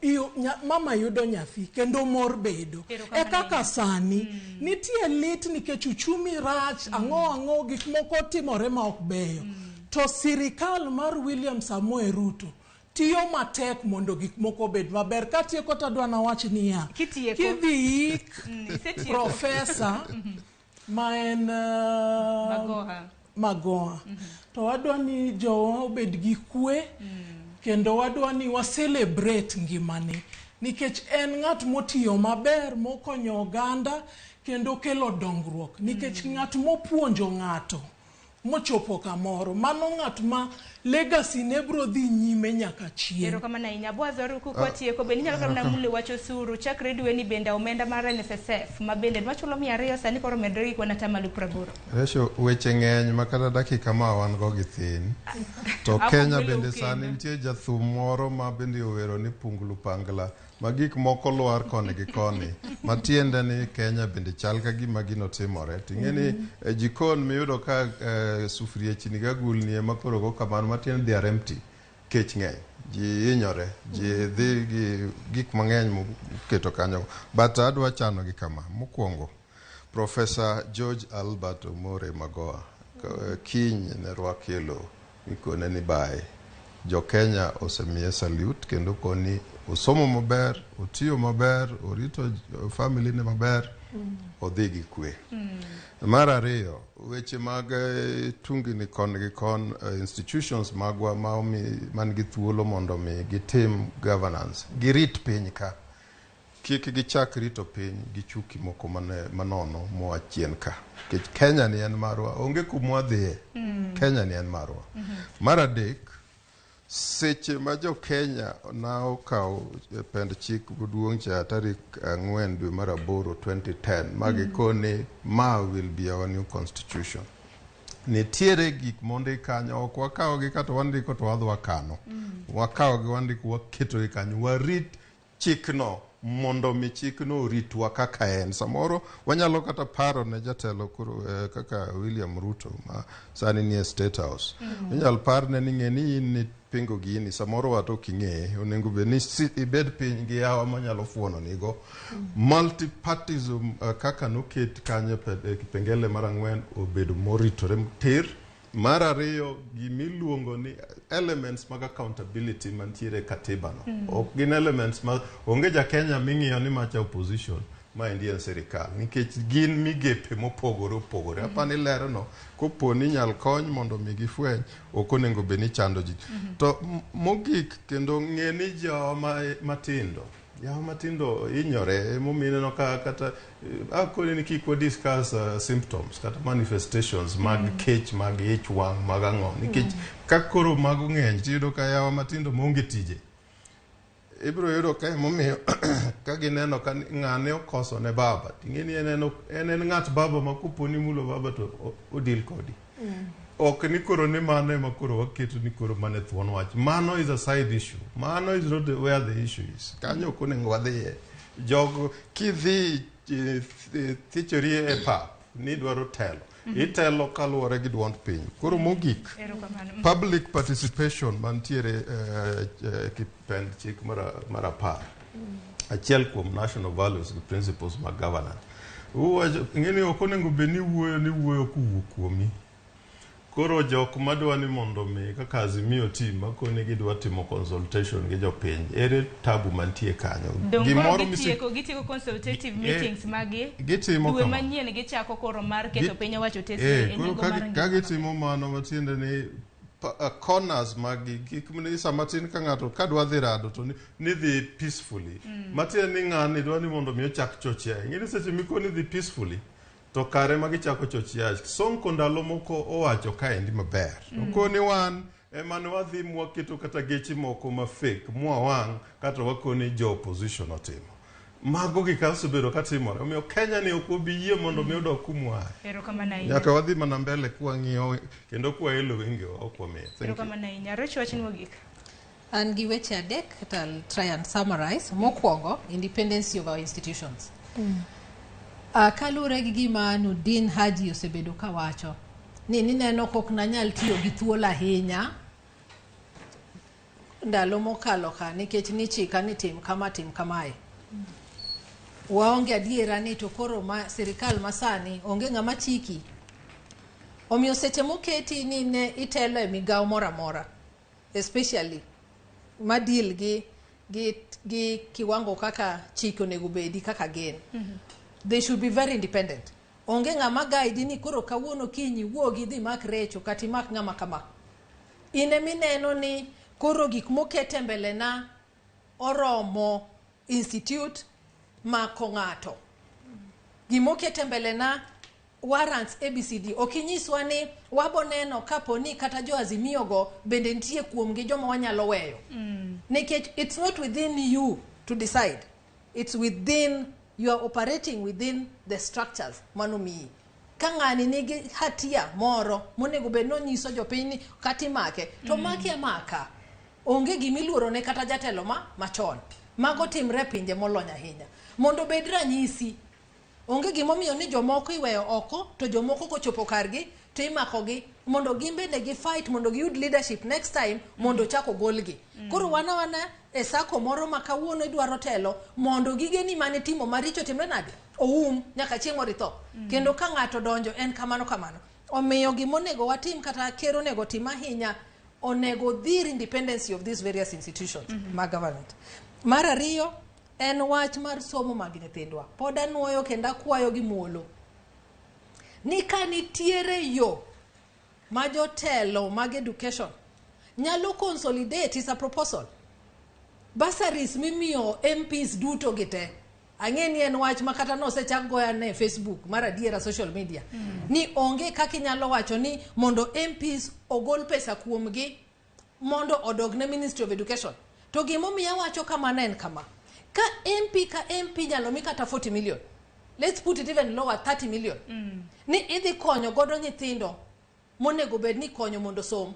mama yudo nyathi kendo mor bedo. E kaka sani nitie lit nikech uchumi rach, ang'o ang'o gik moko timore ma ok beyo. To sirikal mar William Samoei Ruto tiyo matek mondo gik moko obed maber. Katieko to adwa nawach niya, kidhi ik profesa ma en Magoha, to wadwa ni jowa obed gi kwe, kendo wadwa ni wa celebrate ngimane nikech en ng'at motiyo maber, mokonyo oganda kendo kelo dongruok. Nikech ng'at mopuonjo ng'ato mochopo kamoro, mano ng'at ma legacy ne bro dhi nyime nyaka chieng'. Erokamano ahinya. Boaz Oruku kwatieko bende inyalo kata mana mulo wach osuru chakre dwe ni bende omenda mar NSSF ma bende nwachulo 200 sani koro medore gi kwan 80%. Resho, weche ng'eny ma kata dakika ma wan go gi thin. To Kenya bende sani nitie jathum moro ma bende owero ni Punglu Pangla, ma gik moko lwar koni gi koni, ma tiende ni Kenya bende chal ka gima gino timore. Ting'e ni e jikon miyudo ka sufriechni gi agulni ema koro go kamano, matiende they are empty. Kech ng'eny, ji hinyore, ji dhi gi gik mang'eny moketo kanyo. But adwa chano gi kama. Mokwongo, Professor George Albert Omore Magoha, kiny ne rwaki e lowo, mikone ni bae. Jo Kenya osemiye salute kendo koni osomo maber, otiyo maber, orito family ne maber, odhi gi kwe. Mar ariyo, weche mag tungni kon gi kon, institutions magwa ma omi man gi thuolo mondo mi gitim governance, girit piny ka. Kik gichak rito piny gi chuki moko manono moa chien ka. Nikech Kenya ni en marwa, onge kuma wadhiye. Kenya ni en marwa. Mar adek, seche ma jo Kenya na okawo pend chik maduong' cha tarik 4 dwe mar 8 2010 ma gikoni ma will be our new constitution. Nitiere gik mondik kanyo, ok wakawogi kata wandiko to wadhi wakano. Wakawogi wandiko waketogi kanyo, warit chikno mondo mi chikno oritwa kaka en. Samoro wanyalo kata paro ne jatelo koro kaka William Ruto ma sani nie State House. Inyalo parne ni ng'e ni in nipingo gini, samoro wat ok ing'eye, onego bed ni ibed piny gi yawa manyalo fuono nigo. Multipartism kaka noket kanyo e kipengele mar 4 obedo moritore tir. Mar ariyo, gimiluongo ni elements mag accountability mantiere e katiba no. Ok gin elements ma onge ja Kenya ming'iyo ni macha opposition, maendi en sirikal, nikech gin migepe mopogore opogore. Apani lerno kopo ni inyal kony mondo mi gifweny, ok onego bed ni chando ji. To mogik kendo ng'e ni jowa matindo, yawa matindo hinyore, emomiyo ineno ka kata akoni ni kik wa discuss symptoms kata manifestations mag kech, mag ich wang', mag ang'o, nikech ka koro mago ng'eny tiyudo ka yawa matindo maonge tije ibiro yudo ka emomiyo ka gineno ka ng'ane okoso ne baba, ting'e ni en ng'at baba ma kopo ni mulo baba to odil kodi. Ok ni koro ni mano ema koro waketo ni koro mane thuon wach. Mano is a side issue. Mano is not where the issue is. Kanyo ok onego wadhiye. Jogo kidhi thichori e pap ni idwaro telo, itelo kaluwore gi duond piny. Koro mogik, Erokamano. public participation mantiere kipend chik mar 10. Achiel kuom national values gi principles mag governance. Uwacho, ing'eni ok onego bed ni wuoyo ni wuoyo kowuok kuomi. Koro jok madwa ni mondo mi kaka Azimio team makoni gidwa timo consultation gi jopiny, ere tabu mantie kanyo? Dong' koro Gimoro misi gitieko consultative meetings magi. Gitimo Dwe kama. manyien gichako koro mar keto piny owacho tesni e koro nengo mar ngima. ka gitimo mano matiende ni corners mag gik mani sama tin ka ng'ato ka dwa dhi rado to ni dhi peacefully. Matiende ni ng'ani dwa ni mondo mi ochak choche. Ing'e ni seche mikoni dhi peacefully to kare ma gichako choche. Sonko ndalo moko owacho kaendi maber. Okoni wan ema ne wadhi mwaketo kata geche moko ma fake mwawang' kata wakoni jo opposition otimo. Mago gik osebedo katimore. Omiyo Kenya ni ok obi yie mondo mi odok kumwae. Erokamano ahinya. Nyaka wadhi mana mbele kwang'iyo kendo kwaelo wengewa ok wamiyo. Thank you. Erokamano ahinya. Rach wachni mogik. An gi weche adek to I'll try and summarize. Mokwongo, independence of our institutions. Kaluwore gi gima Nurdin Haji osebedo kawacho ni nineno kok nanyal tiyo gi thuolo ahinya ndalo mokalo ka nikech nichika ni tim kama tim kamae. Waonge adiera ni to koro ma sirikal masani onge ng'ama chiki. Omiyo seche moketi ni ne itelo e migawo moro amora, especially ma deal gi kiwango kaka chik onego bedi kaka gin. They should be very independent. Onge ng'ama guide ni koro kawuono kinyi wuogi dhi mak recho kata imak ng'ama kama. In emineno ni koro gik moket e mbele na oromo institute mako ng'ato. Gimoket e mbele na warrants ABCD. Ok inyiswa ni wabo neno kapo ni kata jo Azimio go bende nitie kuomgi joma wanyalo weyo. Nikech it's not within you to decide. It's within, you are operating within the structures manomiyi. Ka ng'ani nigi hatia moro monego bed nonyiso jopiny ni kata imake, to make amaka. Onge gimiluoro ne kata jatelo ma machon. Mago timre e pinje molony ahinya. Mondo obed ranyisi, onge gimomiyo ni jomoko iweyo oko to jomoko kochopo kargi to imakogi mondo gin bende gi fight mondo giyud leadership next time mondo ochak ogolgi. Koro wan awana e sako moro ma kawuono idwaro telo mondo gigeni mane timo maricho timre nade? Oum nyaka chieng' moro itho. Kendo ka ng'ato donjo en kamano kamano. Omiyo gimonego watim kata ker onego tim ahinya, onego dhir independence of these various institutions mag government. Mar ariyo en wach mar somo mag nyithindwa. Pod anuoyo kendo akwayo gi muolo ni ka nitiere yo ma jotelo mag education nyalo consolidate is a proposal. Bursaries mimiyo MPs duto gi te. Ang'e ni en wach ma kata nosechak goya ne Facebook mar adiera social media. Ni onge kaka inyalo wacho ni mondo MPs ogol pesa kuomgi mondo odog ne Ministry of Education. To gimomiyo awacho kamano en kama. Ka MP ka MP nyalo mi kata 40 million. Let's put it even lower, 30 million. Ni idhi konyo godo nyithindo monego bed ni konyo mondo som.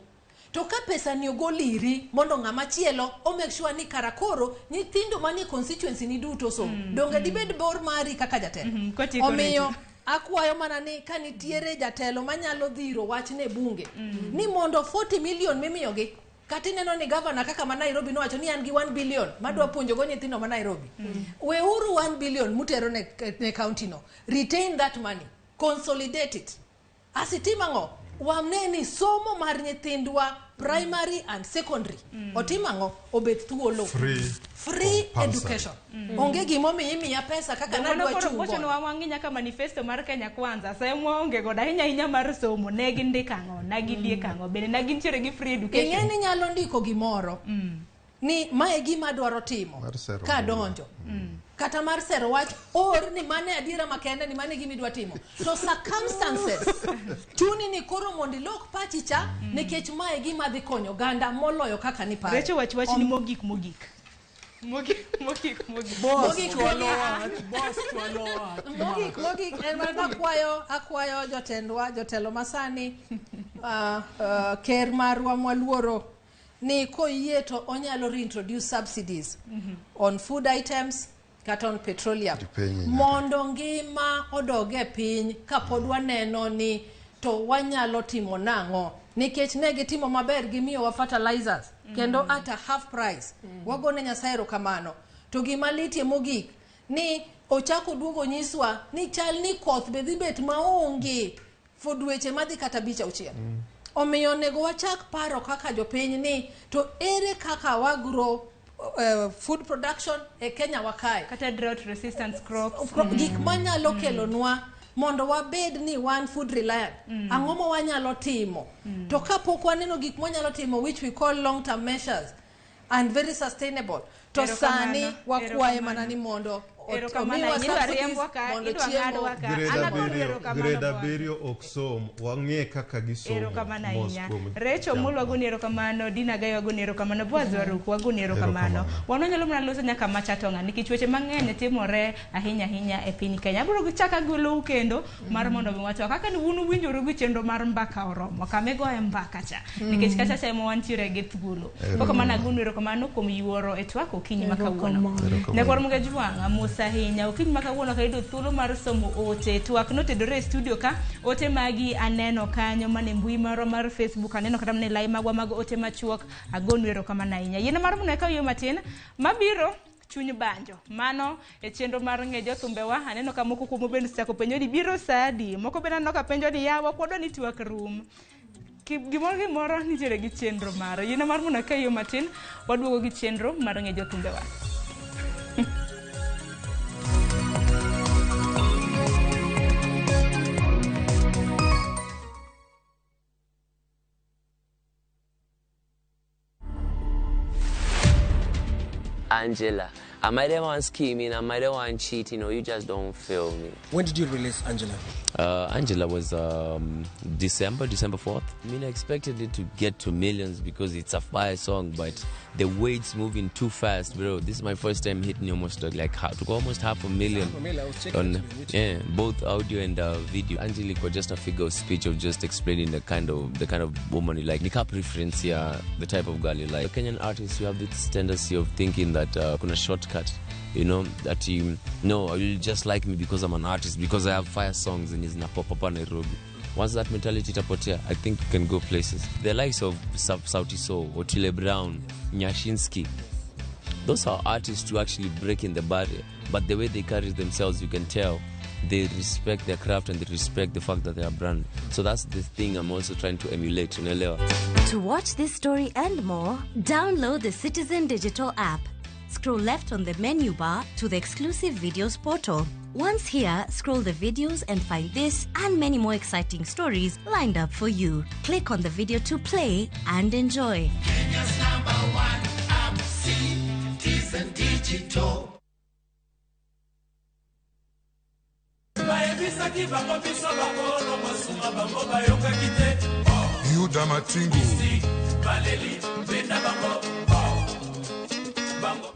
To ka pesa ni ogol iri mondo ng'ama chielo o make sure ni kara koro nyithindo manie constituency ni duto somo. Donge dibed bor mari kaka jatelo? Kotieko Omiyo Rachel. akwayo mana ni ka nitiere jatelo manyalo dhiro wachne e bunge ni mondo 40 million mimiyogi kata ineno ni gavana kaka ma Nairobi nowacho ni an gi 1 billion madwa puonjogo nyithindo ma Nairobi. Weuru 1 billion mutero ne county no. Retain that money. Consolidate it. Asitim ang'o? Wane ni somo mar nyithindwa primary and secondary. Otim ang'o? Obed thuolo. Free. Free Compulsory. education. Onge gimomiyo imiya pesa kaka Mano nadwa koro chung' gocho godo. nwa wang'i nyaka manifesto mar Kenya Kwanza. Sa mwaonge godo ahinya ahinya mar somo. Ne gindiko ang'o? Ne gidiek ang'o? Bende ne gintiere gi free education? Ing'e ni nyalo ndiko gimoro ni mae gima adwaro timo Mar sero ka donjo kata mar sero wach or ni mane adiera makende ni mane gima idwa timo to circumstances chuni ni koro mondo ilok pachi cha nikech mae gima dhi konyo oganda moloyo kaka niparo. Recho wach wachni mogik mogik. Mogik mogik mogik. Boss Mogik, chwalo mogik. wach, boss chwalo wach. Mogik mogik en mana akwayo jotendwa jotelo masani ker marwa mwaluoro ni koyie to onyalo reintroduce subsidies on food items kata on petroleum Jopiny. mondo ngima odog e piny kapod waneno ni to wanyalo timo nang'o nikech ne gitimo maber gimiyowa fertilizers kendo at a half price. Wagone Nyasaye erokamano. To gima litie mogik ni ochako duogo nyiswa ni chal ni koth be dhi bet maonge for dweche madhi kata 5 6. Omiyo onego wachak paro kaka jopiny ni to ere kaka wagro food production e Kenya wa kae. Kata drought resistant crops. Gik manyalo kelonwa mondo wabed ni wan food reliant. Ang'o ma wanyalo timo? To kapok waneno gik mwanyalo timo which we call long term measures and very sustainable. To Erokamano, sani wakwaye erokamano. mana ni mondo Erokamano omiwa ahinya. Idwa subsidies riembwa ka, mondo idwa chiemo ng'adwa ka. Grade An agonu abiriyo, erokamano grade Boaz. abiriyo ok som, wang'e kaka gisomo Erokamano mos ahinya. kuom Recho cham. Mulu wagoni erokamano, Dina Gai wagoni erokamano, Boaz Waruku wagoni erokamano. Erokamano. Wan wanyalo mana loso nyaka macha tong'a nikech weche mang'eny timore ahinya ahinya e piny Kenya. Abiro chako agolou kendo mar mondo mi watwa kaka ni un uwinjoru gi chenro mar mbaka oromo kama igoye mbaka cha nikech kacha cha ema wantiere gi thuolo. Erokamano agonu erokamano kuom yuoro e twak okinyi ma kawuono. Erokamano. Nyakwar Mugajwang' mos ahinya okinyi ma kawuono kayudo thuolo mar somo ote twak notedore e studio ka ote magi aneno kanyo mane mbui marwa mar Facebook aneno kata mana e lai magwa mag ote machuok agonu erokamano ahinya. Yien mar mondo ikaw yo matin mabiro chuny banjo mano e chenro mar ng'e jothumbewa aneno ka moko kuomu bende osechako penjo ni biro sa adi moko bende aneno ka penjo ni yawa kwadwa ni twak rum gimoro gimoro nitiere gi chenro mare yien mar mondo ikaw yo matin waduogo gi chenro mar ng'e jothumbewa. Angela, am I the one scheming? Am I the one cheating? Or you just don't feel me? When did you release Angela? Angela was December 4th. I mean, I expected it to get to millions because it's a fire song, but the way it's moving too fast, bro. This is my first time hitting almost like almost 500,000. 500,000, I was checking on, it on YouTube. yeah, both audio and video. Angelique was just a figure of speech of just explaining the kind of woman you like. Nika preference here, the type of girl you like. Kenyan artists, you have this tendency of thinking that kuna shortcut. You know, that you no, you just like me because I'm an artist, because I have fire songs and it's na pop up on Nairobi. Once that mentality itapotea, I think you can go places. The likes of Sauti Sol, Otile Brown, Nyashinski, those are artists who actually break in the barrier. But the way they carry themselves, you can tell they respect their craft and they respect the fact that they are brand. So that's the thing I'm also trying to emulate. Unaelewa? To watch this story and more, download the Citizen Digital app. Scroll left on the menu bar to the exclusive videos portal. Once here, scroll the videos and find this and many more exciting stories lined up for you. Click on the video to play and enjoy. Kenya's number one app, Citizen Digital. Bayebisaki bango biso bakolo masuka bango bayokaki te. Yuda Matingu. Baleli benda bango.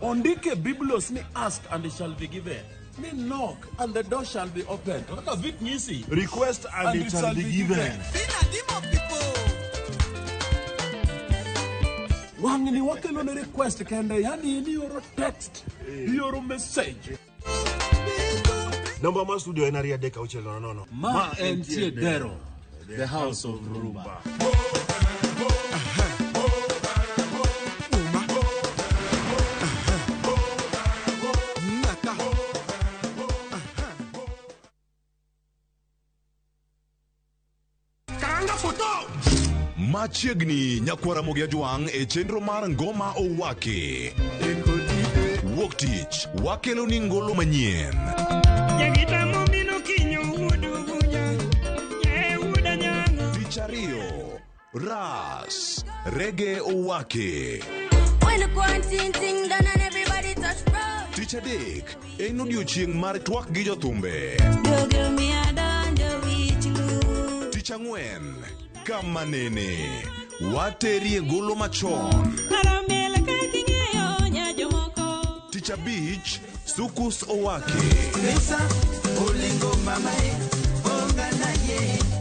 Ondike Biblos ni ask and it shall be given. Ni knock and the door shall be opened. Kaka vit nyisi. Request and it shall be given. Wang'ni wakelo ne request kende, yani in ioro text, ioro message. Namba mar studio en 23600. Ma entie Dero, the house of Rumba. Machiegni nyakwara Ramogi Ajwang' e chenro mar Ngoma Owaki. Wuok tich wakelo ni ngolo manyien. Tich ariyo, Ras Rege Owaki. When the quarantine thing done and everybody touch road. Tich adek en odiochieng' mar twak gi jothumbe. Tich ang'wen kama nene waterie golo machon. Tich abich Sukus Owaki.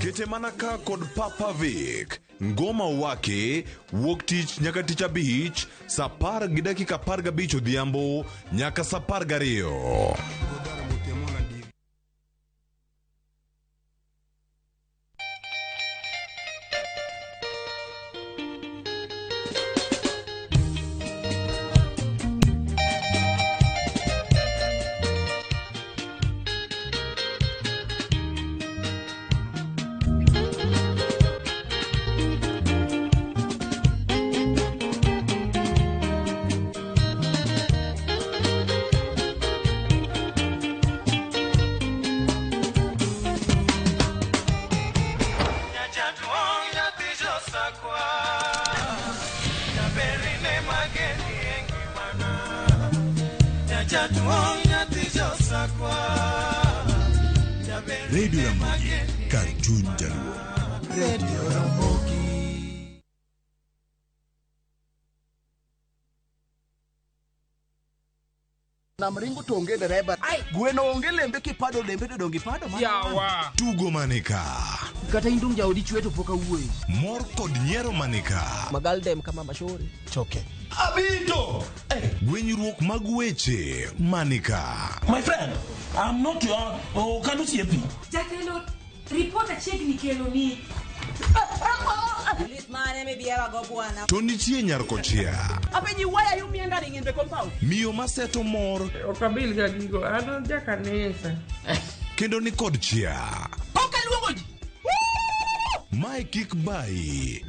Kete mana ka kod Papa Vic. Ngoma Owaki wuok tich nyaka tich abich saa 10:15 odhiambo nyaka saa 12. Radio Ramogi, kar chuny Jaluo. Radio Ramogi. Nam ringo to onge dereba. Gweno onge lembe kipado lembe to donge ipado mana. Yawa. Tugo manika. Kata in dong jaodi chwe to pok awuoyo. Mor kod nyiero manika. Magaldem kama mashori. Choke. Abito. Gwenyruok mag weche manika. My friend, I'm not your oh, osiepi. Jatelo, report achiegni kelo ni. To nitie nyar kochia. Apenji, why are you meandering in the compound? Miyo maseto mor. Ok abil ga gigo, an jakanisa. Kendo ni kod chia. Ok aluongo ji. Mae kik bayi.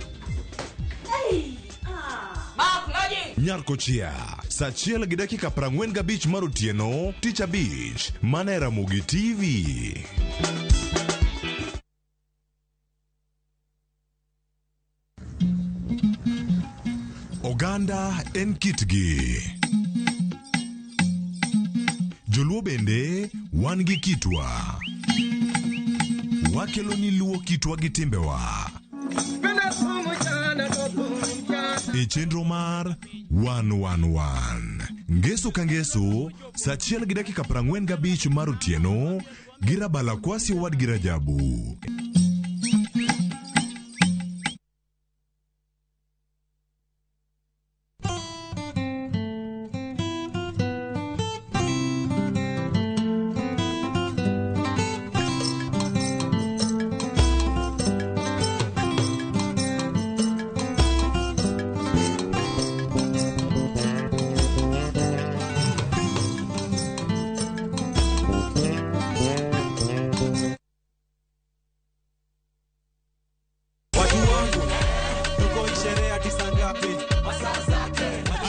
Nyar kochia saa 1:45 mar otieno tich abich mana e Ramogi TV. Oganda en kitgi. Joluo bende wan gi kitwa. Wakelo ni luo kitwa gi timbewa. E chenro mar 111 Ngeso ka ngeso saa 1:45 mar otieno gi Rabala Kwasi owadgi Rajabu.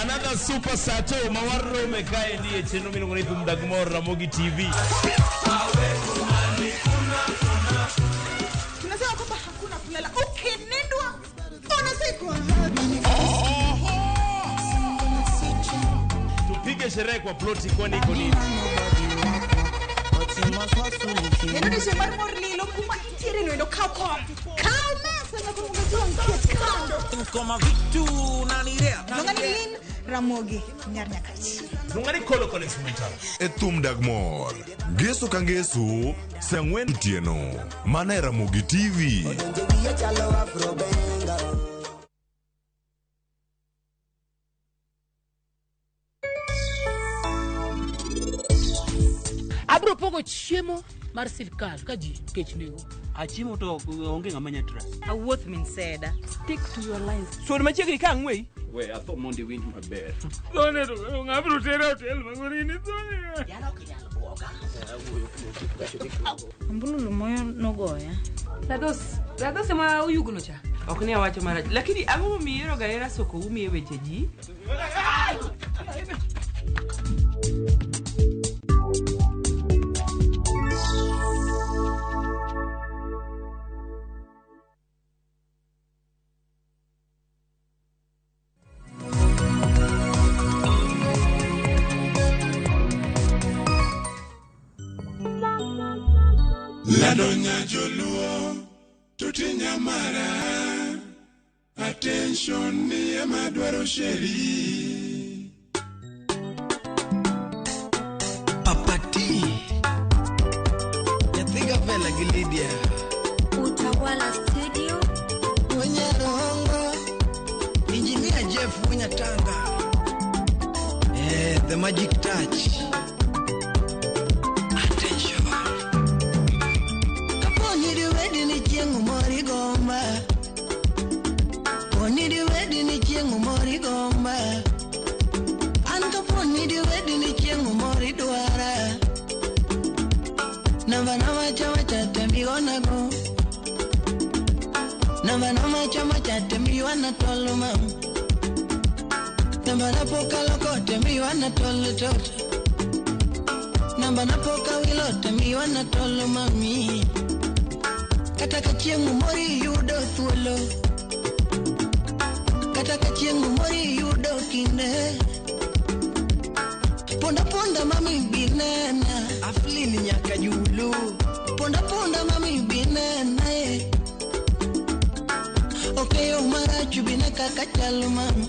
Another super sato mawarome kaendi e chenro miluongo ni Thum Dag Mor Ramogi TV. Tunasema kwamba hakuna kulala. Ukinendwa unasikwa. Tupige sherehe kwa ploti kwani iko nini? Kendo odiechieng' mar mor lilo kuma intiere no endo kaw kom. Kaw mesa nyaka mondo ket kando. Koma vitu nanirea. Luonga ni Lynn Ramogi Nyar Nyakach. Luonga ni Kolo Kolo Instrumental. E Thum Dag Mor Ngeso ka ngeso saa 4 otieno mana e Ramogi TV. Abro pogo chiemo mar sirkal ka ji kech nego. Achiemo to onge ng'ama nya trust. Awuoth min seda. Stick to your lines. Suon machiegni ka ang'weyi. We atho mondo iwinj maber. Dhone to ng'abro tera hotel magorini dhone. Ambululu moyo nogoya. Rados, Rados ema oyugno cha. Ok ne awacho marach. Lakini ang'o momiyo ihero ga hera soko umi e weche ji? Lando nyajoluo tutinya mara attention ni ema dwaro sheri Papati nyathi Gavela gi Lydia Utawala Studio Onyarongo Engineer Jeff Wunyatanga the magic touch. Attention. Kaponi diwedi ni chieng' mori gomba. Poni diwedi ni chieng' mori gomba. An kaponi diwedi ni chieng' mori dwara. Namba nama chama cha tembi onago. Namba nama chama cha tembi wana tolo mam. Namba napoka loko tembi wana tolo toto. Namba napoka wilo tembi wana tolo mami. Kata ka chieng' mori yudo thuolo. Kata ka chieng' mori yudo kinde. Ponda ponda mami binena. Aflini nyaka julu. Ponda ponda mami binena. Okeyo marachu bine kaka chalo mama.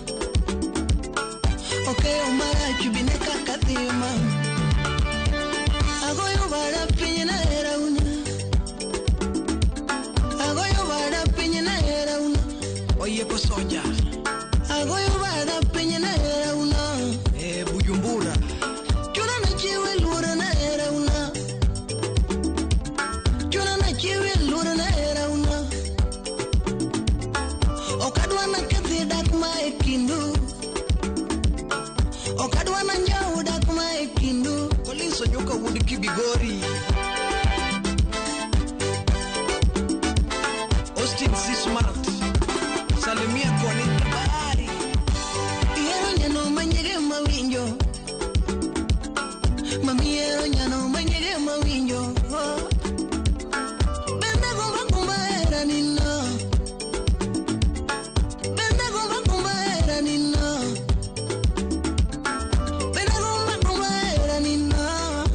Okeyo marachu bine kaka dhiyo mama. Agoyo bara piny na hera una. Agoyo bara piny na hera una. Oyieko soja. Agoyo bara piny na hera una. Bujumbura. Chuna na chiwe luoro na hera una. Chuna na chiwe luoro na hera una. Okadwa na kethi dak ma e kindu. Okadwa na njau dak ma e kindu. Collins Onyuka wuod Kibigori. Austin C. Smart. Salimia koni bahari. Ihero nyano manyege mawinjo. Mami ihero nyano manyege mawinjo. Bende gomba gomba hera nino. Bende gomba gomba hera nino. Bende gomba gomba hera nino.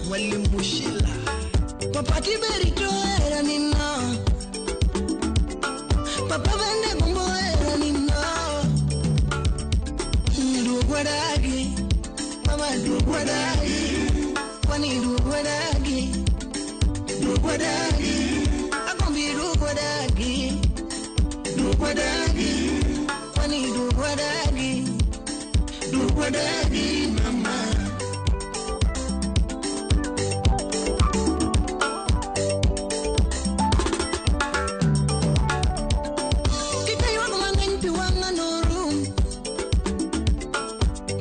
Mwalimu Sheila. Papa Tiberito hera nino. Papa bende gombo hera nino. Duogwadagi, mama duogwadagi, kwani duogwadagi, duogwadagi, agombi duogwadagi, duogwadagi, kwani duogwadagi, duogwadagi mama. Kikaywag mang'eny pi wang'a norum.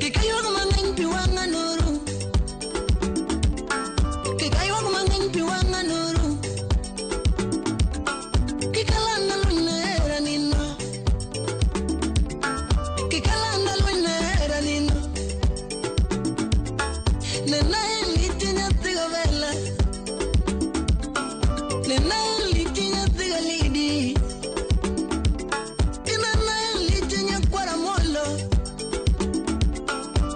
Kikaywag mang'eny pi wang'a norum. Kikaywag mang'eny pi wang'a norum. Kikalanda lweny na hera nino. Kikalanda lweny na hera nino. Nena eliti nyathi Gavela. Nena eliti nyathi Galidi. Kinana eliti nyakwara molo.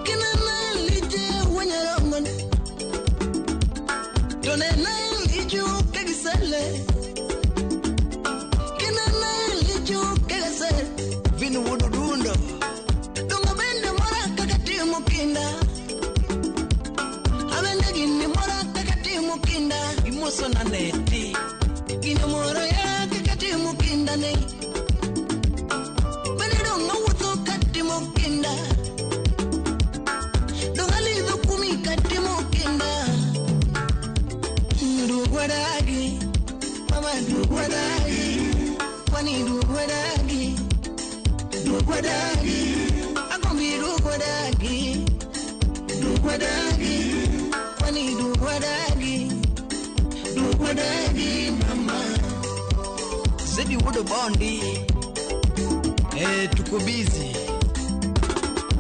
Kinana eliti wanyarongon. To nena eliti ukegisele. Kinana eliti ukegisele. Vin Wuodudundo. Dongo bende mora kaka timo kinda. Abende gini mora kaka timo kinda. Imoso na neti. Gini moro ya kaka timo kinda ne. Bende dongo wuotho katimo kinda. Dongo alidho kumi katimo kinda. Duogwa dagi, kwani duogwa dagi, duogwa dagi, agombi duogwa dagi, duogwa dagi, kwani duogwa dagi, duogwa dagi mama. Zedi wuodo bondi. Tuko busy.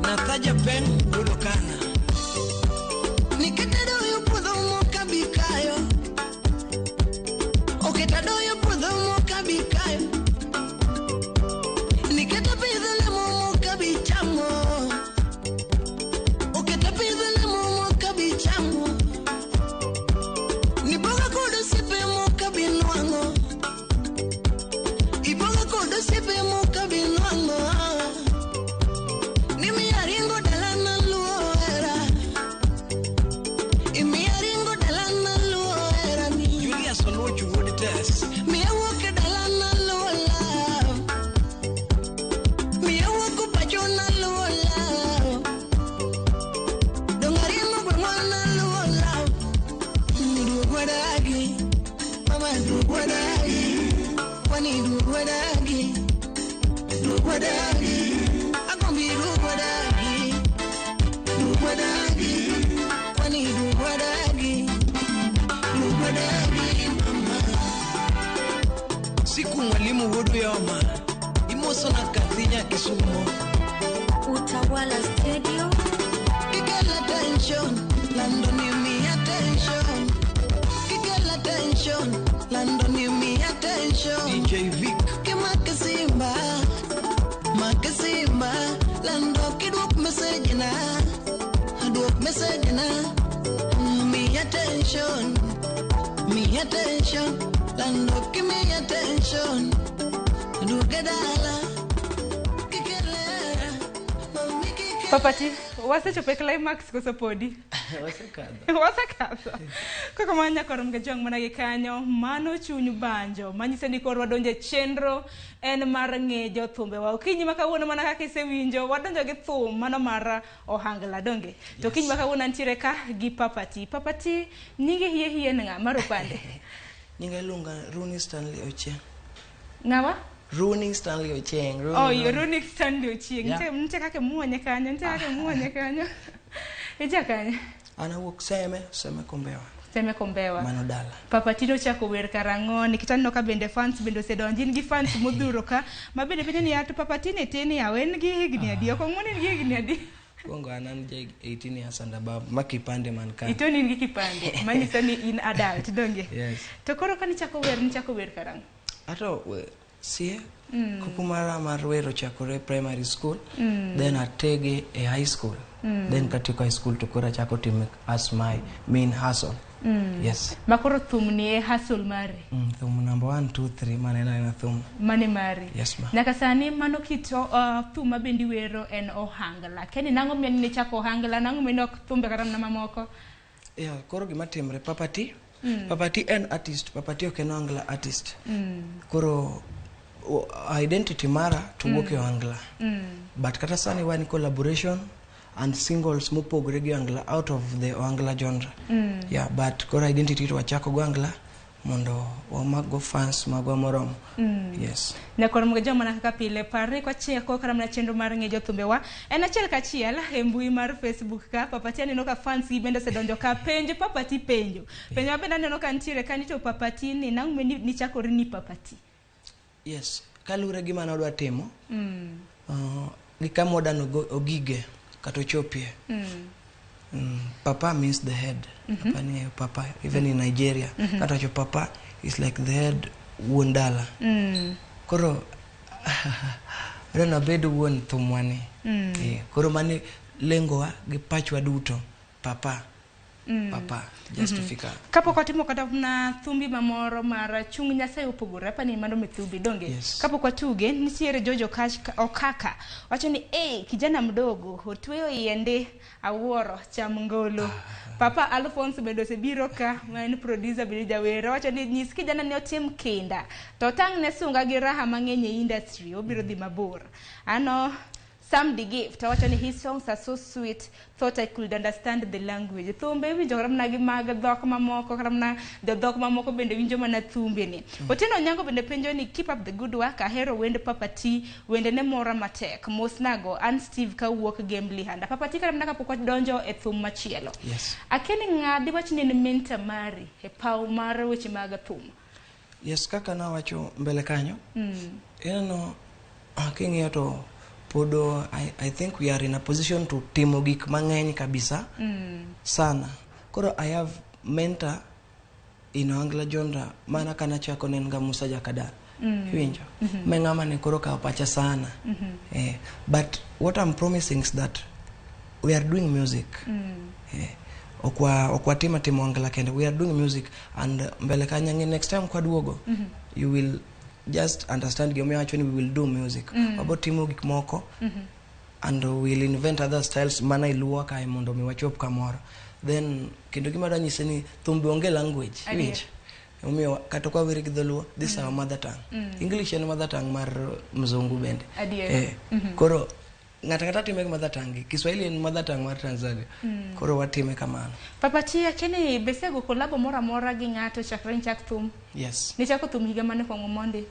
Nathaja pen wuodo kana. Nikete doyo puodho mokabikayo, oketa doyo puodho mokabikayo, niketa pidho lemo mokabichamo, oketa pidho lemo mokabichamo, niboga kod osiepe mokabinwang'o, iboga kod osiepe mokabinwang'o, nimiya ringo dalana luo hera, imiya ringo dalana luo hera ni. Julius Oluoch wuod Tess. Miya wuok e dalana luo love, miya wuok pachona luo love, dong' ariembo gweng'wa na luo love. Duogwa dagi, mama duogwa dagi, kwani duogwa dagi, duogwa dagi, agombi duogwa dagi, duogwa dagi, kwani duogwa dagi, duogwa dagi mama. Siku mwalimu wuod Uyoma. Imoso na Kathinya Kisumo. Utawala Studio. Kikela tension, London you me attention. Kikela tension, London you me attention. DJ Vic. Kimaka Simba, Maka Simba, Lando kidwok message na, duok message na. Me attention, me attention, Lando give me attention. Duoga dala, kikela, mami kikela. Papati, wasechopo e climax koso podi? Wasekadho. Wasekadho. Kaka mana nyakoro Mgajwang' mana gi kanyo, mano chuny banjo. Manyiso ni koro wadonjo e chenro en mar ng'e jothumbewa. Okinyi ma kawuono mana kaka isewinjo, wadonjo gi thum mano mar ohangla donge. To okinyi ma kawuono antiere ka gi Papati. Papati, nyinge hie hie en ng'a mar opande? Nyinga iluonga Rooney Stanley Ochieng. Ng'awa? Rooney Stanley Ochieng. Rooney, Oh, Rooney. Rooney Stanley Ochieng. Yeah. Nitie kaka imuonye kanyo, nitie kaka imuonye kanyo. Ija kanyo. An awuok Seme, Seme Kombewa. Seme Kombewa. Mano dala. Papa Tino chako wer karang'o nikech aneno ka bende fans bende osedonjo in gi fans modhuro ka ma bende penjo ni to Papa Tino tin yawa en gi higni adi ok ong'uon in gi higni adi Kuongo an an ja 18 years and above. Ma kipande man ka. itoni in gi kipande manyiso ni in adult donge Yes. to koro ka nichako wer nichako wer karang'o Ato sie kuku mara mar wer ochakore primary school. Then atege e high school. Then katieko high school to koro achako timo as my main hustle. Yes. Ma koro thum ni e hustle mari Thum number 1 2 3 mane en aena thum. Mane mari. Yes ma. Nyaka sani mano kit thum ma bende iwero en ohangla. Keni nang'o miyo nichako ohangla nang'o miyo ok thumbe kata mana mamoko? Yeah, koro gima timre Papati. Papati en artist, Papati ok en ohangla artist. Koro identity mara to wuok e ohangla. But kata sani wan collaboration and singles mopogore gi ohangla out of the ohangla genre. Yeah, but koro identity to wachako go ohangla mondo wamak go fans magwa moromo. Yes. Nyakoro Mgajwang' mana kaka pile par ni kwachako kata mana chenro mar ng'e jothumbewa en achiel kachiel e mbui mar Facebook ka Papati aneno ka fans gi bende osedonjo ka penjo Papati penjo penjo ma bende aneno ka nitiere ka ni to Papati ni nang'o miyo nichakori ni Papati? Yes, kaluwore gi mane odwa timo gi kama wadwa ogige kata ochopie. Papa means the head. Papa ni papa even in Nigeria. Kata wacho papa is like the head wuon dala. Koro adwa nabed wuon thumwani. Koro mane lengowa gi pachwa duto papa. Papa just to fika. Kapok watimo kata na thumbi mamoro mar chung Nyasaye opogore apa ni mano mithumbi donge. Yes. Kapok watuge nitiere Jojo Okaka wacho ni eh kijana mdogo otweyo yiende awuoro cham ngolo. Papa Alphonse bende osebiro ka ma en producer bende jawer wacho ni nyis kijana ni otim kinda to otang' ne sunga gi raha mang'eny e industry obiro dhi mabor. Ano Sam the Gift awacho ni his songs are so sweet, thought I could understand the language. Thumbe iwinjo kata mana gi mag dhok mamoko, kata mana jodhok mamoko bende winjo mana thumbe ni. Otieno Onyango bende penjo ni keep up the good work, ahero wend Papa T, wende ne mora matek. Mos nago, an Steve kawuok Gem Lihanda. Papa T kata mana kapok wadonjo e thum machielo. Yes. Akia ni ng'a diwach ni en mentor mari e paw mar weche mag thum. Yes, kaka nawacho mbele kanyo. Ineno king'iyo to pod I think we are in a position to timo gik mang'eny kabisa. Sana. Koro I have mentor in Ohangla genre mana kana chako ne en ga Musa Jakadal. Iwinjo? Me ng'ama ne koro kawo pacha sana. But what I'm promising is that we are doing music. Ok watim atimo Ohangla kende. We are doing music and mbele kanyo ng'e next time kwaduogo you will just understand gimomiyo awacho ni we will do music. Wabo timo gik moko and we'll invent other styles mana iluwa kae mondo mi wachop kamoro. Then kendo gima adwa nyisi ni thum be onge language. Adier. Iwinjo? Omiyo kata kwa wer gi dholuo, this is our mother tongue. English en mother tongue mar mzungu bende. Adier. Koro ng'ato ang'ata time gi mother tongue gi. Kiswahili en mother tongue mar Tanzania. Koro watime kamano. Papa T, akia ni be isego kolabo moro amora gi ng'ato chakre nichak thum? Yes. Nichako thum higa mane kwongo mondi?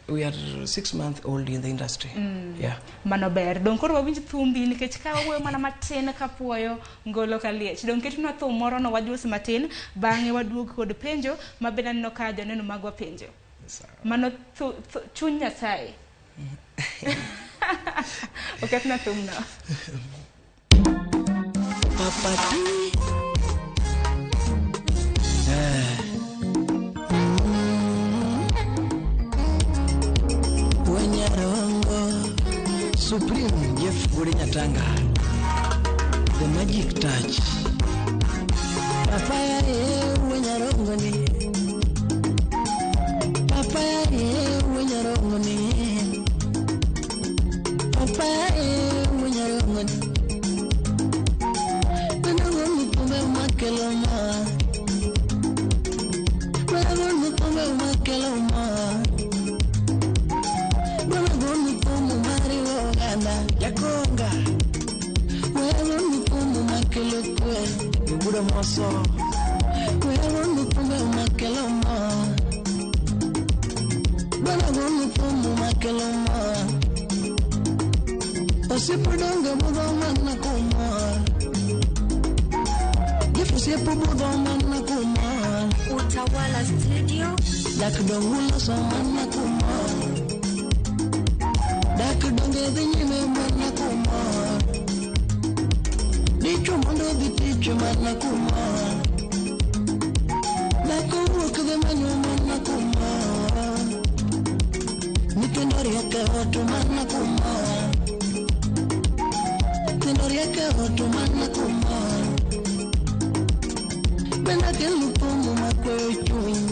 We are 6 months old in the industry. Yeah. Mano ber. Dong koro wawinj thumbi nikech ka wawuoyo mana matin kapuoyo ngolo kaliech. Dong ketnwa thum moro no wajuos matin, bang'e waduog kod penjo ma bende aneno ka joneno magwa penjo. Mano chuny Nyasaye. Oketna thumno. Papa T. Wenyarongo Supreme Jeff Guri Nyatanga, The Magic Touch. Papaya e wenyarongo ni, Papaya e wenyarongo ni, Papaya e wenyarongo ni. Wenago pombe makelo ma, Wenago pombe makelo ma, Wenago pombe mariwo oganda Jakonga, Wenago pombe makelo kwe Obudo moso, Wenago pombe makelo ma, Wenago pombe makelo ma. Osiepo donge budho mana kumor, Jeff osiepo budho mana kumor. Utawala Studio. Dak dong uloso mana kumor, Dak donge dhi nyime mana kumor. Dichuo mondo odhi tich mana kumor, Dhako wuok dhi manyo mana kumor. Nyithindo riek e ot mana kumor, Nyithindo riek e ot mana kumor. Bende akelo thumbe makweyo chuny,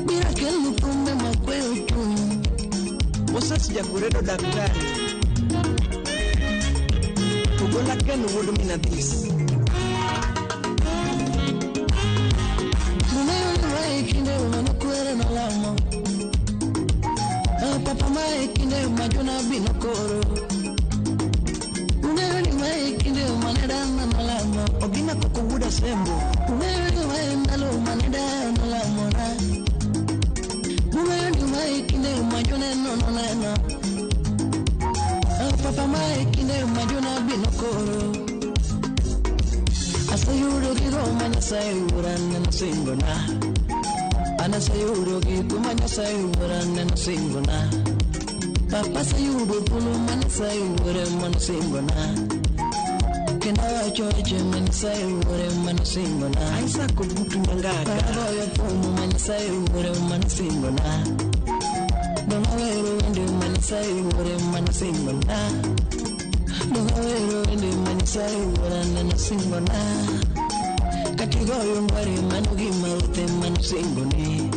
Biro akelo thumbe makweyo chuny. Moses Jakuredo daktari. Ogola Ken wuod Minadhis. Mumeyo ni mae kinde mane kwere nolamo. Ah, Papa mae kinde ma jonabi nokoro. Ung'eyo ni mae kinde mane dana nolamo. Ogina Koko wuod Asembo. Ung'eyo ni mae ndalo mane dayo nolamona. Ung'eyo ni mae kinde ma joneno noneno. Ah, Papa mae kinde ma jonabi nokoro. Aseyudo gigo ma Nyasaye wuora neno singona. An aseyudo gigo ma Nyasaye wuora neno singona. Papa aseyudo thuolo ma Nyasaye wuora manosingona. Kendo awacho weche ma Nyasaye wuora manosingona. Isaac Ogutu Nyangaga. Agoyo thum ma Nyasaye wuora manosingona. Dong awero wende ma Nyasaye wuora manosingona. Dong awero wende ma Nyasaye wuora nanosingona. Katigoyo ngware mano gima ruthe manosingoni.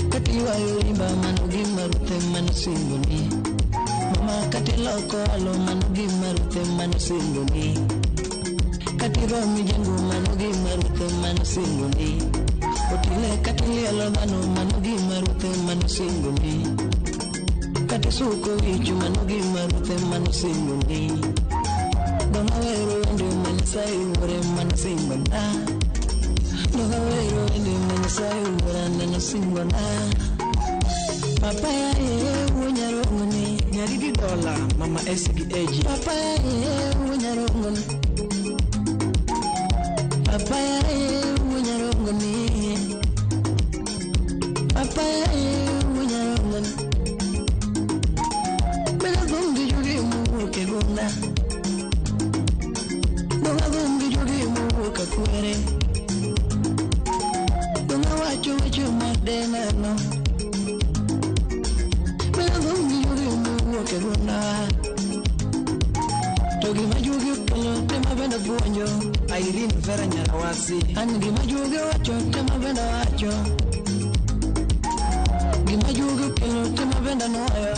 Katiwayo rimba mano gima ruthe manosingoni. Mama katiloko alo mano gima ruthe manosingoni. Katigo mijengo mano gima ruthe manosingoni. Otile katilielo dhano mano gima ruthe manosingoni. Kata suko wich mano gima ruoth ema nosingoni. Donge awero wende ma Nyasaye Wuora ema nosingona. Donge awero wende ma Nyasaye Wuora nosingona. Papa yaye wuo nyarongoni. Nyaridi dola mama Esi gi Eji. Papa yaye wuo nyarongoni. Papa yaye wuo nyarongoni. Papa yaye wuo nyarongoni. Beda gombi jugi muwuok e gonda. Donga gombi jugi muwuok akwere. Donga wacho weche madenano. Beda gombi jugi muwuok e gonda. To gima jugi okelo tema bende puonjo. Irene Vera Nyarawasi. An gima jugi owacho tema bende wacho. Gima jugi okelo tema bende nuoyo.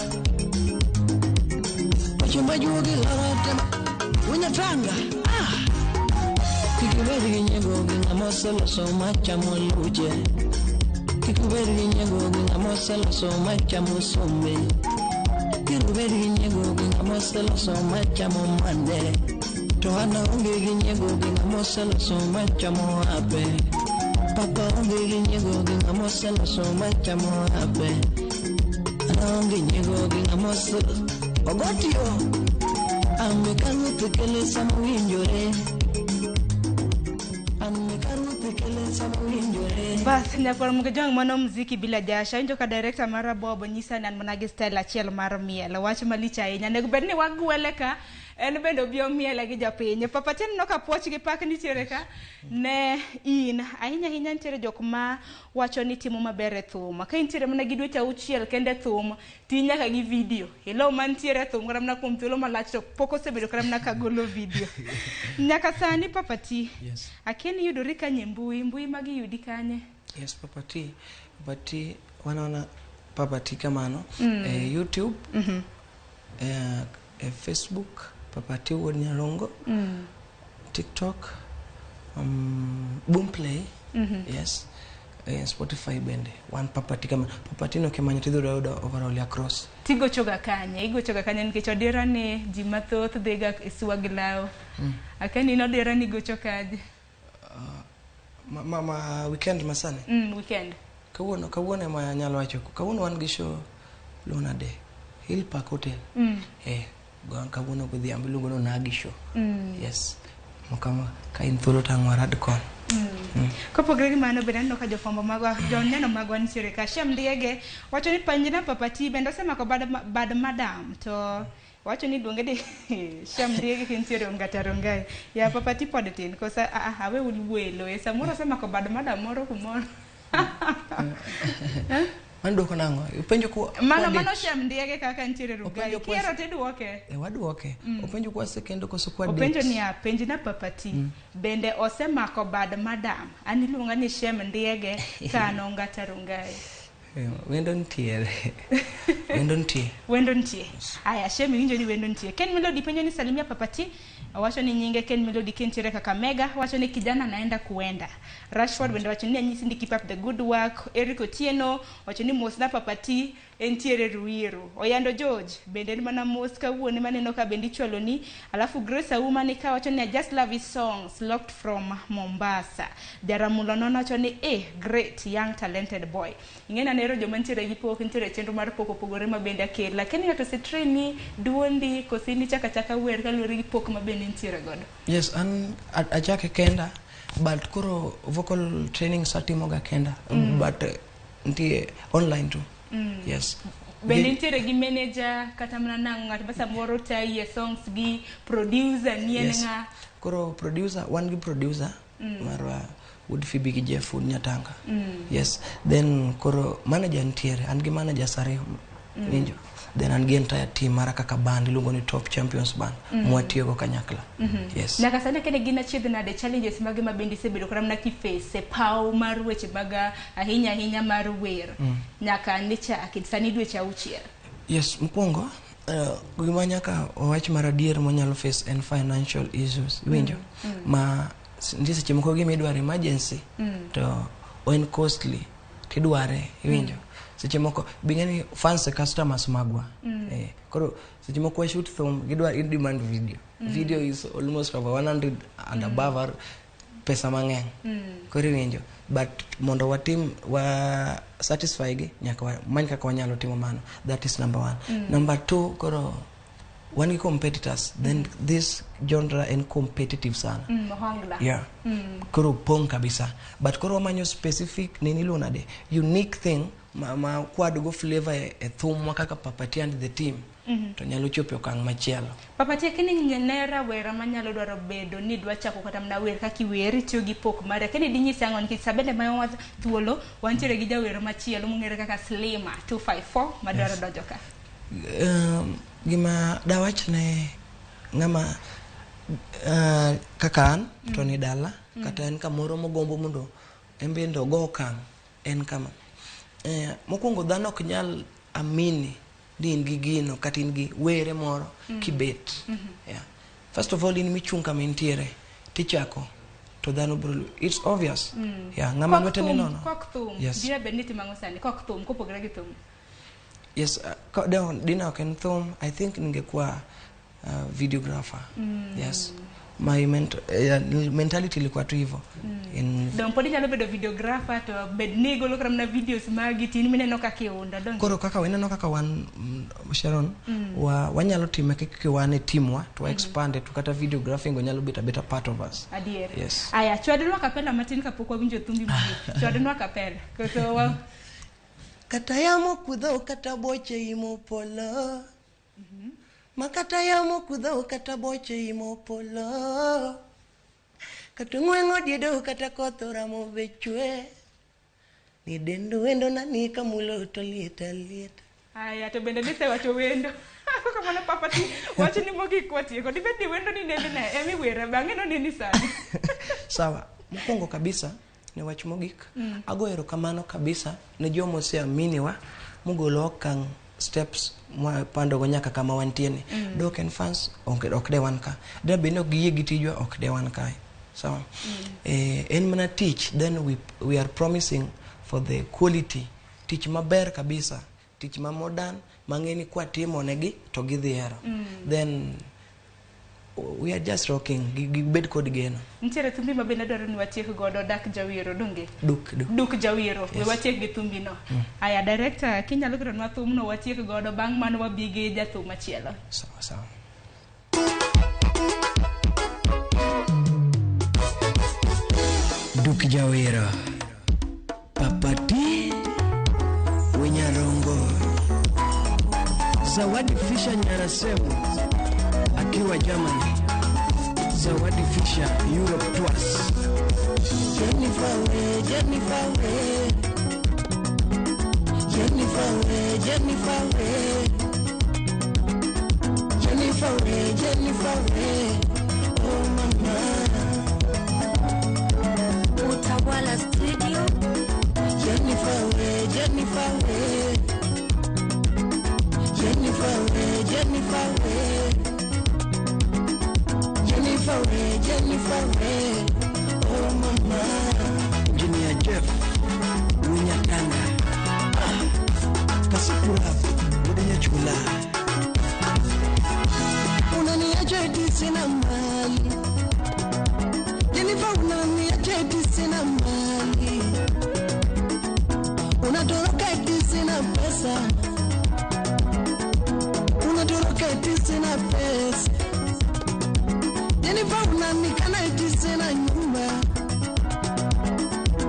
Weche ma jugi loro tema. Wunyatanga. Ah! Kik ibed gi nyiego gi ng'ama oseloso machamo luche. Kik ubed gi nyiego gi ng'ama oseloso machamo sombe. Kik ubed gi nyiego gi ng'ama oseloso machamo mande. To an aonge gi nyiego gi ng'ama oseloso machamo ape. Papa onge gi nyiego gi ng'ama oseloso machamo ape. An aonge nyiego gi ng'ama oseloso. Ogotio! An ka ruoth kele sama owinjore. An ka ruoth kele sama owinjore. Bas nyakwar Mugejwang' mano mziki bila jasho. Awinjo ka director mara Bob nyisa ni an mana gi style achiel mar miel. Wach malich ahinya. Onego bed ni wagwele ka en bende obi omiele gi jopiny. Papa Ti aneno ka puoch gi pak nitiere ka ne in. Ahinya ahinya nitiere jok ma wacho ni timo maber e thum. Ka intiere mana gi dweche auchiel kende e thum, ti nyaka gi video. Ilo mantiere e thum kata mana kuom thuolo malach to pok osebedo kata mana ka golo video. Nyaka sani Papa Ti. Yes. Akia ni iyudori kanye e mbui, mbui magi yudi kanye? Yes, Papa T. Papa T, wanaona Papa T kamano. YouTube, Facebook, Papa T Wuod Nyarongo, TikTok, Boomplay, yes. Spotify bende. Wan Papa T kamano. Papa T no kimanyo tidhi yudo overall across. Tigochoga kanye? Igochoga kanye nikech odiera ni ji mathoth dhiga e swa gi law. Akia ni in odiera ni igocho kanye? Ma weekend masani? Weekend. Kawuono ema anyalo wacho. Kawuono wan gi show Luna Day. Hill Park Hotel. Kawuono godhiambo iluongo ni Onagi show. Yes. Mokama ka in thuolo to ang' warad kono. Kopogore gi mano bende aneno ka jofwambo magwa, joneno magwa nitiere ka. Shem Ndiege wacho ni penjna Papa T bende osemako bad madam to wacho ni iluonge ni Shem Ndiege kintiere Ongata Rongai. Ya Papa T pod tin kosa awe un welo e samoro osemako bad madam moro kumoro. Mano duoko nang'o? Openjo kwa Mano Shem Ndiege kaka nitiere Rongai. Kiero tiduoke. Waduoke. Openjo kwa sekendo koso kwa date. Openjo niya, penjna Papa T. Bende osemako bad madam. An iluonga ni Shem Ndiege ka an Ongata Rongai. Wendo nitiere. Wendo nitie. Wendo nitie. Aya, Shem iwinjo ni wendo nitie. Ken Melody penjo ni salimia Papa T. Wacho ni nyinge Ken Melody kintiere Kakamega. Wacho ni kijana naenda kuenda. Rashford bende wacho ni anyisi ni keep up the good work. Eric Otieno wacho ni mos na Papa T entiere Ruiru. Oyando George bende en mana mos kawuono maneno ka bende ichwalo ni. Alafu Grace Auma ni ka wacho ni I just love his songs locked from Mombasa. Jaramulo nono wacho ni great young talented boy. Ing'e nero joma nitiere gi pok nitiere chenro mar pok opogore ma bende akel. Lakini ng'ato osetrain duondi koso in ichako achaka wer kaluwore gi pok ma bende intiere godo. Yes, an achake kenda but koro vocal training satimoga kenda but nitie online too. Yes. Bende nitiere gi manager kata mana nang'o ng'at ma samoro tayi e songs gi producer ni en ng'a? Koro producer, wan gi producer marwa Wuod Phoebe gi Jeff Wuod Nyatanga. Yes. Then koro manager nitiere, an gi managers ariyo. Winjo. Then an gi entire team mara kaka band iluongo ni Top Champions Band. Mwatiyogo kanyakla. Yes. Nyaka sani kene gin achiedh nade challenges mage ma bende isebedo kata mana kiface e paw mar weche mag ahinya ahinya mar wer. Nyaka nichaki sani dweche auchiel. Yes, mokwongo gima nyaka wawach mar adier mwanyalo face en financial issues. Iwinjo? Ma nitie seche moko gima idwaro emergency to en costly Tidware iwinjo. Seche moko bing'eni fans e customers magwa. Koro seche moko wa shoot thum gidwa i demand video. Video is almost over 100 and above or pesa mang'eny. Koro iwinjo, but mondo watim wa satisfy gi nyaka wamany kaka wanyalo timo mano. That is number one. Number two, koro wan gi competitors, then this genre en competitive sana. Ohangla. Yeah. Koro pong kabisa, but koro wamanyo specific nini, iluongo nade, unique thing ma kwadgo flavor e thumwa kaka Papati and the team to nyalo chopo e okang' machielo. Papati, kini ne rawera manyalo dwaro bedo ni dwa chako kata mana wer kaka iwer, itiyo gi pok mare, kini dinyise ang'o? Nikech sabende ma wa thuolo wantiere gi jawer machielo mong'ere kaka Slima 254 madwaro donjo ka. Gima dawach ne ng'ama kaka an to ni dala kata en kamoro mogombo mondo en bende ogo okang' en kama: mokwongo dhano ok nyal amini ni in gi gino kata in gi were moro kibet. Yeah. First of all, in michung' kama intiere tichako to dhano bro, it's obvious. Yeah, ng'ama Kok lwete ni thum, nono. Kok thum. Yes. Dira bed ni itimo ang'o sani? Kok thum, kopogore gi thum. Yes, dina ok en thum, I think ningekuwa videographer. Yes, my mentality ilikuwa tu hivyo in Dong pod inyalo bedo videographer to bed ni igolo kata mana videos magi tin mineno kaka iunda donge? Koro kaka ineno kaka wan Sharon, wanyalo time kaka wan e team wa to wa expand it to kata videographing go nyalo bet a better part of us. Adier. Yes. Aya, chwadnwa kapela matin kapok wawinjo thumbi mogik. Chwadnwa kapela. Koso wa Kata yamo kudho kata boche imo polo. Makata yamo kudho kata boche imo polo. Kata ng'weng'o diedo kata koth oramo be chwe. Ni dendo wendo nani kamulo to liet alieta. Aya, to bende nisewacho wendo. Kamano Papati, wach ni mogik watieko. Dibed ni wendo ni nende ne emi were bang'e no neni sani. Sawa, mokwongo kabisa ne wach mogik, ago erokamano kabisa ne joma oseaminiwa mogolo okang' steps mwapandogo nyaka kama wantie ni. Dok en fans ok de wan ka da bed ni ok giyie gi tijwa, ok de wan kae. Sawa. En mana tich, then we are promising for the quality, tich maber kabisa, tich ma modern mang'e ni kwatimo negi to gidhi hero. Then we are just rocking, gibed kod geno. Nitiere thumbi ma bende adwaro ni watiek godo, Dak Jawiro, donge? Duk duk. Duk Jawiro. We Yes. watiek gi thumbi no. Aya, director, kinyalo ketonwa thumno watiek godo, bang' mano wabi gi jathum machielo. Sawa sawa. Duk Jawero Papati Wenyarongo Zawadi Fisher Nyarasemu akiwa Germany. Zawadi Fisher Europe Tours. Jennifer we, Jennifer we, Jennifer we, Jennifer we, Jennifer we, Jennifer we, oh mama. Utawala Studio. Jennifer we, Jennifer we, Jennifer we, Jennifer we, Jennifer we, Jennifer we, oh mama. Engineer Jeff Winyatanga, Kasipura Wudinyachula. Unaniacha eti sina mali Jennifer, unaniacha eti sina mali, unatoroka eti sina pesa, unatoroka eti sina pesa. Jennifer, unanikana eti sina nyumba,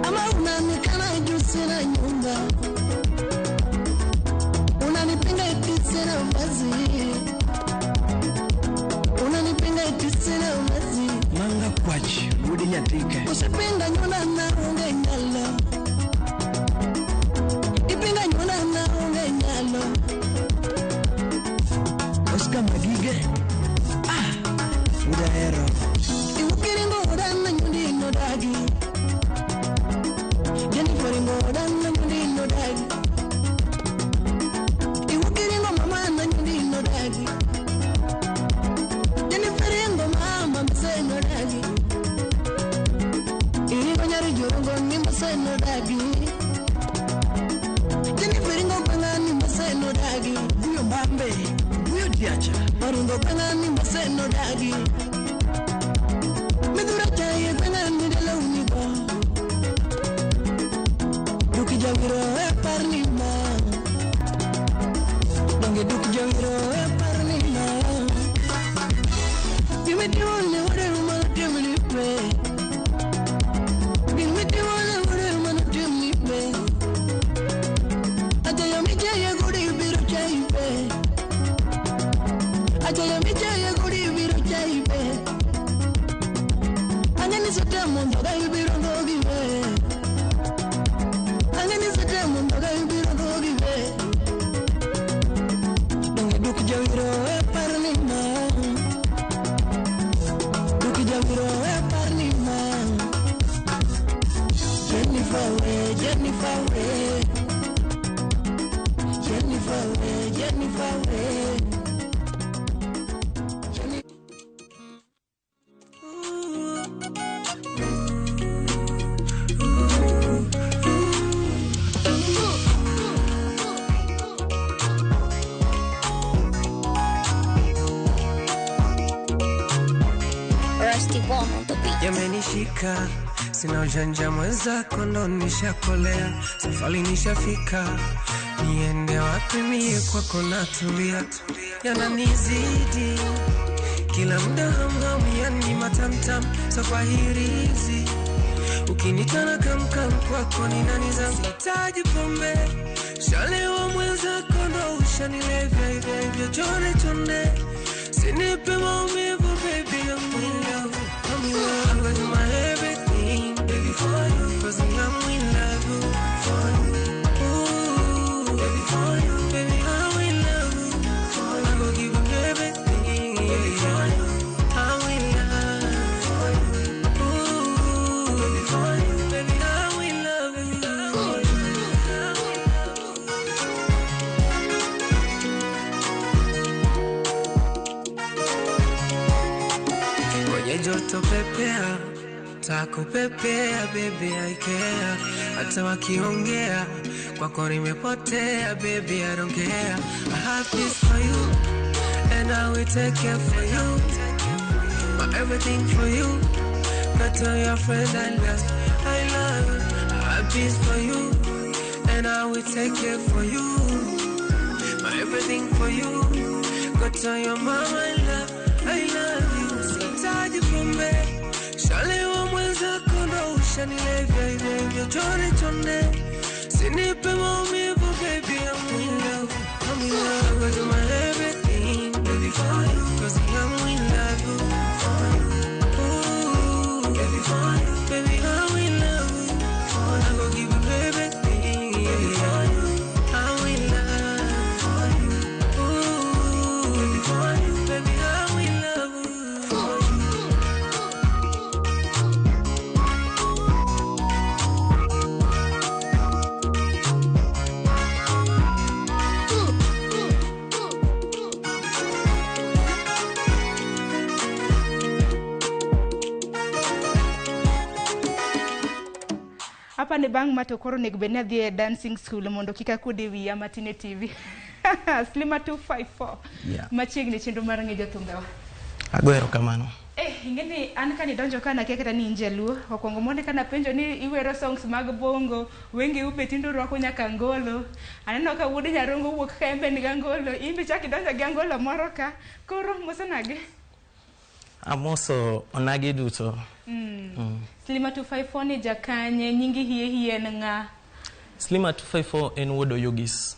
ama unanikana juu sina nyumba, unanipinga eti sina vazi, unanipinga eti sina vazi. Manga Kwach Wudinyatike. Usipinga nyuna na onge nyalo, ipinga nyuna na onge nyalo. Oscar Magige, Udahero. Iwukiringo odana nyundi no dagi, Jennifer ringo odana nyundi no dagi, iwukiringo mama na nyundi no dagi, Jennifer ringo mama mse no dagi, iringo nyari joro. nodagi Midhura chaye gweng'a midala unigo Duki jawiro e parni ma Donge duki jawiro e parni ma Gimitiwone wode umano timni pe Gimitiwone wode umano timni pe Ajayo michaye gudi biro chaipe Ajayo michaye gudi biro chaipe Angeni sote mundo gai biro ndogiwe Angeni sote mundo gai biro ndogiwe Donge duki jawiro e parni ma Duki jawiro e parni ma Jennifer we, Jennifer we Jennifer we, Jennifer we Yamenishika, sina ujanja mwenzako ndo nishakolea, safari nishafika, niende wapi mie kwako natulia, yananizidi kila muda hamham, yani matamtam, so kwa hirizi ukinitana kamkam kwako ni nani zangu, sitaji pombe, shalewa mwenzako ndo ushanilevya hivyo hivyo, chonde chonde, sinipe maumivu baby, I'm in love. I'm in love, I'm gonna do my everything, baby, for you. 'Cause I'm in love for you. Ooh, baby, for you. Baby, I'm in love for you. I'm gonna give you everything, baby, for you. I'm in love for you. Ooh, baby, for you. Baby, I'm in love for you. Kwenye joto pepea, takupepea baby, I care. Hata wakiongea kwako nimepotea baby, I don't care. I have this for you and I will take care for you. My everything for you. Go tell your friends I love you. I have peace for you and I will take care for you. My everything for you. Go tell your mama I love you. Sitaji pombe, shalewa mwenzako ndo ushanilevya hivyo hivyo, chonde chonde, sinipe maumivu baby, I'm in love, I'm in love. I'm gonna do my everything, baby, for you. 'Cause I'm in love for you. Ooh, baby, for you. Baby, I'm in love for you. I'm gonna give you everything, baby, for you. I'm in love for you. Ooh, baby, for you. Baby, I'm in love for you. Hapa ni bang' ma to koro onego bed ni adhi e dancing school mondo kik akuod e wiya matin e TV. Slima 254. Yeah. Machiegni chenro mar ng'e jothumbewa. Ago erokamano. Ing'e ni an kanidonjo ka nakia kata ni in jaluo. Okwongo mondi kanapenjo ni iwero songs mag bongo, wengi ube tinde urwako nyaka angolo. Aneno ka wuod Nyarongo wuok ka en be nigi angolo. In be chak idonjo gi angolo moro ka. Koro moso nage? Amoso onagi duto. Slima 254 ni jakanye, nyingi hie hie en ng'a? Slima 254 en wuod Oyugis.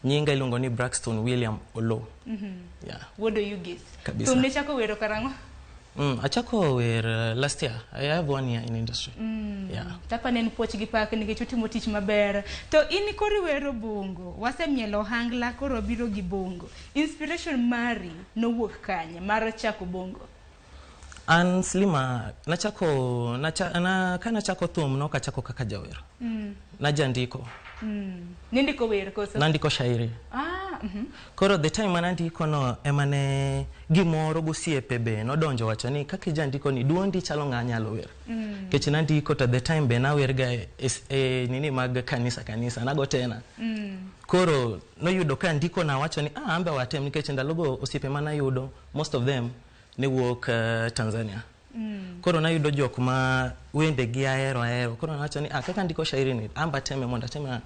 Nyinga iluongo ni Braxton William Olo. Yeah. Wuod Oyugis. Kabisa. Thum nichako wero karang'o? Achako wer last year. I have 1 year in industry. Yeah. Tapa ne en puoch gi pak nikech utimo tich maber. To in koro iwero bongo, wasemielo ohangla koro biro gi bongo. Inspiration mari nowuok kanye mar chako bongo? An Slima nachako ka nachako thum nok achako kaka jawer. Najandiko. Nindiko wer koso? Nandiko shairi. Koro the time mane andiko no ema ne gimoro gosiepe be nodonjo wacho ni kaka ijandiko ni duondi chalo ng'a nyalo wer. Nikech nandiko to the time be nawer ga e nini mag kanisa kanisa nago tena. Koro noyudo ka ndiko na wacho ni ah ambe watem nikech ndalogo osiepe manayudo most of them ne wuok Tanzania. Koro nayudo jok ma wende gi ahero ahero. Koro nawacho ni ah kaka ndiko shairi ni amba teme mondo ateme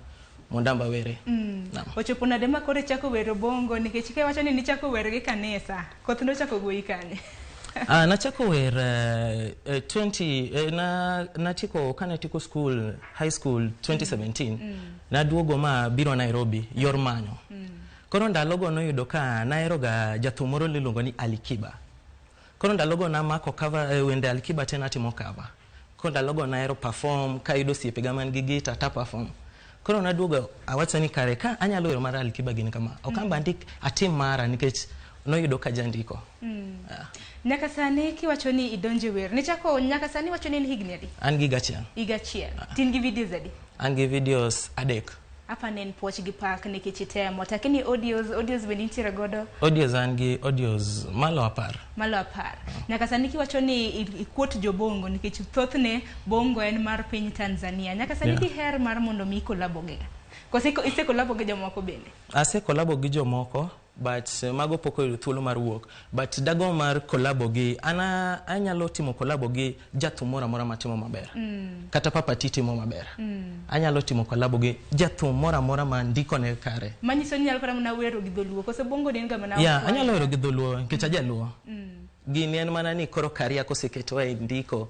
mondo amba were. Naam. Ochopo nade ma koro ichako wero bongo nikech kiwacho ni nichako wer gi kanisa, koth nochako goyi kanye? Nachako wer 20 na natieko kanatieko school high school 2017. Naduogo ma biro Nairobi yor manyo. Koro ndalogo noyudo ka nahero ga jathum moro miluongo ni Alikiba. Koro ndalogo namako cover wende Alikiba te natimo cover. Koro ndalogo nahero perform kayudo osiepega man gi gita ta perform. Koro naduogo awacho ni kare ka anyalo wero mar Alikiba gini kama. Ok amba andik atim mara nikech noyudo ka jandiko. Nyaka sani kiwacho ni idonje wer, nichako nyaka sani wacho ni in higni adi? An gi higa achiel. Higa achiel. Tin gi videos adi? An gi videos 3. Apa ne en puoch gi pak nikech itemo. Lakini audios be nitiere godo? Audios an gi audios malo 10. Malo 10. Nyaka sani kiwacho ni ikuot jobongo nikech thothne bongo en mar piny Tanzania. Nyaka sani diher mar mondo mi kolabo gi? Koso ise kolabo gi jomoko bende? Ase kolabo gi jomoko but mago pok oyudo thuolo mar wuok. But dago mar kolabo gi ana anyalo timo kolabo gi jathum moro amora matimo maber. Kata Papa T timo maber. Anyalo timo kolabo gi jathum moro amora ma ndiko ne kare. Manyiso ni nyalo kata mana wero gi dholuo koso bongo ni en ga mana Yeah, anyalo wero gi dholuo nikech ajaluo. Gini en mana ni koro career koseketwa e ndiko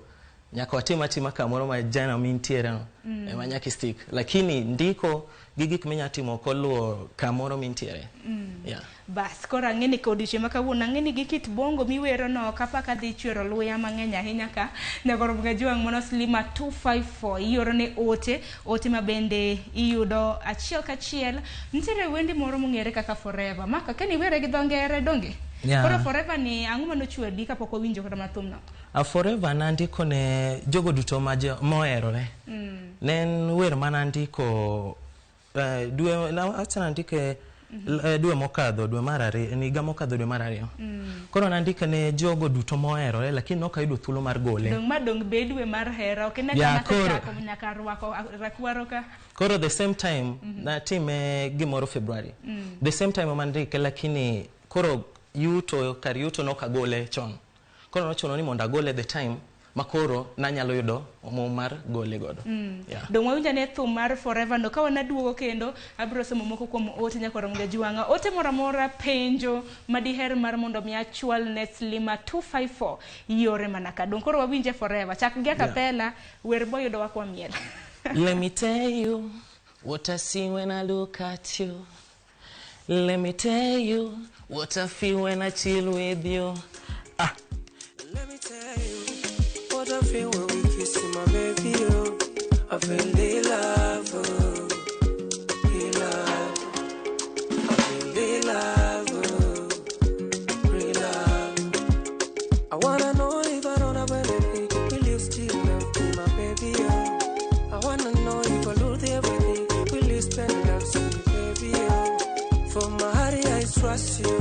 nyaka watim atima kamoro ma jana mintiere no ema nyaka stick. Lakini ndiko gi gik minya timo koluwo kamoro mintiere. Yeah. Bas, koro ang'e ni odiochieng' ma kawuono ang'e ni gi kit bongo miwero no kapa kadhi chwero luya mang'eny ahinya ka nyakoro Mgajwang' mano Slima 254 ioro ne ote ote ma bende iyudo achiel kachiel. Nitiere wendi moro mong'ere kaka Forever maka kani were gi dho ngere donge? Yeah. Koro Forever ni ang'o manochwadi kapok wawinjo kata mana thumno? Forever nandiko ne jogo duto ma moherore. Ne en wer manandiko dwe acha nandike dwe mokadho dwe mar ariyo higa mokadho dwe mar ariyo. Koro nandike ne jogo duto moherore lakini nok ayudo thuolo mar gole. Dong ma dong be dwe mar hera ok ine Yeah, kama koro chako nyaka rwako rakwaro ka. Koro the same time natime gimoro February. The same time mandike lakini koro yuto kar yuto nok agole chon. Koro nochuno ni mondo agole the time makoro nanyalo yudo omuom mar gole godo. Yeah. Dong wawinjo ane thum mar Forever no ka wanaduogo kendo abiro somo moko kuom ote nyakoro Mgajwang'a. Ote moro amora penjo madiher mar mondo mi achwal ne Slima 254 iore mana ka. Dong koro wawinje Forever. Chak gi acapella wer boyudo wa kwa miel. Let me tell you what I see when I look at you. Let me tell you what I feel when I chill with you. Ah. Let me tell you what I feel when we kiss my baby. Oh, I feel the love, oh, the love. I feel the love, oh, real love. I wanna know if I don't have anything, will you still love me, my baby? Oh, I wanna know if I lose everything, will you spend love to me, baby? Oh, for my heart I trust you,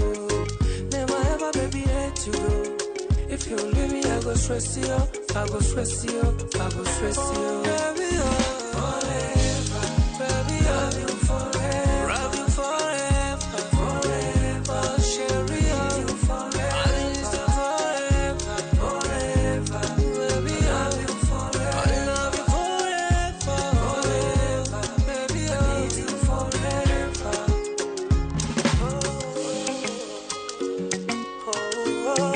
never ever, baby, let you go. If you leave me, I go stress you, I go stress you, I go stress you. Baby, oh, forever, baby, love you forever, love you forever, forever, share you forever, I need you forever, forever, baby, love you forever, I love you forever, forever, baby, I need you forever. Oh, oh, oh.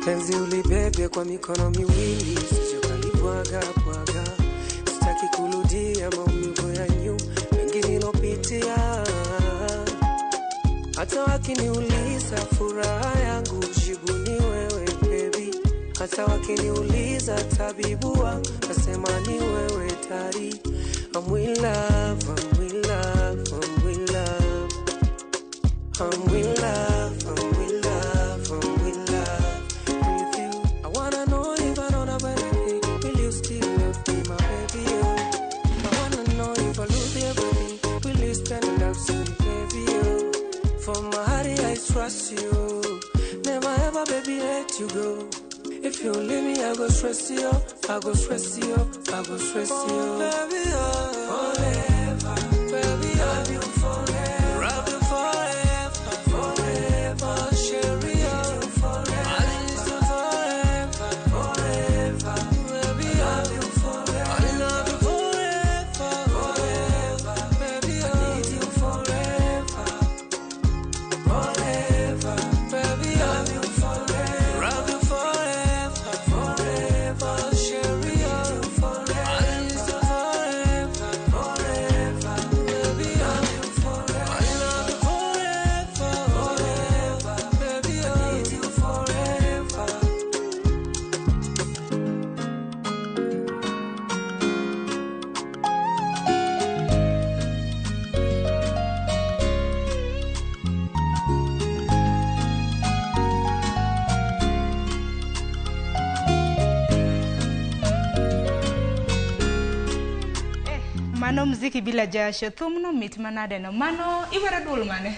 Penzi ulibebe kwa mikono miwili, sijokalibwaga bwaga. Sitaki kurudia maumivu ya nyuma, mengi nilopitia. Hata wakiniuliza furaha yangu, jibu ni wewe baby. Hata wakiniuliza tabibu wangu, nasema ni wewe tari. I'm in love, I'm in love, I'm in love. I'm in love, I'm in love, I'm in love with you. I wanna know if I don't have anything, will you still love me, my baby? Oh, I wanna From my heart, I trust you. Never ever, baby, let you go. If you leave me, I go stress you. I go stress you. I go stress you. Baby, oh, forever. Baby, I love you forever. Love you forever. Forever, Sherry, oh, forever. I need you forever. Forever. Baby, I love you forever. I love you forever. Forever. Baby, I need you forever. Forever. Baby, I love you forever. Love you forever. Forever, Sherry, oh, forever. I need you forever. Forever. Baby, I love you forever. I love you forever. Forever. Baby, I need you forever. Mano mziki bila jasho thumno mit manade no mano iwero duol mane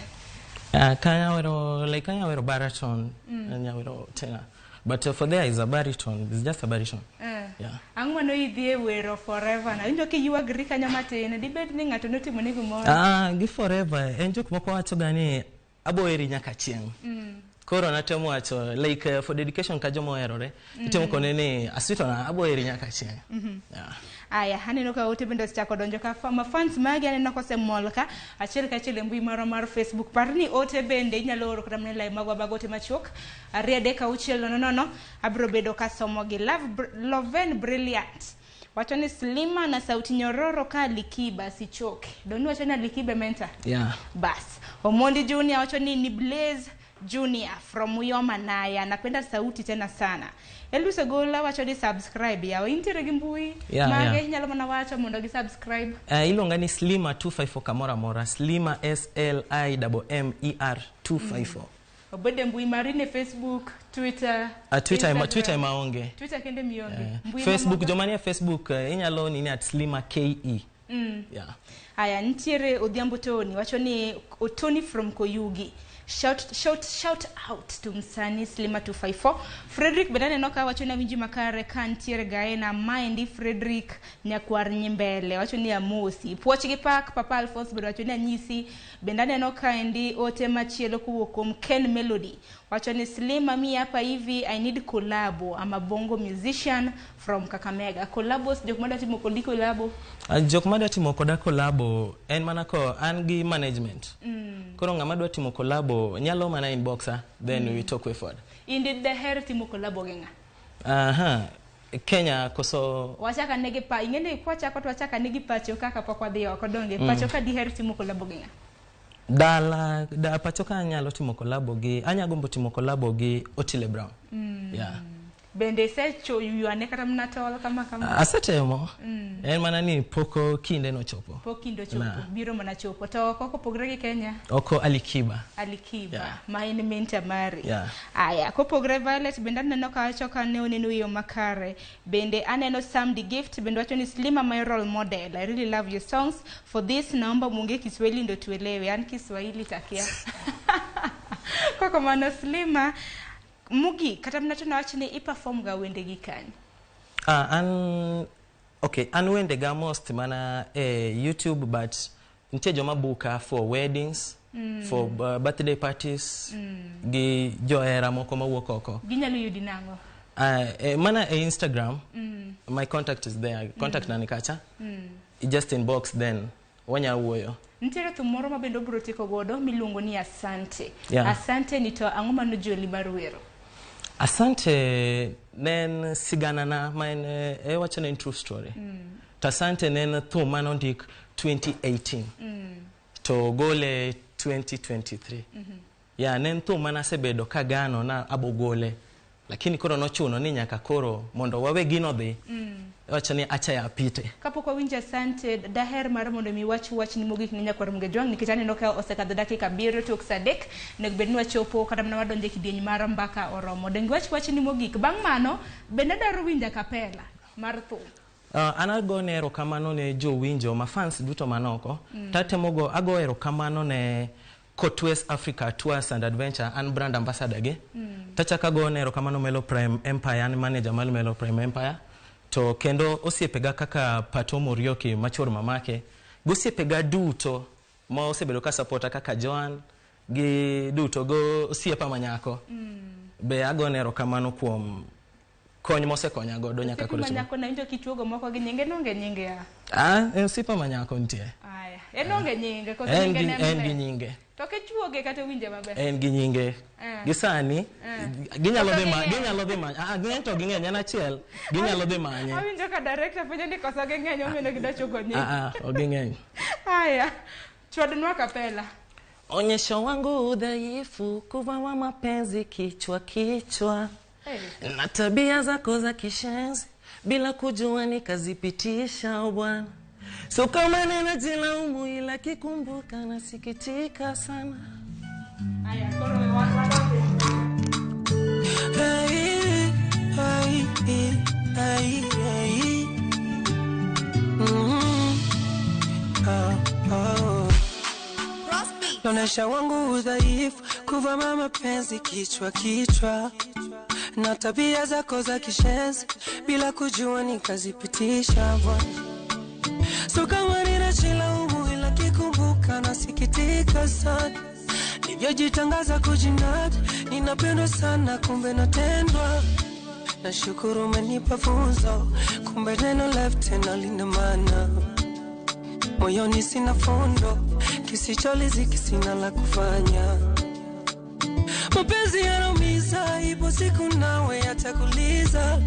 Kanya wero like kanya wero baritone, anya wero tenor. But for there is a baritone. It's just a baritone. Yeah. Ang'o mano idhi e wero forever na winjo kiywagri kanyo matin dibed ni ng'ato notimo ni gimoro Ah, gi forever en jok moko wacho ga ni abo heri nyaka chieng'. Koro natemo wacho like for dedication ka joma oherore, itemo kone ni aswitona abo heri nyaka chieng'. Yeah. Aya, aneno ka ote bende osechako donjo ka mafans magi aneno kosemol ka achiel kachiel e mbui marwa mar Facebook. Par ni ote bende inyalo oro kata mana e lai magwa mag ote machuok 23600 abiro bedo kasomogi. Love Loven Brilliant wacho ni Slima na sauti nyororo ka Alikiba sichoke. Doni wacho ni Alikiba mentor. Yeah. Bas. Omondi Junior wacho ni ni Blaze Junior from Uyoma Naya napenda sauti tena sana. Elvis Ogola wacho ni subscribe yawa intiere gi mbui mage inyalo mana wacho mondo gi subscribe. Iluonga ni Slima 254 kamoro amora. Slima S L I M M E R 254. Obed e mbui mari ne Facebook, Twitter, Twitter ema Instagram. Twitter ema onge. Twitter kende mionge. Mbui Facebook mamoko? joma nie Facebook inyalo nini at Slima KE. Yeah. Aya, nitiere Odhiambo Tony wacho ni Tony from Koyugi. Shout, shout, shout out to msanii Slima 254. Frederick bende aneno ka wacho ni awinji makare ka ntiere gaena maendi Frederick Nyakwar Nyimbele wacho ni amosi. Puoch gi pak Papa Alphonse bende wacho ni anyisi. Bende aneno kaendi ote machielo kowuok kuom Ken Melody wacho ni Slima mi hapa hivi I need collabo. I'm a bongo musician from Kakamega. Collabos jok madwa timo kodi collabo. Jok madwa timo koda collabo en mana ko an gi management. Koro ng'ama dwa timo collabo nyalo mana inbox then we talk way forward. Indi daher timo collabo gi ng'a? Aha. Kenya koso Wachaka negi pa ing'eni kwachako to wachaka negi pacho kaka pok wadhi oko donge. Pacho ka diher timo collabo gi ng'a? Dala da pacho ka anyalo timo collabo gi anya gombo timo collabo gi Otile Brown. Yeah. Bende isecho ywane kata mana tol kama kama? Asetemo. En mana ni pok kinde nochopo. Pok kinde ochopo, Na. biro mana chopo. To oko kopogre gi Kenya, Oko Alikiba. Alikiba, Yeah. ma en mentor mari. Yeah. Aya, kopogre Violet bende aneno ka wacho ka ne oneno e yo makare. Bende aneno Sam the Gift bende wacho ni Slima my role model. I really love your songs. For this naomba muongee Kiswahili ndo tuelewe. An Kiswahili takia. Koko mano Slima mugi kata mana to nawach ni i-perform ga wende gi kanye. An okay, an wende ga most mana YouTube, but nitie joma buka for weddings, for birthday parties, gi johera moko mawuok oko. Ginyalo yudi nang'o? Mana e Instagram, my contact is there. Contact nani kacha. Just inbox then wanya wuoyo. Nitiere thum moro ma bende obiro tieko godo miluongo ni Asante. Yeah. Asante ni to ang'o manojoli mar wero? Asante ne en sigana na ma en wacho ne en true story. To Asante ne en thum manondik 2018 to gole 2023. Yeah, ne en thum manasebedo kagano na abogole. Lakini koro nochuno ni nyaka koro mondo wawe gino dhi. Wacho ni acha ya apite. Kapok wawinjo Asante, daher mar mondo mi wach wachni mogik ne nyakwar Mgejwang' nikech aneno ka osekadho dakika 7 tok sa 3 onego bed ni wachopo kata mana wadonjo e kidieny mar mbaka oromo. Donge wach wachni mogik. Bang' mano bende adwaro winjo acapella mar thum. An agone erokamano ne jowinjo ma fans duto manoko. Tatemo go ago erokamano ne Kotwes Africa Tours and Adventure an brand ambassador gi. Tachako agone erokamano Melo Prime Empire, an manager mar Melo Prime Empire. To kendo osiepega kaka Pato Morioki machwor mamake, gosiepega duto ma osebedo ka supporta kaka Joan gi duto go osiepa manyako. Be agone erokamano kuom kony mosekonya godo nyaka koro. Manyako na winjo kichuogo moko gi nyinge nonge nyinge ya. Ah, en osiepa manyako nitie. Aya, en onge nyinge koso En nyinge gi ne en gi nyinge. To kichuoge kata winje maber. En gi nyinge. Gi sani ginyalo Koso dhi ma ging'eny? ginyalo dhi manye. Ah, ng'eny to ging'eny en achiel. Ginyalo dhi manye. Awinjo ka director penjo ni koso ging'eny omiyo gidwa chuogo nying. Ah, ah, ok ging'eny. Aya, chwadnwa kapela. Onyesho wangu udhaifu, kuvawa mapenzi kichwa kichwa na tabia zako za kishenzi bila kujua nikazipitisha, o Bwana. So kama ninajilaumu, ila kikumbuka nasikitika sana. Aya, koro wa Hey, hey, hey, hey. Oh, oh. Naonesha wangu udhaifu, kuvaa mapenzi kichwa kichwa na tabia zako za kishenzi bila kujua nikazipitisha Bwana. So kama ninajilaumu ila kikumbuka nasikitika sana. Nilivyojitangaza kujinadi, ninapendwa sana kumbe natendwa. Nashukuru umenipa funzo, kumbe neno left tena lina maana. Moyoni sina fundo, kisichoriziki sina la kufanya. Mapenzi yanaumiza, ipo siku nawe yatakuliza.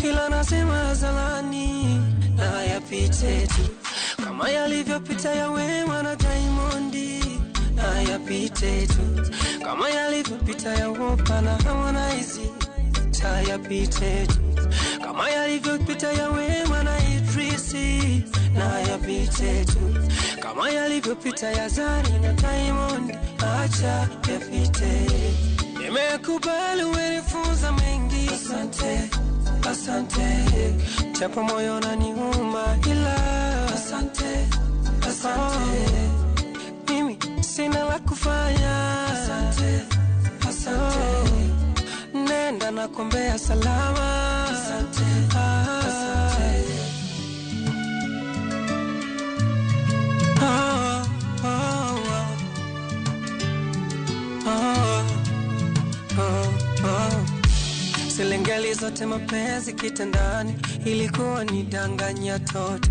Ila nasema hadharani, na yapite tu kama yalivyopita ya Wema na Diamondi, na yapite tu kama yalivyopita ya Wopa na Harmonize, yapite tu kama yalivyopita ya Wema na Idrisi, na yapite tu kama yalivyopita ya Zari na Diamond, acha yapite. Nimekubali umenifunza mengi, asante, asante, japo moyo unaniuma ila asante, asante, mimi sina la kufanya, asante, asante, nenda na kuombea salama, asante, asante. Oh, oh, oh, oh, oh. Silengeli zote mapenzi kitandani, ilikuwa ni danganya toto.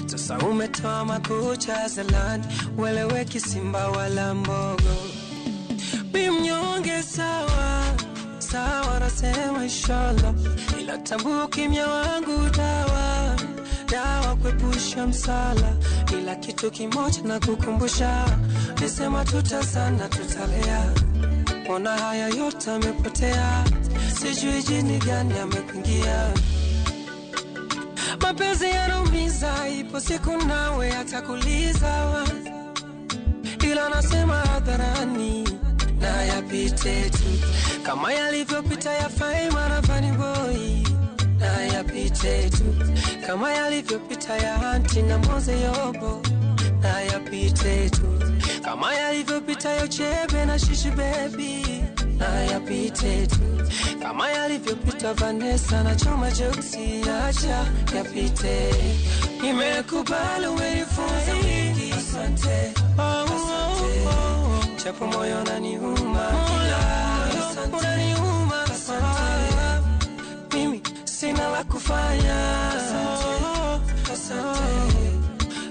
Sasa umetoa makucha zalani, weleweki simba wala mbogo. Mi mnyonge sawa, sawa nasema inshallah, ila tambua ukimya wangu dawa, dawa kuepusha msala. Ila kitu kimoja na kukumbusha, nisema tutazana tutalea. Ona haya yote amepotea, sijui jini gani amekuingia. Mapenzi yanaumiza, ipo siku nawe atakuliza, ila nasema hadharani, na yapite tu kama yalivyopita ya Faima na Vanny Boy, na yapite tu kama yalivyopita ya Anti na Moze Yobo, na yapite tu kama yalivyopita ya Uchebe na Shishi Baby, na yapite tu kama yalivyopita Vanessa na Choma Joksi, acha yapite. Nimekubali umenifunza mengi, asante, asante, japo moyo unaniuma, ila unaniuma, asante, mimi sina la kufanya, asante, asante,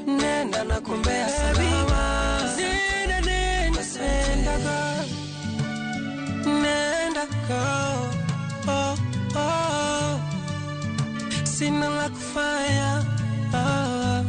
nenda na kuombea salama, nenda, nenda, nenda girl, nenda girl, oh, oh, sina la kufanya, oh.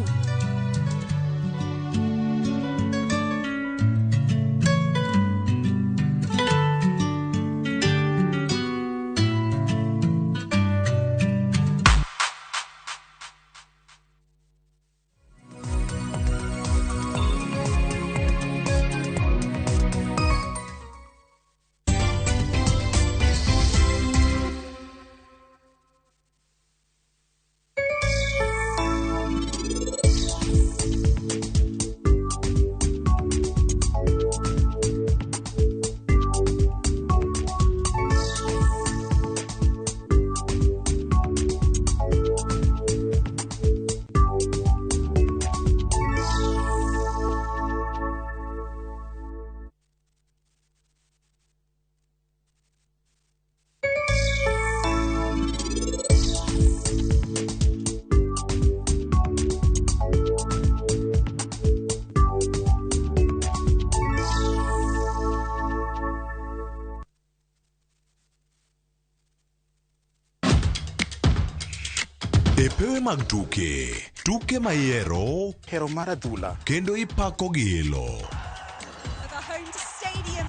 E pewe mag tuke, tuke ma ihero hero mar adhula kendo ipako gi ilo.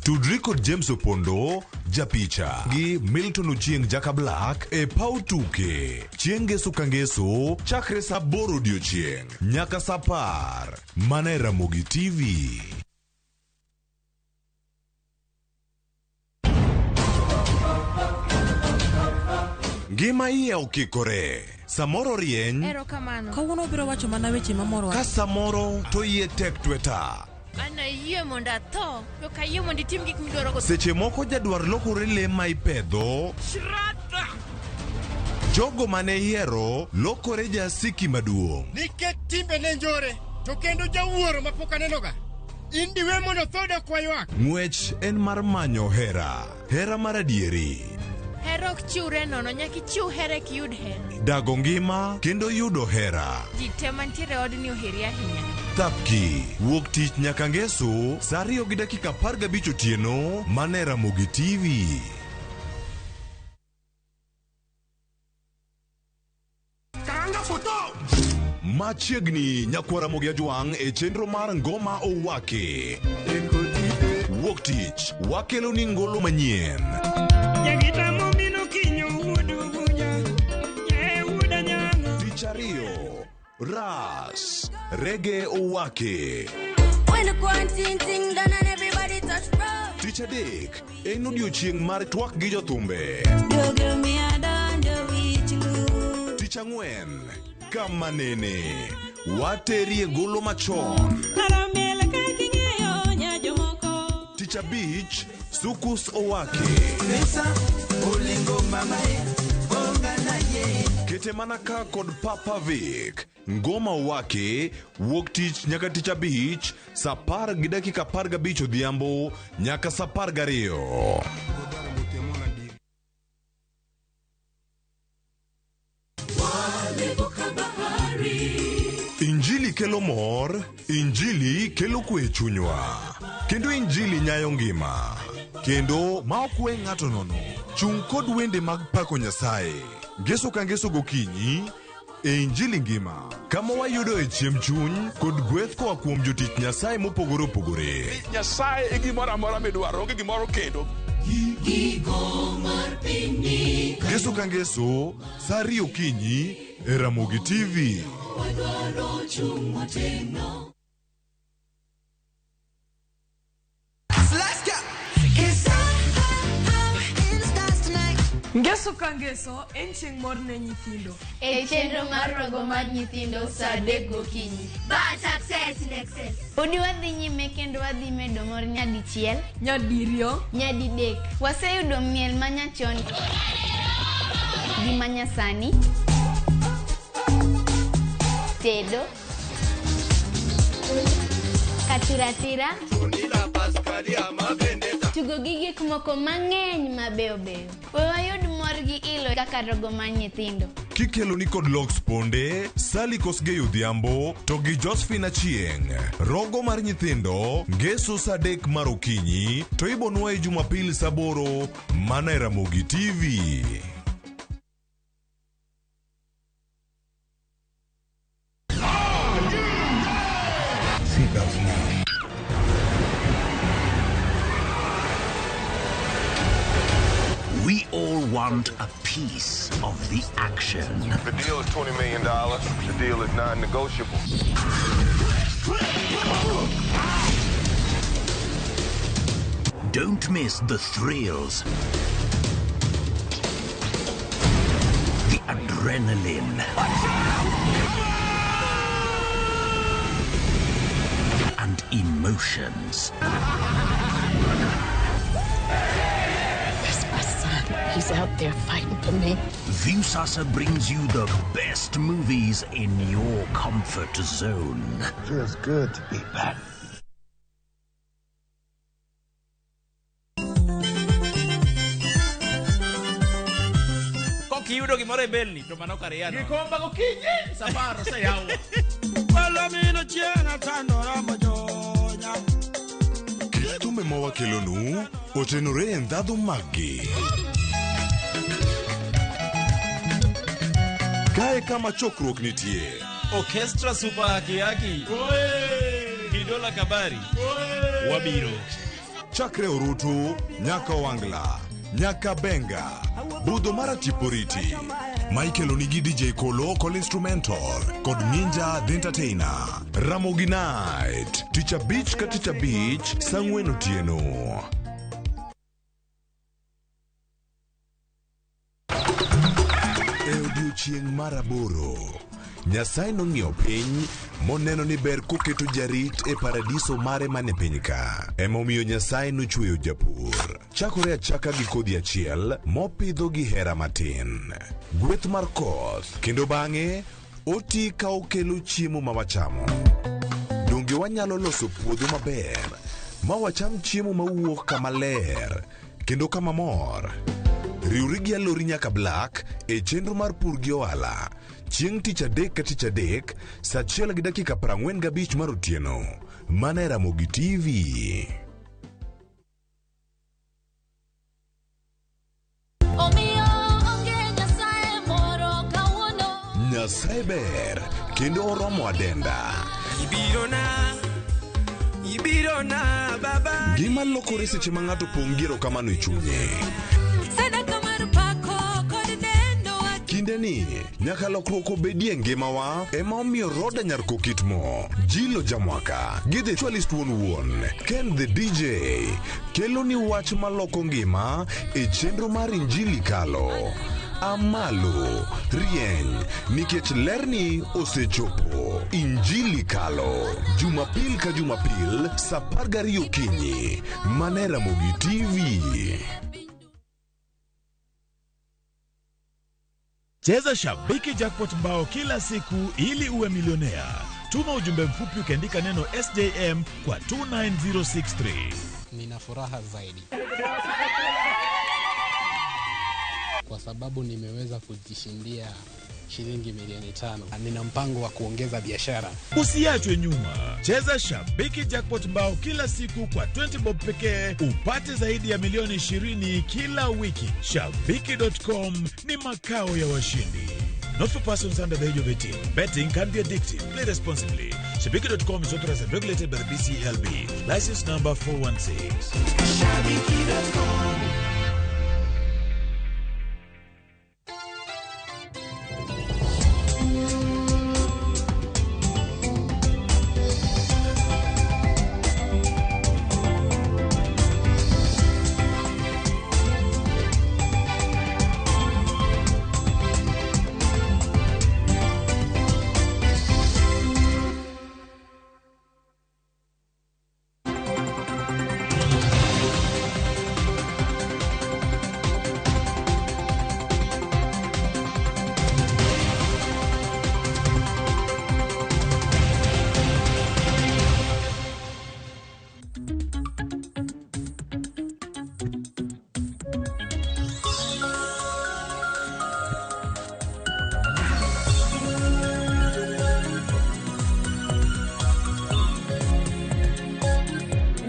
Tudri kod James Opondo, japicha gi Milton Ochieng Jaka Black e paw tuke chieng' ngeso ka ngeso chakre saa aboro odiochieng' nyaka saa apar mana e Ramogi TV. Ngima iye okikore, samoro rieny Erokamano. Kawuono obiro wacho mana weche mamorowa. ka samoro to iye tek tweta. An ayie mondo atho, to ok ayie mondo itim gik midwaro go. Seche moko jadwar lokore le ma ipedho Jogo mane ihero lokore jasiki maduong'. Nikech timbe ne njore, to kendo jawuoro ma pok anenoga. In diwe mondo thoda ok waywak. Ng'wech en mar manyo hera, hera mar adieri, Hera ok chiwre nono, nyaka ichiw hera eka iyud hera. dago ngima kendo yudo hera. Ji te mantiere e odni oheri ahinya. Thapki, wuok tich nyaka ngeso, saa 2:15 otieno, mana e Ramogi TV. Karanga foto! Machiegni nyakwar Ramogi Ajwang' e chenro mar Ngoma Owaki. Wuok tich, wakelo ni ngolo manyien. Tich ariyo, Ras, Rege Owaki. When the quarantine thing done and everybody touch road. Tich adek, en odiochieng' mar twak gi jothumbe. Dogo mi adonjo wich lu. Tich ang'wen, kama nene, waterie golo machon. Tich abich, Sukus Owaki. Kete mana ka kod Papa Vic. Ngoma Owaki, wuok tich nyaka tich abich, saa 10:15 odhiambo nyaka saa 12. Injili kelo mor, Injili kelo kwe e chunywa, kendo Injili nyayo ngima, kendo ma ok we ng'ato nono. Chung' kod wende mag pako Nyasaye, ngeso ka ngeso gokinyi e Injili ngima, kama wayudoe chiemb chuny kod gweth koa kuom jotich Nyasaye mopogore opogore. Nyasaye e gimoro amora midwaro, onge gimoro kendo. Ngeso ka ngeso, saa 2 okinyi e Ramogi TV. Ngeso ka ngeso en chieng' mor ne nyithindo. E chenro mar rogo mar nyithindo saa 3 gokinyi. But success in excess. Podi wadhi nyime kendo wadhi medo mor nyadichiel, Nyadiriyo, nyadidek. Waseyudo miel manyachon gi manyasani, tedo, katiratira, tugo gi gik moko mang'eny mabeyo beyo. We wayud mor gi ilo kaka rogo mar nyithindo. Kikelo ni kod Lox Ponde, Sally Kosgei Odhiambo to gi Josephine Achieng'. Rogo mar nyithindo, ngeso saa 3 mar okinyi to ibonwaye Jumapil saa 8 mana e Ramogi TV. Seatbelts now. We all want a piece of the action. The deal is $20 million. The deal is non-negotiable. Don't miss the thrills, the adrenaline, and emotions. That's my son. He's out there fighting for me. Viusasa brings you the best movies in your comfort zone. Feels good to be back. Kok iyudo gimoro e belni to mano kar yano. Gikomba gokinyi safar oseyaw. Kit thumbe ma wakelonu otenore e ndhadhu maggi. Kae kama chokruok nitie. Orchestra Super Haki Haki. Gidola Kabari. Wabiro. Chakre Orutu, nyaka Wangla, nyaka Benga, budho mar Tiporiti. Michael onigi DJ Kolo kod instrumental kod Ninja the Entertainer. Ramogi Night, tich abich ka tich abich, saa ang'wen otieno. E odiechieng' mar aboro, Nyasaye nong'iyo piny moneno ni ber koketo jarit e paradiso mare mane piny ka. Emomiyo Nyasaye nochweyo japur. Chakore achaka gi kodhi achiel mopidho gi hera matin. Gweth mar koth kendo bang'e oti ka okelo chiemo ma wachamo. Donge wanyalo loso puodho maber ma wacham chiemo mawuok kama ler kendo kama mor? Riwri gi Alori nyaka Black e chenro mar pur gi ohala chieng' tich adek ka tich adek saa achiel gi dakika 45 mar otieno mana e Ramogi TV. Omiyo onge Nyasaye moro kawuono. Nyasaye ber kendo oromo adenda. Ibiro na baba. Ngima lokore seche ma ng'ato pong' gi erokamano e chunye. Sadaka mar pako kod dendo wa Kinde ni nyaka lokruok obedie e ngimawa ema omiyo Roda nyar Kokitmo, Jilo Jamwaka gi The Actualist wuon wuon, Ken the DJ kelo ni wach maloko ngima e chenro mar Injili Kalo. Amalo, rieny, nikech lerni osechopo. Injili Kalo, Jumapil ka Jumapil, saa 12 okinyi, mana e Ramogi TV. Cheza Shabiki Jackpot Mbao kila siku ili uwe milionea. Tuma ujumbe mfupi ukiandika neno SJM kwa 29063. Nina furaha zaidi kwa sababu nimeweza kujishindia shilingi milioni 5. Nina mpango wa kuongeza biashara. Usiachwe nyuma. Cheza Shabiki Jackpot Mbao kila siku kwa 20 bob pekee upate zaidi ya milioni 20 kila wiki. Shabiki.com ni makao ya washindi. Not for persons under the age of 18. Betting can be addictive. Play responsibly. Shabiki.com is authorized and regulated by the BCLB. License number 416. Shabiki.com.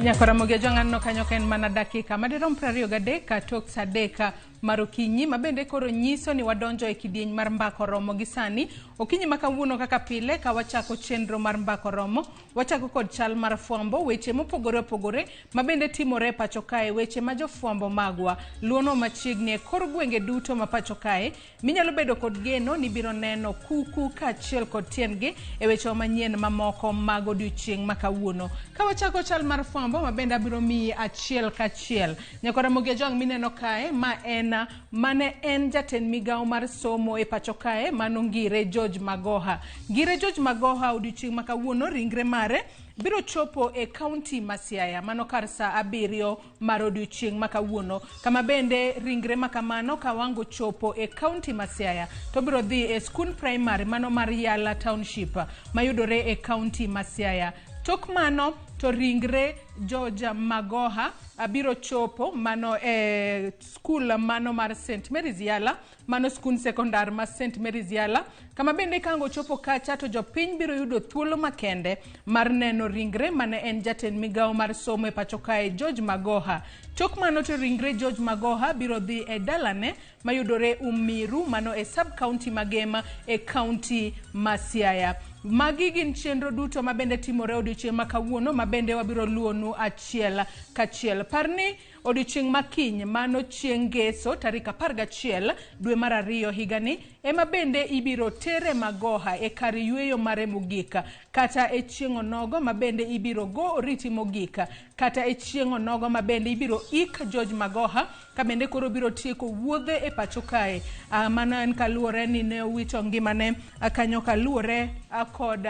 Nyakora Ramogi aneno kanyo ka en mana dakika madirom 23 tok saa 3 mar okinyi, ma bende koro nyiso ni wadonjo e kidieny mar mbako romo gi sani. Okinyi ma kawuono kaka pile ka wachako chenro mar mbako romo, wachako kod chal mar fwambo, weche mopogore opogore ma bende timore e pacho kae, weche ma jofwambo magwa luono machiegni e kor gwenge duto ma pacho kae, minyalo bedo kod geno ni biro neno kuku kaachiel kod tiendgi e weche manyien mamoko mag odiochieng' ma kawuono. Ka wachako chal mar fwambo ma bende abiro miyi achiel kachiel. Nyakora Ramogi Ajwang' mineno kae ma en mane en jatend migawo mar somo e pacho kae mano Ngire George Magoha. Ngire George Magoha odiochieng' ma kawuono ringre mare biro chopo e kaunti ma Siaya mano kar saa 7 mar odiochieng' ma kawuono, kama bende ringre ma kamano kawango chopo e kaunti ma Siaya to biro dhi e skund primary mano mar Yala Township mayudore e kaunti ma Siaya. Tok mano to ringre George Magoha biro chopo mano e skul mano mar St Mary's Yala, mano skund sekondar ma St Mary's Yala, kama bende kango chopo kacha to jopiny biro yudo thuolo makende mar neno ringre mane en jatend migawo mar somo e pacho kae George Magoha. Tok mano to ringre George Magoha biro dhi e dalane mayudore Umiru mano e sub county ma Gema e county ma Siaya. Magi gin chenro duto mabende timore odiochieng' ma kawuono mabende wabiro luonu achiel kachiel. Par ni odiochieng' ma kiny mano chieng' ngeso tarik 11 dwe mar 2 higani ema bende ibiro tere Magoha e kar yweyo mare mogik, kata e chieng' onogo ma bende ibiro go oriti mogik, kata e chieng' onogo ma bende ibiro ik George Magoha ka bende koro biro tieko wuodhe e pacho kae. Mano en kaluwore ni ne owito ngimane kanyo kaluwore kod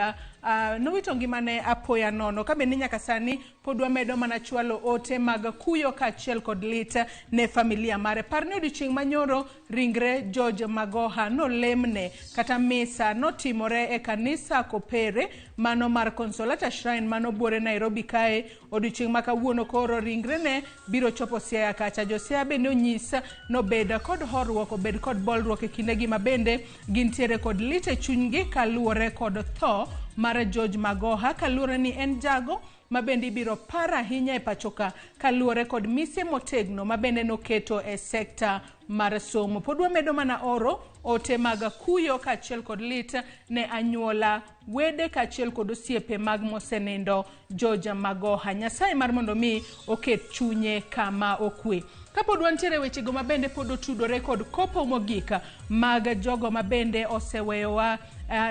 nowito ngimane apoya nono. Ka bende nyaka sani pod wamedo mana chwalo ote mag kuyo kaachiel kod lit ne familia mare. Par ni odiochieng' manyoro ringre George Magoha nolemne kata misa notimore e kanisa Kopere mano mar Consolata Shrine mano buore Nairobi kae. Odiochieng' ma kawuono koro ringrene biro chopo Siaya kacha. Jo Siaya bende onyis nobed kod horuok, obed kod bolruok e kindegi ma bende gintiere kod lit e chunygi kaluwore kod tho mar George Magoha, kaluwore ni en jago ma bende ibiro par ahinya e pacho ka kaluwore kod mise motegno ma bende noketo e sekta mar somo. Pod wamedo mana oro ote mag kuyo kaachiel kod lit ne anyuola, wede kaachiel kod osiepe mag mosenindo George Magoha. Nyasaye mar mondo mi oket chunye kama okwe. Kapod wantiere wechego ma bende pod otudore kod kopo mogik mag jogo ma bende oseweyowa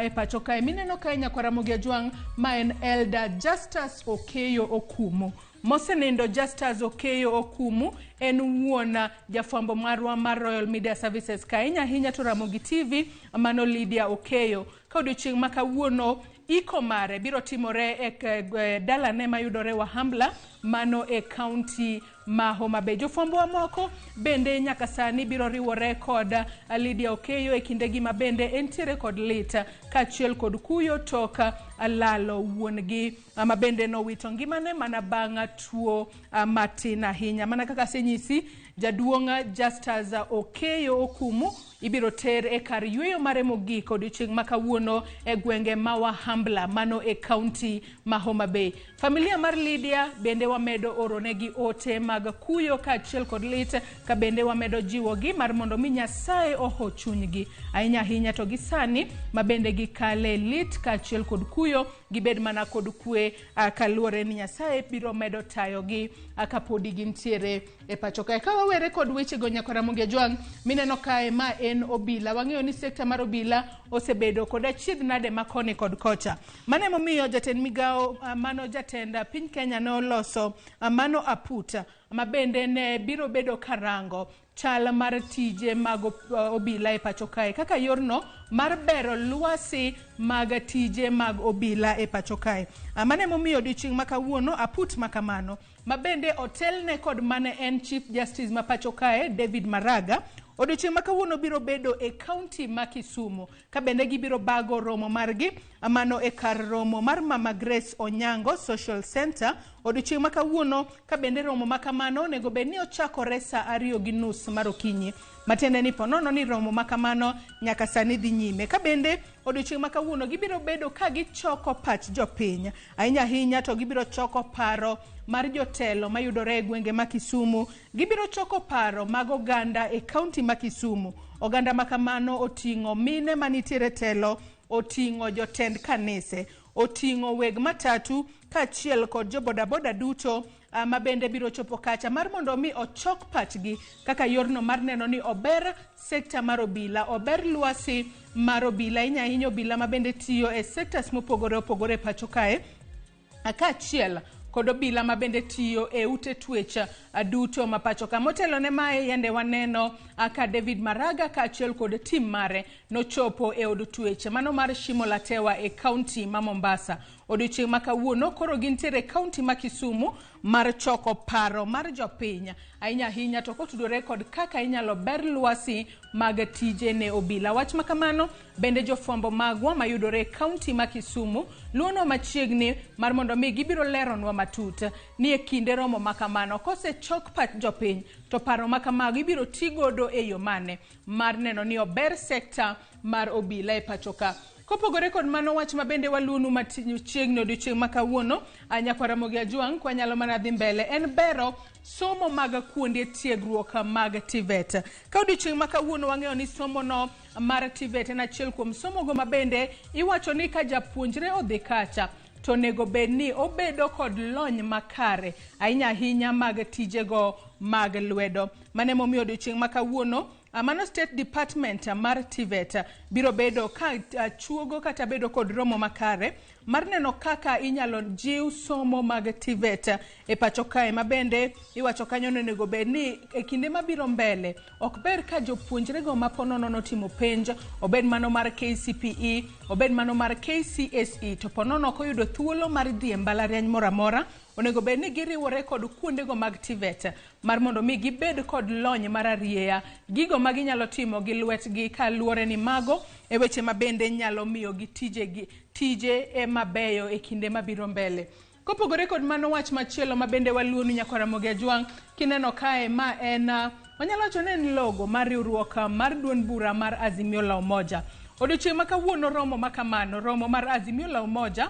e pacho kae. Mineno kae nyakwar Ramogi Ajwang' ma en Elder Justus Okeyo Okumu. Mosenindo Justus Okeyo Okumu en wuon jafwambo marwa mar Royal Media Services ka ahinya ahinya to Ramogi TV mano Lydia Okeyo. Ka odiochieng' ma kawuono iko mare biro timore e dalane mayudore Wahambla mano e county ma Homa Bay. Jofwambo moko bende nyaka sani biro riwore kod Lydia Okeyo e kindegi ma bende entiere kod lit kaachiel kod kuyo tok lalo wuon-gi ma bende nowito ngimane mana bang' tuo matin ahinya. Mana kaka asenyisi, jaduong' Justus Okeyo Okumu ibiro ter e kar yweyo mare mogik odiochieng' ma kawuono e gwenge ma Wahambla mano e county ma Homa Bay. Familia mar Lydia bende wamedo oronegi ote mag kuyo kaachiel kod lit ka bende wamedo jiwogi mar mondo mi Nyasaye oho chunygi ahinya ahinya to gi sani ma bende gikale lit kaachiel kod kuyo gibed mana kod kwe kaluwore ni Nyasaye biro medo tayogi kapodi gintiere e pacho kae. Ka wawere kod wechego nyakwar Ramogi Ajwang' mineno kae ma en obila. Wang'eyo ni sekta mar obila osebedo kod achiedh nade ma koni kod kocha. Mano emomiyo jatend migawo mano jatend piny Kenya noloso mano aputa ma bende ne biro bedo karango chal mar tije mag obila e pacho kae kaka yorno mar bero lwasi mag tije mag obila e pacho kae. Mano emomiyo odiochieng' ma kawuono aput ma kamano ma bende otelne kod mane en Chief Justice ma pacho kae David Maraga odiochieng' ma kawuono biro bedo e county ma Kisumu ka bende gibiro bago romo margi mano e kar romo mar Mama Grace Onyango Social Center odiochieng' ma kawuono ka bende romo ma kamano onego bed ni ochakore saa 2:30 mar okinyi. Matiende ni ponono ni romo ma kamano nyaka sani dhi nyime. Ka bende odiochieng' ma kawuono gibiro bedo ka gichoko pach jopiny ahinya ahinya to gibiro choko paro mar jotelo mayudore e gwenge ma Kisumu. Gibiro choko paro mag oganda e county ma Kisumu. Oganda ma kamano oting'o mine manitiere telo, oting'o jotend kanise, oting'o weg matatu kaachiel kod jo bodaboda duto ma bende biro chopo kacha mar mondo mi ochok pachgi kaka yorno mar neno ni ober sekta mar obila, ober lwasi mar obila, ahinya ahinya obila ma bende tiyo e sectors mopogore opogore e pacho kae, kaachiel kod obila ma bende tiyo e ute twech duto ma pacho ka. Motelo ne mae yande waneno ka David Maraga kaachiel kod tim mare nochopo e od twech mano mar Shimo la Tewa e county ma Mombasa. Odiochieng' ma kawuono koro gintiere e county ma Kisumu mar choko paro mar jopiny ahinya ahinya to kotudore kod kaka inyalo ber lwasi mag tije ne obila. Wach ma kamano bende jofwambo magwa mayudore e kaunti ma Kisumu luonwa machiegni mar mondo mi gibiro leronwa matut ni e kinde romo ma kamano kosechok pach jopiny to paro ma kamago ibiro ti godo e yo mane mar neno ni ober sekta mar obila e pacho ka. Kopogore kod mano wach ma bende waluonu machiegni odiochieng' ma kawuono, nyakwar Ramogi Ajwang' kwanyalo mana dhi mbele en bero somo mag kuonde tiegruok mag TVET. Ka odiochieng' ma kawuono wang'eyo ni somo no mar TVET en achiel kuom somo go ma bende iwacho ni ka japuonjre odhi kacha to onego bed ni obedo kod lony makare ahinya ahinya mag tijego mag lwedo. Mano emomiyo odiochieng' ma kawuono mano State Department mar TVET biro bedo ka chuogo kata bedo kod romo makare mar neno kaka inyalo jiw somo mag TVET e pacho kae, ma bende iwacho kanyo ni onego bed ni e kinde mabiro mbele ok ber ka jopuonjrego ma po nono notimo penj, obed mano mar KCPE, obed mano mar KCSE, to po nono ok oyudo thuolo mar dhi e mbalariany moro amora, onego bed ni giriwore kod kuondego mag TVET mar mondo mi gibed kod lony mar arieya, gigo ma ginyalo timo gi lwetgi kaluwore ni mago e weche ma bende nyalo miyo gi tije e mabeyo e kinde mabiro mbele. Kopogore kod mano wach machielo ma bende waluonu nyakwar Ramogi Ajwang', kineno kae ma en wanyalo wacho ni en logo mar riwruok mar duond bura mar Azimio la Umoja. Odiochieng' ma kawuono romo ma kamano, romo mar Azimio la Umoja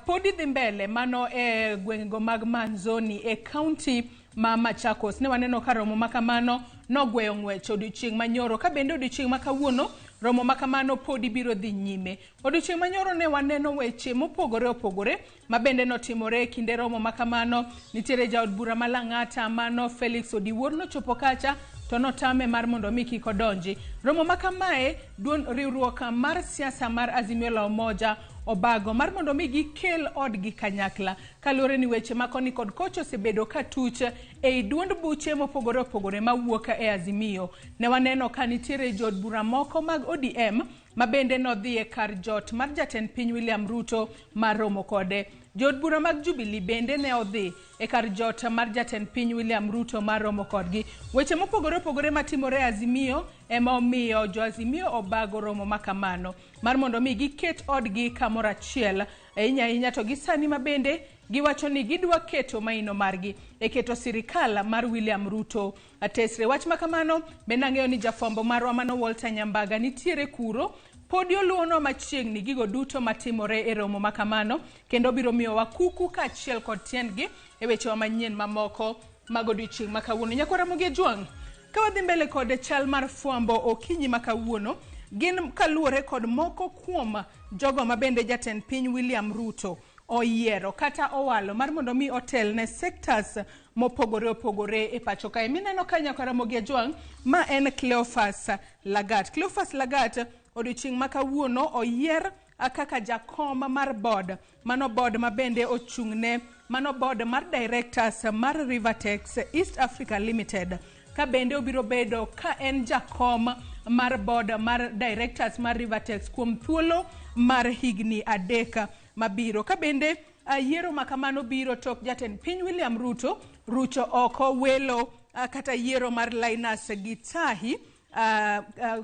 podi dhi mbele mano e gwengego mag Manzoni e kaunti ma Machakos. Ne waneno ka romo ma kamano nogweyo ng'wech odiochieng' manyoro, ka bende odiochieng' ma kawuono romo ma kamano podi biro dhi nyime. Odiochieng' manyoro ne waneno weche mopogore opogore ma bende notimore e kinde romo ma kamano. Nitiere jaod bura ma Lang'ata mano Felix Odiwuor nochopo kacha to notame mar mondo mi kik odonji. Romo ma kamae duond riwruok mar siasa mar Azimio la Umoja obago mar mondo mi gikel odgi kanyakla, kaluwore ni weche ma koni kod kocha osebedo ka tuch ei duond buche mopogore opogore mawuok e Azimio. Ne waneno ka nitiere jood bura moko mag ODM ma bende nodhi e kar jot mar jatend piny William Ruto mar romo kode. Jood bura mag Jubilee bende ne odhi e kar jot mar jatend piny William Ruto mar romo kodgi. Weche mopogore opogore matimore e Azimio ema omiyo jo Azimio obago romo ma kamano mar mondo mi giket odgi kamoro achiel ahinya ahinya to gi sani ma bende giwacho ni gidwa keto maino margi e keto sirikal mar William Ruto atesre. Wach ma kamano bende ang'eyo ni jafwambo marwa mano Walter Nyambaga nitiere kuro, podi oluonwa machiegni gigo duto matimore e romo ma kamano, kendo biro miyowa kuku kaachiel kod tiendgi e wechewa manyien mamoko mag odiochieng' ma kawuono. Nyakwar Ramogi Ajwang', ka wadhi mbele kod chal mar fwambo okinyi ma kawuono, gin kaluwore kod moko kuom jogo ma bende jatend piny William Ruto oyiero kata owalo mar mondo mi otel ne sectors mopogore opogore e pacho kae. Mineno ka nyakwar Ramogi Ajwang', ma en Cleophas Lagat. Cleophas Lagat odiochieng' ma kawuono oyier kaka jakom mar board, mano board ma bende ochung'ne, mano board mar directors mar Rivatex East Africa Limited, ka bende obiro bedo ka en jakom mar board mar directors mar Rivatex kuom thuolo mar higni 3 mabiro. Ka bende yiero ma kamano biro tok jatend piny William Ruto rucho oko welo kata yiero mar Linus Gitahi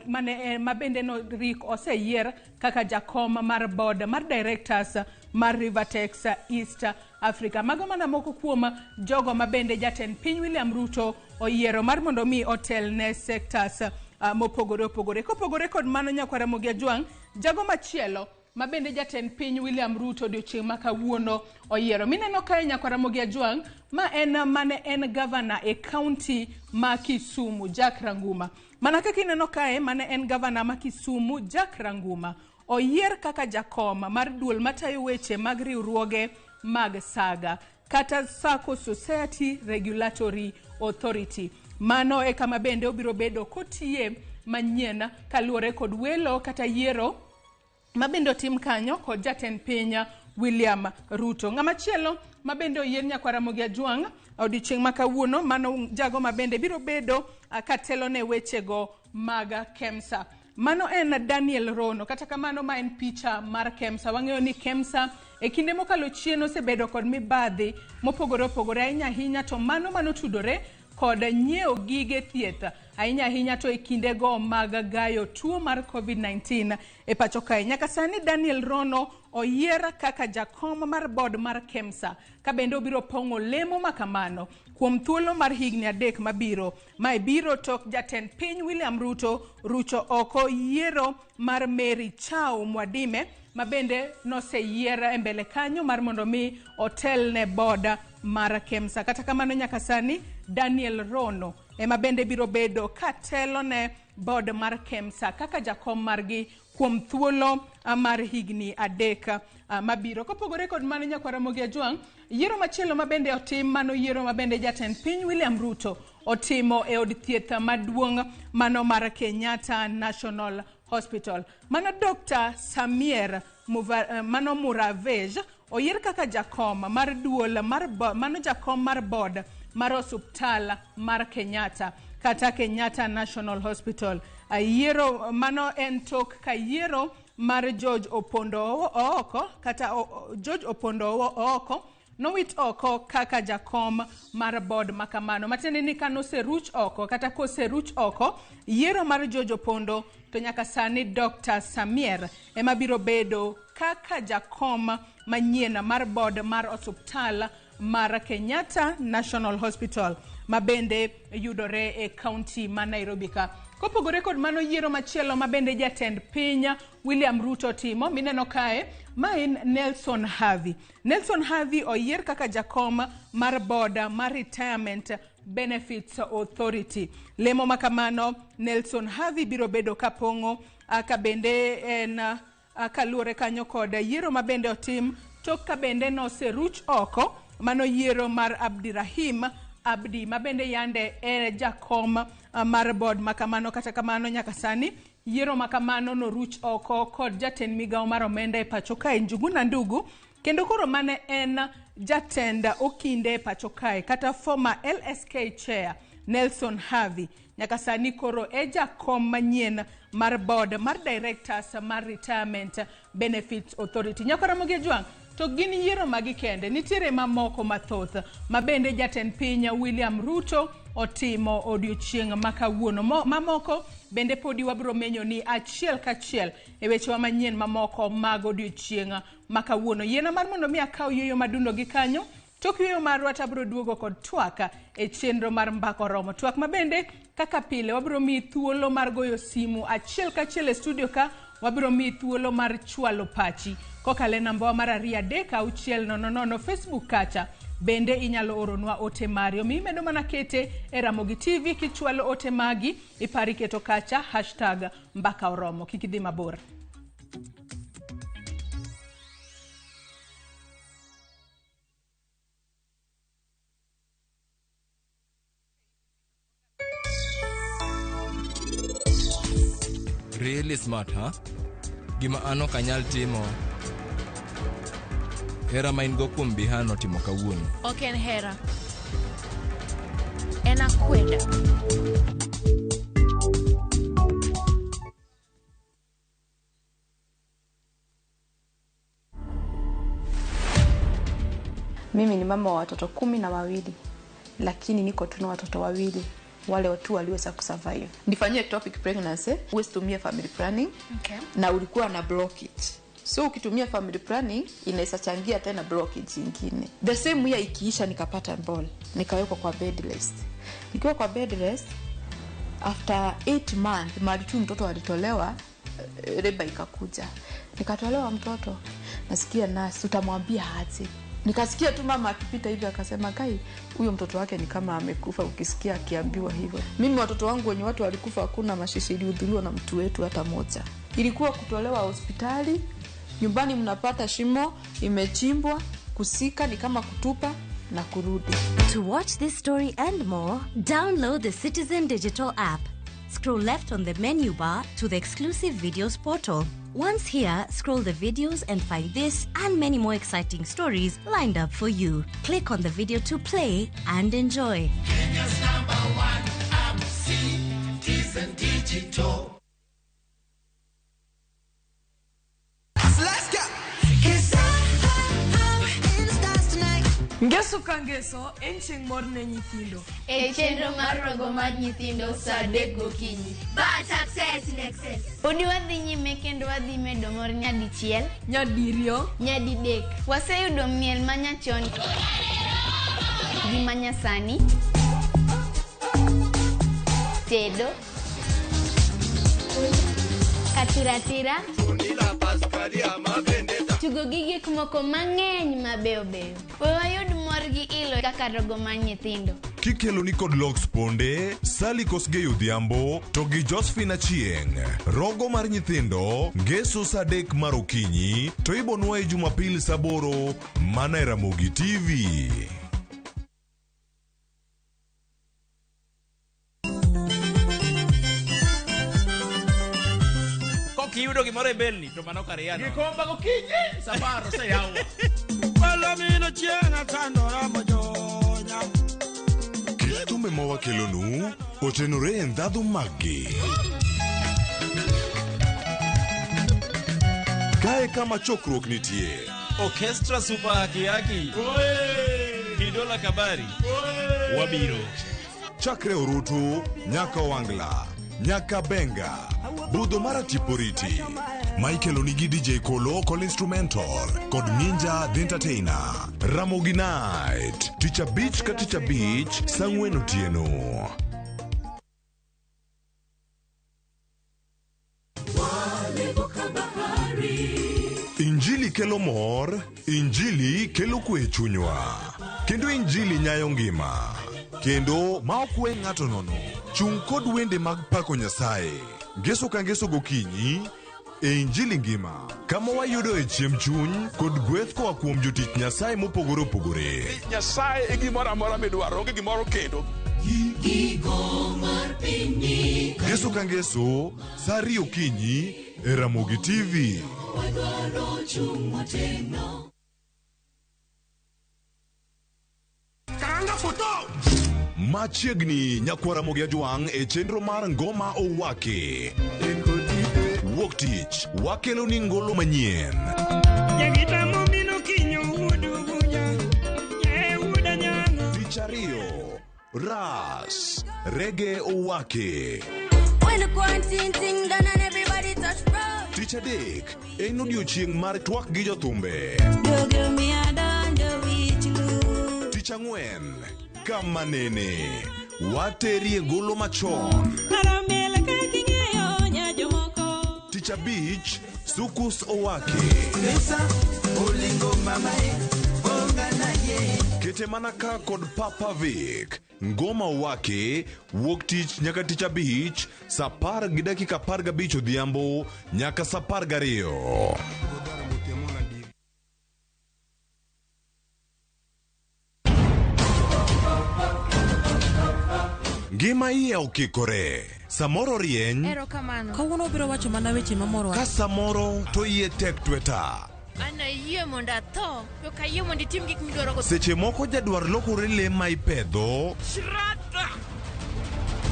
ma bende no rik oseyier kaka jakom mar board mar directors mar Rivatex East Africa. Mago mana moko kuom jogo ma bende jatend piny William Ruto oyiero mar mondo mi otel ne sectors mopogore opogore. Kopogore kod mano nyakwar Ramogi Ajwang', jago machielo ma bende jatend piny William Ruto odiochieng' ma kawuono oyiero. Mineno kae nyakwar Ramogi Ajwang', ma en mane en gavana e kaunti ma Kisumu, Jack Ranguma. Mana kaka ineno kae, mane en gavana ma Kisumu, Jack Ranguma, oyier kaka jakom mar duol matayo weche mag riwruoge mag SAGA kata Sacco Society Regulatory Authority. Mano e kama bende obiro bedo kotiye manyien kaluwore kod welo kata yiero ma bende otim kanyo kod jatend piny William Ruto. Ng'ama chielo ma bende oyier nyakwar Ramogi Ajwang' odiochieng' ma kawuono, mano jago ma bende biro bedo katelo ne wechego mag KEMSA. Mano en Daniel Rono. Kata kamano ma en picha mar KEMSA. Wang'eyo ni KEMSA e kinde mokalo chien osebedo kod mibadhi mopogore opogore ahinya ahinya, to mano manotudore kod nyiewo gige thieth ahinya ahinya to e kindego mag gayo tuo mar COVID-19 e pacho kae. Nyaka sani Daniel Rono oyier kaka jakom mar board mar KEMSA, ka bende obiro pong'o lemo makamano kuom thuolo mar higni 3 mabiro. Mae biro tok jatend piny William Ruto rucho oko yiero mar Mary Chao Mwadime, ma bende noseyier e mbele kanyo mar mondo mi otel ne board mar KEMSA. Kata kamano nyaka sani Daniel Rono ema bende biro bedo katelo ne board mar KEMSA kaka jakom margi kuom thuolo mar higni 3 mabiro. Kopogore kod mano, nyakwar Ramogi Ajwang', yiero machielo ma bende otim, mano yiero ma bende jatend piny William Ruto otimo e od thieth maduong' mano mar Kenyatta National Hospital. Mano Dr. Samir mano Muravej oyier kaka jakom mar duol mar mano jakom mar board mar osuptal mar Kenyatta kata Kenyatta National Hospital. Yiero mano en tok ka yiero mar George Opondo Ooko kata George Opondo Ooko nowit oko kaka jakom mar board makamano. Matiende ni kanoseruch oko kata koseruch oko yiero mar George Opondo, to nyaka sani Dr. Samir ema biro bedo kaka jakom manyien mar board mar osuptal mar Kenyatta National Hospital ma bende yudore e kaunti ma Nairobi ka. Kopogore kod mano, yiero machielo ma bende jatend piny William Ruto timo mineno kae, ma en Nelson Havi. Nelson Havi oyier kaka jakom mar board mar Retirement Benefits Authority. Lemo makamano Nelson Havi biro bedo kapong'o ka bende en kaluwore kanyo kod yiero ma bende otim tok ka bende noseruch oko mano yiero mar Abdirahim Abdi ma bende yande e jakom mar board makamano. Kata kamano nyaka sani yiero makamano noruch oko kod jatend migawo mar omenda e pacho kae Njuguna Ndugu, kendo koro mane en jatend okinde e pacho kae kata former LSK chair Nelson Havi nyaka sani koro e jakom manyien mar board mar directors mar Retirement Benefits Authority. Nyakwar Ramogi Ajwang', to gin yiero magi kende, nitiere mamoko mathoth ma bende jatend piny William Ruto otimo odiochieng' ma kawuono. Mamoko bende podi wabiro menyo ni achiel kachiel e wechewa manyien mamoko mag odiochieng' ma kawuono. Yiena mar mondo mi akaw yueyo madundo gi kanyo. Tok yueyo marwa to abiro duogo kod twak e chenro mar Mbaka Oromo. Twak ma bende kaka pile wabiro miyi thuolo mar goyo simu achiel kachiel e studio ka, wabiro miyi thuolo mar chwalo pachi kokalo e nambawa mar 2 3 6 0 0 Facebook kacha. Bende inyalo oronwa ote mari. Omiyo imedo mana kete e Ramogi TV kichwalo ote magi, ipari keto kacha hashtag Mbaka Oromo. Kik idhi mabor. Really smart, huh? Gima an ok anyal timo. Hera ma in go kuom Bihan otimo kawuono. Ok en hera. En akweda. Mimi ni mama wa watoto 12, lakini niko tu na watoto 2 wale watu waliweza kusurvive. Nifanyie ectopic pregnancy, huwezi tumia family planning. Okay. Na ulikuwa na blockage. So ukitumia family planning inaweza changia tena blockage nyingine. The same year ikiisha nikapata ball, nikawekwa kwa bed rest. Nikiwa kwa bed rest after 8 months mali tu mtoto alitolewa, reba ikakuja. Nikatolewa mtoto. Nasikia nurse utamwambia aje. Nikasikia tu mama akipita hivi akasema, kai huyo mtoto wake ni kama amekufa, ukisikia akiambiwa hivyo. Mimi watoto wangu wenye watu walikufa hakuna mashishi ilihudhuriwa na mtu wetu hata moja. Ilikuwa kutolewa hospitali, nyumbani mnapata shimo imechimbwa, kusika ni kama kutupa na kurudi. To watch this story and more, download the Citizen Digital app. Scroll left on the menu bar to the exclusive videos portal. Once here, scroll the videos and find this and many more exciting stories lined up for you. Click on the video to play and enjoy. Kenya's #1 app, Citizen Digital. Ngeso ka ngeso en chieng' mor ne nyithindo. E chenro mar rogo mar nyithindo saa 3 gokinyi. Bad success in excess. Podi wadhi nyime kendo wadhi medo mor nyadichiel, nyadiriyo, nyadidek. Waseyudo miel manyachon gi manyasani, tedo, katiratira, tugo gi gik moko mang'eny mabeyo beyo. We wayud mor gi ilo kaka rogo mar nyithindo. Kikelo ni kod Lox Ponde, Sally Kosgei Odhiambo to gi Josephine Achieng'. Rogo mar nyithindo, ngeso saa 3 mar okinyi to ibonwaye Jumapil saa 8 mana e Ramogi TV. Kiyudo gimoro e belni to mano kar yano. Gikomba gokinyi safar oseyawo. Palomino chieng' atandora mojonya. Kit thumbe ma wakelonu otenore e ndhadhu maggi. Kae kama chokruok nitie. Orchestra Super Haki Haki. Kidola Kabari. Wabiro. Chakre Orutu nyaka Wangla, nyaka Benga, budho mar Atiporiti. Michael onigi DJ Kolo kod instrumental kod Ninja the Entertainer. Ramogi Night, tich abich ka tich abich, saa 4 otieno. Injili kelo mor, Injili kelo kwe e chunywa, kendo Injili nyayo ngima, kendo ma ok we ng'ato nono. Chung' kod wende mag pako Nyasaye. Ngeso ka ngeso gokinyi e Injili ngima, kama wayudo e chiemb chuny kod gweth koa kuom jotich Nyasaye mopogore opogore. Nyasaye e gimoro amora midwaro, onge gimoro kendo. Ngeso ka ngeso, saa 2 okinyi e Ramogi TV. Karanga foto! Machiegni nyakwar Ramogi Ajwang' e chenro mar Ngoma Owaki. Wuok tich wakelo ni ngolo manyien. Tich ariyo, Ras Rege Owaki. When the quarantine thing done and everybody touch road. Tich adek en odiochieng' mar twak gi jothumbe. Tich ang'wen kama nene waterie golo machon. Tich abich Sukus Owaki. Kete mana ka kod Papa Vic. Ngoma Owaki wuok tich nyaka tich abich saa 10:15 odhiambo nyaka saa 12. Ngima iye okikore. Samoro rieny. Erokamano. Kawuono obiro wacho mana weche mamoro. Ka samoro to iye tek tweta. An ayie mondo atho, to ok ayie mondo itim gik midwaro go. Seche moko jadwar lokore le ma ipedho. Shrata!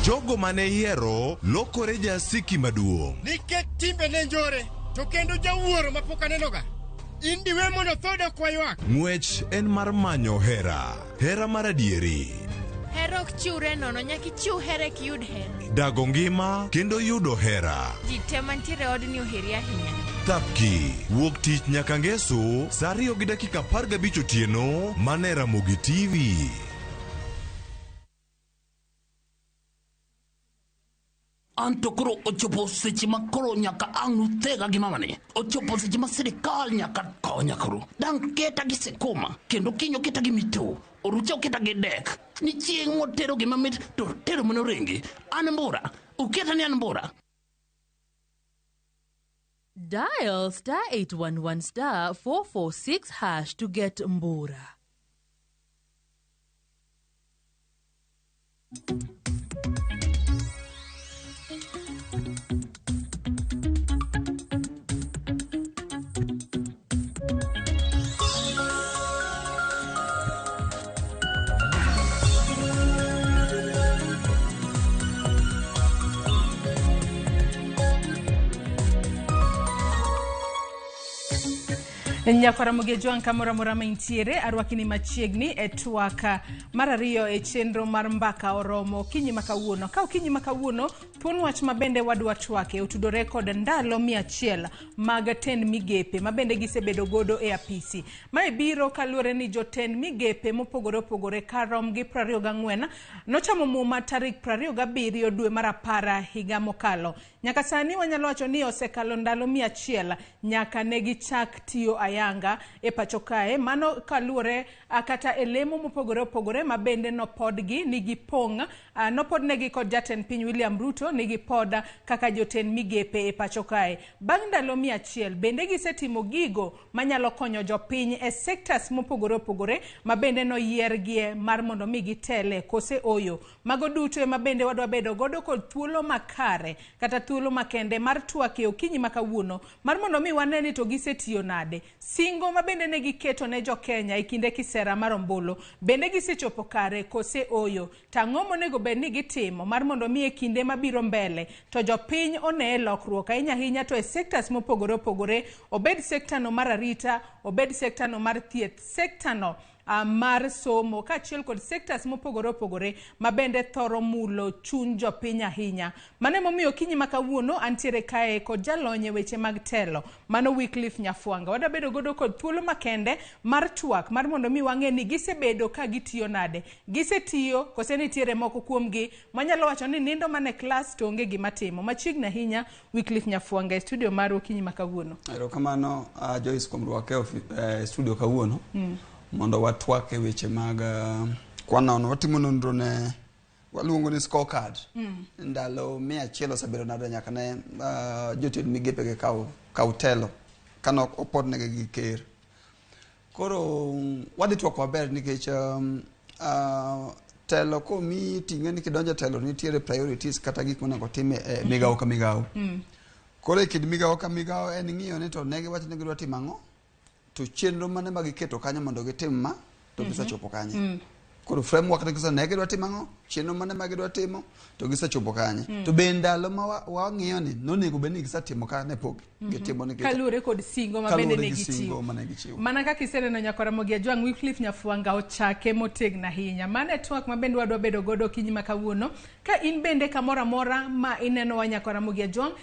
Jogo mane ihero lokore jasiki maduong'. Nikech timbe ne njore, to kendo jawuoro mapok anenoga. In diwe mondo thoda ok waywak. Ng'wech en mar manyo hera. Hera mar adieri. Hera ok chiwre nono, nyaka ichiw hera eka iyud hera. Dago ngima kendo yudo hera. Ji te mantiere e odni oheri ahinya. Thapki wuok tich nyaka ngeso saa 2:15 otieno mana e Ramogi TV. An to koro ochopo seche ma koro nyaka ang' uthega gi mamani. Ochopo seche ma sirikal nyaka konya koro. Dang' keta gi sikuma, kendo kiny oketa gi mito, orucha oketa gi dek. Ni chieng' motero gima mit to tero mana orengi. An mbura, uketa ni an mbura. Dial star 811 star 446 hash to get Mbura. Nyakwara Ramogi Ajwang' kamoro amora ma intiere, arwakini machiegni e twak mar ariyo e chenro mar mbaka oromo okinyi ma kawuono. Ka okinyi ma kawuono, thuon wach ma bende wadwa twake otudore kod ndalo 100 mag tend migepe ma bende gisebedo godo e apisi. Mae biro kaluwore ni jotend migepe mopogore opogore karom gi 24 nochamo muma tarik 27 dwe mar 10 higa mokalo. Nyaka sani wanyalo wacho ni osekalo ndalo 100 nyaka ne gichak tiyo ayanga e pacho kae. Mano kaluwore kata e lemo mopogore opogore ma bende nopodgi ni gipong' nopodnegi kod jatend piny William Ruto ni gipod kaka jotend migepe e pacho kae. Bang' ndalo 100 bende gisetimo gigo manyalo konyo jopiny e sectors mopogore opogore ma bende noyiergie mar mondo mi gitele kose oyo. Mago duto ema bende wadwa bedo godo kod thuolo makare kata thuolo makende mar twak e okinyi ma kawuono mar mondo mi wane ni to gisetiyo nade. Singo ma bende ne giketo ne jokenya e kinde kisera mar ombulu bende gisechopo kare kose oyo. To ang'o monego bed ni gitimo mar mondo mi e kinde mabiro mbele to jopiny one lokruok ahinya ahinya to e sectors mopogore opogore, obed sekta no mar arita, obed sekta no mar thieth, sekta no mar somo kaachiel kod sectors mopogore opogore ma bende thoro mulo chuny jopiny ahinya. Mano emomiyo okinyi ma kawuono antiere kae kod jalony e weche mag telo, mano Wycliffe Nyafwanga. Wadwa bedo godo kod thuolo makende mar twak mar mondo mi wang'e ni gisebedo ka gitiyo nade. Gisetiyo kose nitiere moko kuomgi manyalo wacho ni nindo mana e klas to onge gima timo. Machiegni ahinya Wycliffe Nyafwanga e studio mar okinyi ma kawuono. Erokamano Joyce kuom rwake e studio kawuono. Mondo watwak e weche mag kwanono watimo nonro ne waluongo ni scorecard. Ndalo 100 osebedo nade nyaka ne jotend migepe gi kaw telo kane opodnegi gi ker. Koro wadhi twak maber nikech telo komiyi ting'e ni kidonjo e telo nitiere priorities kata gik monego tim e migawo ka migawo. Koro e kind migawo ka migawo en ng'iyo ni to ne giwacho ni gidwa timo ang'o, to chenro mane ma giketo kanyo mondo gitim ma to gisechopo kanye. Koro framework ne giso ne gidwa timo ang'o, chenro mane ma gidwa timo to gisechopo kanye. To be ndalo ma wang'iyo ni nonego bed ni gisetimo ka ne pok gitimo nikech kaluwore kod singo ma bende kaluwore ne gi singo gichiwo. mane gichiwo. Mana kaka iseneno nyakwara Ramogi Ajwang', Wycliffe Nyafwanga ochake motegno ahinya. Mano e twak ma bende wadwa bedo godo okinyi ma kawuono. Ka in bende kamoro amora ma inenowa nyakwara Ramogi Ajwang',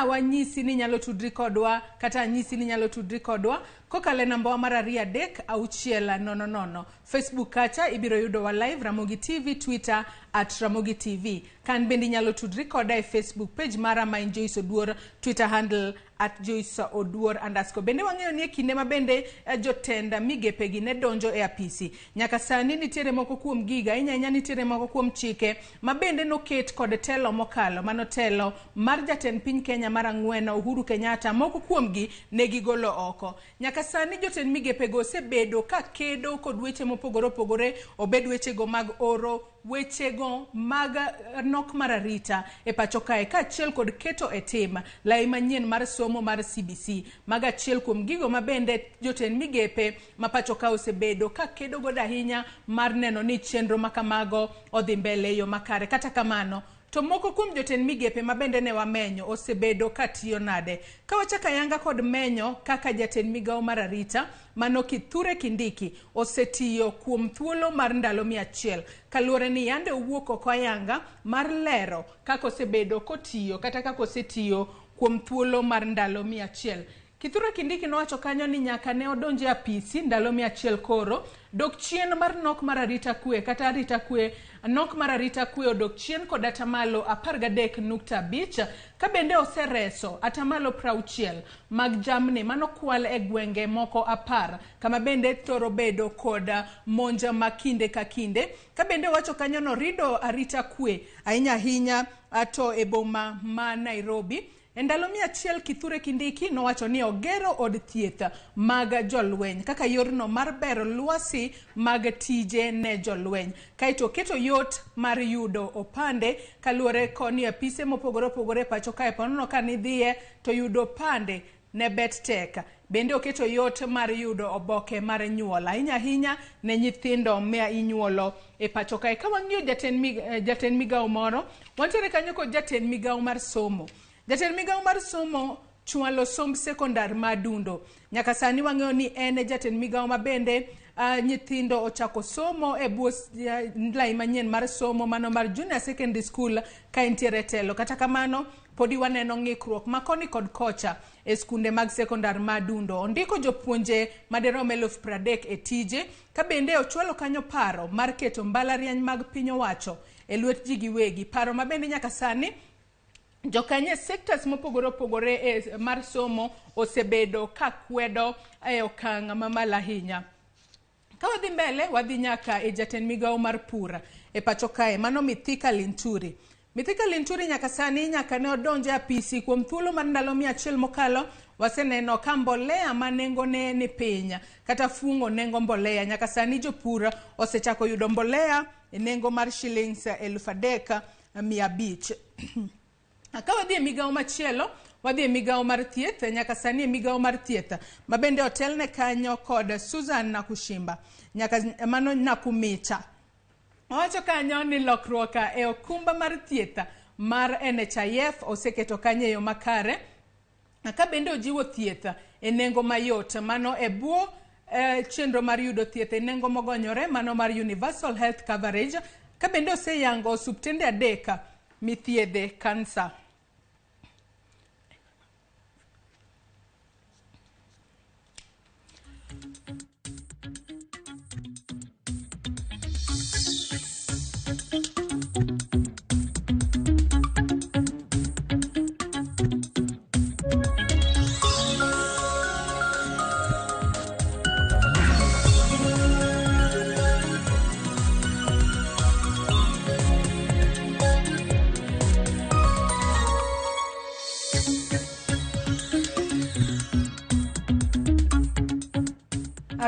wanyisi ni inyalo tudri kodwa kata anyisi ni inyalo tudri kodwa kokalo e namba wa mar 2 3 6 0 0. Facebook kacha ibiro yudowa live Ramogi TV, Twitter at Ramogi TV. Kan bende inyalo tudri koda e Facebook page mara ma en Joyce Oduor, Twitter handle at Joyce Oduor underscore. Bende wang'eyo ni e kinde ma bende jotend migepe gi ne donjo e apisi. Nyaka sani nitiere moko kuom giga, ahinya ahinya nitiere moko kuom chike ma bende noket kod telo mokalo. Mano telo mar jatend piny Kenya mar 4 Uhuru Kenyatta, moko kuomgi ne gigolo oko. Nyaka sani jotend migepe go osebedo ka kedo kod weche mopogore opogore, obed wechego mag oro, wechego mag nok mar arita e pacho kae, kaachiel kod keto e tim lai manyien mar somo mar CBC. Mago achiel kuom gigo ma bende jotend migepe ma pacho ka osebedo ka kedo godo ahinya mar neno ni chenro ma kamago odhi mbele e yo makare. Kata kamano, to moko kuom jotend migepe ma bende ne wamenyo osebedo ka tiyo nade. Ka wachako ayanga kod menyo kaka jatend migawo mar arita mano Kithure Kindiki osetiyo kuom thuolo mar ndalo 100 kaluwore ni yande owuok oko ayanga mar lero kaka osebedo kotiyo kata kaka osetiyo kuom thuolo mar ndalo 100. Kithure Kindiki nowacho kanyo ni nyaka ne odonje apisi ndalo 100 koro dok chien mar nok mar arita kwe kata arita kwe nok mar arita kwe odok chien kod atamalo 13.5 ka bende osereso atamalo 60 mag jamni manokwal e gwenge moko 10 kama bende thoro bedo kod monja ma kinde ka kinde. Ka bende owacho kanyo no rido arita kwe ahinya ahinya to e boma ma Nairobi. E ndalo 100 Kithure Kindiki nowacho ni ogero od thieth mag jolweny kaka yorno mar bero lwasi mag tije ne jolweny. Kaeto oketo yot mar yudo opande kaluwore koni apise mopogore opogore e pacho kae ponono ka nidhiye to yudo opande ne bet tek. Bende oketo yot mar yudo oboke mar nyuol ahinya ahinya ne nyithindo ma inyuolo e pacho kae. Ka wang'iyo jatend migawo moro, wantiere kanyo kod jatend migawo mar somo. Jatend migawo mar somo chwalo somb sekondar ma Adundo. Nyaka sani wang'eyo ni en e jatend migawo ma bende nyithindo ochako somo e bwo lai manyien mar somo mano mar junior secondary school ka entiere telo. Kata kamano podi waneno ng'ikruok ma koni kod kocha e skunde mag sekondar ma Adundo. Ondiko jopuonje madirom 30,000 e tije, ka bende ochwalo kanyo paro mar keto mbalariany mag piny owacho e lwet ji giwegi. Paro ma bende nyaka sani jokanyo e sectors mopogore opogore e mar somo osebedo ka kwedo e okang' mamalo ahinya. Ka wadhi mbele, wadhi nyaka e jatend migawo mar pur e pacho kae, mano Mithika Linturi. Mithika Linturi nyaka sani nyaka ne odonje apisi kuom thuolo mar ndalo 100 mokalo, waseneno ka mbolea ma nengone ni piny kata fungo nengo mbolea. Nyaka sani jopur osechako yudo mbolea e nengo mar shillings 3,500. Ka wadhi e migawo machielo, wadhi e migawo mar thieth. Nyaka sani e migawo mar thieth ma bende otelne kanyo kod Susan Nakushimba, nyaka mano Nakumicha. Owacho kanyo ni lokruok e okumba mar thieth mar NHIF oseketo kanyo e yo makare, ka bende ojiwo thieth e nengo mayot mano e bwo chenro mar yudo thieth e nengo mogonyore mano mar Universal Health Coverage, ka bende oseyango osuptende 3 mithiedhe kansa.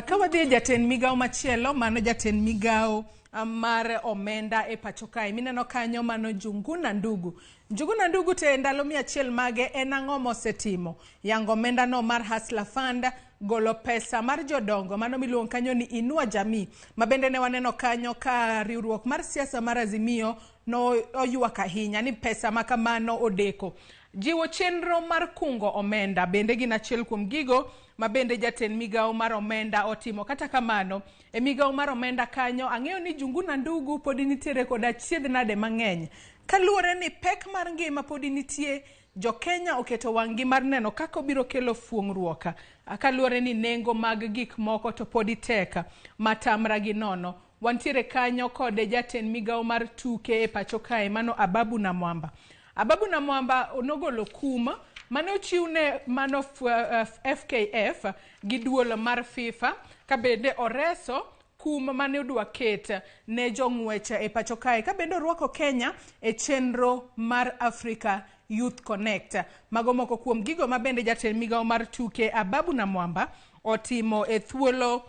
Ka wadhi e jatend migawo machielo, mano jatend migawo mar omenda e pacho kae, mineno kanyo mano Njuguna Ndugu. Njuguna Ndugu te ndalo 100 mage en ang'o mosetimo? Yango omenda no mar Hustler Fund, golo pesa mar jodongo mano miluongo kanyo ni Inua Jamii, ma bende ne waneno kanyo ka riwruok mar siasa mar Azimio no oywak ahinya ni pesa ma kamano odeko. Jiwo chenro mar kungo omenda bende gin achiel kuom gigo ma bende jatend migawo mar omenda otimo. Kata kamano, e migawo mar omenda kanyo ang'eyo ni Njuguna Ndugu podi nitiere kod achiedh nade mang'eny. Kaluwore ni pek mar ngima podi nitie, jo Kenya oketo wang'gi mar neno kaka obiro kelo fuong'ruok. Kaluwore ni nengo mag gik moko to podi tek matamra gi nono. Wantiere kanyo kod jatend migawo mar tuke e pacho kae mano Ababu Namwamba. Ababu Namwamba nogolo kum mane ochiwne mano FKF gi duol mar FIFA, ka bende oreso kum mane odwa ket ne jong'wech e pacho kae, ka bende orwako Kenya e chenro mar Africa Youth Connect. Mago moko kuom gigo ma bende jatend migawo mar tuke Ababu Namwamba otimo e thuolo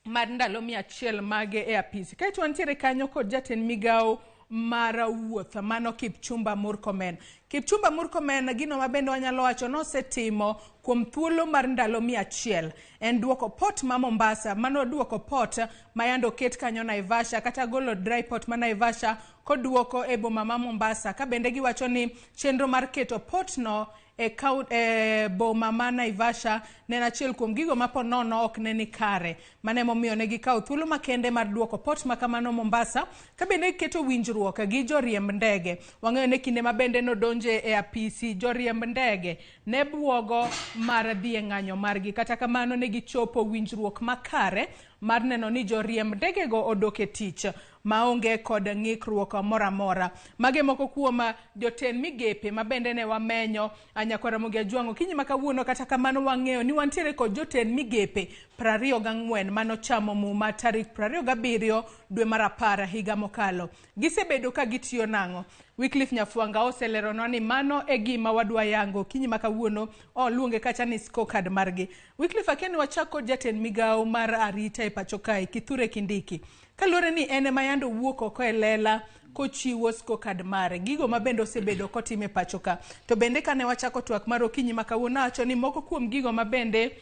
mar ndalo 100 mage e apisi. Kaeto wantiere kanyo kod jatend migawo mar wuoth mano Kipchumba Murkomen. Kipchumba Murkomen gino ma bende wanyalo wacho nosetimo kuom thuolo mar ndalo 100 en duoko port ma Mombasa, mano duoko port ma yande oket kanyo Naivasha, kata golo dry port ma Naivasha koduoko e boma ma Mombasa, ka bende giwacho ni chenro mar keto port no e boma ma Naivasha ne en achiel kuom gigo ma po nono ok ne ni kare. Mano emomiyo ne gikawo thuolo makende mar duoko port ma kamano Mombasa, ka bende giketo winjruok gi joriemb ndege. Wang'eyo ni kinde ma bende nodonje e apisi joriemb ndege ne buogo mar dhi e ng'anyo margi. Kata kamano ne gichopo winjruok makare mar neno ni joriemb ndegego odok e tich maonge kod ng'ikruok moro amora. Mage moko kuom jotend migepe ma bende ne wamenyo nyakwar Ramogi Ajwang' okinyi ma kawuono. Kata kamano wang'eyo ni wantiere kod jotend migepe 24 manochamo muma tarik 27 dwe mar 10 higa mokalo. Gisebedo ka gitiyo nang'o? Wycliffe Nyafwanga oseleronwa ni mano e gima wadwa yango okinyi ma kawuono, oluonge kacha ni scorecard margi. Wycliffe, akia ni wachak kod jatend migawo mar arita e pacho kae, Kithure Kindiki. Kaluwore ni en ema yande owuok oko e lela kochiwo scorecard mare, gigo ma bende osebedo kotimo e pacho ka. To bende kane wachako twak mar okinyi ma kawuono awacho ni moko kuom gigo ma bende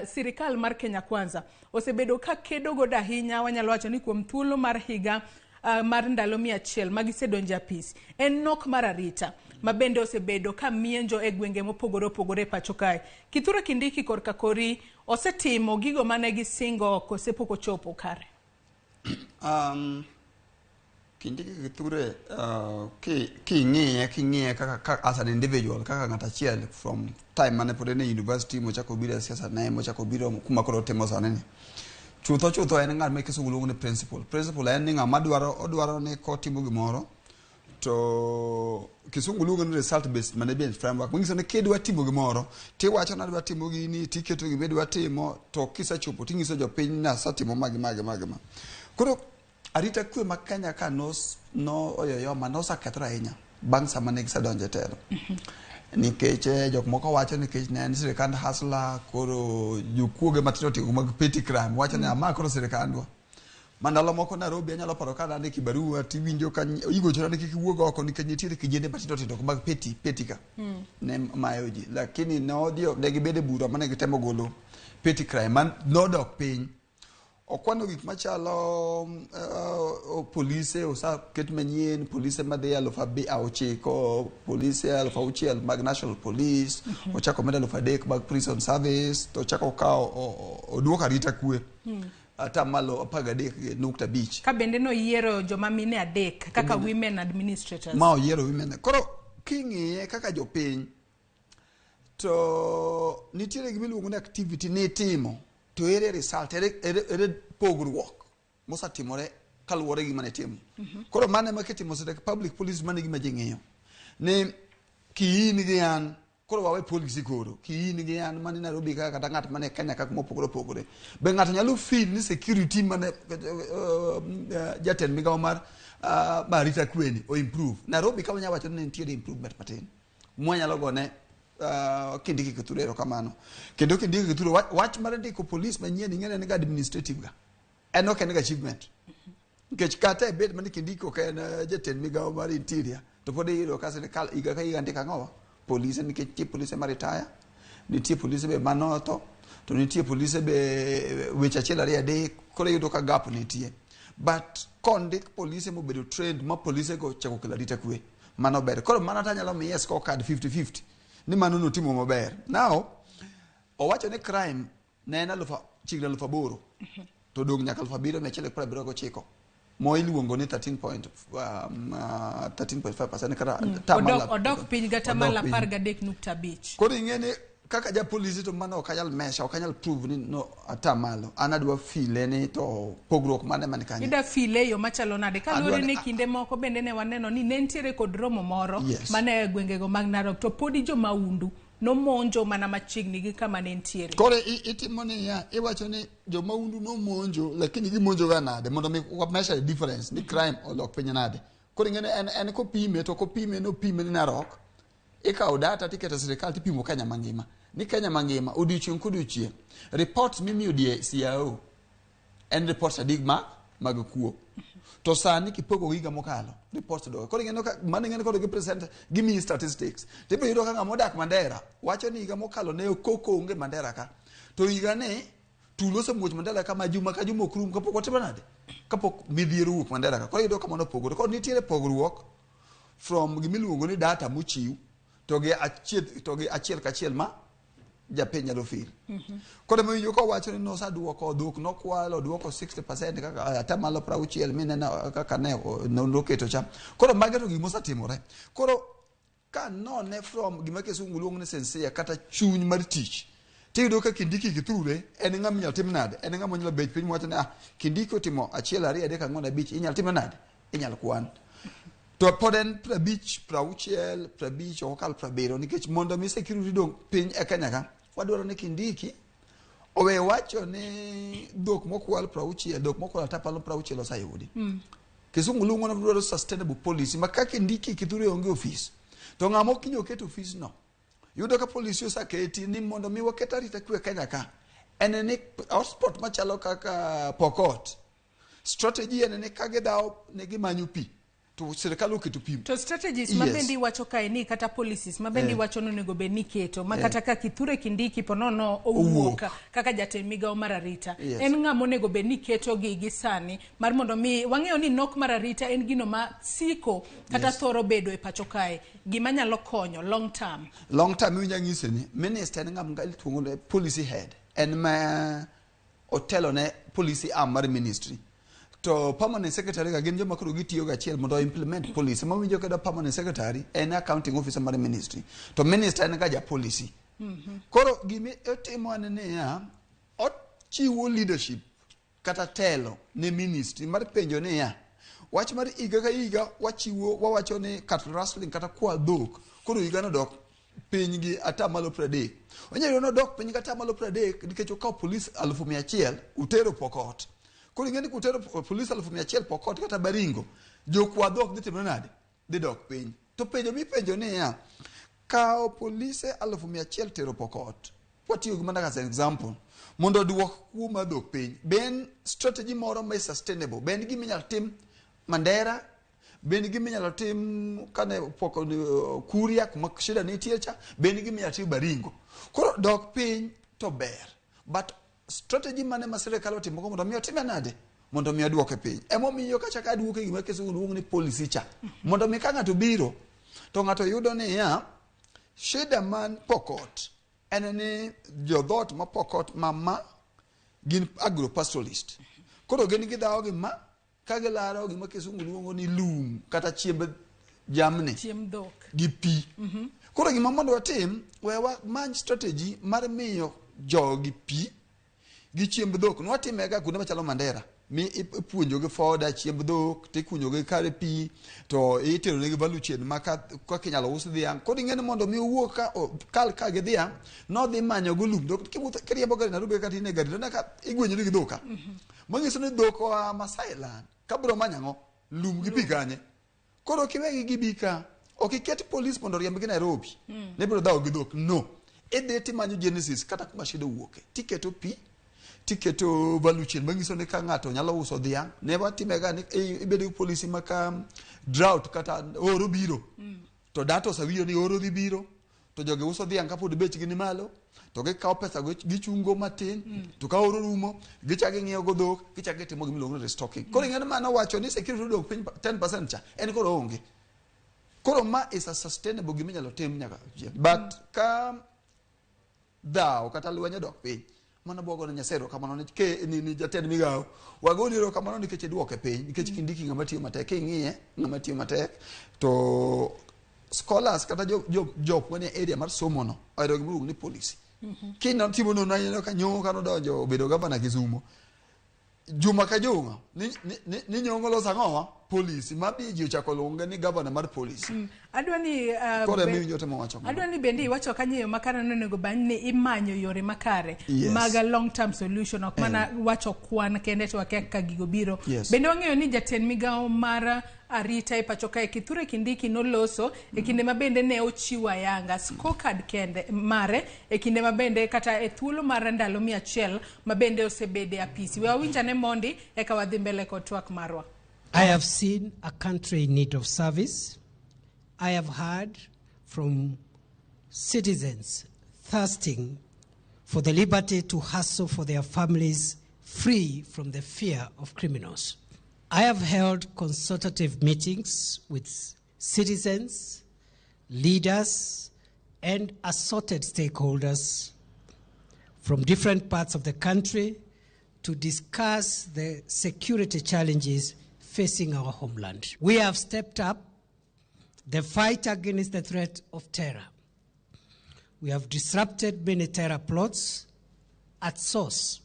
sirikal mar Kenya Kwanza osebedo ka kedo godo ahinya, wanyalo wacho ni kuom thuolo mar higa Mar ndalo 100 ma gisedonjo e apis en nok mar arita ma bende osebedo ka mienjo e gwenge mopogore opogore e pacho kae. Kithure Kindiki korka kori osetimo gigo mane gisingo kose pok ochopo kare? Kindiki Kithure, king'iye kaka as an individual, kaka ng'at achiel, from time mane pod en e university mochako biro e siasa ne mochako biro kuma koro otimo sani ni, chutho chutho en ng'at ma kisungu luongo ni principle. Principle en ni ng'ama dwaro, odwaro ni kotimo gimoro to kisungu luongo ni result based management framework, manyiso ni kidwa timo gimoro tiwacho ni adwa timo gini, tiketo gima idwa timo, to kisechopo tinyiso jopiny ni asetimo magi magi magi ma. Koro arita kwe ma Kenya ka no oyoyoma nosekethore ahinya bang' sama ne gisedonjo e telo, nikech jok moko wacho nikech ne en sirikand hustler. Koro jokuoge matindo tindo mag petty crime wacho ni ama koro sirikandwa ma ndalo moko Nairobi anyalo paro ka nandiko barua tiwinjo ka igochona ni kik iwuog oko nikech nitiere kijende matindo tindo mag petty ka ne mayo ji. Lakini nodhi ne gibedo e bura mane gitemo golo petty crime man nodok piny. Okwano gik machalo polise oseket manyien, polise madhi 9,000, polise 6,000 mag national police, ochako med 3,000 mag prison service, to ochako okawo oduoko arita kwe 13.5%. Ka bende noyiero joma mine adek kaka women administrators. Ma oyiero women. Koro king'iye kaka jopiny to nitiere gima iluongo ni activity nitimo to ere result, ere pogruok mosetimore kaluwore gi gima nitimo. Koro mano ema kitimo sirek public policy, mano e gima ji ng'iyo ni kiin gi an. Koro wawe policy, koro kiin gi an mani Nairobi ka kata ng'at mane Kenya ka kuma opogore opogore, be ng'ato nyalo feel ni security mane jatend migawo mar arita kwe ni o improve Nairobi ka? Wanyalo wacho ni nitiere improvement matin mwanyalo gone Kindiki Kithure erokamano. Kendo Kindiki Kithure, wach mar ndiko police manyien, ing'e en ga administrative ga, en ok en ga achievement, nikech kata e bed mani Kindiki ok en jatend migawo mar interior, to pod iyudo ka sirikal higa ka higa ndiko ang'owa polise, nikech nitie polise ma retire, nitie polise be manotho, to nitie polise be weche achiel ariyo adek. Koro iyudo ka gap nitie, but kondik polise mobedo trained ma polise go chako kelo arita kwe, mano ber. Koro mano tanyalo miye scorecard 50-50 ni mano notimo maber. Now owacho ni crime ne en alufu chiegni 8,000 to dong' nyaka 7,179 mo iluongo ni 13 point, 13.5% kata tamalo Odok piny gatamalo odok piny. 13.5. Koro ing'e ni kaka japolisi to mano ok anyal measure, ok anyal prove ni no atamalo an adwa feel ni to pogruok mane man kanyo. Ida feel e yo machalo nade kaluwore Adwa ni kinde moko bende ne waneno ni ne nitiere kod romo moro mane e gwengego mag Narok, to podi jomaundu nomonjo mana machiegni gi kama ne nitiere. Koro itimo niya, iwacho ni jomaundu nomonjo, lakini gimonjo ga nade mondo mi wa measure the difference ni crime olok piny nade? Koro ing'e ni en kopime to kopime nopime ni Narok, ikawo data tiketo e sirikal tipimo Kenya mangima, ni Kenya mangima odiochieng' kodiochieng' reports mimiyo DCIO en reports adik ma mag kuo, to sani kipogo gi higa mokalo, reports dok. Koro ing'e ka mano, ing'e ni koro gi present gimiyi statistics, tibiro yudo ka ng'ama odak Mandera wacho ni higa mokalo ne koko onge Mandera ka, to higa ni tulo osemuoch Mandera ka ma juma ka juma ok rum kapok watimo nade, kapok midhiero owuok Mandera ka. Koro iyudo ka mano opogore. Koro nitiere pogruok from gimiluongo ni data mochiw to gi achiel kachiel ma japiny nyalo feel. Koro emomiyo kowacho ni noseduoko dhok nokwalo, oduoko 60% kaka 60% mineno kaka ne nonro keto cha. Koro mage to gimosetimore. Koro ka none from gima kisungu luongo ni sincere kata chuny mar tich, tiyudo ka Kindiki Kithure en ng'ama inyalo tim nade, en ng'ama onyalo bet piny mowacho ni ah, Kindiki otimo achiel ariyo adek ang'wen abich, inyalo time nade, inyalo kwan to pod en 50 60 50, ok okal 70, nikech mondo mi security dong piny e Kenya ka, wadwaro ni Kindiki owe wacho ni dhok mokwal 60, dhok mokwal 60% oseyudi. Kisungu luongo ni dwaro sustainable policy ma ka Kindiki Kithure onge ofis to ng'ama okinyo oket ofis no yudo ka policy oseketi ni mondo mi waket arita kwe Kenya ka, en ni hotspot machalo kaka Pokot, strategy en ni ka gidhawo ne gimanyo pi. To sirikal oketo pim. To strategies ma bende iwacho kae ni kata policies ma bende iwacho ni onego bed ni iketo ma kata ka Kithure Kindiki po nono owuok kaka jatend migawo mar arita. En ng'ama onego bed ni keto gi gi sani mar mondo mi wang'eyo ni nok mar arita en gino ma siko kata thoro bedo e pacho kae gima nyalo konyo long term. Long term iwinjo ang'ise ni minister en ng'ama iluongo ni policy head. En ma otelo ne policy arm mar ministry. To permanent secretary ga gin joma koro gitiyo ga achiel mondo implement policy. Mawinjo kada permanent secretary en accounting officer mar ministry. To minister en ga ja policy. Koro gimi otimo en niya, ochiwo leadership kata telo ne ministry mar penjo niya, wach mar higa ka higa wachiwo wawacho ni cattle rustling kata kwa dhok koro higa no dok piny gi 30%. Onyalo yudo ni odok piny gi 30% nikech okawo polis 100,000 utero Pokot. Koro ing'e ni kutero polis 100,000 Pokot kata Baringo, jokwa dhok dhi timore nade? Dhi dok piny. To penjo mipenjo niya, kawo polise 100,000 tero Pokot, watiyo gi mana as an example, mondo oduok kuo mar dhok piny. Be en strategy moro ma is sustainable? Be en gima inyalo tim Mandera? Be en gima inyalo tim kane pok Kuria kuma shida nitie cha? Be en gima inyalo tim Baringo? Koro dok piny to ber. But strategy mane ma sirikal otimo go mondo mi otime nade? Mondo mi oduoke piny. Emomiyo kachako aduoke gima kisungu luongo ni policy cha. Mondo mi ka ng'ato biro, to ng'ato yudo niya, shida man Pokot en ni jodhot ma Pokot mama gin agropastoralist. Koro gin gidhawo gi ma ka gilaro gima kisungu luongo ni lum kata chiemb jamni. Chiemb dhok. Gi pi. Koro gima mondo watim, we wamany strategy mar miyo jogi pi gi chiemb dhok. Nwatime ga kuonde machalo Mandera. Mi ipuonjo gi foda chiemb dhok, tikunyo gi kare pi, to itero negi value chain ma kaka inyalo us dhiang'. Koro ing'e ni mondo mi owuok ka kal ka gi dhiang', nodhi manyo go lum. Dhok kiwuotho kiriembo gari Nairobi kata in e gari, to ka igwenyori gi dhok ka. Manyiso ni dhok oa Masai land, ka biro manyo ang'o? Lum gi pi kanye? Koro kiwegi gibi ka, ok iket polis mondo oriembgi Nairobi. Ne biro dhawo gi dhok. No. Idhi timanyo Genesis kata kuma shida owuoke. Tiketo pi, tiketo value chain manyiso ni ka ng'ato nyalo uso dhiang', ne watime ga ni ibedo gi policy ma ka drought kata oro biro. To data osewinjo ni oro dhi biro, to jogi uso dhiang' kapod bechgi ni malo, to gikawo pesa go gichungo matin, to ka oro rumo, gichako ging'iewo go dhok, gichako gitimo gima iluongo ni restocking. Koro ing'e ni mano wacho ni security odok piny 10% cha, en koro onge. Koro ma is a sustainable gima inyalo tim nyaka chieng'. But ka dhawo kata lweny odok piny, mano bwogo ne Nyasaye erokamano ni ke ni jatend migawo. Wagoni erokamano nikech iduoke piny, nikech Kindiki ng'ama tiyo matek, king'iye ng'ama tiyo matek, to scholars kata jok manie area mar somo no ohero gima iluongo ni policy. Kino timo nonro aneno ka Nyong'o kane odonjo obedo gavana Kisumo, juma ka juma ni Nyong'o loso ang'owa policy ma bi ji ochako luonge ni gavana mar policy. Adwa ni Koro ema iwinjo temo wacho kamano. Adwa ni bende iwacho kanyo yo makare nonego bed ni imanyo yore makare mag long term solution, ok mana wacho kwan kende to wakia kaka gigo biro. Bende wang'eyo ni jatend migawo mar arita e pacho kae Kithure Kindiki noloso e kinde ma bende ne ochiwo ayanga scorecard kende mare e kinde ma bende kata e thuolo mar ndalo 100 ma bende osebede apisi. We wawinjane mondi eka wadhi mbele kod twak marwa. I have seen a country in need of service. I have heard from citizens thirsting for the liberty to hustle for their families free from the fear of criminals. I have held consultative meetings with citizens, leaders, and assorted stakeholders from different parts of the country to discuss the security challenges facing our homeland. We have stepped up the fight against the threat of terror. We have disrupted many terror plots at source,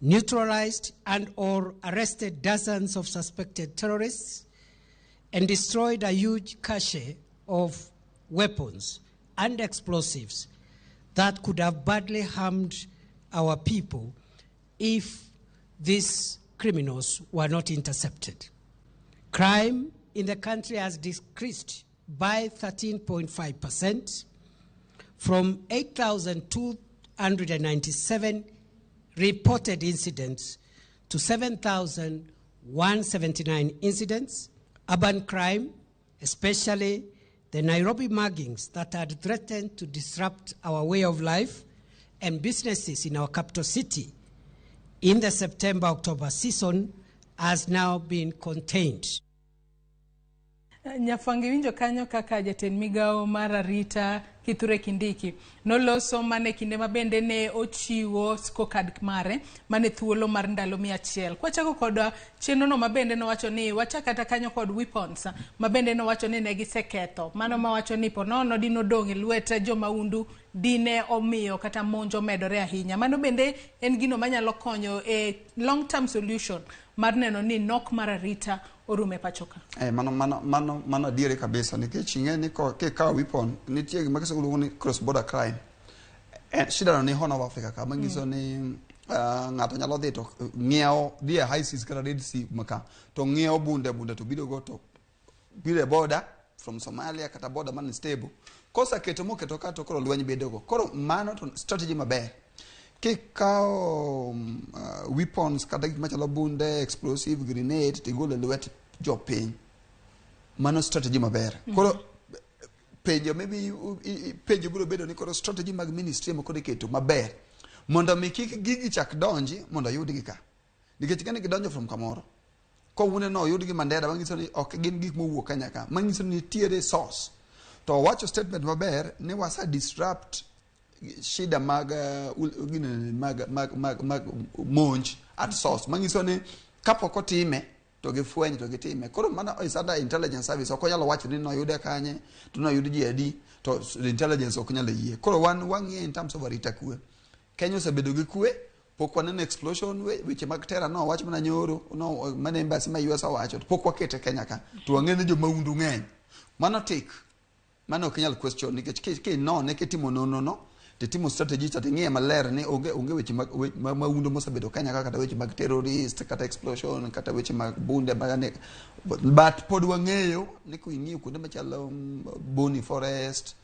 neutralized and or arrested dozens of suspected terrorists, and destroyed a huge cache of weapons and explosives that could have badly harmed our people if these criminals were not intercepted. Crime in the country has decreased by 13.5% from 8,297 reported incidents to 7,179 incidents. Urban crime, especially the Nairobi muggings that had threatened to disrupt our way of life and businesses in our capital city in the September-October season, has now been contained. Nyafwangi winjo kanyo kaka jatend migawo mar arita Kithure Kindiki noloso mane kinde ma bende ne ochiwo scorecard mare mane thuolo mar ndalo 100. Kwachako kod chenro no mabende nowacho ni wachak kata kanyo kod weapons mabende nowacho ni ne giseketho. Mano mawacho ni ponono dinodong' e lwet jomaundu dine omiyo kata monj omedore ahinya. Mano bende en gino manyalo konyo e long term solution mar neno ni nok mar arita orume pacho ka. Mano adieri kabisa nikech ing'e ni kikawo weapon nitie gima kisungu luongo ni cross border crime. Shida no ni Horn of Africa ka manyiso ni ng'ato nyalo dhi to ng'iewo dhi e high seas kata Red Sea maka to ng'iewo bunde to biro go to biro e border from Somalia kata border man stable. Koseketo moketo ka to koro lweny bedo go. Koro mano to strategy maber. Kikawo weapons kata gik machalo bunde, explosive, grenade tigolo e lwet jopiny. Mano strategy maber. Koro penjo maybe penjo biro bedo ni koro strategy mag ministry ema koro iketo maber mondo mi kik gigi chak donji mondo oyudgi ka. Nikech kane gidonjo from kamoro kowuone no oyudgi Mandera manyiso ni ok gin gik mowuok Kenya ka, manyiso ni nitiere source. To owacho statement maber ni wasa disrupt shida mag mag monj at source manyiso ni kapok otime to gifwenyo to gitime. Koro mano is under intelligence service, ok onyalo wacho ni noyude kanye to noyud ji adi to intelligence ok nyal yie. Koro wan wang'iye in terms of arita kwe. Kenya osebedo gi kwe, pok waneno explosion, weche mag terror no wach mana nyoro no mane embassy ma US owacho to pok wakete Kenya ka to wang'e ni jomahundu ng'eny. Mano tik, mano ok inyal question nikech kinone kitimo nonro no titimo strategy to ing'iye maler ni onge weche mag mahundu mosebedo Kenya ka kata weche mag terrorist kata explosion kata weche mag bunde mag ane, but pod wang'eyo ni king'iyo kuonde machalo Boni Forest,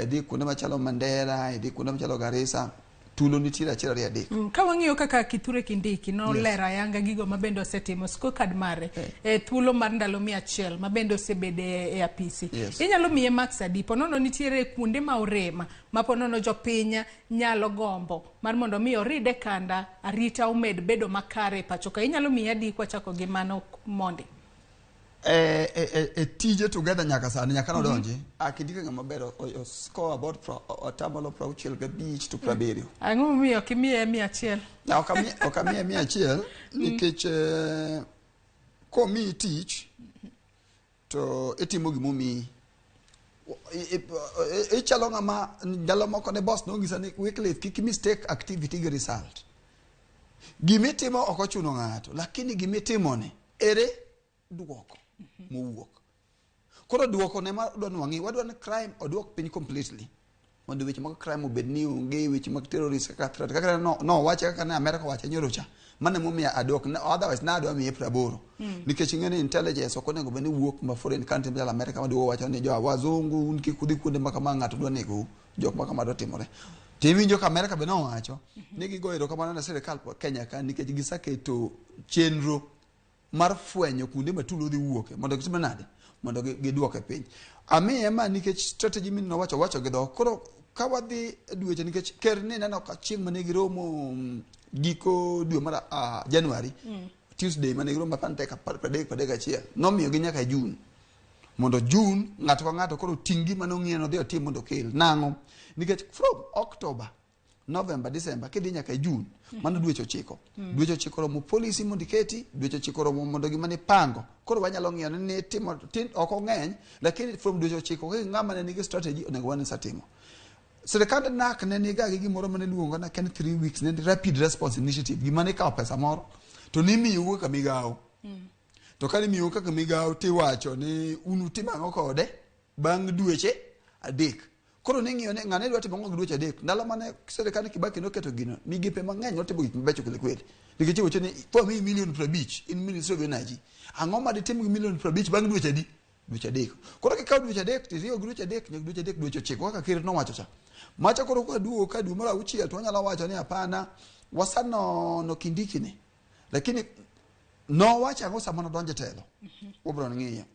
idhi kuonde machalo Mandera, idhi kuonde machalo Garissa, tulo nitiere achiel ariyo adek. Ka wang'iyo kaka Kithure Kindiki nolero ayanga gigo mabende osetimo scorecard mare e thuolo mar ndalo 100 mabende osebede e apisi. Inyalo miye marks adi? Ponono nitiere kuonde ma orema ma ponono jopiny nyalo gombo mar mondo mi oride kanda arita omed bedo makare e pacho ka. Inyalo miye adi kwachako gi mano mondi? E tije together nyaka sani nyaka nodonji. Kindiki ng'ama ber o score about 65 to 70. Ang'o momiyo ok imiye 100? Ok amiye 100 nikech komiyi tich to itimo gimomiyi. Ichalo ng'ama ndalo moko ne boss nonyisa ni Wycliffe kik mistake activity gi result. Gimitimo ok ochuno ng'ato, lakini gimitimoni ere duoko mowuok. Koro duoko ne ma wadwa ni wang'i, wadwa ni crime oduok piny completely. Mondo weche mag crime obed ni onge, weche mag terrorist kaka threat kaka no wache kaka ne America wache nyoro cha. Mano emomiyo aduok, otherwise nadwa miye 80. Nikech ing'e ni intelligence ok onego bed ni wuok ma foreign country machalo America maduogo wacho ni jo wazungu un kik udhi kuonde ma kama ng'ato dwa negou, jok ma kama dwa timore. Tiwinjo ka America be nowacho ni gigo erokamano ne sirikal Kenya ka nikech giseketo chenro mar fwenyo kuonde ma tulo dhi wuoke mondo gitim nade mondo giduoke piny. Amiye ma nikech strategy min nowacho wacho gi dhok. Koro ka wadhi dweche nikech ker ni neno ka chieng' mane giromo giko dwe mar January, Tuesday mane giromo apar 31 nomiyogi nyaka June. Mondo June ng'ato ka ng'ato koro ting' gima nong'iyo nodhi otim mondo okel. Nang'o? Nikech from October, November, December kidhi nyaka June, mano dweche 9. Dweche 9 romo policy mondo iketi, dweche 9 romo mondo gima nipango. Koro wanyalo ng'iyo ni timo ok ong'eny, lakini from dweche 9 kaka ng'ama ne nigi strategy onego wane satimo. Sirikand NAC ne niga gi gimoro mane iluongo na ken 3 weeks ne rapid response initiative, gima ne ikawo pesa moro to nimiyou kaka migawo. To ka nimiyou kaka migawo tiwacho ni un utim ang'o kode bang' dweche 3. Koro ning'iyo ni ng'ane dwa timo ang'o gi dweche 3. Ndalo mane sirikand Kibaki noketo gino, migepe mang'eny notimo gik mabecho kweli kweli. Nikech iwacho ni kwa miyi milion 50 in Ministry of Energy, ang'o ma ditim gi milion 50 bang' dweche adi? Dweche 3. Koro kikawo dweche 3 tiriwo gi dweche 3 nyaka dweche 3 dweche 9 kaka ker nowacho cha. Macha koro kwaduogo ka dwe mar 6 to wanyalo wacho ni hapana, wasanono Kindiki ni. Lakini nowacho ang'o sama nodonjo e telo? Wabiro ng'iyo.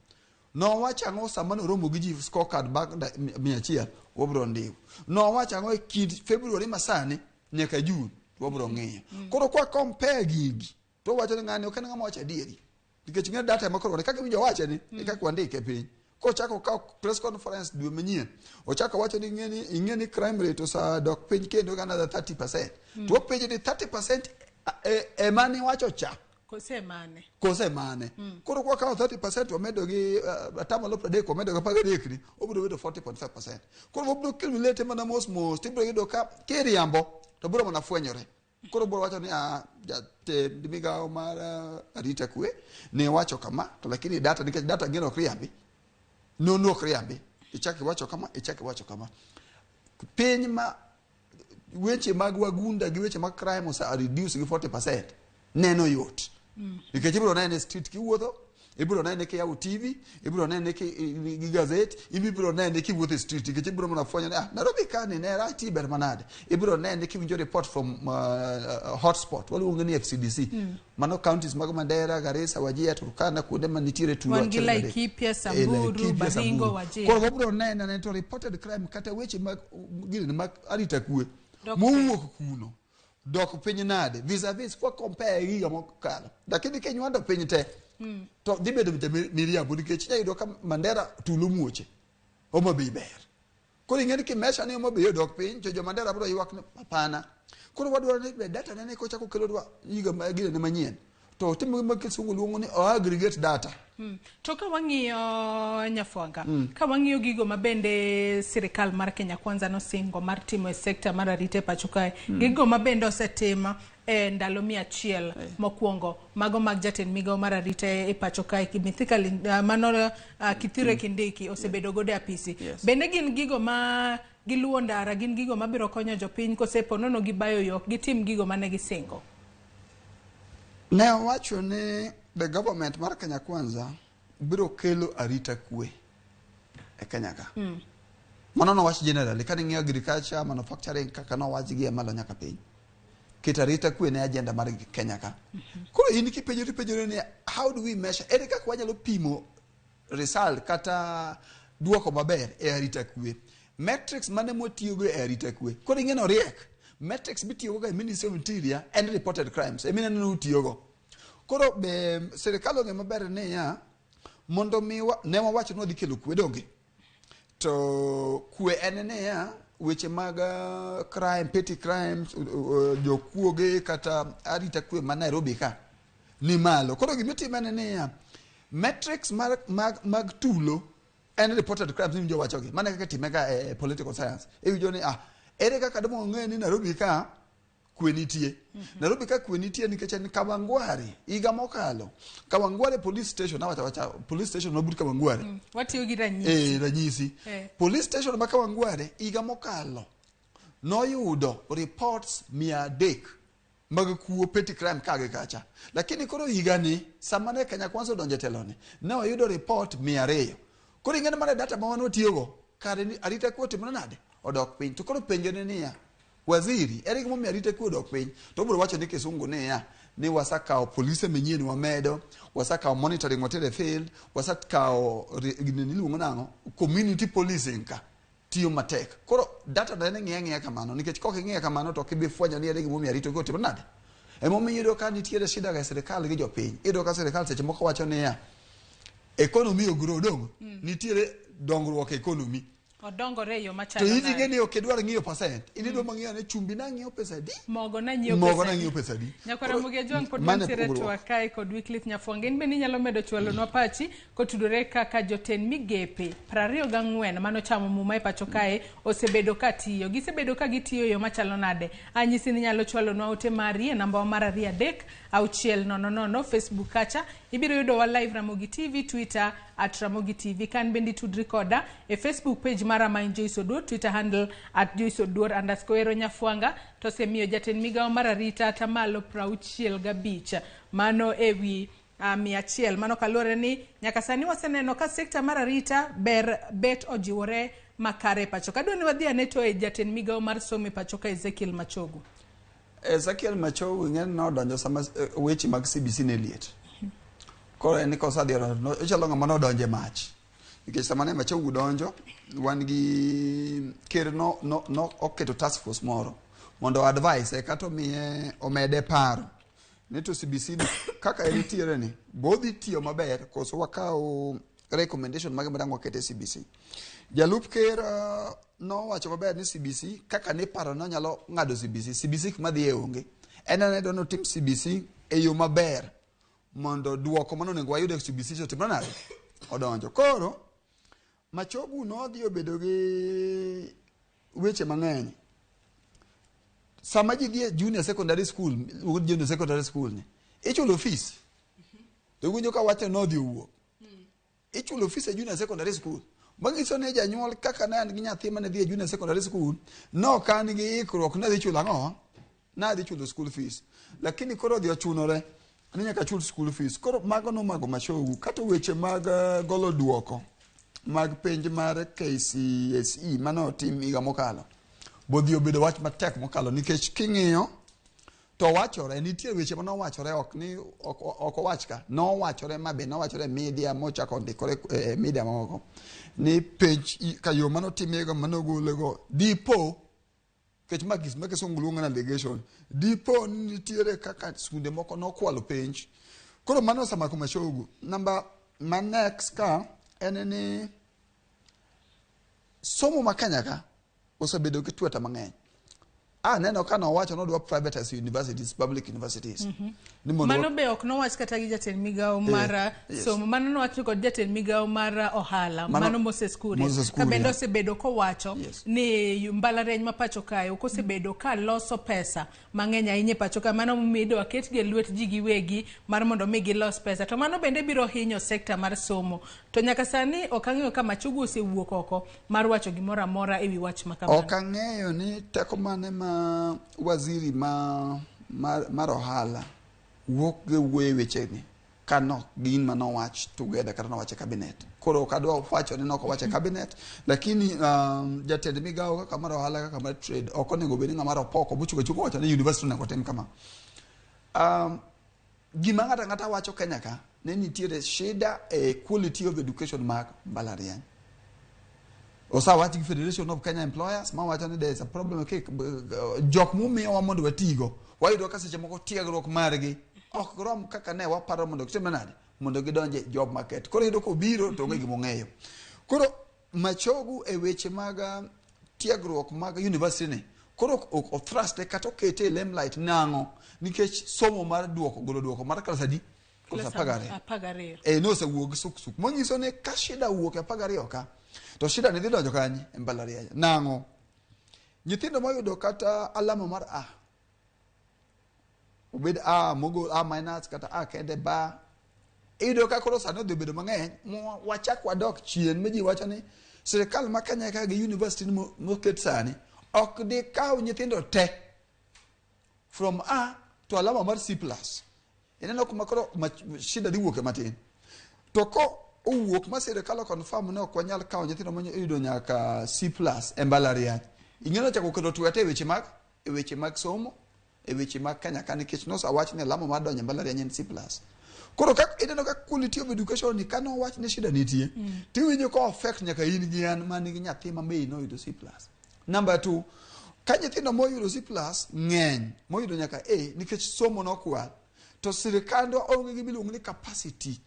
Nowacho ang'o sama noromo gi ji scorecard bang' 100 wabiro ndiko. Nowacho ang'o e kind February masani nyaka June wabiro ng'iyo. Koro kwa compare gigi to wacho ni ng'ani ok en ng'ama wacho adieri. Nikech ng'e data ema koro kaka iwinjo wache ni e kaka wandike piny. Kochako okawo press conference dwe manyien, ochako wacho ni ing'e ni crime rate osedok piny kendo gi another 30%. To wapenjo ni 30% ema niwacho cha Kose mane? Kose mane? Koro kwa kawo 30% wamedo gi 30% wamedo gi 13 ni, obiro bedo 40.5%. Koro wabiro calculate mana mos mos, tibiro yudo ka kiriambo to biro mana fwenyore. Koro biro wacho ni jatend migawo mar arita kwe ne wacho kama, to lakini data, nikech data ng'eno ok riambi, nonro ok riambi, ichak iwacho kama, ichak iwacho kama. Piny ma weche mag wagunda gi weche mag crime ose reduce gi 40% neno yot. Nikech ibiro nene e street kiwuotho, ibiro nene kiyawo TV, ibiro nene gi gazet, ibiro nene kiwuotho e street, nikech ibiro mana fwenyo ni Nairobi ka ni ne rach ti ber manade. Ibiro nene kiwinjo report from hotspot, waluongo ni FCDC. Mano counties mag Mandera, Garissa, Wajir, Turkana, kuonde ma nitiere tulo Wan gi achiel gadek. Laikipia, Samburu, Laikipia, Baringo, Samburu. Wajir. Koro wabiro nene ane to reported crime kata weche mag gini mag arita kwe Dok mowuok kuno dok piny nade vis-a-vis kwa compare gi higa mokalo. Lakini kinywando piny te to dhi bedo miriambo nikech inyalo yudo ka Mandera tulo muoche, Homa Bay ber. Koro ing'e ni kimesha ni Homa Bay odok piny to jo Mandera biro ywak ni hapana. Koro wadwaro ni be data nene kochako kelonwa higa ma gine manyien to timo gima kisungu luongo ni aggregate data. To ka wang'iyo Nyafwanga, ka wang'iyo gigo ma bende sirikal mar Kenya Kwanza nosingo mar timo e sekta mar arita e pacho kae, gigo ma bende osetim e ndalo 100 mokwongo, mago mag jatend migawo mar arita e pacho kae, Mithika mano Kithure Kindiki osebedo godo e apisi. Bende gin gigo ma giluwo ndara, gin gigo mabiro konyo jopiny kose po nono gibayo yo ok gitim gigo mane gisingo? Ne owacho ni the government mar Kenya Kwanza biro kelo arita kwe e Kenya ka. Mano nowach generally, ka ning'iyo agriculture, manufacturing, kaka nowach gi e malo nyaka piny. Keto arita kwe ne agenda mar Kenya ka. Koro in kipenjori ipenjori ni how do we measure? Ere kaka wanyalo pimo result kata duoko maber e arita kwe? Metrics mane mwatiyogo e arita kwe? Koro ing'e ni oriek. Metrics mitiyogo ga e Ministry of Interior en reported crimes. Ema ineno ni utiyogo. Koro be sirikal ong'e maber niya, mondo mi ne wawacho ni wadhi kelo kwe donge? To kwe en niya, weche mag crime, petty crimes, jokuoge kata arita kwe ma Nairobi ka ni malo. Koro gima itimo en niya, metrics mag tulo en reported crimes iwinjo wachogi. Mano e kaka itime ga e political science. Iwinjo ni ere kaka dong ong'e ni Nairobi ka kwe nitie. Nairobi ka kwe nitie nikech en Kawangware higa mokalo. Kawangware police station, awacho awacha police station mabut Kawangware. Watiyo gi ranyisi. Ranyisi. Police station ma Kawangware higa mokalo noyudo reports 300 mag kuo petty crime ka gi kacha. Lakini koro higani sama ne Kenya Kwanza odonjo e telo ni, ne oyudo report 200. Koro ing'e ni mano e data ma wan watiyogo. Kare ni arita kwe otimore nade? Odok piny. To koro penjo ne niya, waziri, ere gimomiyo arita kwe odok piny? To obiro wacho ni kisungu niya, ni wasakawo polise manyien wamedo, wasakawo monitoring watero e field, wasakawo gini iluongo nang'o? Community policing ka tiyo matek. Koro data no en ing'iya ang'iya kamano, nikech kok ing'iya kamano to ok ibi fwenyo ni ere gimomiyo arita kwe otimore nade. Emomiyo iyudo ka nitiere shida ga e sirikal gi jopiny. Iyudo ka sirikal seche moko wacho niya, economy ogrow dongo, nitiere dongruok e economy. Odongore e yo machalo To in nade? ing'e ni ok idwar ng'iyo percent, in idwa mang'iyo ni chumbi nang'iewo pesa adi? Mogo nanyiewo Mogo pesa adi? nang'iewo pesa adi? Nyakwara Koro, Ramogi Ajwang' pod mano e wantiere pogruok. twak kae kod Wycliffe Nyafwanga. In bende inyalo medo chwalonwa pachi kotudore kaka jotend migepe 24 manochamo muma e pacho kae osebedo ka tiyo. Gisebedo ka gitiyo e yo machalo nade? Anyisi ni inyalo chwalonwa ote mari e namba wa mar 23 6 0 0 Facebook kacha. Ibiro yudowa live Ramogi TV, Twitter at Ramogi TV. Kan bende itudri koda e Facebook page mara ma en Joyce Oduor, Twitter handle at Joyce Oduor underscore ero Nyafwanga to osemiyo jatend migawo mar arita atamalo 65 mano ewi 100. Mano kaluwore ni nyaka sani waseneno ka sekta mar arita ber bet ojiwore makare e pacho. Kadwa ni wadhi ane to e jatend migawo mar somo e pacho ka Ezekiel Machogu. Ezekiel Machogu ing'e ni nodonjo sama weche mag CBC ne liet. Koro en kosadhi ochalo ng'ama nodonjo e mach. Nikech sama ne Machogu donjo, wan gi ker no, no, no oketo task force moro mondo advice kata omiye omede paro ni to CBC ni kaka en nitiere ni bodhi tiyo maber koso wakaw recommendation mage madang' waket e CBC. Jalup ker nowacho maber ni CBC kaka ne paro nonyalo ng'ado CBC, CBC kuma dhiye onge. En ane dwa notim CBC e yo maber mondo duoko mane onego wayud e CBC cha otimre nade? Odonjo. Koro Machogu nodhi obedo gi weche mang'eny. Sama ji dhi e junior secondary school, junior secondary school ni, ichulo fees. To iwinjo ka wach nodhi owuok. Ichulo fees e junior secondary school. Manyiso ni janyuol kaka ne an gi nyathi mane dhi e junior secondary school, ne ok an gi ikruok ni adhi chulo ang'o? Nadhi chulo school fees. Lakini koro odhi ochunore ni nyaka achul school fees. Koro mago nomago Machogu. Kata weche mag golo duoko mag penj mar KCSE mane otim higa mokalo, bodhi obedo wach matek mokalo nikech king'iyo to wachore nitie weche mane owachore ok ni ok owach ka nowachore ma be nowachore e media mochako ndikore e media mamoko ni penj ka yo mane otimego mane ogolego dipo nikech ma gik ma kisungu luongo ni allegation dipo ni nitiere kaka skunde moko nokwalo penj. Koro mano osemako Machogu. Namba ma next ka en ni somo ma Kenya ka osebedo gi tweta mang'eny. Aneno ka nowacho nodwa privatize universities, public universities. Ni mondo Mano be ok nowach kata gi jatend migawo mar somo, mano nowach kod jatend migawo mar ohala, mano Moses Kuria. Moses Ka bende Kuria. osebedo kowacho ni mbalariany ma pacho kae ok osebedo ka loso pesa mang'eny ahinya e pacho kae, mano momiyo idwa ketgi e lwet ji giwegi mar mondo mi gilos pesa, to mano bende biro hinyo sekta mar somo. To nyaka sani ok ang'eyo ka Machogu osewuok oko mar wacho gimoro amora ewi wach ma kamano. Ok ang'eyo ni teko mane ma waziri ma mar ohala wuok gi wuoyo e wecheni ka nok gin manowach together kata nowach e cabinet. Koro ok adwa wacho ni nok owach e cabinet, lakini jatend migawo kaka mar ohala kaka mar trade ok onego bed ni ng'ama ropoko mochungo achunga wacho ni university onego tim kama. Gima ng'ato ang'ata wacho Kenya ka ne nitiere shida e quality of education mag mbalariany. Osewach gi Federation of Kenya Employers mawacho ni there is a problem ke jok mumiyowa mondo watigo wayudo ka seche moko tiegruok margi ok rom kaka ne waparo mondo gitim nade mondo gidonje job market. Koro iyudo kobiro to onge gima ong'eyo. Koro Machogu e weche mag tiegruok mag university ni koro ok othrust kata okete e limelight nang'o nikech somo mar duoko golo duoko mar klas adi? Klas 12. 12. Nosewuok gi suksuk manyiso ni ka shida owuok e 12 ka to shida ni dhi donjo kanye e mbalariany. Nang'o? Nyithindo moyudo kata alama mar A, obed A mogol A minus kata A kende ba, iyudo ka koro sani odhi bedo mang'eny wachak wadok chien ma ji wacho ni sirikal ma Kenya ka gi university moket sani ok di kaw nyithindo te from A to alama mar C plus. Ineno kuma koro shida dhi wuoke matin. To ko owuok ma sirikal confirm ni ok wanyal kawo nyithindo moyudo nyaka C plus e mbalariany. Ing'eyo chako kelo twete e weche mag somo, e weche mag Kenya ka nikech nosewach ni alama mar donjo e mbalariany en C plus. Koro ka ineno ka quality of education ni kano wach ni shida nitie, tiwinjo ka affect nyaka in gi an man gi nyathi ma be noyudo C plus. Number 2, ka nyithindo moyudo C plus ng'eny, moyudo nyaka A nikech somo nokwal, to sirikandwa onge gi miluongo ni capacity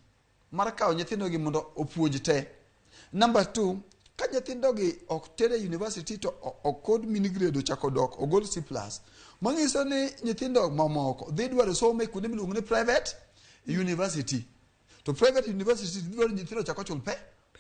mar kawo nyithindo gi mondo opuonj te. Number 2, ka nyithindo gi ok tere university to okod mini grade ochako dok ogol C plus, manyiso ni nyithindo mamoko dhi dwaro somo e kuonde miluongo ni private university. To private university dwaro nyithindo ochak ochul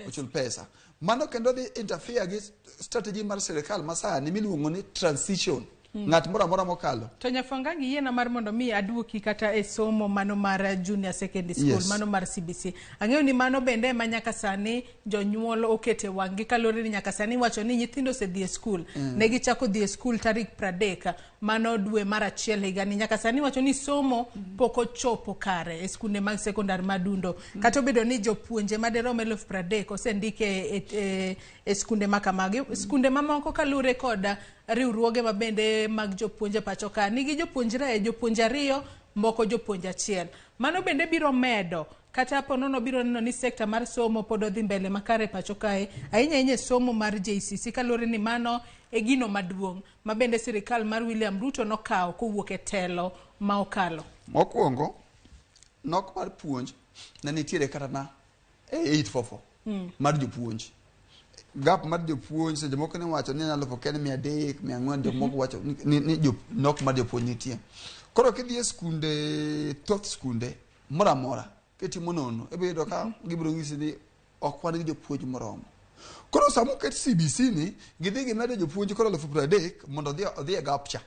ochul pesa. Mano kendo dhi interfere gi strategy mar sirikal masani miluongo ni transition. Ng'at moro amora mokalo. To Nyafangangi yiena mar mondo mi aduoki kata e somo mano mar junior secondary school, mano mar CBC. Ang'eyo ni mano bende ema nyaka sani jonyuol okete wang'gi kaluwore ni nyaka sani iwacho ni nyithindo osedhi e skul. Ne gichako dhi e skul tarik 30 mano dwe mar 1 higani. Nyaka sani iwacho ni somo pok ochopo kare e skunde mag sekondar madundo. Kata obedo ni jopuonje madirom 30,000 osendiki e skunde ma kamagi. Skunde mamoko kaluwore kod riwruoge mabende mag jopuonje pacho ka nigi jopuonjre, jopuonje 2, moko jopuonj 1. Mano bende biro medo Kata po nono biro neno ni sekta mar somo pod odhi mbele makare pacho kae, ahinya ahinya e somo mar JCC kaluwore ni mano e gino maduong' ma bende sirikal mar William Ruto nokawo kowuok e telo ma okalo. Mokwongo, nok mar puonj ne nitiere kata na e 844 mar jopuonj. Gap mar jopuonj seche moko ne wacho ni 300,000, 400, jomoko wacho ni nok mar jopuonj nitie. Koro kidhi e skunde, thoth skunde moro amora kitimo nono ibiro yudo ka gibiro nyisi ni ok wan gi jopuonj moromo. Koro sama oket CBC ni gidhi gimedo jopuonj koro 30,000 mondo odhi e gap cha.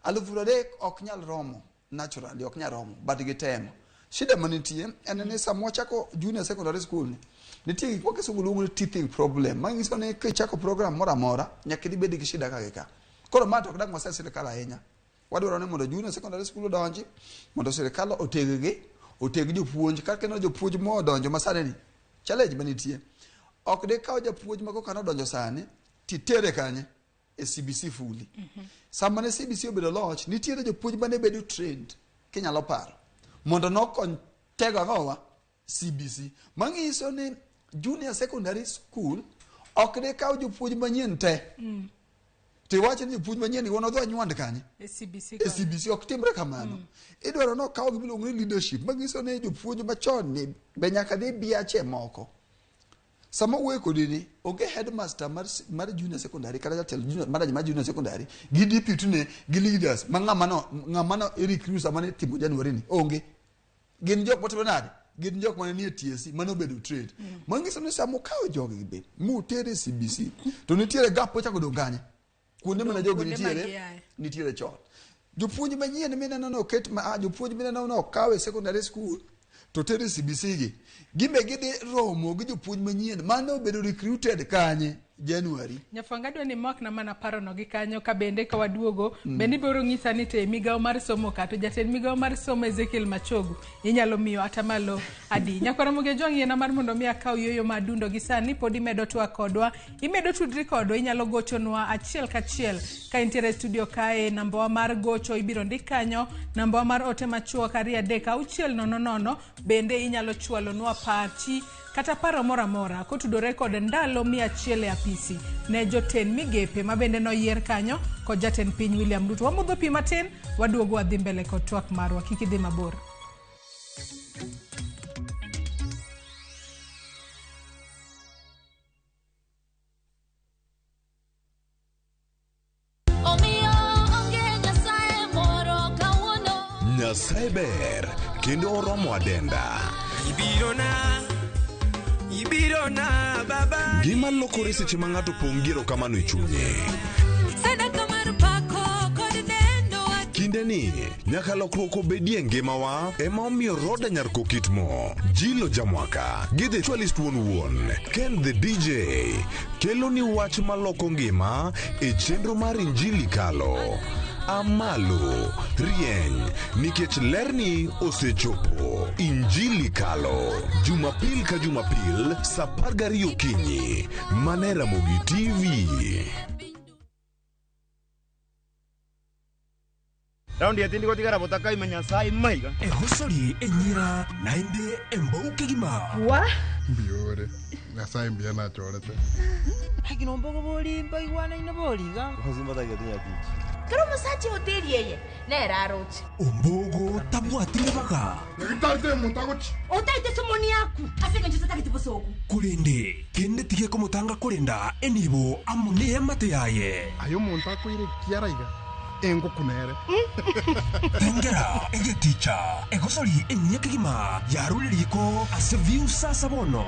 30,000 ok nyal romo naturally, ok nyal romo, but gitemo. Shida manitie en ni sama wachako junior secondary school ni nitie gik ma kisungu luongo ni teething problem, manyiso ni kichako program moro amora nyaka idhi bed gi shida ka gi ka. Koro ma to ok dang' wase sirikal ahinya. Wadwaro ni mondo junior secondary school odonji, mondo sirikal oteg gi, oteg jopuonj. Kaka ineno jopuonj modonjo masani ni, challenge manitie ok dikaw japuonj ma koka nodonjo sani titere kanye e CBC fully. Sama ne CBC obedo loch, nitiere jopuonj mane bedo trained, kinyalo paro, mondo nokony tego ang'owa CBC. Manyiso ni junior secondary school ok dikaw jopuonj manyien te tiwacho ni jopuonj manyien gi wan odhi wanywand kanye E CBC. E CBC ok timre kamano. Idwaro ni okaw gimiluongo ni leadership, manyiso ni jopuonj machon ni be nyaka dhi biache moko. Sama wuoyo kodi ni onge headmaster mar junior secondary kata jatelo junior, manager mar junior secondary gi deputy ne gi leaders ma ng'ama no i recruit sama ne timo January ni onge. Gin jok motimo nade? Gin jok mane nie TSC mane obedo trained. Manyiso ni sama okawo jogi be mutere CBC to nitiere gap mochako dong' kanye kuonde mana jogi Kuonde ma nitiere giaye. Nitiere chon jopuonj manyien mineno noket ma jopuonj mineno nokaw e secondary school to ter e CBC gi gimbe gidhi romo gi jopuonj manyien mane obedo recruited kanye January. Nyafwanga, dwa ni makna mana parono gi kanyo ka bende ka waduogo. Bende ibiro nyisa ni to e migawo mar somo ka to jatend migawo mar somo Ezekiel Machogu inyalo miyo atamalo adi? Nyakwara Mogejo, yiena mar mondo mi akaw yueyo ma adundo gi sani. Pod imedo twak kodwa, imedo tudri kodwa, inyalo gochonwa achiel kachiel ka intiere e studio kae. Nambawa mar gocho ibiro ndik kanyo, nambawa mar ote machuok 23600. Bende inyalo chwalonwa pachi kata paro moro amora kotudore kod ndalo 100 e apisi ne jotend migepe ma bende noyier kanyo kod jatend piny William Ruto. Wamodho pi matin, waduogo wadhi mbele kod twak marwa. Kik idhi mabor. Omiyo onge Nyasaye moro kawuono. Nyasaye ber kendo oromo adenda. Ibirona, ibirona baba. Ngima lokore seche ma ng'ato pong' gi erokamano e chunye. Sadaka mar pako kod neno. Kinde ni nyaka lokruok obedie e ngimawa ema omiyo Roda Nyar Kokitmo, Jilo Jamwaka gi The Ritualist wuon wuon Ken the DJ kelo ni wach maloko ngima e chenro mar Injili Kalo. Amalo rieny nikech lerni osechopo. Injili Kalo, Jumapil ka Jumapil sa 12 okinyi mane Ramogi TV. Raundi etindi gotigara botakaima Nyasaye maiga. Ehosori enyira naende embouke gima. Wa Mbiore Nyasaye mbuya nachorete. Akinombogo bolimba igwanaine boriga. Kero omosacha hoteli eye nere aroche. Ombogo tabwatire baga. Nyagitarite omonto agochi. Otaite somoni yaku ase eng'encho totagete bosoku. Korende kende tige komotanga korenda enibo amo neyamate yaye. Aye omonto akoire kiara iga engokunere. Tengera egeticha egosori enyeke gima yarureriko ase view sasa bono.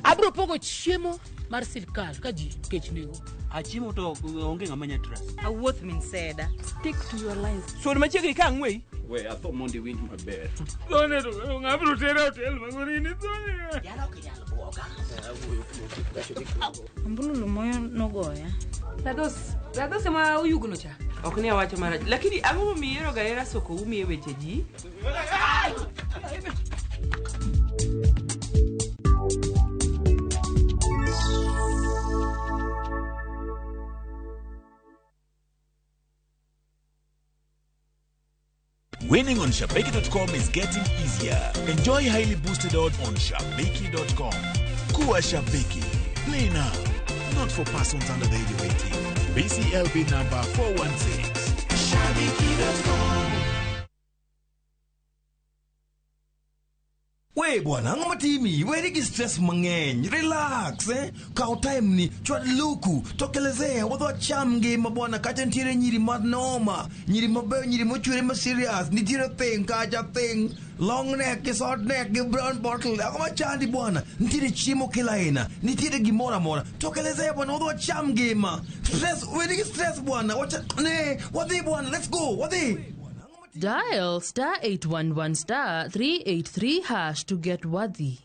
Abro pogo chiemo mar sirkal ka ji kech nego. Achiemo to onge ng'ama nya trust. Awuoth min seda. Stick to your lines. Suon machiegni ka ang'wei. We atho mondo iwinj maber. Dhone to ng'abro tera hotel magorini dhone. Jalo ok inyal buoga. Ambululu moyo nogoya. Rados, Rados ema oyugno cha. Ok ni awacho marach, lakini ang'o momiyo ihero ga hera soko umi e weche ji? Winning on Shabiki.com is getting easier. Enjoy highly boosted odds on Shabiki.com. Kuwa Shabiki. Play now. Not for persons under the age of 18. BCLB number 416. Shabiki.com. We bwana, ang'o matimi? Weri gi stress mang'eny. Relax, eh? Kaw time ni, chwad luku, tokelezea, wadhi wacham ngima bwana, kacha nitiere nyiri manoma, nyiri mabeyo, nyiri mochwere ma serious, nitiere thing kacha thing, long neck gi short neck gi brown bottle. Ang'o machandi bwana? Nitiere chiemo kila aina, nitiere gimoro amora. Tokelezea bwana, wadhi wacham ngima. Stress, weri gi stress bwana. Wacha, ne, wadhi bwana, let's go, wadhi. Dial star 811 star 383 hash to get Wadhi.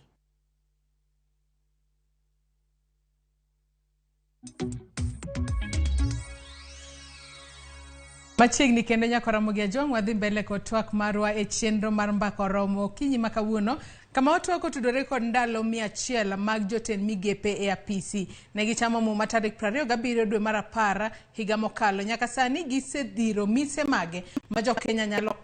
Machiegni kendo nyaka Ramogi Ajwang' wadhi mbele kod twak marwa e chenro mar Mbaka Oromo okinyi ma kawuono kama watwak otudore kod ndalo 100 mag jotend migepe e apisi. Ne gichamo muma tarik 27 dwe mar 10 higa mokalo. Nyaka sani gisedhiro mise mage ma jokenya nyalo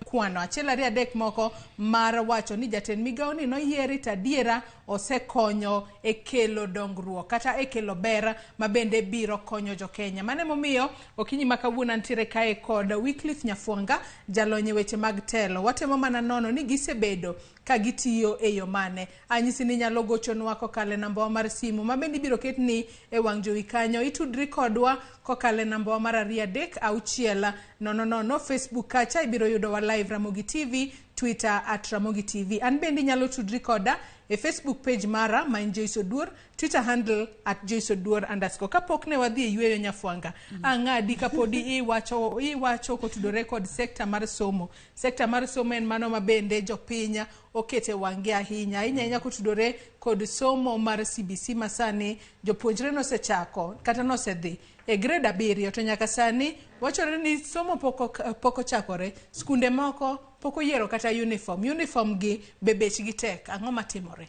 kwano 1 2 3 moko mar wacho ni jatend migawo ni noyieri to adiera osekonyo e kelo dongruok kata e kelo ber ma bende biro konyo jokenya. Mano emomiyo okinyi ma kawuono antiere kae kod Wycliffe Nyafwanga, jalony e weche mag telo. Watemo mana nono ni gisebedo ka gitiyo e yo mane. Anyisi ni inyalo gochonwa kokalo e nambawa mar simu ma bende ibiro ketni e wang' jowi kanyo. Itudri kodwa kokalo e nambawa mar 2 3 6 0 0. Facebook kacha ibiro yudowa live Ramogi TV, Twitter at Ramogi TV. An bende inyalo tudri koda e Facebook page mara ma en Joyce Oduor, Twitter handle at Joyce Oduor underscore. Kapok ne wadhi e yweyo Nyafwanga, ang'adi kapodi iwacho kotudore kod sekta mar somo. Sekta mar somo en mano ma bende jopiny okete wang'gi ahinya ahinya ahinya kotudore kod somo mar CBC masani jopuonjre nosechako kata nosedhi e grade 7 to nyaka sani wachore ni somo pok ochakore. Skunde moko pok oyiero kata uniform. Uniform gi be bechgi tek. Ang'o matimore?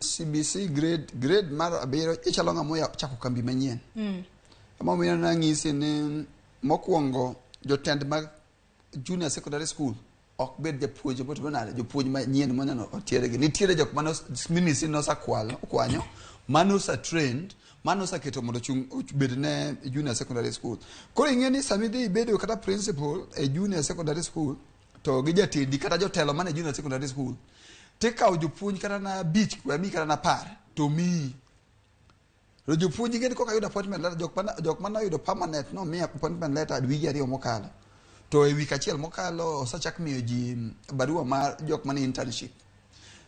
CBC grade mar 7 ichalo ng'ama ochako kambi manyien. Emomiyo nang'isi ni mokwongo jotend mag junior secondary school ok bed japuonj motimo nade, jopuonj manyien moneno otiergi. Nitiere jok mane ministry nosekwalo okwanyo, mane osetrained, mane oseketo mondo ochung' obed ne junior secondary school. Koro ing'e ni sama idhi ibedo kata principal e junior secondary school to gi jatendi kata jotelo mane junior secondary school, tikawo jopuonj kata na 5 we mi kata na 10 to miyi. To jopuonj ing'e ni koka yudo appointment letter, jok mane oyudo permanent no miya appointment letter wige 2 mokalo. To e wik achiel mokalo osechak miyo ji barua mar jok mane internship.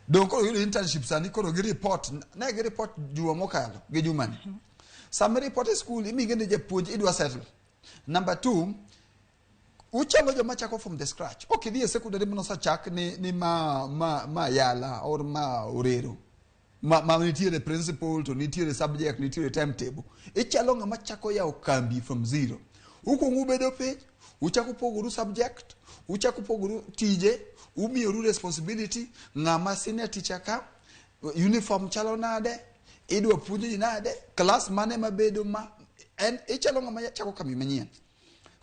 Dong koro yudo internship sani koro gi report, ne gi report juma mokalo gi jumani. Sama report e school imige ni japuonj idwa settle. Number 2, uchalo joma chako from the scratch. Ok idhi e secondary mano osechak ni ma Yala or ma Orero. Ma nitiere principal to nitiere subject, nitiere timetable. Ichalo ng'ama chako yawo kambi from zero. Ukuongo ubedo piny, uchako pogoru subject, uchako pogoru tije, umiyoru responsibility, ng'ama senior teacher ka, uniform chalo nade, idwa puonjo ji nade, class mane mabedo ma, en ichalo ng'ama chako kambi manyien.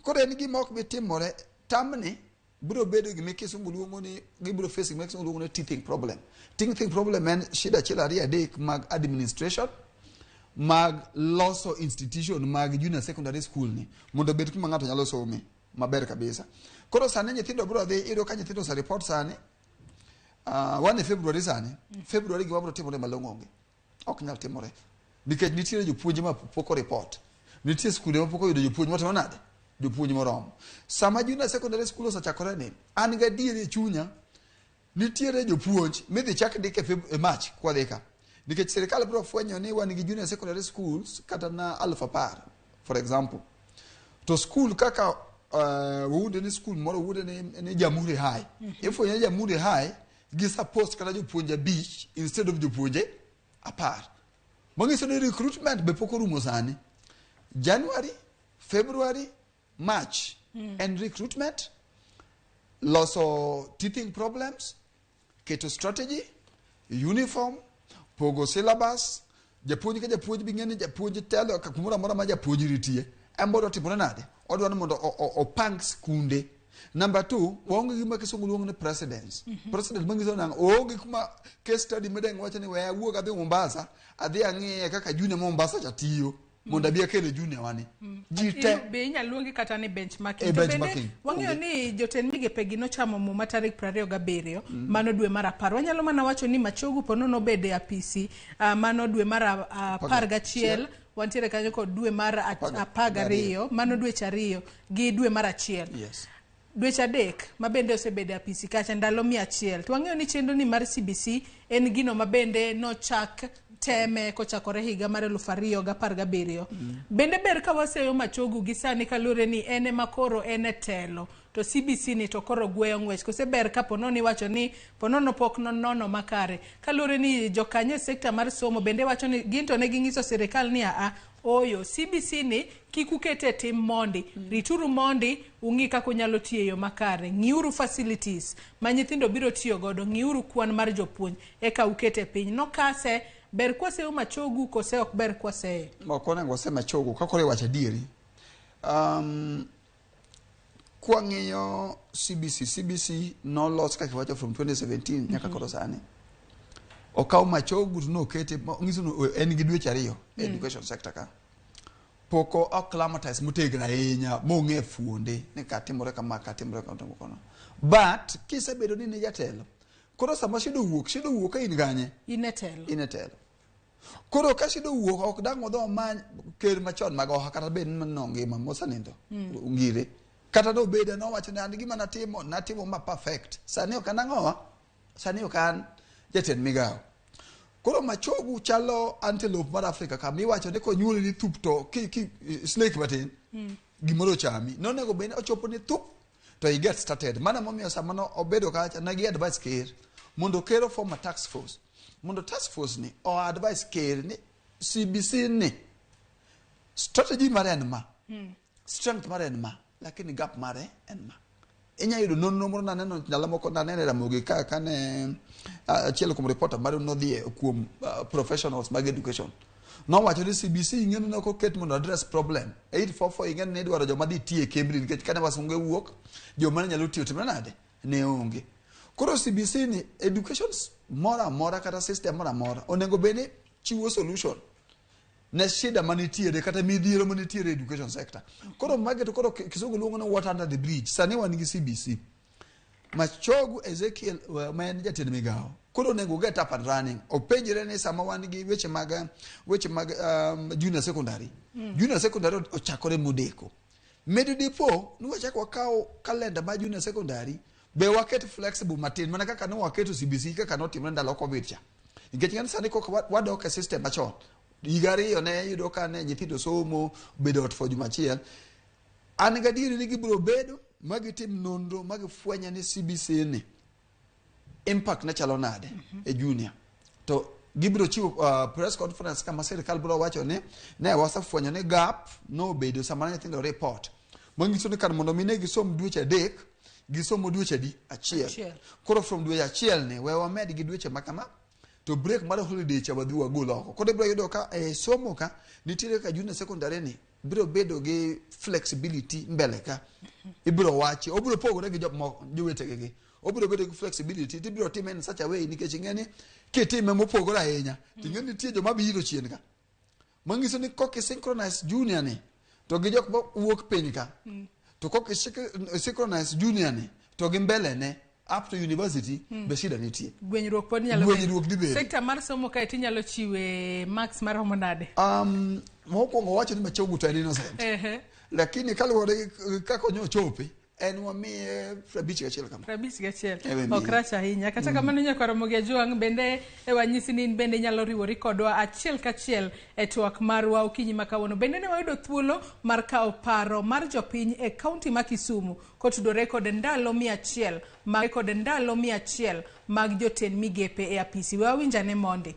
Koro en gima ok bi timore, tamni biro bedo gima kisungu luongo ni, gibiro face gima kisungu luongo ni teething problem. Teething problem en shida 1 2 3 mag administration, mag loso institution mag junior secondary school ni mondo obed kuma ng'ato nyalo some maber kabisa. Koro sani nyithindo biro dhi, iyudo ka nyithindo ose report sani, wan e February sani, February gima biro timore malong'o onge. Ok nyal timore. Nikech nitiere jopuonj ma pok oreport. Nitie skunde ma pok oyudo jopuonj motimo nade? Jopuonj moromo. Sama junior secondary school osechakore ni, an gadieri e chunya, nitiere jopuonj midhi chak ndik e March kwadhi ka. Nikech sirikal biro fwenyo ni wan gi junior secondary schools kata na 10,000, for example. To school kaka wuonde ni school moro wuonde ni Jamhuri High. Ifwenyo ni Jamhuri High gi suppose kata jopuonje 5 instead of jopuonje 10. Manyiso ni recruitment be pok orumo sani. January, February, March en recruitment, loso teething problems, keto strategy, uniform, pogo syllabus, japuonj ka japuonj bi ng'e ni japuonj telo ka kumoro amora ma japuonj nitie, en biro timore nade? Odwa ni mondo opang skunde. Number 2, waonge gima kisungu luongo ni precedence. Precedence manyiso nang'o? Oonge kuma case study madang' wacho ni we awuog adhi Mombasa, adhi ang'iye kaka junior ma Mombasa cha tiyo mondo abi akele junior wani. Ji te Be inyalo luongi kata ni benchmarking. E, To bende benchmarking. wang'eyo Onge. ni jotend migepe gi nochamo muma tarik 27 mano dwe mar 10. Wanyalo mana wacho ni Machogu po nono obede e apisi mano dwe mar 11, wantiere kanyo kod dwe mar 12, mano dweche 2 gi dwe mar 1. Yes. Dweche 3 ma bende osebedo e apisi kacha ndalo 100. To wang'eyo ni chenro ni mar CBC en gino ma bende nochak teme kochakore higa mar 2017. Bende ber ka waseyo Machogu gi sani kaluwore ni en ema koro en e telo to CBC ni to koro gweyo ng'wech. Kose ber ka ponono iwacho ni ponono pok nonono makare. Kaluwore ni jokanyo e sekta mar somo bende wacho ni gin to ne ging'iso sirikal ni aa oyo CBC ni kik ukete tim mondi. Rituru mondi ung'i kaka unyalo tiyo e yo makare. Ng'iuru facilities ma nyithindo biro tiyo godo, ng'iuru kwan mar jopuonj eka ukete piny. Nokase ber kwaseyo Machogu kose ok ber kwaseyo? Ok onego wase Machogu ka koro iwacho adieri. Kwang'iyo CBC, CBC nolos kaka iwacho from 2017 nyaka koro sani. Okaw Machogu to nokete, nyiso ni en gi dweche 2 e education sector ka. Pok o acclimatize motegno ahinya mong'e fuonde ni katimore kama katimore kama timore kama. But kisebedo ni in jatelo, koro sama shida owuok ka in kanye? In e telo. In e telo. Koro ka shida owuok ok dang' wadhi wamany ker machon mag oha kata bed ni nongima mosenindo ngire. Kata nobedo nowacho ni an gima natimo ma perfect. Sani ok an ang'owa? Sani ok an jatend migawo. Koro Machogu chalo antelope mar Afrika ka miwacho ni konyuoli ni thup to ki snake matin gimoro ochami. Nonego bed ni ochopo ni thup to he get started. Mano momiyo sama no obedo kacha ne gi advice ker mondo ker form a task force. Mondo task force ni o advice ker ni CBC ni strategy mare en ma, strength mare en ma, lakini gap mare en ma. Inya yudo nonro moro naneno ndalo moko naneno e Ramogi ka kane achiel kuom reporter mare nodhi kuom professionals mag education. Nowacho ni CBC ing'e ni ok oket mondo address problem. 844 ing'e ni idwaro joma dhi tiyo e Cambridge nikech kane wasunge wuok joma ne nyalo tiyo timre nade ne onge. Koro CBC ni education moro amora kata system moro amora onego bed ni chiwo solution ne shida manitiere kata midhiero manitiere e education sector. Koro magi to koro kisungu luongo ni water under the bridge. Sani wan gi CBC. Machogu Ezekiel ma en jatend migawo koro onego get up and running. Openjre ni sama wan gi weche mag junior secondary. Junior secondary ochakore modeko. Medo dipo ni wachak wakaw kalenda mar junior secondary be waket flexible matin mana kaka ne waketo CBC kaka notimre ndalo Covid cha. Nikech ng'ani sani koka wadok e system machon. Higa 2 ne yudo ka ne nyithindo somo bedo ot for juma achiel. An gadieri ni gibiro bedo ma gitim nonro ma gifwenyo ni CBC ni impact ne chalo nade e junior. To gibiro chiwo press conference kama sirikal biro wacho ni ne wasefwenyo ni gap nobedo sama nyithindo report. Manyiso ni kar mondo mi ne gisom dweche 3 gisomo dweche adi? Achiel. Koro from dweche 1 ni we wamed gi dweche makama to break mar holiday cha wadhi wagol oko. Koro ibiro yudo ka e somo ka nitiere ka junior secondary ni biro bedo gi flexibility mbele ka. Ibiro wachi, obiro pogore gi jowetegi gi. Obiro bedo gi flexibility tibiro time in such a way nikech ing'e ni kitime mopogore ahinya ting'e ni nitie joma biro chien ka. Manyiso ni koki synchronize junior ni to gi jok ma wuok piny ka. To koki synchronize junior ni to gi mbele ne up to university be shida nitie. Gwenyruok pod nyalo Gwenyruok dhi bedo. Sekta mar somo kae tinyalo chiwe marks maromo nade? Mokwongo wacho ni Machogu to en innocent. Lakini kaluwore gi kaka ochope en wamiye 51 kama. 51. Ok rach ahinya. Kata kamano nyakwar Ramogi Ajwang' bende e wanyisi ni in bende inyalo riwori kodwa achiel kachiel e twak marwa okinyi ma kawuono. Bende ne wayudo thuolo mar kawo paro mar jopiny e kaunti ma Kisumu kotudore kod ndalo 100 mag kod ndalo 100 mag jotend migepe e apisi. We wawinjane mondi.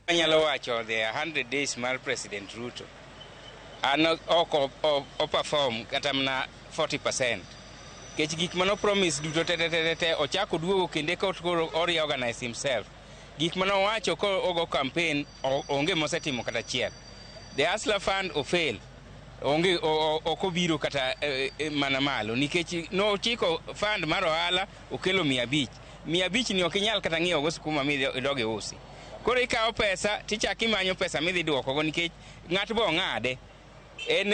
Anyalo wacho the 100 days mar President Ruto an ok o perform kata mana 40%. Nikech gik mano promise duto te ochako duogo kende koro o reorganize himself. Gik mano owacho ko ogo campaign onge mosetimo kata achiel. The Hustler Fund ofail. Onge ok obiro kata mana malo nikech nochiko fund mar ohala okelo 500. 500 ni ok inyal kata ng'iewo go sukuma midhi idog iusi. Koro ikawo pesa tichako imanyo pesa midhi duokogo nikech ng'at bo ong'ade. En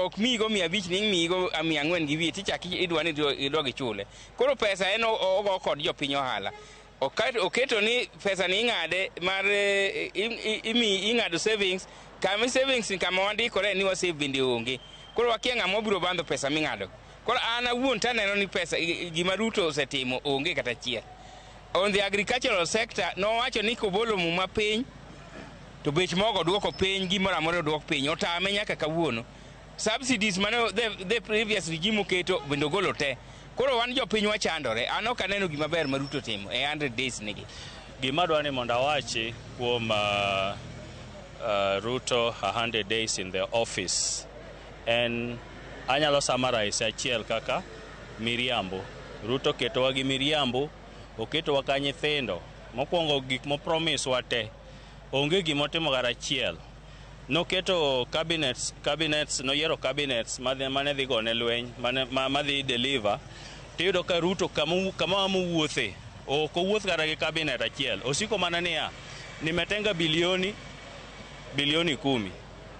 ok miyigo 500 ni imiyigo 400 gi wiye tichako idwa ni idog ichule. Koro pesa en ogo kod jopiny ohala. Oketo ni pesa ni ing'ade mar imi ing'ado savings kama savings ni kama wandikore ni wasave bende onge. Koro wakia ng'ama obiro bandho pesa ming'ado. Koro an awuon taneno ni pesa gima Ruto osetimo onge kata achiel. On the agricultural sector nowacho ni kobolo muma piny to bech mogo duoko piny, gimoro amora oduok piny, otame nyaka kawuono. Subsidies mane the previous regime oketo bende ogolo te. Koro wan jopiny wachandore. An ok aneno gima ber ma Ruto timo e 100 days nigi. Gima adwa ni mondo awachi kuom Ruto 100 days in the office en anyalo summarize achiel kaka miriambo. Ruto ketowa gi miriambo, oketowa ka nyithindo. Mokwongo gik mopromise wa te, onge gimotimo kata achiel. Noketo cabinets, noyiero cabinets mane dhi gone lweny, mane, madhi deliver. Tiyudo ka Ruto kama mowuothe, ok owuoth kata gi cabinet achiel. Osiko mana niya, nimetenga bilioni bilioni 10,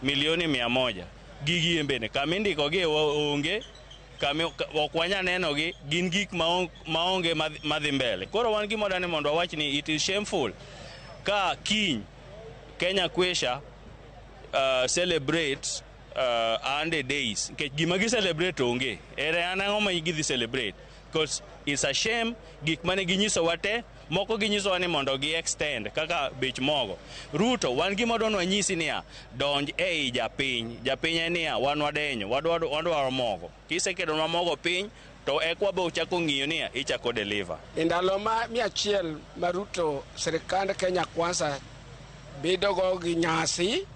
milioni 100. Gigi bende kama indikogie onge, kama ok wanya nenogi, gin gik maonge madhi mbele. Koro wan gima wadwani mondo wawach ni it is shameful ka kiny Kenya Kwisha celebrate 100 days nikech gima gi celebrate onge. Ere an ang'o ma gidhi celebrate? Because it's a shame gik mane ginyisowa te moko ginyisowa ni mondo gi extend kaka bech mogo. Ruto wan gima wadwa ni wanyisi niya, donj ei japiny. Japiny en niya, wan wadenyo, wadwaro mogo. Kiseketonwa mogo piny, to eka wabo chako ng'iyo niya, ichako deliver. E ndalo ma 100 ma Ruto sirikand Kenya Kwanza bedogo gi nyasi,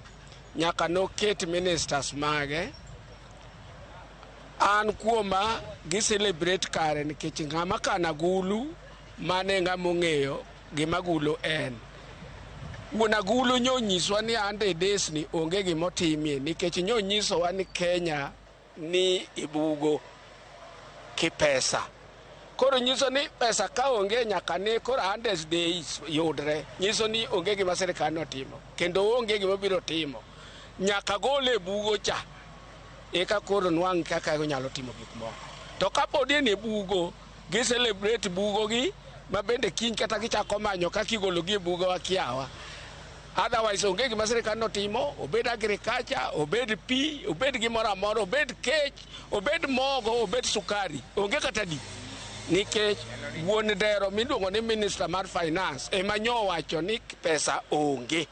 nyaka noket ministers mage. An kuoma gi celebrate kare nikech ng'ama kana gulu mane ng'ama ong'eyo gima gulu en. Wuon agulu nyonyiswa ni 100 days ni onge gimotimie nikech nyonyisowa ni Kenya ni ibugo kipesa. Koro nyiso ni pesa ka onge nyaka ne koro 100 days yudre. Nyiso ni onge gima sirikal notimo kendo onge gima biro timo. Nyaka gole e bugo cha eka koro nwang' kaka onyalo timo gik moko. To kapod en e bugo, gi celebrate bugo gi ma bende kiny kata gichako manyo kaka igologi e bugo wakiawa. Otherwise onge gima sirikal notimo, obed agriculture, obed pi, obed gimoro amora, obed kech, obed mogo, obed sukari, onge kata di. Nikech wuon dero miluongo ni minister mar finance ema nyowacho ni pesa onge.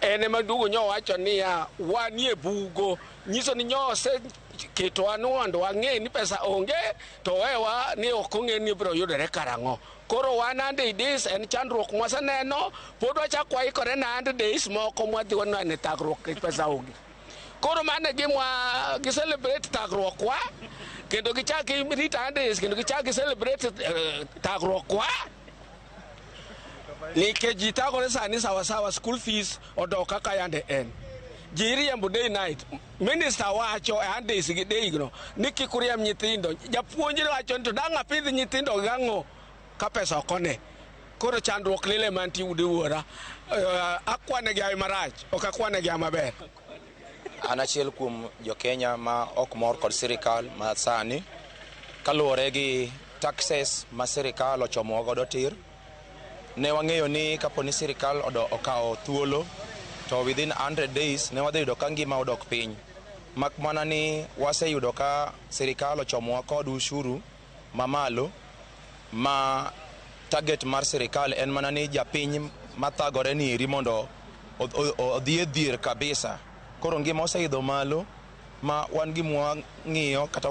En ema duogo nyowacho niya wanie bugo, nyiso ni nyoseketowa ni mondo wang'e ni pesa onge to wewa ni ok ong'e ni biro yudore karang'o. Koro wan 100 days en chandruok mwaseneno, pod wachak waikore ne 100 days moko mwadhi waneno thagruok nikech pesa onge. Koro mano e gimwa gi celebrate thagruok wa kendo gichak girit 100 days kendo gichak gi celebrate thagruok wa nikech ji thagore sani sawasawa, school fees odok kaka yande en. Ji iriembo day night. Minister wacho e 100 days gi day no ni kik uriemb nyithindo. Japuonj wacho ni to dang' apidh nyithindo gang'o ka pesa ok one. Koro chandruok lile mantie udi wuora. Akwane gi hawi marach, ok akwane gi hawi maber. An achiel kuom jo-Kenya ma ok mor kod sirikal ma sani kaluwore gi taxes ma sirikal ochomowa godo tir. Ne wang'eyo ni kapo ni sirikal okawo thuolo to within 100 days ne wadhi yudo ka ngima odok piny. Mak mana ni waseyudo ka sirikal ochomowa kod ushuru mamalo ma target mar sirikal en mana ni japiny mathagore ni eri mondo odhi e dhier kabisa. Koro ngima oseidho malo ma wan gima wang'iyo kata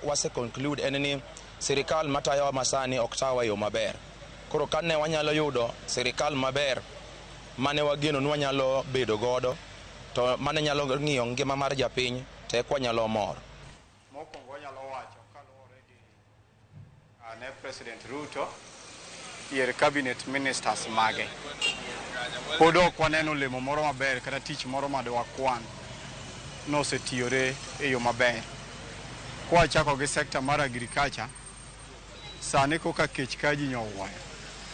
wase conclude en ni sirikal matayowa masani ok tawa e yo maber. Koro kane wanyalo yudo sirikal maber mane wageno ni wanyalo bedo godo to mane nyalo ng'iyo ngima mar japiny to eka wanyalo mor. Mokwongo wanyalo wacho kaluwore gi ne President Ruto yier cabinet ministers mage. Pod ok waneno olemo moro maber kata tich moro ma dwakwan. nosetiyore e yo maber. Kwachako gi sekta mar agriculture, sani koka kech ka ji nyowuoyo,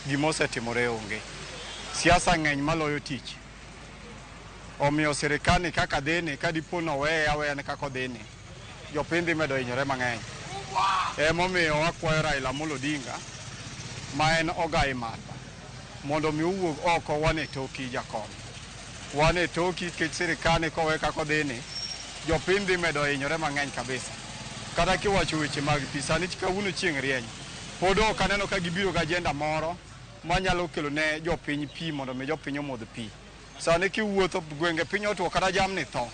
gima osetimore onge. Siasa ng'eny maloyo tich. Omiyo sirikal ni kaka dhini, ka dipo ni oweye aweya ni kaka odhini, jopiny dhi medo hinyore mang'eny. Emomiyo wakwayo Raila Amolo Odinga ma en ogai marwa mondo mi owuog oko wan e toki jakom. Wan e toki nikech sirikal ni kowe kaka odhini, jopiny dhi medo hinyore mang'eny kabisa. Kata kiwacho weche mag pi, sani kawuono chieng' rieny, pod ok aneno ka gibiro gi agenda moro manyalo kelo ne jopiny pi mondo mi jopiny omodh pi. Sani kiwuotho gwenge piny otwo kata jamni tho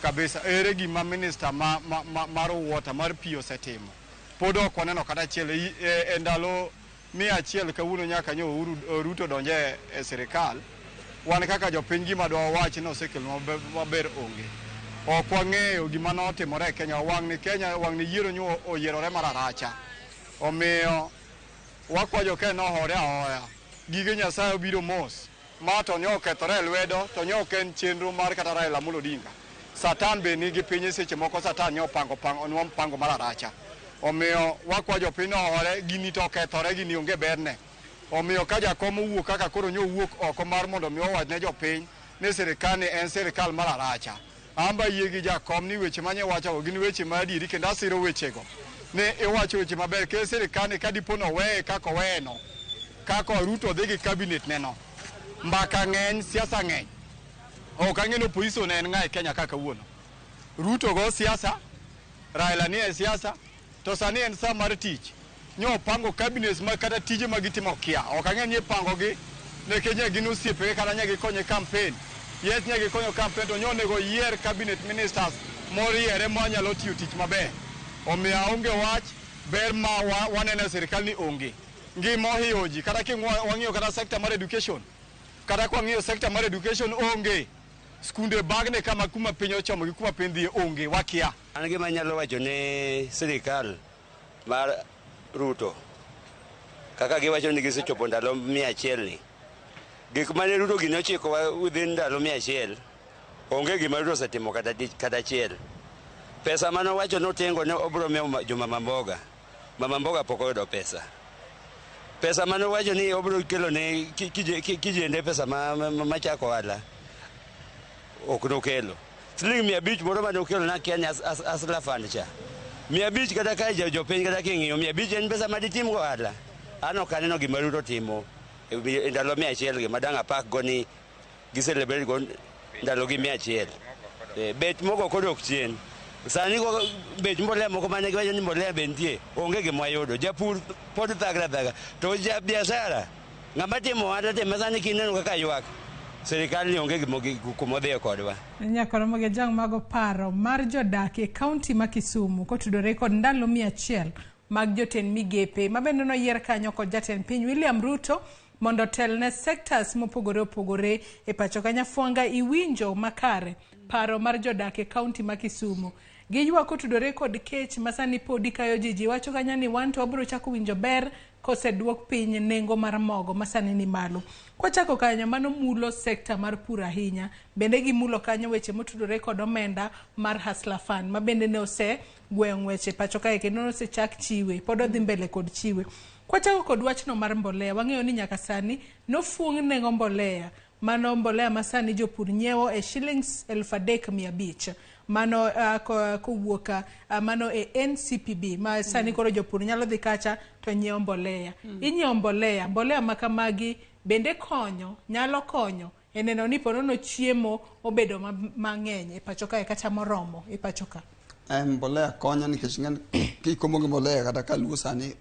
kabisa. Ere gima minister mar water mar pi osetimo? Pod ok waneno kata achiel. E ndalo 100 kawuono nyaka nyo Uhuru Ruto donje e sirikal, wan kaka jopiny gima dwa wach ni osekelo maber onge. Ok wang'eyo gima notimore e Kenya. Wang' ni Kenya, wang' ni yiero nyo oyierore mar aracha. Omiyo wakwa jo Kenya nohore ahoya. Gige Nyasaye obiro mos. Ma to nyo okethore e lwedo, to nyo ok en chenro mar kata Raila Amolo Odinga. Satan be nigi piny seche moko Satan nyo opango onwa mpango mar aracha. Omiyo wakwa jopiny nohore, gini to okethore, gini onge berne. Omiyo ka jakom owuok kaka koro nyo owuok oko mar mondo mi owach ne jopiny ni sirikal ni en sirikal mar aracha. Amba yie gi jakom ni weche manye wachogo gin weche ma adieri kendo asiro wechego. Ni iwacho weche maber kendo sirikal ni ka dipo ni oweye kaka oweye no, kaka Ruto dhi gi cabinet ne no. Mbaka ng'eny, siasa ng'eny. Ok ang'e ni opposition en ng'a e Kenya ka kawuono. Ruto go siasa, Raila ni e siasa, to sani en sa mar tich. Nyo opango cabinets ma kata tije ma gitimo kia. Ok ang'e ni ipango gi nikech nye gin osiepege kata nye gikonye campaign. Yes, nye gikonyo campaign to nyo onego yier cabinet ministers moriere manyalo tiyo tich maber. Omiyo aonge wach, ber ma waneno e sirikal ni onge. Ngima ohiyo ji, kata wang'iyo kata sector mar education. Kata kwang'iyo sector mar education onge. Skunde bagne kama kuma piny ochomo gi kuma piny dhiye onge, wakia. An gima anyalo wacho ne sirikal mar Ruto, kaka giwacho ni gisechopo ndalo 100 ni, gik mane Ruto gini ochikowa within ndalo 100, onge gima Ruto osetimo kata achiel. Pesa mane owacho notengo ne obiro miyo jomama mboga, mama mboga pok oyudo pesa. Pesa mane owacho ni obiro kelo ne kijende pesa machako ohala, ok nokelo. Siling 500 moro mane okelo nakia ni Hustler Fund cha. 500 kata ka jopiny kata king'iyo 500 en pesa maditim go ohala. An ok aneno gima Ruto timo e ndalo 100 gi madang' apak go ni giselebrate go ndalo gi 100. Bet mogo kodok chien. Sani go bech mbolea moko mane giwacho ni mbolea be nitie, onge gima wayudo. Japur pod thagre athaga. To ja biashara, ng'ama timo ohala te ma sani kineno kaka ywak, sirikal ni onge kuma odhiye kodwa. Nyakoromo gi jang' mago paro mar jodak e kaunti ma Kisumu kotudore kod ndalo 100 mag jotend migepe ma bende noyier kanyo kod jatend piny William Ruto mondo otelne sectors mopogore opogore e pacho ka. Nyafwanga iwinjo makare paro mar jodak e kaunti ma Kisumu. Giywak kotudore kod kech ma sani podi kayo ji. Ji wacho kanyo ni wan to wabiro chako winjo ber koseduok piny nengo mar mogo ma sani ni malo. Kwachako kanyo, mano mulo sekta mar pur ahinya. Bende gimulo kanyo weche motudore kod omenda mar Hustler Fund ma bende ne osegweyo ng'wech e pacho kae kendo nosechak chiwe, pod odhi mbele kod chiwe. Kwachako kod wachno mar mbolea, wang'eyo ni nyaka sani nofuong' nengo mbolea. Mano mbolea ma sani jopur nyiewo e shillings 3,500. Mano kowuok mano e NCPB ma sani koro jopur nyalo dhi kacha to nyiewo mbolea. Inyiewo mbolea, mbolea ma kamagi bende konyo, nyalo konyo e neno ni ponono chiemo obedo mang'eny e pacho kae kata moromo e pacho ka. Mbolea konyo nikech ng'en kikomo gi mbolea kata kaluo sani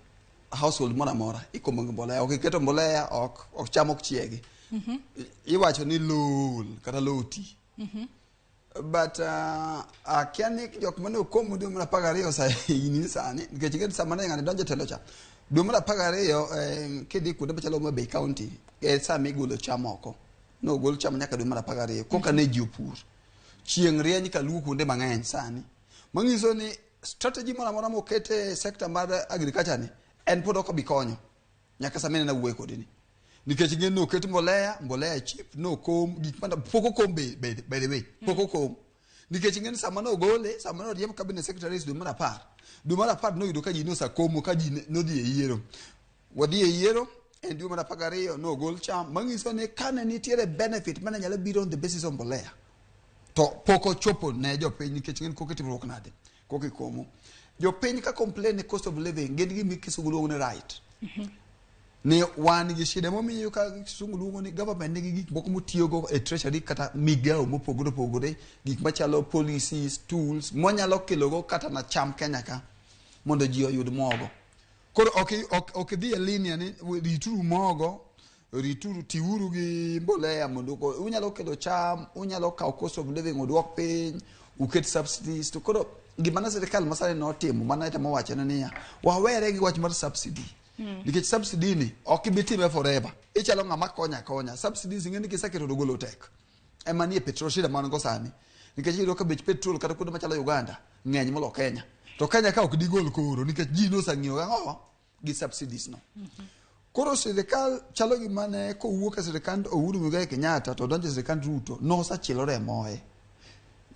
household moro amora ikomo gi mbolea. Ok iketo mbolea ok cham ok chiegi. Iwacho ni lowo kata lowo ti. But akia ni jok mane okomo dwe mar 12 sa higni sani nikech ing'e sama ne ng'ani donjo e telo cha dwe mar 12 kidhi kuonde machalo Homa Bay County e sama igolo cham oko. Nogol cham nyaka dwe mar 12 koka ne ji opur. Chieng' rieny kaluo kuonde mang'eny sani. Manyiso ni strategy moro amora moket e sector mar agriculture ni en pod ok obi konyo nyaka sama ineno awuoyo kodi ni. Nikech ing'e ni oket mbolea, mbolea cheap, nokom gik mana pok okom by the way, pok okom. Nikech ing'e ni sama nogole, sama noriemb cabinet secretaries dwe mar 10, dwe mar 10 noyudo ka ji nosakomo, ka ji nodhi e yiero. Wadhi e yiero, en dwe mar 12 nogol cham, manyiso ni kane nitiere benefit mane nyalo biro on the basis of mbolea, to pok ochopo ne jopiny nikech ng'en koka itimruok nade, koka ikomo. Jopiny ka complain ni cost of living, gin gima kisungu luongo ni right. Ni wan gi shida momiyo ka kisungu luongo ni government nigi gik moko motiyogo e treasury kata migawo mopogore opogore, gik machalo policies, tools, mwanyalo kelogo kata na cham Kenya ka mondo ji oyud mogo. Koro ok idhi e linear ni rituru mogo, rituru tiuru gi mbolea mondo unyalo kelo cham, unyalo kawo cost of living uduok piny, uket subsidies. To koro gima ne sirikal masani notimo, mana temo wacho ne niya, wawere gi wach mar subsidy. Nikech subsidy ni ok ibi time forever. Ichalo ng'ama konya akonya. Subsidies ing'e ni kiseketo to golo tek. Ema nie petrol shida man go sani. Nikech iyudo ka bech petrol kata kuonde machalo Uganda ng'eny molo Kenya. To Kenya ka ok digol koro nikech ji noseng'iewo gang'o gi subsidies no. Koro sirikal chalo gima ne kowuok e sirikand Uhuru Muigai Kenyatta to donjo e sirikand Ruto nosachilore e moye.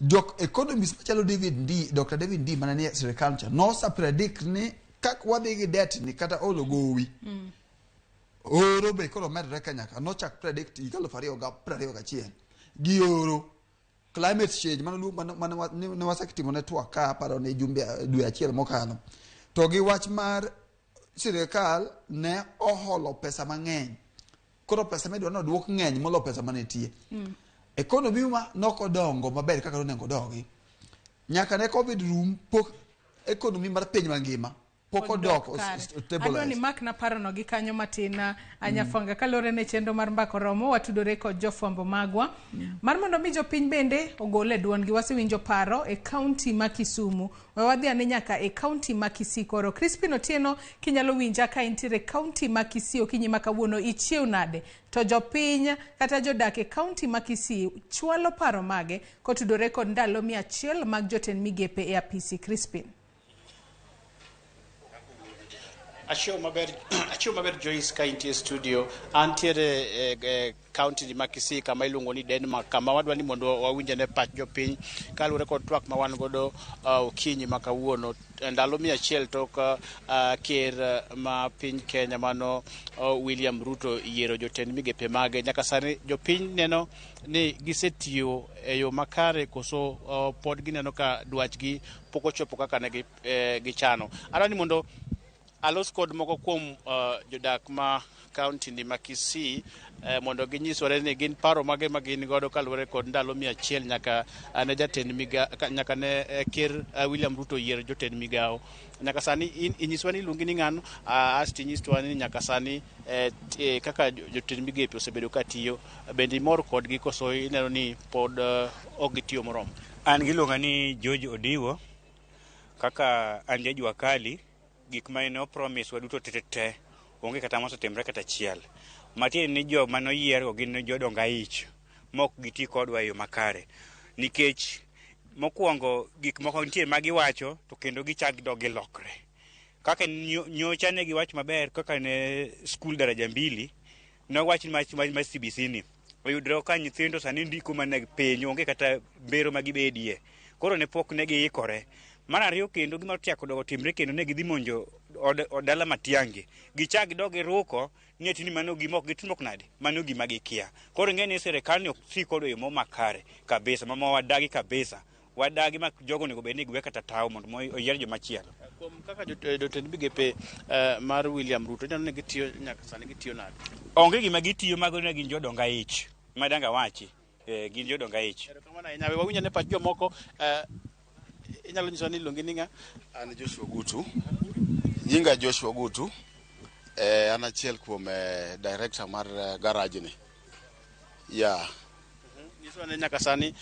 Jok economist machalo David Ndii, Dr. David Ndii mane nie sirikal cha nosa predict ni kak wadhi gi debt ni kata olo gowi. Oro be koro medore Kenya ka nochak predict higa 2021 gi oro climate change mane ne wasetimo ne twak ka aparo ni jumbe dwe achiel mokalo. To gi wach mar sirikal ne oholo pesa mang'eny. Koro pesa midwa ni oduok ng'eny molo pesa manitie. Economy ma nokodongo maber kaka nonego odogi. Nyaka ne Covid rum pok economy mar piny mangima pok odok Adwa ni mak na parono gi kanyo matin Anyafwanga kaluwore ne chenro mar Mbaka Oromo watudore kod jofwambo magwa mar mondo mi jopiny bende ogol e duondgi. Wasewinjo paro e kaunti ma Kisumu, we wadhi ane nyaka e kaunti ma Kisii. Koro Crispin Otieno, kinyalo winja ka intiere e kaunti ma Kisii okinyi ma kawuono, ichiew nade? To jopiny kata jodak e kaunti ma Kisii chwalo paro mage kotudore kod ndalo 100 mag jotend migepe e apisi? Crispin. Achiew maber Joyce ka intie studio. Antiere e county ma Kisii kama iluongo ni Denmark, kama wadwa ni mondo wawinj ane pach jopiny kaluwore kod twak ma wan godo okinyi ma kawuono. Ndalo 100 tok ker ma piny Kenya mano William Ruto yiero jotend migepe mage. Nyaka sani jopiny neno ni gisetiyo e yo makare koso pod gineno ka dwachgi pok ochopo kaka ne gichano. Adwa ni mondo alos kod moko kuom jodak ma kaunti ni ma Kisii mondo ginyisore ni gin paro mage ma gin godo kaluwore kod ndalo 100 nyaka ne jatend migawo, nyaka ne ker William Ruto yier jotend migawo. Nyaka sani inyiswa ni iluongi ni ng'ano, asto inyiswa ni nyaka sani kaka jotend migepe osebedo ka tiyo, bende imor kodgi koso ineno ni pod ok gitiyo moromo? An giluonga ni George Odiwo, kaka an jajua kali, gik ma ne opromise waduto te onge kata mosetimre kata achiel. Matiende ni joma noyiergo gin jodong aich mok giti kodwa e yo makare. Nikech mokwongo gik moko nitie ma giwacho to kendo gichak gidok gilokre. Kaka nyocha ne giwacho maber kaka ne skul daraja mbili, nowach ni mar CBC ni oyudre ka nyithindo sani ndiko mana piny, onge kata mbero ma gibedie. Koro ne pok ne giikore. Mar ariyo kendo gima ochako dogo timre kendo ne gidhi monjo od dala Matiang'i. Gichak gidog giruko ni ati ni mano gima ok gitimo nade, mano gima gikia. Koro ing'e ni sirikal ni ok ti kodwa e yo makare kabisa, ma wadagi kabisa. Wadagi ma jogo onego bed ni giwe kata tawo mondo oyier joma chielo. Kuom kaka jotend migepe mar William Ruto ineno ni gitiyo nyaka sani gitiyo nade? Onge gima gitiyo, mago ne gin jodong aich. Madanga wachi, gin jodong aich. Erokamano ahinya. We wawinj ane pach jomoko. Inyalo nyisowa ni iluongi ni ng'a? An Joshua Gutu. Nyinga Joshua Gutu. An achiel kuom director mar garage ni. Yeah. Nyiswa ni nyaka sani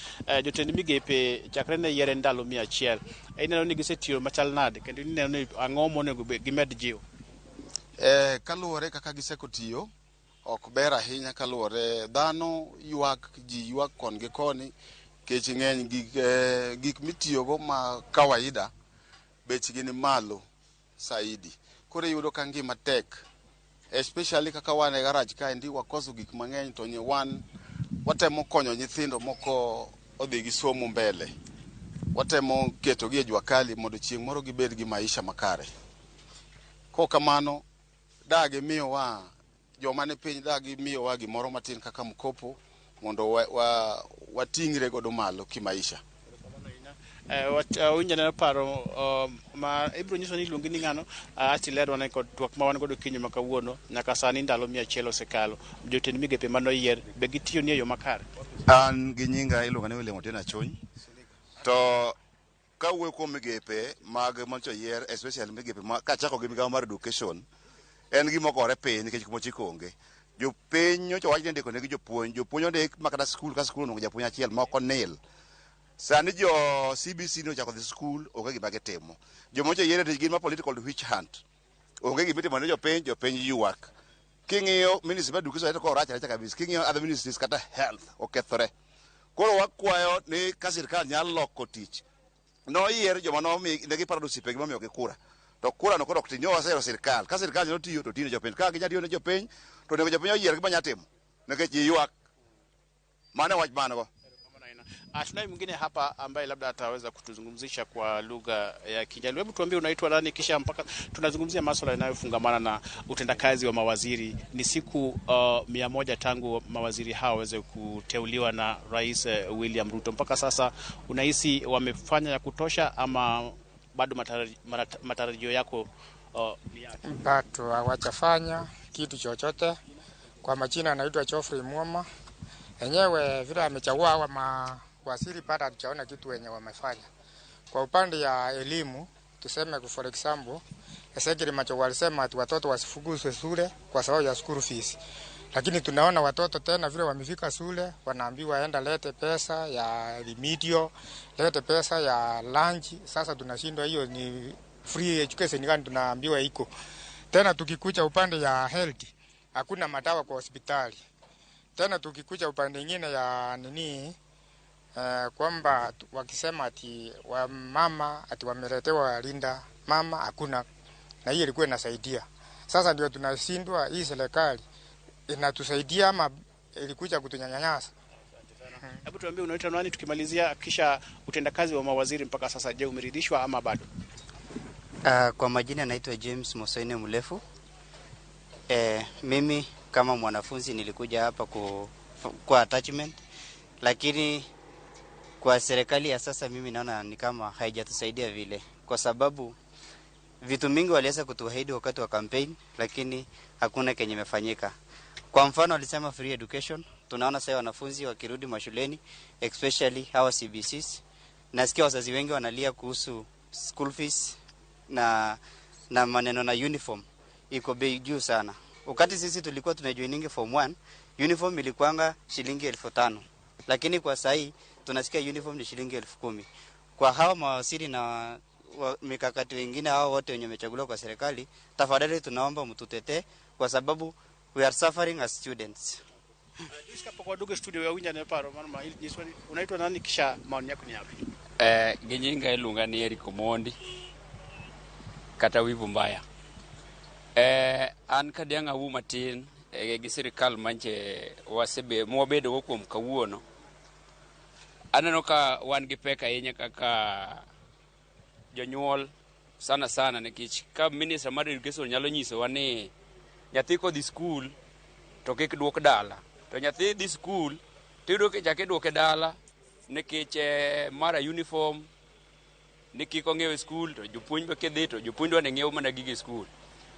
jotend migepe chakre ne yiere ndalo 100 ineno ni gisetiyo machal nade kendo ineno ni ang'o monego gimed jiwo? Kaluwore kaka giseko tiyo, ok ber ahinya kaluwore dhano ywak, ji ywak kon gi koni kech ng'eny gik mitiyogo ma kawaida bechgi ni malo saidi. Koro iyudo ka ngima tek especially kaka wan e garage kaendi wakoso gik mang'eny to wan watemo konyo nyithindo moko odhi gi somo mbele. Watemo ketogi e jua kali mondo chieng' moro gibed gi maisha makare. Kok kamano, da gimiyowa joma ni piny da gimiyowa gimoro matin kaka mkopo mondo wating're godo malo kimaisha. Winjo neno paro ma ibiro nyiso ni iluongi ni ng'ano achilerwa ne kod twak ma wan godo kinyo ma kawuono nyaka sani ndalo 100 osekalo jotend migepe manoyier be gitiyo ni e yo makare. An gi nyinga iluonga ni William Otieno Achuny. To kawuoyo kuom migepe mag manyocha oyier, especially migepe ma kachako gi migawo mar education, en gima ogore piny nikech kuma chik onge. Jopiny nyocha wach ni indiko negi jopuonj, jopuonj ondik ma kata skul ka skul onwang'o japuonj achiel moko nil. Sani jo CBC ni ochako dhi skul, onge gima gitimo. Joma nyocha oyier e tich gin ma political witch hunt. Onge gima itimo ne jopiny, jopiny ywak. King'iyo ministry mar education to korach aracha kabisa. King'iyo other ministries kata health okethore. Koro wakwayo ni ka sirkal nyalo loko tich, noyier joma nomi ne giparo osiepegi momiyogi kura. To kura no koro ok ti, nyo wasehero sirkal. Ka sirkal nyalo tiyo to tiyo ne jopiny. Ka ginyalo tiyo ne jopiny, to onego jopiny oyier gima nyalo timo. Nikech ji ywak. Mano e wach man go. Tunaye mwingine hapa ambaye labda ataweza kutuzungumzisha kwa lugha ya Kijaluo. Hebu tuambie unaitwa nani, kisha mpaka tunazungumzia masuala yanayofungamana na utendakazi wa mawaziri. Ni siku 100 tangu mawaziri hao waweze kuteuliwa na Rais William Ruto. Mpaka sasa unahisi wamefanya ya kutosha ama bado matarajio yako ni yapi? Bado hawajafanya kitu chochote. Kwa majina anaitwa Geoffrey Mwoma. Enyewe vile amechagua hawa mawaziri bado hatujaona kitu wenye wamefanya. Kwa upande ya elimu, tuseme for example, Ezekiel Machogu alisema ati watoto wasifukuzwe shule kwa sababu ya school fees. Lakini tunaona watoto tena vile wamefika shule wanaambiwa enda lete pesa ya remedial, lete pesa ya lunch. Sasa tunashindwa, hiyo ni free education gani tunaambiwa iko. Tena tukikuja upande ya health, hakuna madawa kwa hospitali. Tena tukikuja upande nyingine ya nini, kwamba wakisema ati wamama ati wameletewa linda mama, hakuna, na hiyo ilikuwa inasaidia. Sasa ndio tunashindwa, hii serikali inatusaidia ama ilikuja kutunyanyasa? Hebu tuambie unaitwa nani tukimalizia, kisha utendakazi wa mawaziri mpaka sasa, je, umeridhishwa ama bado? Kwa majina naitwa James Mosoine Mulefu. Mimi kama mwanafunzi nilikuja hapa kwa attachment, lakini kwa serikali ya sasa mimi naona ni kama haijatusaidia vile, kwa sababu vitu mingi waliweza kutuahidi wakati wa campaign, lakini hakuna kenye imefanyika. Kwa mfano walisema free education, tunaona sasa wanafunzi wakirudi mashuleni, especially hawa CBCs. Nasikia wazazi wengi wanalia kuhusu school fees na maneno na uniform iko bei juu sana. Wakati sisi tulikuwa tunajoiningi form 1, uniform ilikuanga shilingi 5,000. Lakini kwa sahi tunasikia uniform ni shilingi 10,000. Kwa hawa mawaziri na mikakati wengine hao wote wenye wamechaguliwa kwa serikali, tafadhali tunaomba mtutetee kwa sababu we are suffering as students. Kwa Duge studio ya Winja Neparo, unaitwa nani kisha maoni yako ni yapi? Ginyinga iluonga ni Eric Omondi kata wivu mbaya. An kadiang' awu matin gi sirikal manche wasebe mwabedo go kuom kawuono. Aneno ka wan gi pek ahinya kaka jonyuol sana sana, nikech ka minister mar education nyalo nyisowa ni nyathi kodhi skul to kik duok dala, to nyathi dhi skul to iyudo kichak iduoke dala nikech mara uniform ni kik ong'iew e skul, to jopuonj be kidhi to jopuonj dwa ni ng'iew mana gige skul.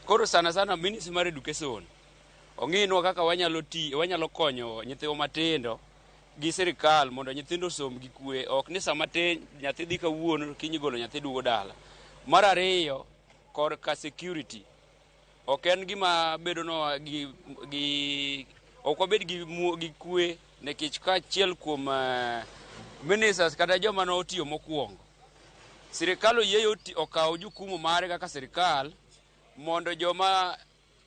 Koro sana sana ministry mar education ong'inwa kaka wanyalo konyo nyithiwa matindo gi sirikal mondo nyithindo osom gi kwe, ok ni sama tin nyathi dhi kawuono kiny igolo nyathi duogo dala. Mar ariyo, korka security ok en gima bedo gi ok wabed gi kwe, nikech ka achiel kuom ministers kata joma notiyo mokwongo, sirikal oyie okaw jukumu mare kaka sirikal mondo joma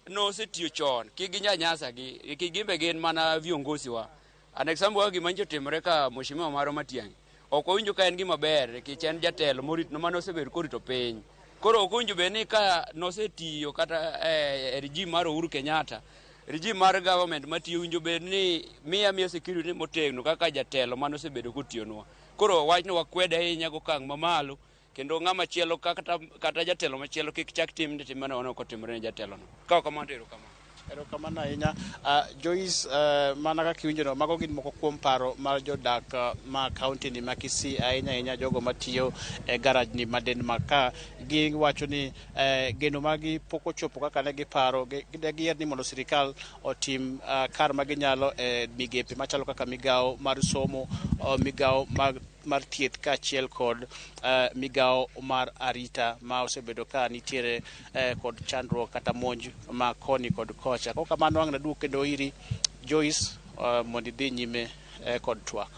nosetiyo chon kik ginyanyasa gi, kik gimbe gin mana viongozi wa. An example wa gima nyocha otimore ka Mheshimiwa Maro Matiang'i, ok owinjo ka en gima ber nikech en jatelo morito mane osebedo korito piny. Koro ok owinjo bed ni ka nosetiyo kata e regime mar Uhuru Kenyatta, regime mar government matiyo, owinjo bed ni miya security motegno kaka jatelo mane osebedo kotiyonwa. Koro wachno wakwede ahinya gokang' mamalo, kendo ng'ama chielo kata jatelo machielo kik chak tim ni tim mane ok otimore ne jatelono. Ka ok kamano to erokamano. Erokamano ahinya. Joyce, mana kaka iwinjono, mago gin moko kuom paro mar jodak ma kaunti ni ma Kisii, ahinya ahinya jogo matiyo e garaj ni ma Denmark ka giwacho ni geno magi pok ochopo kaka ne giparo. Ne giyier ni mondo sirikal otim kar ma ginyalo e migepe machalo kaka migawo mar somo, migawo mar thieth kaachiel kod migawo mar arita ma osebedo ka nitiere kod chandruok kata monj ma koni kod kocha. Kok kamano ang' naduog kendo iri Joyce mondo idhi nyime kod twak.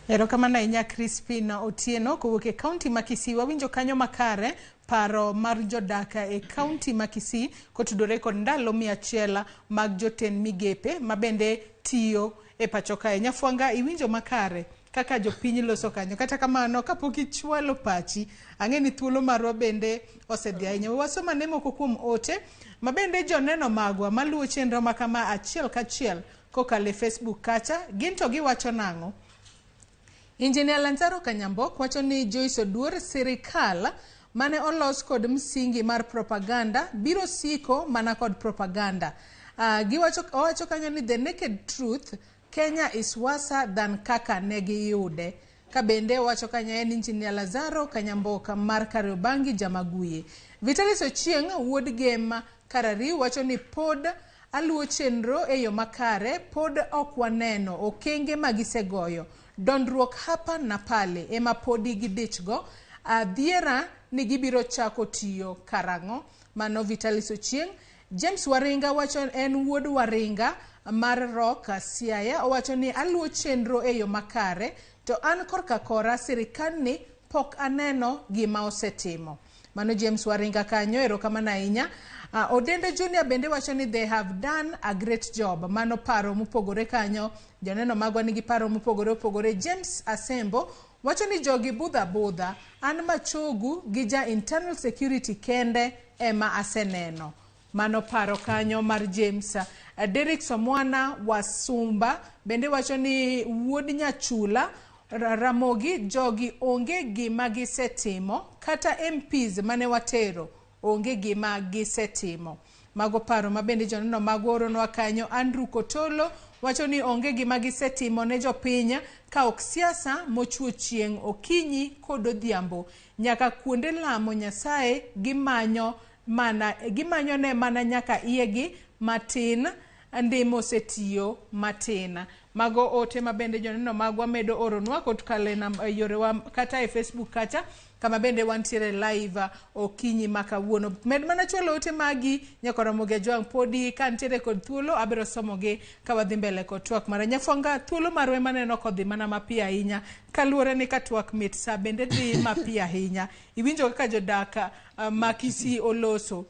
Erokamano ahinya Crispin Otieno kowuok e kaunti ma Kisii. Wawinjo kanyo makare paro mar jodak e kaunti ma Kisii kotudore kod ndalo 100 mag jotend migepe ma bende tiyo e pacho kae. Nyafwanga, iwinjo makare kaka jopiny loso kanyo. Kata kamano, kapok ichwalo pachi, ang'e ni thuolo marwa bende osedhi ahinya. Wasom ane moko kuom ote ma bende joneno magwa maluwo chenro ma kama achiel kachiel kokalo e Facebook kacha, gin to giwacho nang'o? Engineer Lanzaro Kanyambok wacho ni Joyce Oduor, sirikal mane olos kod msingi mar propaganda biro siko mana kod propaganda. Owacho kanyo ni the naked truth, Kenya is worse than kaka negiyude. Ka bende owacho kanyo en Engineer Lazaro Kanyamboka mar Kariobangi Jamaguye. Vitalis Ochieng' wuod Gem Karariu wacho ni pod aluwo chenro e yo makare, pod ok waneno okenge magisegoyo. Dondruok hapa na pale ema podi gidichgo. Adhiera ni gibiro chako tiyo karang'o. Mano Vitalis Ochieng'. James Waringa wacho en wuod Waringa mar Rock Siaya, owacho ni aluwo chenro e yo makare, to an korka kora sirikal ni pok aneno gima osetimo. Mano James Waringa kanyo, erokamano ahinya. Odende Junior bende wacho ni they have done a great job. Mano paro mopogore kanyo, joneno magwa nigi paro mopogore opogore. James Asembo wacho ni jogi budha budha, an machogu gi ja internal security kende ema aseneno. Mano paro kanyo mar James. Derrick Somwana Wasumba bende wacho ni wuod Nyachula Ramogi, jogi onge gima gisetimo, kata MPs mane watero onge gima gisetimo. Mago paro ma bende joneno mag oronwa kanyo. Andrew Kotolo wacho ni onge gima gisetimo ne jopiny ka ok siasa mochuo chieng' okinyi kod odhiambo. Nyaka kuonde lamo Nyasaye gimanyo ne mana nyaka iyegi matin ndimo osetiyo matin. Mago ote ma bende joneno magwa medo oronwa kokalo e yorewa kata e Facebook kacha kama bende wantiere live okinyi ma kawuono. Med mana chwalo ote magi nyakoromogi Ajwang' podi ka ntiere kod thuolo abiro somogi ka wadhi mbele kod twak mara. Nyafwanga, thuolo marwa ema neno kodhi mana mapiyo ahinya kaluwore ni ka twak mit sa bende dhi mapiyo ahinya. Iwinjo kaka jodak ma Kisii oloso.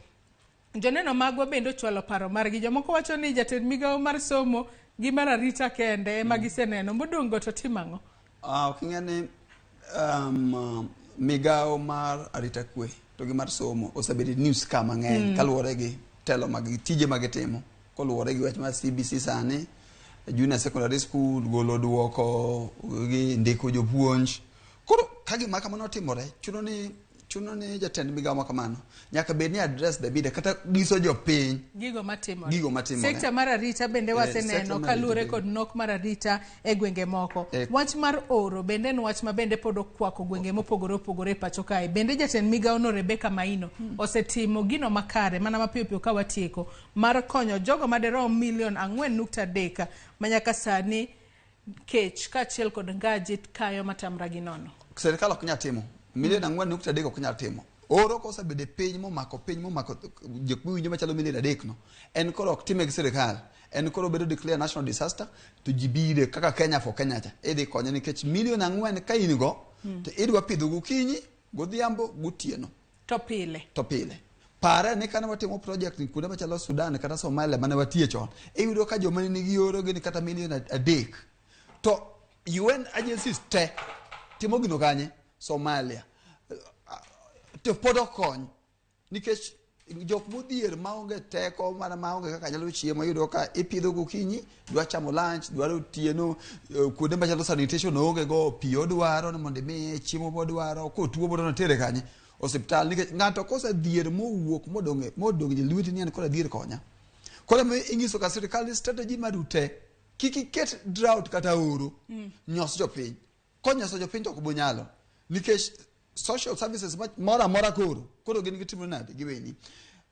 Joneno magwa bende ochwalo paro margi. Jomoko wacho ni jatend migawo mar somo gi mar arita kende ema giseneno. Modong' go to timo ang'o? Ok ing'e ni migawo mar arita kwe to gi mar somo osebedo news ka mang'eny kaluwore gi telo mag tije magitimo koluwore gi wach mar CBC sani, junior secondary school, golo duoko gi ndiko jopuonj. Koro ka gima kamano otimore, chuno ni jatend migawo ma kamano nyaka bed ni address the media kata nyiso jopiny gigo matimore. Gigo matimore. Sekta mar arita bende waseneno kaluwore kod nok mar arita e gwenge moko. Wach mar oro bende en wach ma bende pod okwako gwenge mopogore opogore e pacho kae. Bende jatend migawo no Rebecca Maino osetimo gino makare mana mapiyo piyo ka watieko mar konyo jogo maderom milion 4.3 manyaka sani kech kaachiel kod ngaji kayo matamra gi nono. Sirikal ok nyal timo. Milion 4.3 ok nyal timo. Oro kosebedo e piny momako jok miwinjo machalo milion 3 no. En koro ok time gi sirikal. En koro bedo declare national disaster to ji bire kaka Kenya for Kenya cha. Idhi konye nikech milion 4 ka in go to idwa pidho gokinyi, godhiambo, gotieno. To pile. To pile. Pare ni kane watimo project ni kuonde machalo Sudan kata Somalia mane watie chon. Iyudo ka joma nigi oro gin kata milion 3. To UN agencies te timo gino kanye? Somalia. To pod okony nikech Jok modhier maonge teko mana maonge kaka nyalo chiemo iyudo ka ipidho gokinyi, dwa chamo lunch, dwaro otieno, kuonde machalo sanitation oonge go, pi odwaro ni mondo imiye, chiemo bodwaro, kotuo bodwaro notere kanye? Osiptal. Nikech ng'ato kosedhier mowuok modong' modong' e lweti ni an koro adhier konya. Koro ema inyiso ka sirikal ni strategy maru te kik iket drought kata oro nyos jopiny. Konyoso jopiny to ok bonyalo nikech social services moro amora koro koro gin gitimre nade giweni.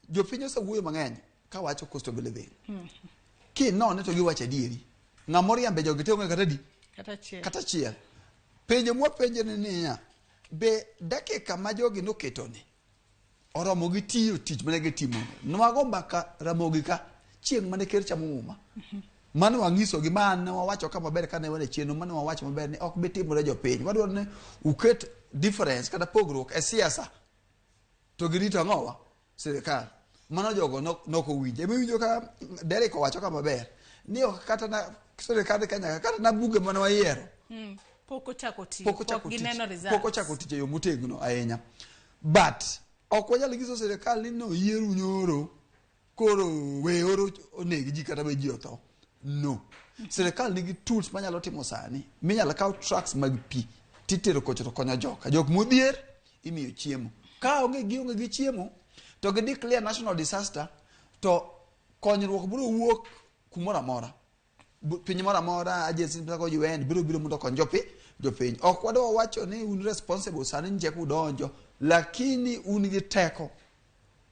Jopiny osewuoyo mang'eny kawacho cost of living. Kinone to giwacho adieri. Ng'ama oriembe jogi te onge kata adi? Kata achiel. Kata achiel. Penjo mwapenjo ni niya, be dakika ma jogi noketo ni oromo gi tiyo tich mane gitimo? Nwago mbaka Ramogi ka chieng' mane ker chamo muma. Mano wang'isogi ma ne wawacho ka maber kane wan e chenro mane wawacho maber ni ok bi timore jopiny. Wadwaro ni uket difference kata pogruok e siasa to girito ang'owa sirikal. Mano jogo nok owinjo. Ema iwinjo ka Derek owacho ka maber ni ok kata na sirikal Kenya ka kata na buge mane wayiero Pok ochako tiyo. pok ochako tich gineno results. pok ochako tich e yo motegno ahinya. But ok wanyal nyiso sirikal ni noyieru nyoro koro we oro oneg ji kata we ji otho. No. Sirikal nigi tools manyalo timo sani. Minyalo kaw trucks mag pi titero kocha to konyo joka. Jok modhier imiyo chiemo. Ka onge gionge gi chiemo to gi declare national disaster to konyruok biro wuok kumoro amora. Piny moro amora agency kaka UN biro biro mondo okony jopiny. Ok wadwa wacho ni un responsible sani nje kudonjo lakini un gi teko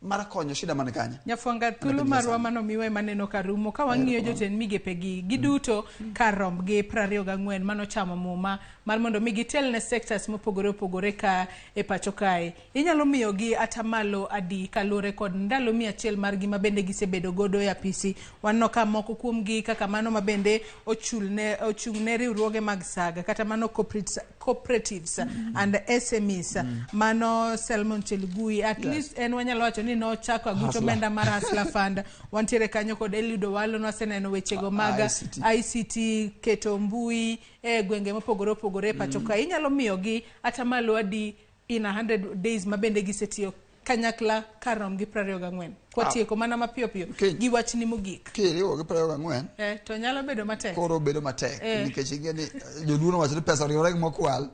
mar konyo shida man kanye. Nyafwanga thuolo piny marwa masani. manomiwa ema neno ka rumo ka wang'iyo jotend migepe gi giduto kar rombgi 24 manochamo muma mar mondo mi gitel ne sectors mopogore opogore ka e pacho kae. Inyalo miyogi atamalo adi kaluwore kod ndalo 100 margi ma bende gisebedo godo e apisi. Waneno ka moko kuomgi kaka mano ma bende ochung' ne riwruoge mag SAGA kata mano cooperatives and SMEs. Mano Salmon Chelugui at least en wanyalo wacho ni nochako aguch Hustler. omenda mar Hustler Fund. Wantiere kanyo kod Eliud Owalo nwaseneno wechego mag ICT. ICT keto mbui e gwenge mopogore opogore e pacho ka. Inyalo miyogi atamalo adi in 100 days ma bende gisetiyo kanyakla kar romgi 24. Kwatieko mana mapiyo piyo gi wachni mogik. Kiriwo gi 24 To nyalo bedo matek. koro bedo matek nikech ing'e ni joluo nowacho ni pesa oriwore gi mokwal.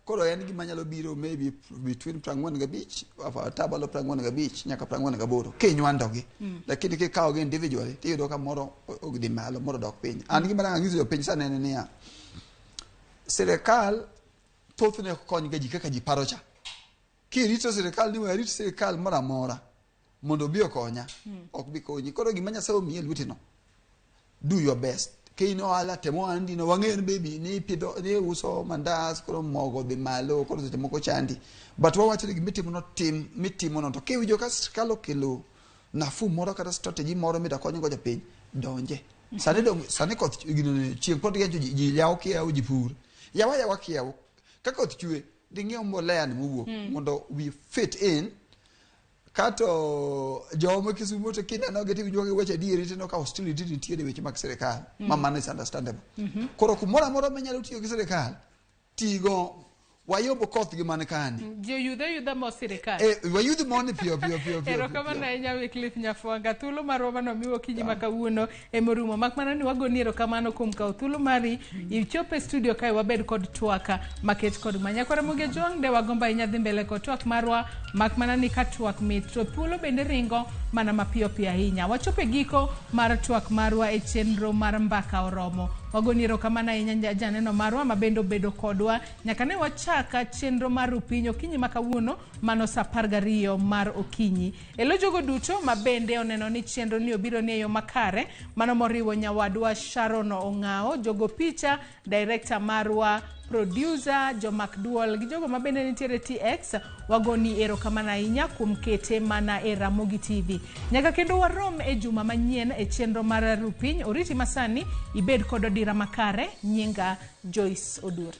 Koro en gima nyalo biro maybe between 45 atamalo 45 nyaka 48 kinywandogi. Lakini kikawogi individually tiyudo ka moro odhi malo moro dok piny. An gima dang' anyiso jopiny sani en niya, sirikal thothne ok kony ga ji kaka ji paro cha. Kirito sirikal ni we arit sirikal moro amora mondo obi okonya, ok bi konyi. Koro gima Nyasaye omiyi e lweti no, do your best. Ka in ohala tem ohandi no, wang'eyo ni baby ni ipidho ni iuso mandas koro mogo dhi malo koro seche moko chandi. But wawacho ni gimitimo no tim mitimo no to kiwinjo ka sirikal okelo nafuu moro kata strategy moro mida konygo jopiny, donje. Sani dong sani koth gino chieng' pod rieny to ji yawo kiewo ji pur. Yawa yawa kiewo. Ka koth chwe, dhi ng'iew mbolea ni mowuok mondo we fit in. Kato joma Kisumo to kineno gi tiwinjo ka giwacho adieri tineno ka hostility nitiere e weche mag sirikal ma mano is understandable. Koro kumoro amora minyalo tiyo gi sirikal, tigo wayombo koth gi man kani. Ji oyudhe ayudha mo sirikal. Wayudh moni piyo piyo piyo piyo. Erokamano ahinya Wycliffe Nyafwanga. Thuolo marwa manomiwa okinyi ma kawuono emorumo. Mak mana ni wagoni erokamano kuom kawo thuolo mari ichop e studio kae wabed kod twak maket kod ma. Nyakwara Ramogi Ajwang' de wagombo ahinya dhi mbele kod twak marwa mak mana ni ka twak mit to thuolo bende ringo mana mapiyo piyo ahinya. Wachopo e giko mar twak marwa e chenro mar Mbaka Oromo. Wagoni erokamano ahinya janeno marwa ma bende obedo kodwa nyaka ne wachaka chenro mar Rupiny okinyi ma kawuono mano saa 12 mar okinyi. Elo jogo duto ma bende oneno ni chenro ni obiro ni e yo makare, mano moriwo nyawadwa Sharon Ong'ao, jogo picha, director marwa, producer, jomak duol gi jogo ma bende nitiere TX, wagoni erokamano ahinya kuom kete mana e Ramogi TV. Nyaka kendo warom e juma manyien e chenro mar Rupiny. Oriti masani ibed kod odira makare. Nyinga Joyce Odur.